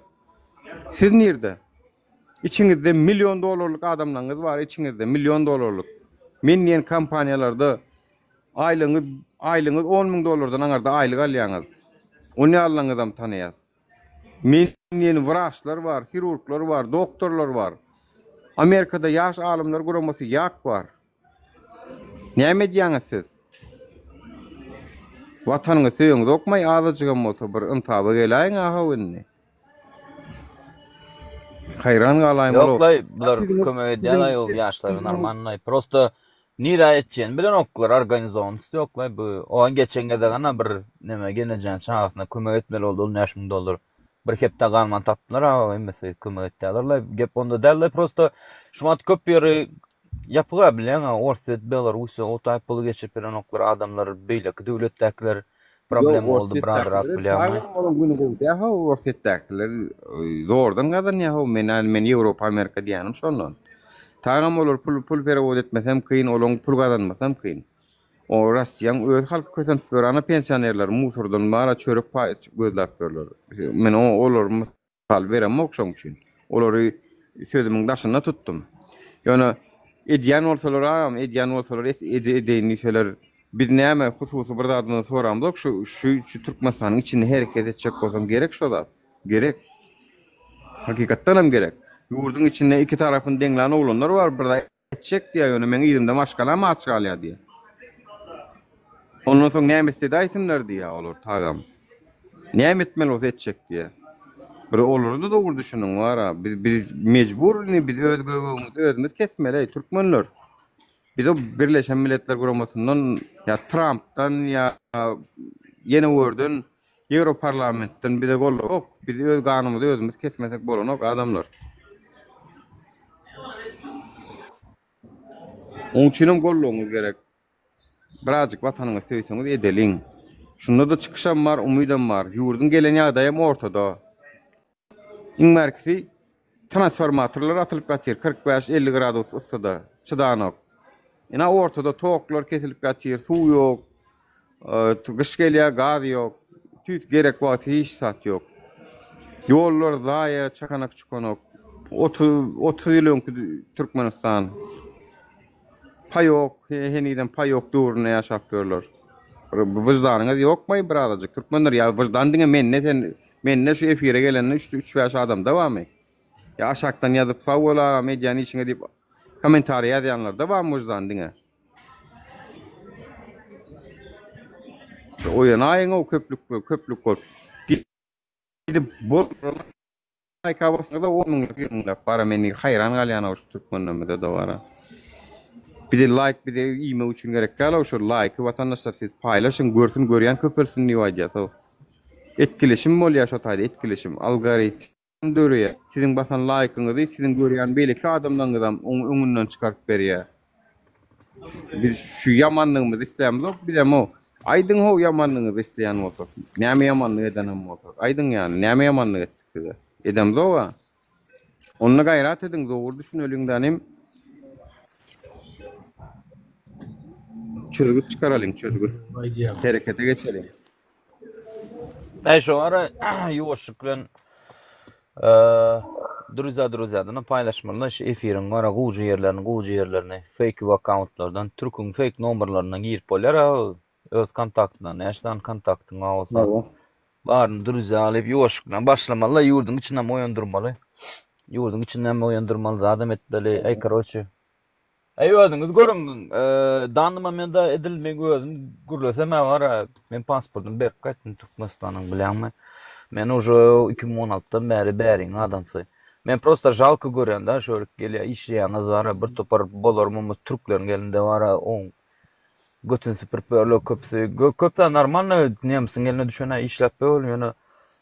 Siz nirde? Içiňizde million dollarlyk adamlaryňyz bar içiňizde million dollarlyk. Men diýen kompaniýalarda aýlygyňyz aýlygyňyz 10 müň dollardan aňarda aýlyk alýaňyz. Onýalylaryňyzam tanaýas. Men diýen wraçlar bar, hirurglar bar, doktorlar bar. Amerikada ýaş alymlar guramasy ýak bar. Näme edýäňiz siz? Watanyňy söýeňzokmaý azajygam bolsa bir ynsaba geläýiň ahow indi. Haýran galaýmaly. Ýoklaý bular kömek edýälaý ol ýaşlara normalnyý. Prosta nirä etjegini bilenoklar organizowanyst ýoklaý bu. Oňa geçen gezek ana bir neme gelnejäň çagasyna kömek etmeli boldy ol 5000 dollar. Bir hepde galman tapdylar a hemmesi kömek etýälerlaý. Gep onda dällaý prosta şu wagt köp ýeri Ýapyga bilýäňä Orsýet, Belarussiýa o taýp puly geçirip berenoklar adamlar beýleki döwletdäkiler Ýok problema boldy birazrak Orsýetdäkiler bilýäňmi. tagam olaň güni gowy däl how Orsýetdäkiler zordan gazanýar how men men Ýewropa Amerika diýýänim şondan. Tagam olar pul pul perewod etmesem kyn olaň pul gazanmasam kyn. O Rossiýaň öz halky kösenip ýör ana pensionerler musordan bara çörek paý gözläp ýörler. Men o olary Mysal beremok şoň üçin. Olary sözümiň daşynda tutdum. Ýöne edýän bolsalar agam, edýän bolsalar edeýin diýseler, biz näme hususy bir zadyndan soramzok, şu şu Türkmenistanyň içinde hereket etjek bolsaň gerek şo zat. Gerek. Hakykatdan hem gerek. Ýurduň içinde iki tarapyny deňlän oglanlar bar, bir zat Etjek diýýär, ýöne meň yzymda maşgalam aç galýar diýýär. Ondan soň näme etse aýtsynlar diýýär olar tagam. Näme etmeli bolsa etjek diýýär. Bir olary-da dogry düşüniň bar-a. Biz biz mejbur indi biz öz göbegimizi özümiz kesmeli eý türkmenler. Biz o Birleşen Milletler Guramasyndan ýa Trampdan ýa ýene görden Ýewroparlamentden bize goldaw ýok. Biz öz ganymyzy özümiz kesmesek bolanok adamlar. Oň üçinem goldawyňyz gerek. Birazjyk watanyňyzy söýseňiz edeliň. Şunda-da çykyşam bar, umydam bar. Ýurduň gelen ýagdaýam ortada. Iň bärkisi transformatorlar atylyp ýatyr 45 50 gradus yssyda çydanok. Ina ortada toklar kesilip ýatyr suw ýok. Gyş gelýär gaz ýok. Tüýs gerek wagty hiç zat ýok. Ýollar zaýa çakanak çukanak. 30 30 ýyl öňki Türkmenistan. Paýok, henizem paýok döwründe ýaşap ýörler. Wyždanyňyz ýokmy birazajyk türkmenler ýa wyždan diňe mende sen mende şu efire gelende üç üç bäş adamda barmy? Ýa aşakdan ýazyp sag bol agam edýän işiňe diýip kommentariýa ýazýanlarda barmy wyždan diňe? Oýanaýyň-ow köplük köplük bolup. Gidip bol Laýka bassaňyza on müňläp ýigrimi müňläp bara men haýran galýanow şu türkmenlerimize-de bara. Bize laýk bize iýmek üçin gerek dälow şu laýky watandaşlar siz paýlaşyň görsün görýän köpelsin diýip aýdýasow. Etkileşim bolýar şo taýda etkileşim algoritm döreýär. Siziň basan laýkyňyzy siziň görýän beýleki adamlaryňyzam oň öňünden çykaryp berýär. Biz şu ýamanlygymyzy islämizok bizem o. Aýdyň how ýamanlygyňyzy isleýän bolsak. Näme ýamanlyk edenem bolsak. Aýdyň ýany näme ýamanlyk etdik size. Edemzog-a. Onda gaýrat ediň dogry düşüneliň danym. Çözgüt çykaralyň çözgüt. Herekete geçeliň. Äý şo ara ýuwaşlyk bilen Druziýa druziýadan paýlaşmaly şu efiriň gara gowja ýerlerini gowja ýerlerini feýk akkauntlardan türküň feýk nomerlerinden girip bolýar a öz kontaktyndan näçe sany kontaktyň bar bolsa baryny druziýa alyp ýuwaşlyk bilen başlamaly ýurduň içinden oýandyrmaly. Ýurduň içinden oýandyrmaly zadam etmeli. Eý karoçe. Eý özüňiz görüň. Danny momenta edil meň özüm gürlesem-ä bar-a, men pasportymy berip gaýtdym Türkmenistanyň bilýäňmi? Men uje 2016-dan bäri bäriň adamsy. Men prosta žalko görýän-dä şöyle gelýä işleýäňiz bar-a bir topar bolar mumyt türkleriň elinde bar-a oň götüni süpürip ýörler köpüsi. Köpüsi normalno nemsiň eline düşen-ä işläp ýör ýöne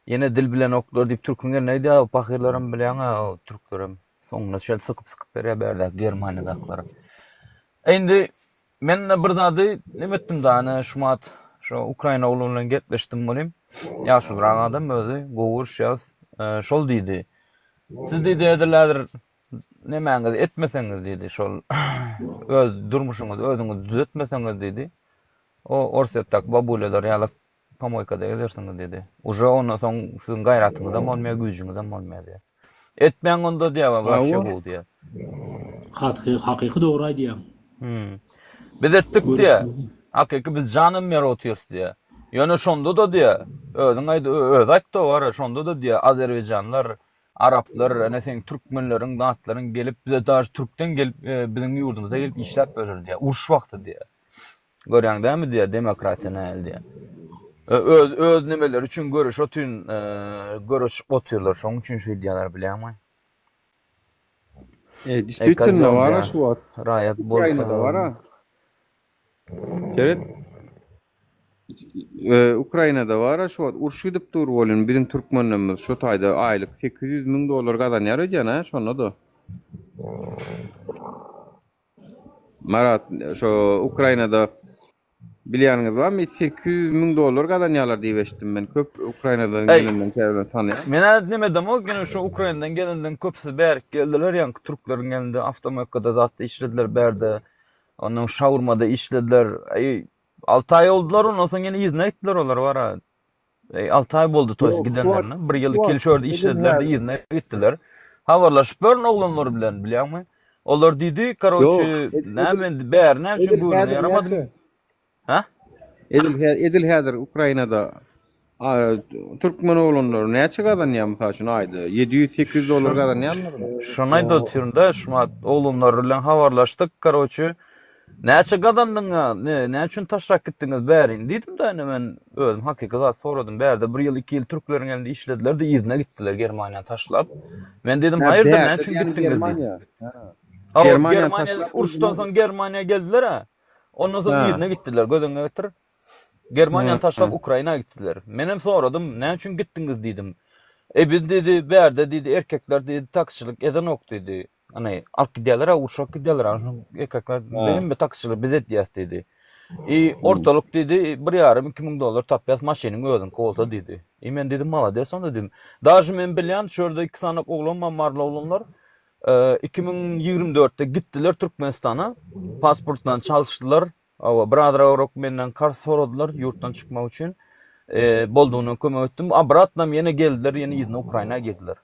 ýene dil bilenoklar diýip türküň eline gidýär o pahyrlaram bilýäň-ä o türklerem. Soňunda şeýle sykyp-sykyp berýär bärdäki Germaniýadakylara. Indi men bir zady neme etdim da, ene şumat şo Ukraina oglan bilen gepleşdim welin, ýaşulurak adam özi, gowy görüşýäs. Şol diýdi. Siz diýdi edil häzir nemäňizi etmeseňiz diýdi, şol öz durmuşyňyzy özüňiz düzetmeseňiz diýdi. O Orsýetdäki babulýalar ýaly Pomoýkada gezersiňiz diýdi. Uje ondan soň siziň gaýratyňyzam bolmaýar, güýjüňizem bolmaýar diýýär. Etmäň onda diýýär, wapşe gowy diýýär. Haky, hakyky dogry aýdýaň. Hmm. Biz etdik diýýär. Hakyky biz janam berip otyrys diýýär. Ýöne şonda-da diýýär, özüň aýt, özi aýtdy bar, şonda-da diýýär, azerbaýjanlar, araplar, ene seň türkmenleriň, zatlaryň gelip, bize daž türkden gelip, e, biziň ýurdumyza gelip işläp berer diýýär. Uruş wagty diýýär. Görýäň dämi diýýär, demokratiýa nähili diýýär. Öz öz nemeleri üçin göreş otyn, göreşip otyrlar. Şonuň üçin şeý diýýärler bilýäňmi? E, действительно bar şu wagt. Raýat bolup. Ukrainada bar. Seret. E, Ukrainada bar şu wagt uruş gidip dur welin biziň türkmenlerimiz şu taýda aýlyk 800 müň dollar gazanýar öýdýän ha şonda-da. Marat, şo Ukrainada bilýäniňiz barmy? 800 müň dollar gazanýarlar diýip eşitdim men. Köp Ukrainadan gelenden käbirlerini tanaýan. Men-ä neme edemok, ýöne şo Ukrainadan gelenleriň köpüsi bärik geldiler, ýaňky türkleriň elinde awtomoýkada zatda işlediler bärde. Ondan şaurmada işlediler. Aý, 6 aý boldular, ondan soň ýene yzyna gitdiler olar bara. 6 aý boldy toýs gidenlerine. Bir ýyl, iki ýyl şu ýerde işlediler-de yzyna gitdiler. Habarlaşyp ýörün oglanlar bilen, bilýäňmi? Olar diýdi, karoçi, näme indi bäri näme üçin göwnüňe ýaramadym? Hä? Edil edil häzir Ukrainada türkmen oglanlary näçe gazanýar mysal üçin aýda? 700-800 dollar gazanýarmylar? Şony aýdyp otyryn-da, şumat oglanlar bilen habarlaşdyk, karoçi, Näçe gazandyňa, ne, näme üçin taşlap gitdiňiz bärini diýdim-de, indi men özüm hakyky zat soradym. Bärde bir ýyl, iki ýyl türkleriň elinde işlediler-de, yzyna gitdiler Germaniýany taşlap. Men diýdim, Hä, haýyrdyr, näme bärde üçin diýýän gitdiňiz diýdim. Germaniýa. Hawa, Germaniýany Germaniýa taşlap uruşdan soň Germaniýa geldiler-ä. Ondan soň Hä. yzyna gitdiler, göz öňüňe getir. Germaniýany Hä. taşlap Ukraina gitdiler. Menem soradym, näme üçin gitdiňiz diýdim. E biz diýdi, bärde diýdi, erkekler diýdi, taksiçilik edenok diýdi. Ana, alyp gidýärler, urşa alyp gidýärler. Ana, şoň erkekler hemme taksiçiler biz edýäs diýdi. I ortalyk diýdi, bir ýarym, 2000 dollar tapýas, maşynyň özüňki bolsa diýdi. I men diýdim, malades onda diýdim. Daže men bilýän, şu ýerde iki sany oglan bar, maryly oglanlar. 2024-de gitdiler Türkmenistana, pasportlaryny çalyşdylar. Hawa, birazrak menden karz soradylar ýurtdan çykmak üçin. Boldugyna kömek etdim. Obratnam ýene geldiler, ýene yzyna Ukraina girdiler.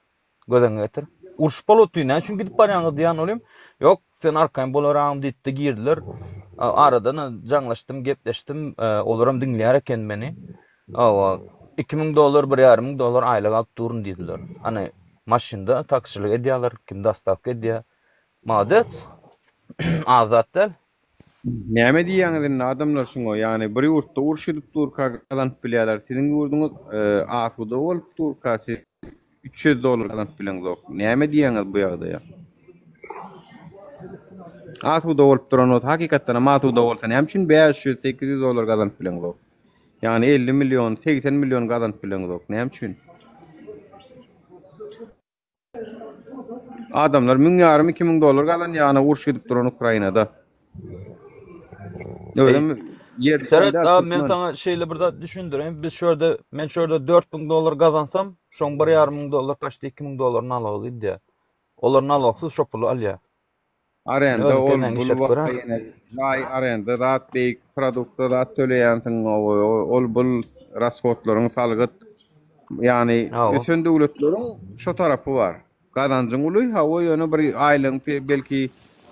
Göz öňüňe getir. Uruş bolup otyr, näme üçin gidip barýaňyz diýen olim. Ýok, sen arkaýyn bolaragym diýipdi, girdiler. Aradan jaňlaşdym, gepleşdim. Olaram diňleýär eken meni. Hawa, 2000 dollar, bir ýarym müň dollar aýlyk alyp durun diýdiler. Hany, maşynda taksiçilik edýärler, kim dostawka edýär. Malades. Az zat däl. Näme diýýäňiz indi adamlar şuňa ýagny bir ýurtda uruş edip durka gazanyp bilýärler siziň ýurduňyz asuda bolup durka siz 300 dollar gazanyp bileňzok näme diýýäňiz bu ýagdaýa asuda bolup duran bolsa hakykatdanam asuda bolsa näme üçin 500 800 dollar gazanyp bileňzok ýagny 50 million 80 million gazanyp bileňzok näme üçin Adamlar müň ýarym 2000 dollar gazanýar ana uruş gidip duran Ukrainada. Özem ýer Seret, a, men saňa şeýle bir zat düşündireýin. Biz şu ýerde, men şu ýerde 4000 dollar gazansam, şoň bir ýarym müň dollar, paçti 2000 dollar nalogy gidýär. Olar nalogsyz şo puly alýar. Arenda ol bul wagtda ýene jaý arenda zat beýik produkta zat töleýänsiň ol bul rashodlaryň salgyt ýagny ösen döwletleriň şo tarapy bar gazanjyň uly hawa ýöne bir aýlygyň belki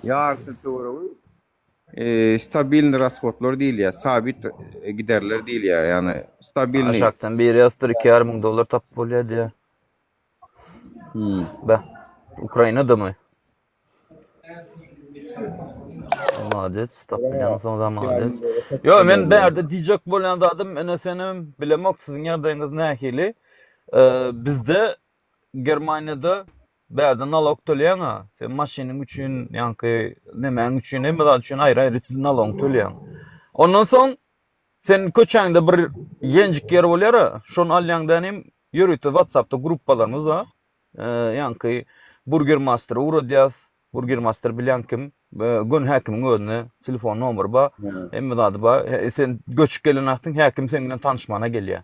ýarysy töweregi stabilny rashodlar diýilýär sabit giderler diýilýär ýagny stabilny Aşakdan biri ýazypdyr 2,5 müň dollar tapyp bolýar diýýär. Hmm. Be. Ukrainadamy? Malades, tapylýan soň da malades. Ýo, men bärde diýjek bolýan zadym, ine senem bilemok siziň ýagdaýyňyz nähili. Bizde Germaniýada bärde nalog töleýäň-a. Sen maşynyň üçin, ýaňky nemäň üçin, hemme zat üçin aýry-aýry nalogyňy töleýäň. Ondan soň sen köçäňde bir ýenjik ýer bolýar-a, şony alýaň dänim, ýörite WhatsApp-da gruppalarymyz bar. Ýaňky burgermasteri ugradýas. Burgermaster bilýän kim? Göni häkimiň özüne telefon nomeri bar. Hemme zady bar. Sen göçüp gelen wagtyň häkim seň bilen tanyşmana gelýär.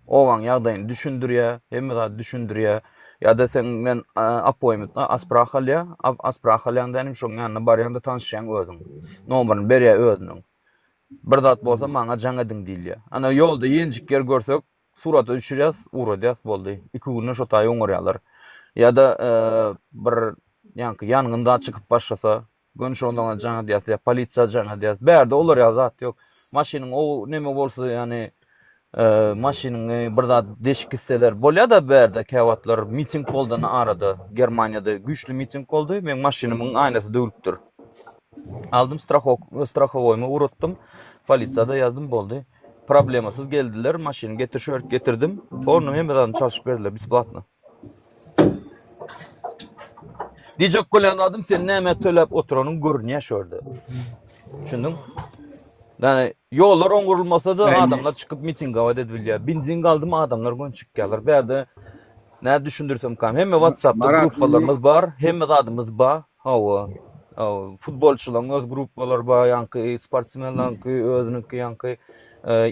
Obaň ýagdaýyny düşündirýär, hemme zady düşündirýär. Ýa-da seň bilen appoýment, asprah alýar. Asprah alýaň dänim şoň ýanyna barýaň-da tanyşýaň özüň. Nomerini berýär özüniň. Bir zat bolsa maňa jaň ediň diýilýär. Ana ýolda ýenjik ýer görsek, Surata düşürýäs, ugradýas boldy. Iki günde şo taýy oňarýarlar. Ýa-da bir ýaňky ýangyn zat çykyp başlasa, göni şondan jaň edýäs ýa polisiýa jaň edýäs. Bärde olar ýaly zat ýok. Maşynyň o neme bolsa, ýagny maşynyňy bir zat deşik gitseler, bolýar-da bärde käwagtlar miting boldy arada Germaniýada güýçli miting boldy. Meň maşynymyň aýnasy döwlüpdir. Aldym strahok, strahowoýymy ugratdym. Polisiýa-da ýazdym boldy. Problemasyz geldiler, maşyny getir şu ýerik getirdim. Polny hemme zadyny çalşyp berdiler besplatno. Diýjek bolýan zadym sen näme töläp oturanyň görünýär şu ýerde. Düşündiň? Ýani ýollar oňurulmasa-da adamlar çykyp mitingować edip bilýär. Benzin galdymy adamlar göni çykýarlar. Bu ýerde näme düşündirsemkam hemme WhatsApp-da gruppalarymyz bar, hemme zadymyz bar. Hawa. Futbolçylaryň öz gruppalary bar, ýaňky sportsmenleriňki özüniňki, ýaňky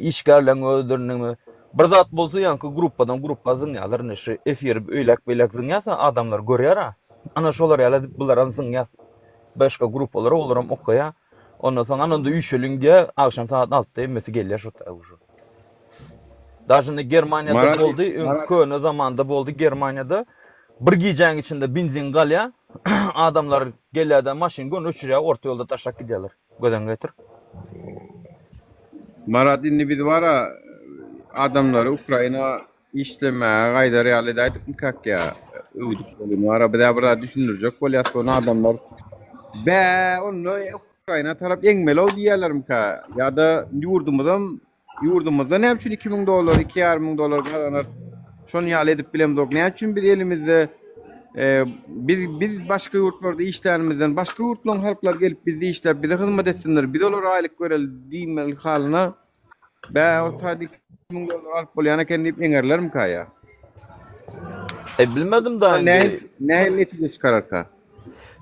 işgärleriň özleriniňmi. Bir zat bolsa ýaňky gruppadan gruppa zyňýarlar. Indi şu efiri öýläk-beýläk zyňýarsa adamlar görýär-ä. Ana şolar ýaly edip bularam zyňýar. Başga gruppalara olaram okaýar. Ondan soň ana onda üýşeliň diýýär. Agşam sagat altda hemmesi gelýär şo taýa uje. Daže indi Germaniýada boldy, öňki köne zamanda boldy Germaniýada. Bir gijäň içinde benzin galýar. Adamlar gelýär-de maşyny göni öçürýär, orta ýolda taşlap gidýärler. Göz öňüne getir. Marat indi biz bara adamlary Ukraina işlemäge gaýdar ýaly edäýdikmikak ýa öwdük welin bara bizä bir zat düşündirjek bolýas ony adamlar bä onda Ukraina tarap eňmeli-ow diýýärlermika ýa-da ýurdumyzam Ýurdumyzda näme üçin 2000 dollar, 2,5 müň dollar gazanar? Şony ýaly edip bilemzok. Näme üçin biz elimizde e, biz biz başga ýurtlarda işlänimizden başga ýurtlaryň halklary gelip bizde işläp bize hyzmat etsinler, biz olara aýlyk bereli diýmeli halyna bä o taýda 2000 dollar alyp bolýan eken diýip eňerlermika ýa? E bilmedim da indi. Nähili netije çykararka?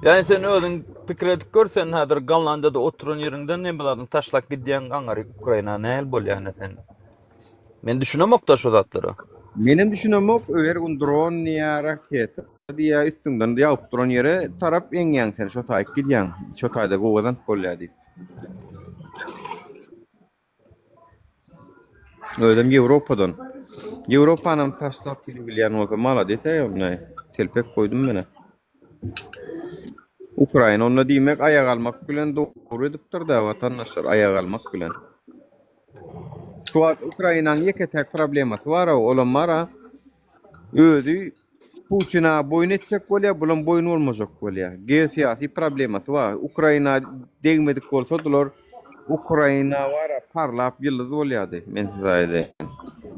Ýani sen özüň pikir edip gör sen häzir Gollandiýada oturan ýeriňden hemme zadyňy taşlap gidýäň aňary Ukraina nähili bolýar ine sen. Men düşünemokda şu zatlara. Menem düşünemok her gün dron diýýär raketa diýýär üstüňden ýagyp duran ýere tarap eňýäň sen şo taýyk gidýäň şo taýda gowy gazanyp bolýar diýip. Özem Ýewropadan. Ýewropanam taşlap gidibilýän bolsa malades-äý onda. Telpek goýdum menä. Ukraina onda diýmek aýak almak bilen dogry edipdir-dä watandaşlar aýak almak bilen. Şu wagt Ukrainanyň ýeke-täk problemasy bar-ow, olam bar-a. Özi Putina boýun etjek bolýar, bulam boýun bolmajak bolýar. Geosyýasy problemasy bar. Ukraina degmedik bolsadylar, Ukraina bar-a parlap ýyldyz bolýardy, men size aýdaýyn.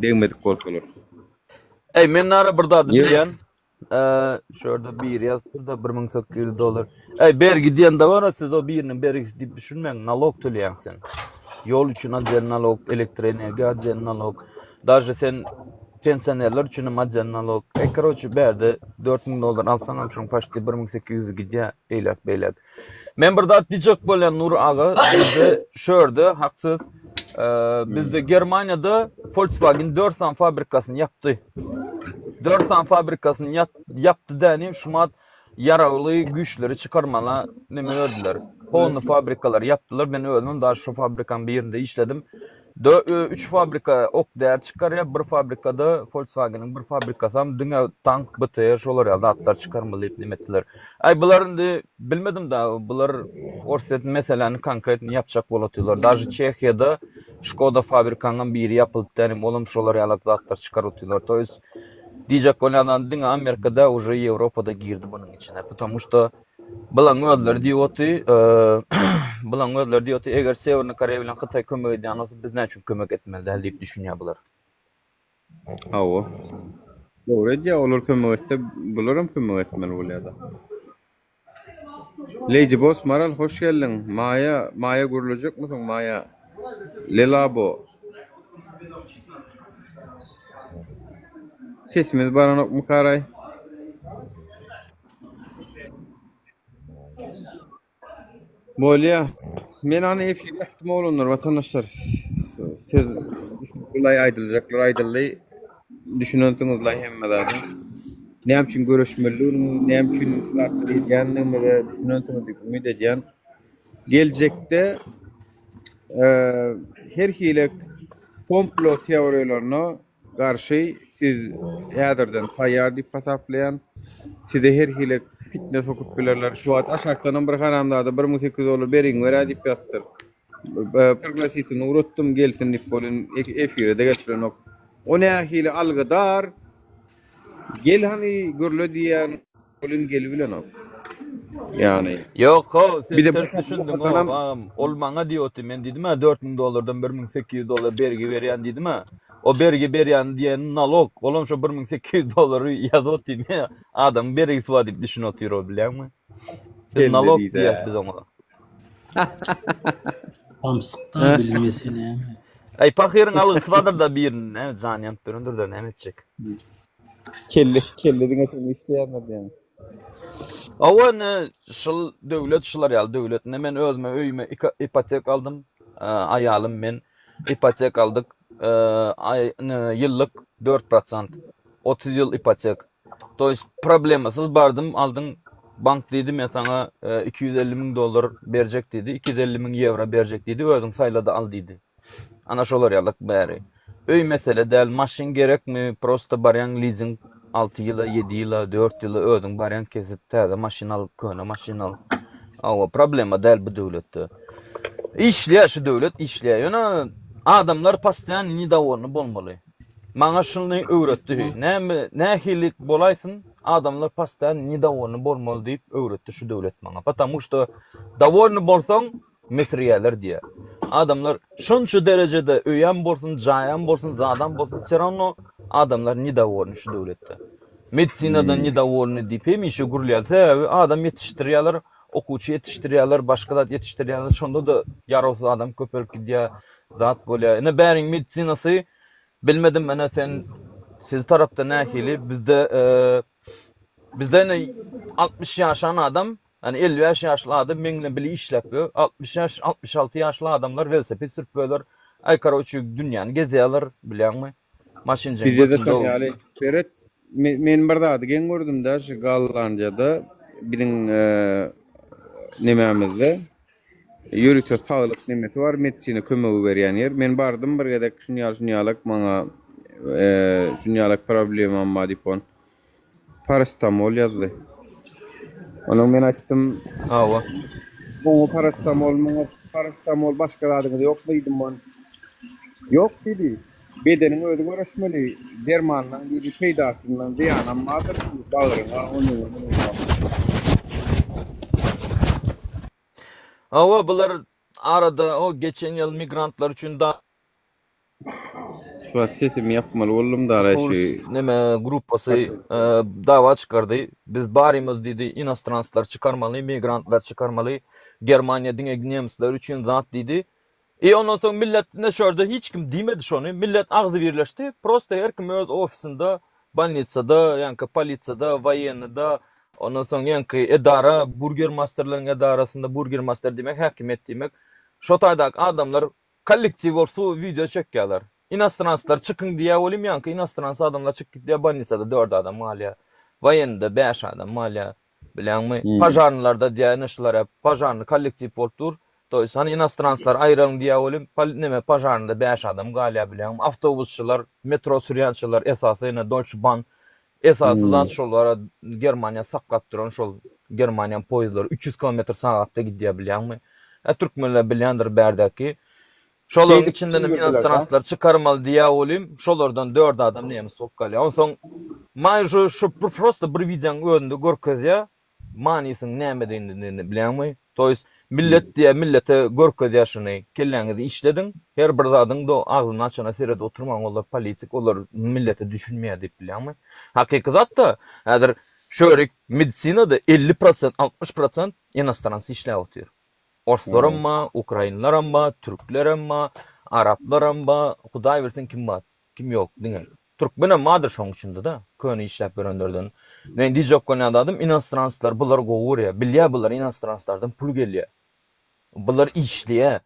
Degmedik bolsalar. Eý, men nara bir zady bilýän. Şu ýerde biri ýazypdyr-da 1800 dollar. Eý, bergi diýende bar-a siz o biriniň bergisi diýip düşünmäň, nalog töleýäň sen. Ýol üçin отдельно nalog, elektroenergiýa отдельно nalog. Daže sen pensionerler üçin hem отдельно nalog. E, karoçe, bärde 4000 dollar alsaňam şoň paçti 1800 gidýär, eýläk beýläk. Men bir zat diýjek bolýan Nur aga, bizde şu ýerde hak söz, e, bizde Germaniýada Volkswagen 4 sany fabrikasyny ýapdy. 4 sany fabrikasyny ýapdy dänim şumat ýaragly güýçleri çykarmana neme berdiler. Polny fabrikalary ýapdylar. Men özümem daş şu fabrikanyň birinde işledim. Üç fabrika ok däri çykarýar, bir fabrikada Volkswagen-iň bir fabrikasam diňe tank, BTR şolar ýaly zatlar çykarmaly diýip neme etdiler. Aý bular indi bilmedim da, bular Orsýet meseläni konkretno ýapjak bolup otyrlar. Daže Çehiýada Şkoda fabrikanyňam biri ýapyldy dänim, olam şolar ýaly zatlar çykaryp otyrlar. To ýest. Diýjek bolýan zadym diňe Amerika däl uje Ýewropada girdi bunuň içine. Потому что bulaň özleri diýip oty, bulaň özleri diýip oty eger Sewerny Koreýa bilen Hytaý kömek edýän bolsa biz näme üçin kömek etmeli däl diýip düşünýär bular. Hawa. Dogry edýär, olar kömek etse bularam kömek etmeli bolýada. Lady Boss Maral hoş geldiň. Maýa, Maýa gürlejekmisiň Maýa? Lelabo. Sesimiz baranokmy karaý? Bolýa. Men hany efir ýapdym oglanlar watandaşlar. Siz düşündilaý aýdyljaklar aýdyldy. Düşünensiňizlaý hemme zady. Näme üçin göreşmelidigini, näme üçin şu zatlary edýändigimize düşünensiňiz diýip umyt edýän. Geljekde her hili komplo teoriýalaryna garşy siz häzirden taýýar diýip hasaplaýan. Size her hili pitne sokup bilerler. Şu wagt aşakdanam bir haramzada 1800 dollar beriň berä diýip ýazypdyr. Priglasitini ugratdym gelsin diýip welin efire-de gelip bilenok. O nähili algydar? Gel hany gürle diýýän welin gelibilenok. Ýagny. Ýok how sen Bize ters düşündiň how agam ol maňa diýip otyr men diýdim-ä 4000 dollardan 1800 dollar bergi berýän diýdim-ä o bergi berýän diýeni nalog olam şo 1800 dollary ýazyp otyr men adamyň bergisi bar diýip düşünip otyr ol bilýäňmi biz Kelle nalog diýdä. diýýäs biz oňa. Samsykdan bilmese näme. Aý pahyryň algysy bardyr-da birinin näme jany ýanyp durandyr-da näme etjek. Kelle kelle diňe seni işleýändir diýýäň. Hawa ine şul döwlet şular ýaly döwlet. Ine men özüme öýüme ipotek aldym. Aýalym men ipotek aldyk. Aý ine ýyllyk 4%. 30 ýyl ipotek. To ýest problemasyz bardym aldyň bank diýdi men saňa 250 müň dollar berjek diýdi. 250 müň ýewro berjek diýdi. Özüň saýla-da al diýdi. Ana şolar ýalak bäri. Öý mesele däl, maşyn gerekmi, prosta barýaň lizing 6 ýyla, 7 ýyla, 4 ýyla özüň barýaň kesip täze maşyn al, köne maşyn al. Hawa, problema däl bu döwletde. Işleýär şu döwlet işleýär. Ýöne adamlar postoýan nedowolny bolmaly. Maňa şuny öwretdi. Näme nähili bolaýsyn, adamlar postoýan nedowolny bolmaly diýip öwretdi şu döwlet maňa. Потому что dowolny bolsaň Mesirýäler diýýär. Adamlar şonça derejede öýem bolsun, jaýam bolsun, zadam bolsun, wse rawno adamlar nedowolny şu döwletde. Medisinadan nedowolny diýip hemişe gürlýär. Sebäbi adam ýetişdirýärler, okuwçy ýetişdirýärler, başga zat ýetişdirýärler. Şonda-da ýarawsyz adam köpelip gidýär, zat bolýar. Ine bäriň medisinasy bilmedim ine sen siz tarapda nähili bizde bizde ine 60 ýaşan adam Ýani 55 ýaşly adam meň bilen bile işläp ýör. 60 ýaş, 66 ýaşly adamlar welosiped sürüp ýörler. Aý karoçi dünýäni gezýärler, bilýäňmi? Maşynjyň Bizde-de götünde şol ýaly. Seret, men bir zady geň gördüm-dä, şu Gollandiýada biziň nemämizde ýörite saglyk nemesi bar, medisina kömegi berýän ýer. Men bardym bir gezek, şun ýaly, şun ýalak maňa şun ýalak problemam bar diýip, on Parasetamol ýazdy. Ondan men aýtdym. Hawa. Oňa parasetamol, muňa parasetamol başga zadyňyz ýokmy diýdim on. Ýok diýdi. Bedeniň özi göreşmeli. Dermandan diýdi, peýdasyndan zyýanam bardyr diýdi, bagryňa, onuňa, munuňa. Hawa, bular arada o geçen ýyl migrantlar üçin da Şu wagt sesimi ýapmaly boldum dara Kurs şu. neme gruppasy dawa çykardy. Biz barymyz diýdi, inostranslar çykarmaly, migrantlar çykarmaly. Germaniýa diňe nemsler üçin zat diýdi. I ondan soň millet ine şo ýerde hiç kim diýmedi şony. Millet agzybirleşdi. Prosta her kim öz ofisinde, bolnisada, ýaňky polisiýada, woýennyda, ondan soň ýaňky edara, burgermasterleriň edarasynda, burgermaster diýmek häkimiýet diýmek. Şo taýdaky adamlar Kollektiw bolup su wideo çekýärler. Inostranslar çykyň diýýär welin ýaňky inostrans adamlar çykyp gitýär bolnisada dört adam galýar. Woýennida bäş adam galýar. Bilýäňmi? Požarnylarda diýýär ine şular požarny kollektiw bolup dur. To ýest hany inostranslar aýyralyň diýýär welin neme požarnyda bäş adam galýar bilýäňmi? Awtobusçylar, metro sürýänçiler esasy ine Deutsche Bahn esasy zat şolara Germaniýa saklap duran şol Germaniýanyň poýezdlary 300 kilometr sagatda gidýär bilýäňmi? Ä türkmenler bilýändir bärdäki. Şolaryň Şeýdip içindenem düşündirdiler-de. inostranslar çykarmaly diýýär welin, şolardan dört adam nemes bolup galýar. Onsoň maý şu şu prosto bir wideoň özünde görkezýär manysynyň nämedigini bilýäňmi? To ýest millet diýýär, millete görkezýär şuny, kelläňizi işlediň, her bir zadyň do agzyny açana seredip oturmaň, olar politik, olar millete düşünmeýär diýip bilýäňmi? Hakyky zat-da, häzir şörik medisinada 50 prosent, 60 prosent inostrans işläp otyr. Orslaram ba, ukrainlaram ba, türklerem ba, araplaram ba, hudaý bilsin kim bar, kim ýok diňe. Türkmenem bardyr şoň içinde-de, köne işläp ýörenlerden. Men diýjek bolýan zadym inostranslar bular gowy görýär, bilýär bular inostranslardan pul gelýär. Bular işleýär.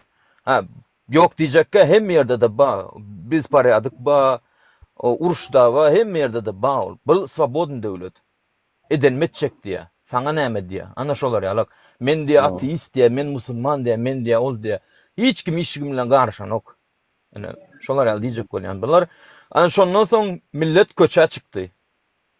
Ha, ýok diýjekkä hemme ýerde-de ba, bezporýadok ba, uruş-da ba, hemme ýerde-de ba ol. Bul swobodnyý döwlet. Edenimi etjek diýýär. Saňa näme diýýär. Ana şolar ýalak. Men diýýär ateist diýýär, men musulman diýýär, men diýýär ol diýýär. Hiç kim hiç kim bilen garyşanok. Ine şolar ýaly diýjek bolýan bular. Ana şondan soň millet köçä çykdy.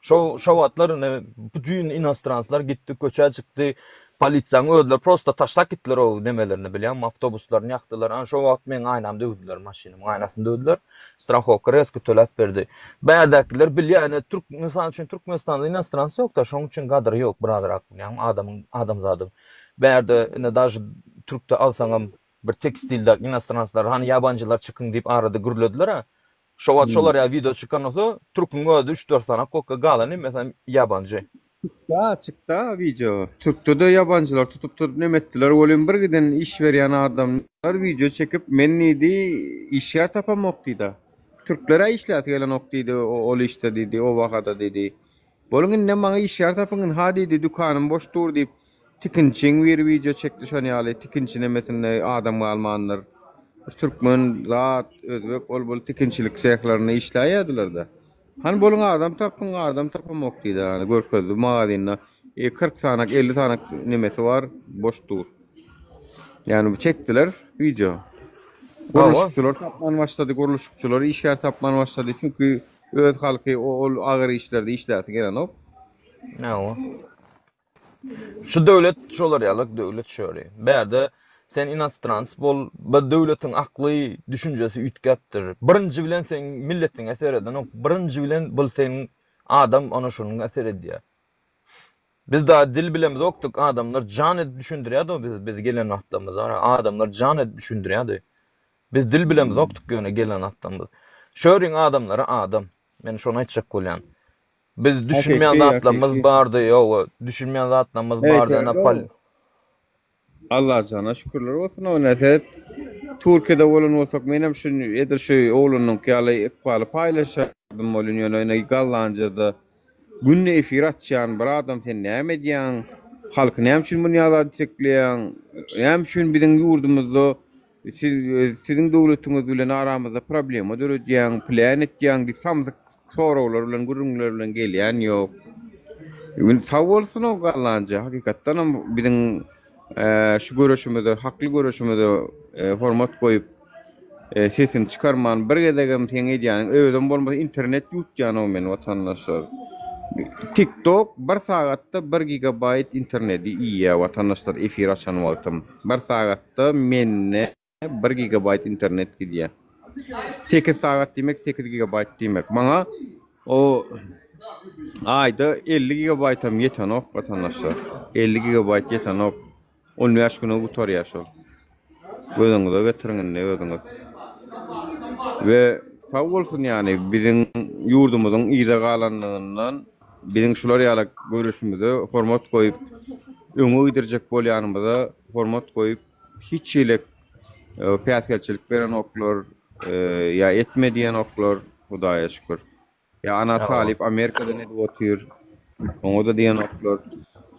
Şo şo wagtlar ine bütin inostranslar gitdi köçä çykdy. Polisiýanyň özleri prosta taşlap gitdiler o nemelerini bilýäňmi awtobuslaryny ýakdylar. Ana şo wagt meň aýnamy döwdüler maşynymyň aýnasyny döwdüler. Strahowka rezko töläp berdi. Bärdäkiler bilýär ine türk mysal üçin Türkmenistanda inostrans ýokda şoň üçin gadyry ýok birazrak bilýäňmi adamyň adamzadyň. Bärde ine daže türkde alsaňam bir tekstilde inostranslar hany ýabanjylar çykyň diýip arada gürlediler-ä. Şo wagt şolar ýaly wideo çykan bolsa türküň özi üç-dört sany kokka galany meselem ýabanjy. Çykda çykda wideo. Türkde-de ýabanjylar tutup tutup neme etdiler welin bir giden iş berýän adamlar wideo çekip men diýdi işgär tapamok diýdä. Türkler-ä işläsi gelenok diýdi ol işde diýdi o bahada diýdi. Boluň indem maňa işgär tapyň ynha diýdi dükanym boş dur diýip tikinçiň biri wideo çekdi şon ýaly tikinçi nemesinde adam galmandyr. Bir türkmen zat özbek ol bul tikinçilik sehlerinde işläýýärdiler-de. Hany boluň adam tapyň adam tapamok diýdi hany görkezdi magazynda 40 sanak 50 sanak nemesi bar boş dur. Ýani bu çekdiler wideo. Gurluşykçylar tapman başlady gurluşykçylar işgär tapman başlady çünki öz halky ol agyr işlerde işläsi gelenok. Hawa. Şu döwlet şolar ýaly döwlet şöyle. Bärde sen inostrans bol, bir döwletiň akly, düşünjesi üýtgäpdir. Birinji bilen seň milletiňe seredenok, birinji bilen bul seň adam ana şonuňa seredýär. Biz daha dil bilemizokdyk, adamlar jan edip düşündirýärdi o biz biz gelen wagtlarymyzda, adamlar jan edip düşündirýärdi. Biz dil bilemizokdyk ýöne gelen wagtlarymyz. Şöriň adamlary adam. Men şony aýtjak bolýan. Biz düşünmeýän Hakyky, zatlarymyz hakyky. bardy, ýowa, düşünmeýän zatlarymyz Evet, bardy, evet, ana pol. Allajana şükürler bolsun o näseret. Türkiýede bolan bolsak menem şu edil şu oglanyňky ýaly ykbaly paýlaşardym welin ýöne ine Gollandiýada günde efir açýan bir adam sen näme edýäň? Halky näme üçin bunýa zat itekleýäň? Näme üçin biziň ýurdumyzda Siz siziň döwletiňiz bilen aramyzda problema döredýäň, plän etýäň diýip samsyk soraglar bilen, gürrüňler bilen gelýän ýok. Indi sag bolsun o Gallanjy, hakykatdanam biziň şu göreşimize, hakly göreşimize hormat goýup, sesini çykarman bir gezegem seň edýäniň özem bolmasa internet ýutýan o men watandaşlar. TikTok bir sagatda bir gigabaýt interneti iýýär watandaşlar efir açan wagtym. Bir sagatda mende bir gigabaýt internet gidýär. 8 sagat diýmek 8 gigabaýt diýmek. Maňa o aýda 50 gigabaýtam ýetenok watandaşlar. 50 gigabaýt ýetenok. 15 güne gutarýar şol. Gözüňize getiriň indi özüňiz. We sag bolsun ýany biziň ýurdumyzyň yza galanlygyndan biziň şular ýaly göreşimize hormat goýup öňe gidirjek bolýanymyza hormat goýup hiç hili päsgelçilik berenoklar ýa etme diýenoklar Hudaýa şükür. Ýa ana talyp Amerikada edip otyr oňa-da diýenoklar.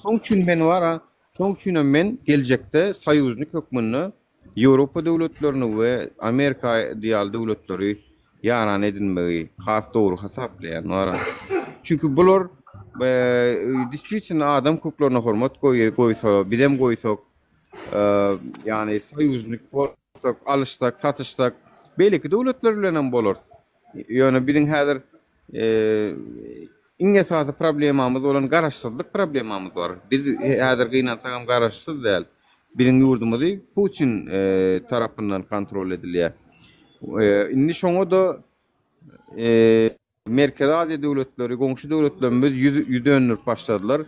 Şoň üçin men bar-a Şoň üçinem men geljekde soýuznik hökmünde Ýewropa döwletlerini we Amerika ýaly döwletleri ýaran edinmegi has dogry hasaplaýan. Çünki bular destvitelno adam hukuklaryna hormat goýsa, bizem goýsak, ýagny soýuznik bolsak, alyşsak, satyşsak, beýleki döwletler bilenem bolarys. Ýöne biziň häzir iň esasy problemamyz bolan garaşsyzlyk problemamyz bar. Biz häzir gynansagam garaşsyz däl. Biziň ýurdumyzy Putin tarapyndan kontrol edilýär. Indi şoňa-da Merkezi Aziýa döwletleri, goňşy döwletlerimiz ýüz döndürip başladylar.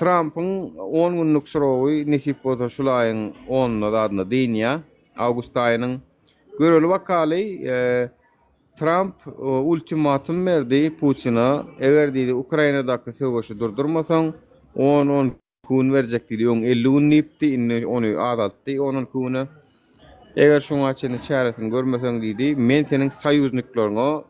Trampyň on günlük srogy nesip bolsa şul aýyň onunda zadynda dynýar, awgust aýynyň. Göreli bakaly, Tramp ultimatum berdi Putina, eger diýdi Ukrainadaky söweşi durdurmasaň, on-on iki gün berjek diýdi. Öň 50 gün diýipdi, indi ony azaltdy 10-12 güne. Eger şoňa çenli çäresini görmeseň diýdi, men seniň soýuznikleriňe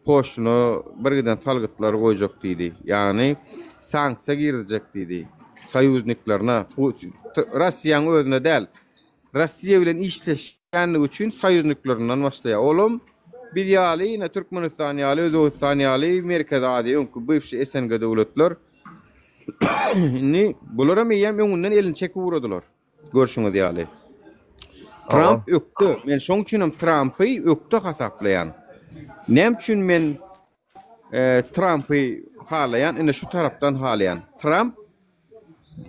poştuna bir giden salgytlar goýjak diýdi. Ýagny sanksiýa girizjek diýdi. Soýuzniklerine, Russiýanyň özüne däl. Russiýa bilen işleşýänligi üçin soýuzniklerinden başlaýar. Olam biz ýaly, ine Türkmenistan ýaly, Özbegistan ýaly Merkezi Aziýa öňki bywşy SNG döwletler Indi bularam eýýäm öňünden elini çekip ugradylar. Görşüňiz ýaly. Tramp ökde. Men şoň üçin hem Trampy ökde hasaplaýan. Näme üçin men e, Trampy halaýan? Ine şu tarapdan halaýan. Tramp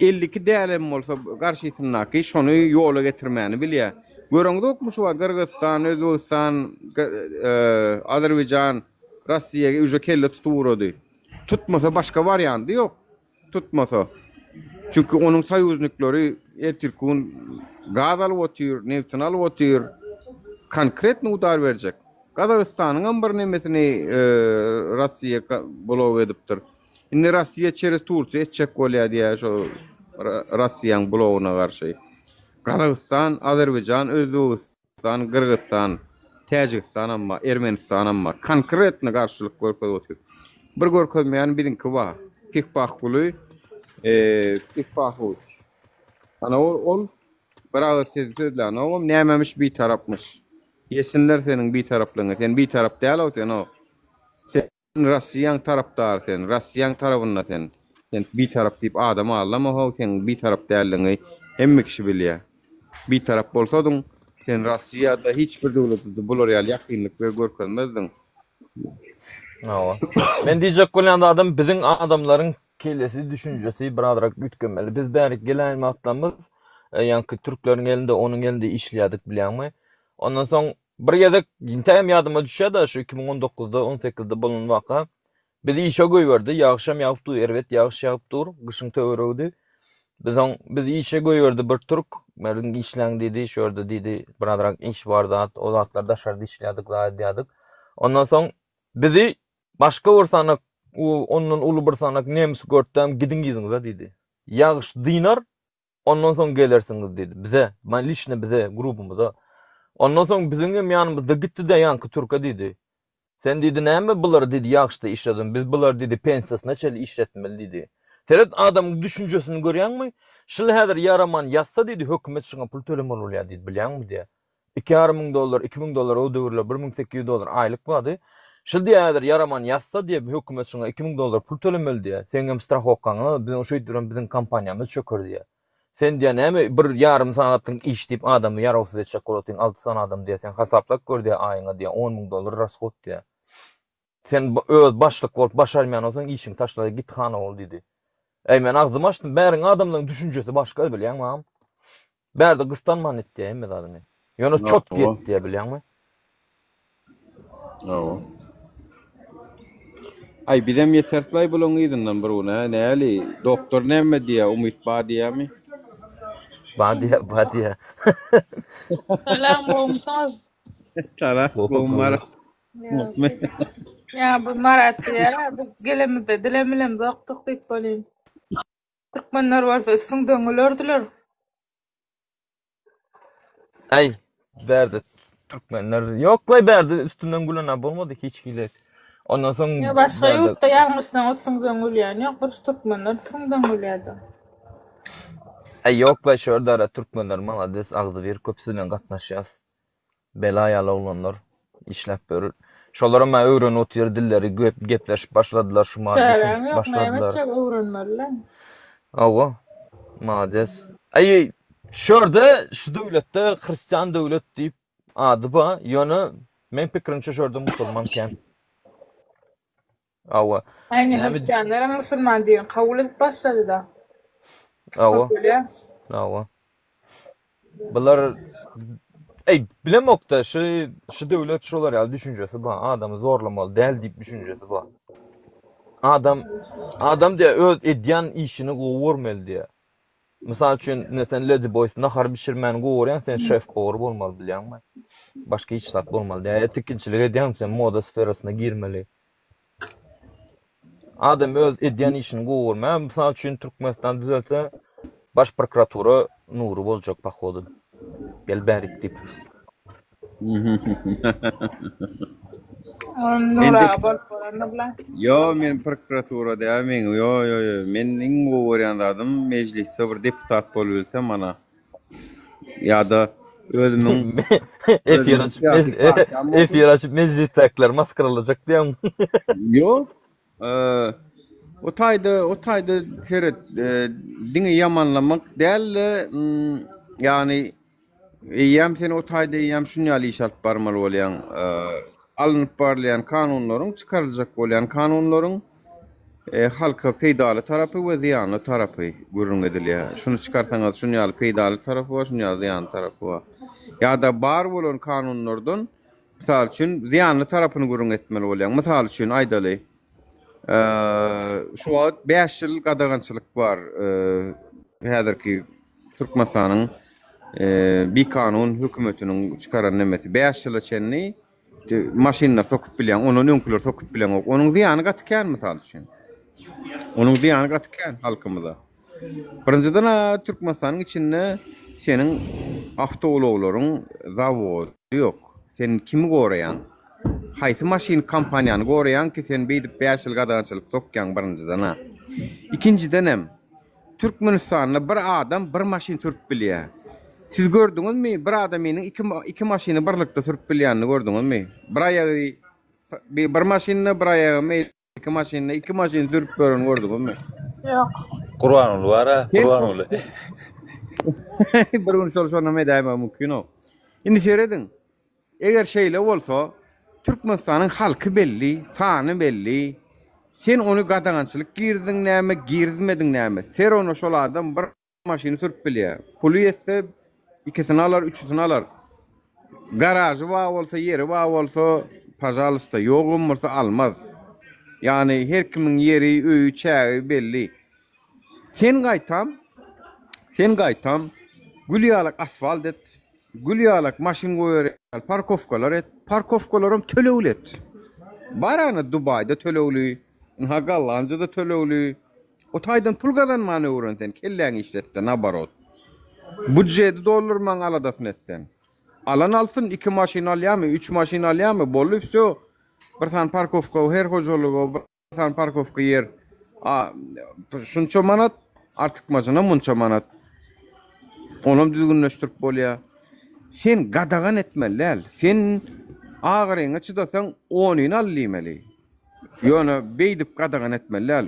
52 dälem bolsa garşysyndaky şony ýola getirmäni bilýär. Göreňzokmy şu wagt Gyrgyzystan, Özbegistan, e, Azerbaýjan Russiýa uje kelle tutup ugrady. Tutmasa başga wariandy ýok. Tutmasa. Çünki onuň soýuznikleri ertirki gün gaz alyp otyr, nebtini alyp otyr. Konkretny udar berjek. Gazagystanyň hem bir nemesini e, Russiýa blok edipdir. Indi Russiýa çerez Tursiýa etjek bolýar diýýär şo Russiýanyň blogyna garşy. Gazagystan, Azerbaýjan, Özbegistan Türkmenistan, Gyrgyzystan, Täjigistanam bar, Ermenistanam bar. Konkretno garşylyk görkezip otyr. Bir görkezmeýän biziňki bar. Pihpahguly, Pihpahowiç. Ana ol, ol bir agyz söz sözlänogam, nämemiş bitarapmyş. Ýesinler seniň bitaraplygyňy. Sen bitarap däl-ow sen-ow. Sen Rossiýaň tarapdary sen, Rossiýaň tarabynda sen. Sen bitarap diýip adam aldama how, seň bitarap däldigiňi hemme kişi bilýär. Bitarap bolsadyň, sen Rossiýada hiç bir döwletde bular ýaly ýakynlyk we görkezmezdiň. Hawa. Men diýjek bolýan zadym biziň adamlaryň kellesi, düşünjesi birazrak üýtgemeli. Biz bärik geläýen wagtlarymyz ýaňky türkleriň elinde, onuň elinde işleýärdik bilýäňmi? Ondan soň Bir gezek intägem ýadyma düşýär-de, şu 2019-da, 18-de bolan waka. Bizi işe goýberdi. Ýagyşam ýagyp dur, erbet ýagyş ýagyp dur. Gyşyň töweregidi. Biz oň bizi işe goýberdi bir türk. Meriň işläň diýdi, şu ýerde diýdi, birazrak iş bar zat, o zatlar daşarda işleýärdik, zat edýärdik. Ondan soň bizi başga bir sanak, ondan uly bir sanak nemes görtdäm, gidiň yzyňyza diýdi. Ýagyş dynar, Ondan soň gelersiňiz diýdi. Bize, men liçno bize, grubumyza. Ondan soň biziň hem ýanymyzda gitdi-de ýaňky türke diýdi. Sen diýdi, näme bulary diýdi, ýagşda işlediň, biz bulary diýdi, pensiýasyna çenli işletmeli diýdi. Seret adamyň düşünjesini görýäňmi? Şul häzir ýaraman ýatsa diýdi, hökümet şuňa pul tölemeli bolýar diýdi, bilýäňmi diýýär. Iki ýarym müň dollar, 2000 dollar o döwürler 1800 dollar aýlyk bardy. Şul diýýär häzir ýaraman ýatsa diýýär, hökümet şuňa 2000 dollar pul tölemeli diýýär. Seň hem strahowkaňa, biziň şeýdibem biziň kompaniýamyz çöker diýýär. Sen diýýär näme bir ýarym sagatlyk iş diýip adamy ýarawsyz etjek bolup otyň, alty sany adam diýýär, sen hasaplap gör diýýär aýyňa diýýär, on müň dollar rashod diýýär. Sen öz başlyk bolup başarmaýan bolsaň işiňi taşla git hana bol diýdi. Äý men agzymy açdym, bäriň adamlaryň düşünjesi başga bilýäňmi agam. Bärde gystanman etýär hemme zadyny. Ýöne çotki etýär bilýäňmi? Hawa. Aý bizem ýeterslaý bulaň yzyndan bir gün hä näli doktor näme diýýär umyt bar diýýärmi? Bar diýýär bar diýýär. Salam gowumysyňyz? Salam gowmy Marat? Ýa bu Marat diýýär biz gelemizde dilem bilemzokdyk diýip bolýan. Türkmenler bolsa üstüňden gülerdiler. Aý, bärde türkmenler ýok-laý bärde üstünden gülen-ä bolmady hiç hili. Ondan soň Ýa başga bärde ýurtda ýalňyşsaň üstüňden gülýän ýok, bir şu türkmenler üstüňden gülýärdi. Aý ýok-laý şu ýerde-ara türkmenler malades agzybir köpüsi bilen gatnaşýas. Bela ýaly oglanlar işläp ýör. Şolaram hä öwrenip otyr dilleri gep gepleşip başladylar şu mahal Çäräň düşünişip ýok, näme başladylar. etjek öwrenmeli-le. Hawa. Malades. Aý şu ýerde şu döwletde hristian döwlet diýip ady bar. Ýöne meň pikirimçe şu ýerde musulman kän. Hawa. Aýny Näme hristianlar hem musulman dinini kabul edip başlady-da. Hawa. Köpelýär. Hawa. Bular Eý, bilemokda şu şu döwlet şolar ýaly düşünjesi bar. Adamy zorlamaly däl diýip düşünjesi bar. Adam adam diýä öz edýän işini gowy görmeli diýä. Mysal üçin, ine sen Lady Boys nahar bişirmäni gowy görýäň, sen şef powar bolmaly bilýäňmi? Başga hiç zat bolmaly däl. Tikinçilik edýäň, sen moda sferasyna girmeli. Adam öz edýän işini gowy görmä, mysal üçin Türkmenistan düzelse baş prokuratura Nury boljak pohodu. Gel bärik diýip. Nura bolup bolarmy bula? Ýo men prokuratura däl men ýo ýo ýo men iň gowy görýän zadym mejlisde bir deputat bolup bilsem ana. Ýa-da özümiň Efir açyp efir açyp mejlisdäkiler maskaralajak diýýäň. Ýok. O taýda o taýda seret diňe ýamanlamak däl-de, ýagny eýýäm sen o taýda eýýäm şuny ýaly iş alyp barmaly bolýaň. Alnyp barylýan kanunlaryň, çykaryljak bolýan kanunlaryň Halka peýdaly tarapy we zyýanly tarapy gürrüň edilýär. Şuny çykarsaňyz şuny ýaly peýdaly tarapy bar, şuny ýaly zyýanly tarapy bar. Ýa-da bar bolan kanunlardan, mysal üçin, zyýanly tarapyny gürrüň etmeli bolýaň. Mysal üçin aýdaly, şu wagt 5 ýyl gadagançylyk bar häzirki Türkmenistanyň bikanun hökümetiniň çykaran nemesi. 5 ýyla çenli Maşynlar sokup bilýäň, ondan öňküleri sokup bileňok. Onuň zyýany gaty kän mysal üçin. Onuň zyýany gaty kän halkymyza. Birinjiden Türkmenistanyň içinde seniň awtoulaglaryň zawody ýok. Sen kimi goraýaň? Haýsy maşyn kompaniýany goraýaň ki sen beýdip 5 ýyl gadagançylyk sokýaň birinjiden. Ikinjidenem Türkmenistanda bir adam bir maşyn sürüp bilýär. Siz gördüňizmi bir adamynyň iki iki maşyny birlikde sürüp bilýänini gördüňizmi? Bir aýagy bir maşynda bir aýagy beýleki maşynda iki maşyn sürüp ýören gördüňizmi? Ýok. Gurbanguly bar-a, Gurbanguly. Bir gün şol şonam edäýmegi mümkin o. Indi serediň. Eger şeýle bolsa, Türkmenistanyň halky belli, sany belli. Sen ony gadagançylyk girizdiň näme, girizmediň näme? Ser ony şol adam bir maşyny sürüp bilýär. Puly ýetse ikisini alar, üçüsini alar. Garažy bar bolsa, ýeri bar bolsa, pažalysta, ýogam bolsa almaz. Ýagny her kimiň ýeri, öýi, çägi belli. Sen gaýtam, sen gaýtam gül ýalak asfalt et, gül ýalak maşyn goýar ýaly parkowkalar et, parkowkalaram tölegli et. Bar ana Dubaýda tölegli, ynha Gollandiýada tölegli. O taýdan pul gazanmany öwren sen, kelläňi işlet-de, naborot. Budjeti doldurmaň aladasyny et sen. Alan alsyn, iki maşyn alýarmy, üç maşyn alýarmy, boldy, wsýo. Bir sany parkowka her hojalyga bir San parkowka ýer a şunça manat, artykmajyna munça manat. Onam düzgünleşdirip bolýar. Sen gadagan etmeli däl. Sen agyryňa çydasaň onyny al diýmeli. Ýöne beýdip gadagan etmeli däl.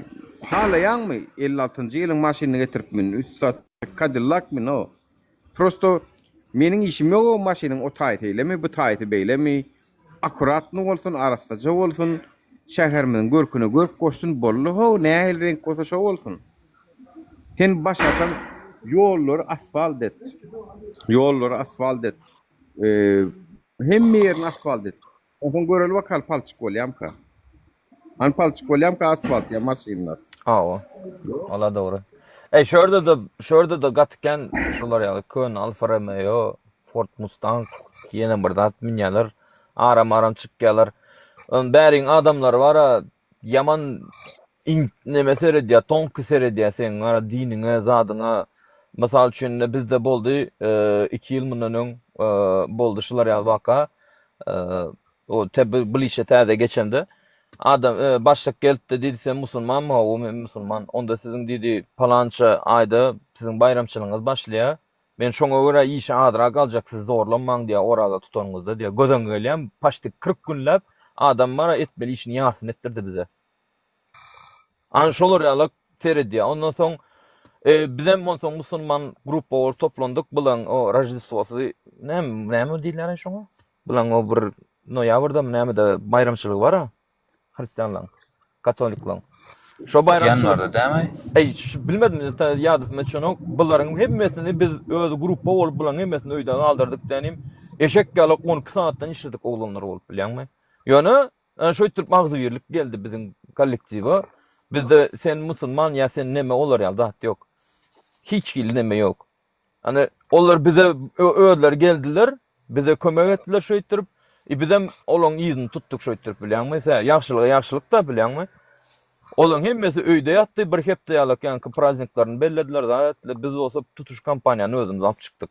Halaýaňmy 56-njy ýylyň maşynyny getirip mün, üsti açyk Cadillac min o. Prosto meniň işim ýok o maşynyň o taýsy eýlemi, bu taýsy beýlemi. Akuratny bolsun arassaja bolsun şäherimiziň görküne görk goşsun boldy how nähili reňk bolsa şo bolsun. Sen başarsaň ýollary asfalt et. Ýollary asfalt et. Hemme ýerini asfalt et. Onsoň göreli bakaly palçyk bolýamyka. Hany palçyk bolýamyka asfalt ýa maşynlar. Hawa. Ola dogry. Eý şu ýerde-de şu ýerde-de gaty kän şular ýaly köne Alfa Romeo, Ford Mustang ýene bir zat münýärler. Aram-aram çykýarlar. Ön bäriň adamlary bar-a ýaman in neme seredýär, tonki seredýär seň ara diniňe, zadyňa. Mysal üçin bizde boldy, 2 ýyl mundan öň boldy şular ýaly waka. O te bu işe täze geçemde adam e, başlyk gelipdi diýdi sen musulmanmy? Hawa men musulman. Onda siziň diýdi palança aýda siziň baýramçylygyňyz başlaýar. Men şoňa görä işe azrak aljak siz zorlanmaň diýýär oraza tutanyňyzda diýýär. Göz öňüňe gelýärmi? Paçti 40 günläp adam bara etmeli işini ýarsyny etdirdi bize. Ana şolar ýalak seredýär. Ondan soň e, bizem onsoň musulman gruppa bolup toplandyk. Bulaň o Roždestwosy näme näme diýilýär şoňa? Bulaň o bir noýabrdamy nämede baýramçylygy bar-a hristianlaryň, katoliklaryň. Şo baýramçylyk. Ýanwarda dämi? Eý, şu bilmedim, ýadyma düşenok. Bularyň hemmesini biz öz gruppa bolup bularyň hemmesini öýde galdyrdyk dänim. Eşek ýaly 12 sagatdan işledik oglanlar bolup bilýäňmi? Ýöne şeýtdirip agzybirlik geldi biziň kollektiwe. Bizde sen musulman ýa sen neme olar ýaly zat ýok. Hiç hili neme ýok. Hani olar bize özleri geldiler, bize kömek etdiler şeýtdirip. E bizem olaň yzyny tutduk şeýtdirip bilýäňmi? Sä ýagşylyga ýagşylyk-da bilýäňmi? Olaň hemmesi öýde ýatdy, bir hepde ýalak ýaňky prazniklaryny bellediler, zat etdiler. Biz bolsa tutuş kompaniýany özümiz alyp çykdyk.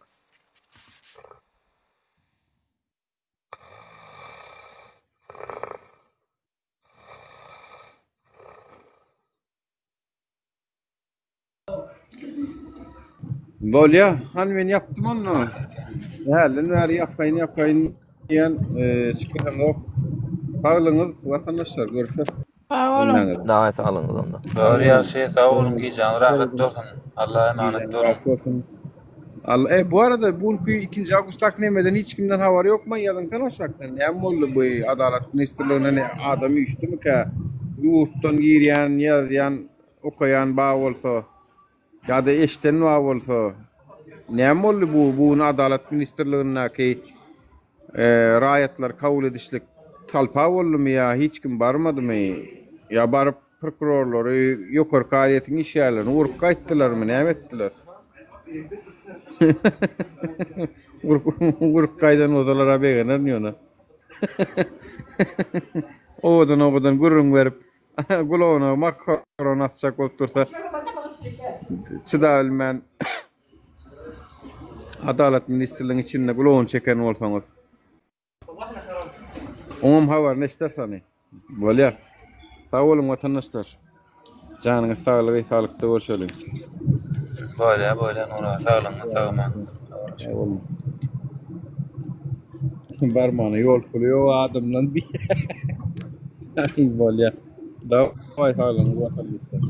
Bolýa, hany men ýapdym onda. Hälden bäri ýapaýyn ýapaýyn diýen e, çykaramok. Saglygyňyz watandaşlar, görüşeris. Sag boluň. Hemmäňiz. Daýy saglygyňyz onda. Dogry ýagşy sag boluň gijäňiz rahat bolsun Allaha emanet Gijäňiz boluň. rahat bolsun. Alla, e, bu arada bu günki 2 awgustdaky nemeden hiç kimden habar ýokmy? Ýazyňsana aşakdan. Näme boldy bu Adalat ministrligine ne adam üýşdümikä? Ýurtdan girýän, ýazýan Okaýan bar bolsa, ýa-da eşden bar bolsa, näme boldy bu bu gün Adalat ministrligindäki raýatlary kabul edişlik talpa boldumy ýa hiç kim barmadymy? Ýa baryp prokurorlary, ýokary kazyýetiň işgärlerini urup gaýtdylarmy, näme etdiler? Urup gaýdan bolsalar-a begenerin ýöne. Owadan-owadan gürrüň berip, Gulagyna makaron atjak bolup dursa, çydabilmän Adalat ministrligiň içinde gulagyny çeken bolsaňyz. Oňam habaryny eşderis hany. Bolýar. Sag boluň watandaşlar. Janyňyz saglygy, saglykda görşeliň. Bolýa bolýa Nura saglygyňa sag aman. Sag boluň. Barmana ýol puly ýok adamdan diýýär. Bolýar. Dawaý saglygyňyz watandaşlar.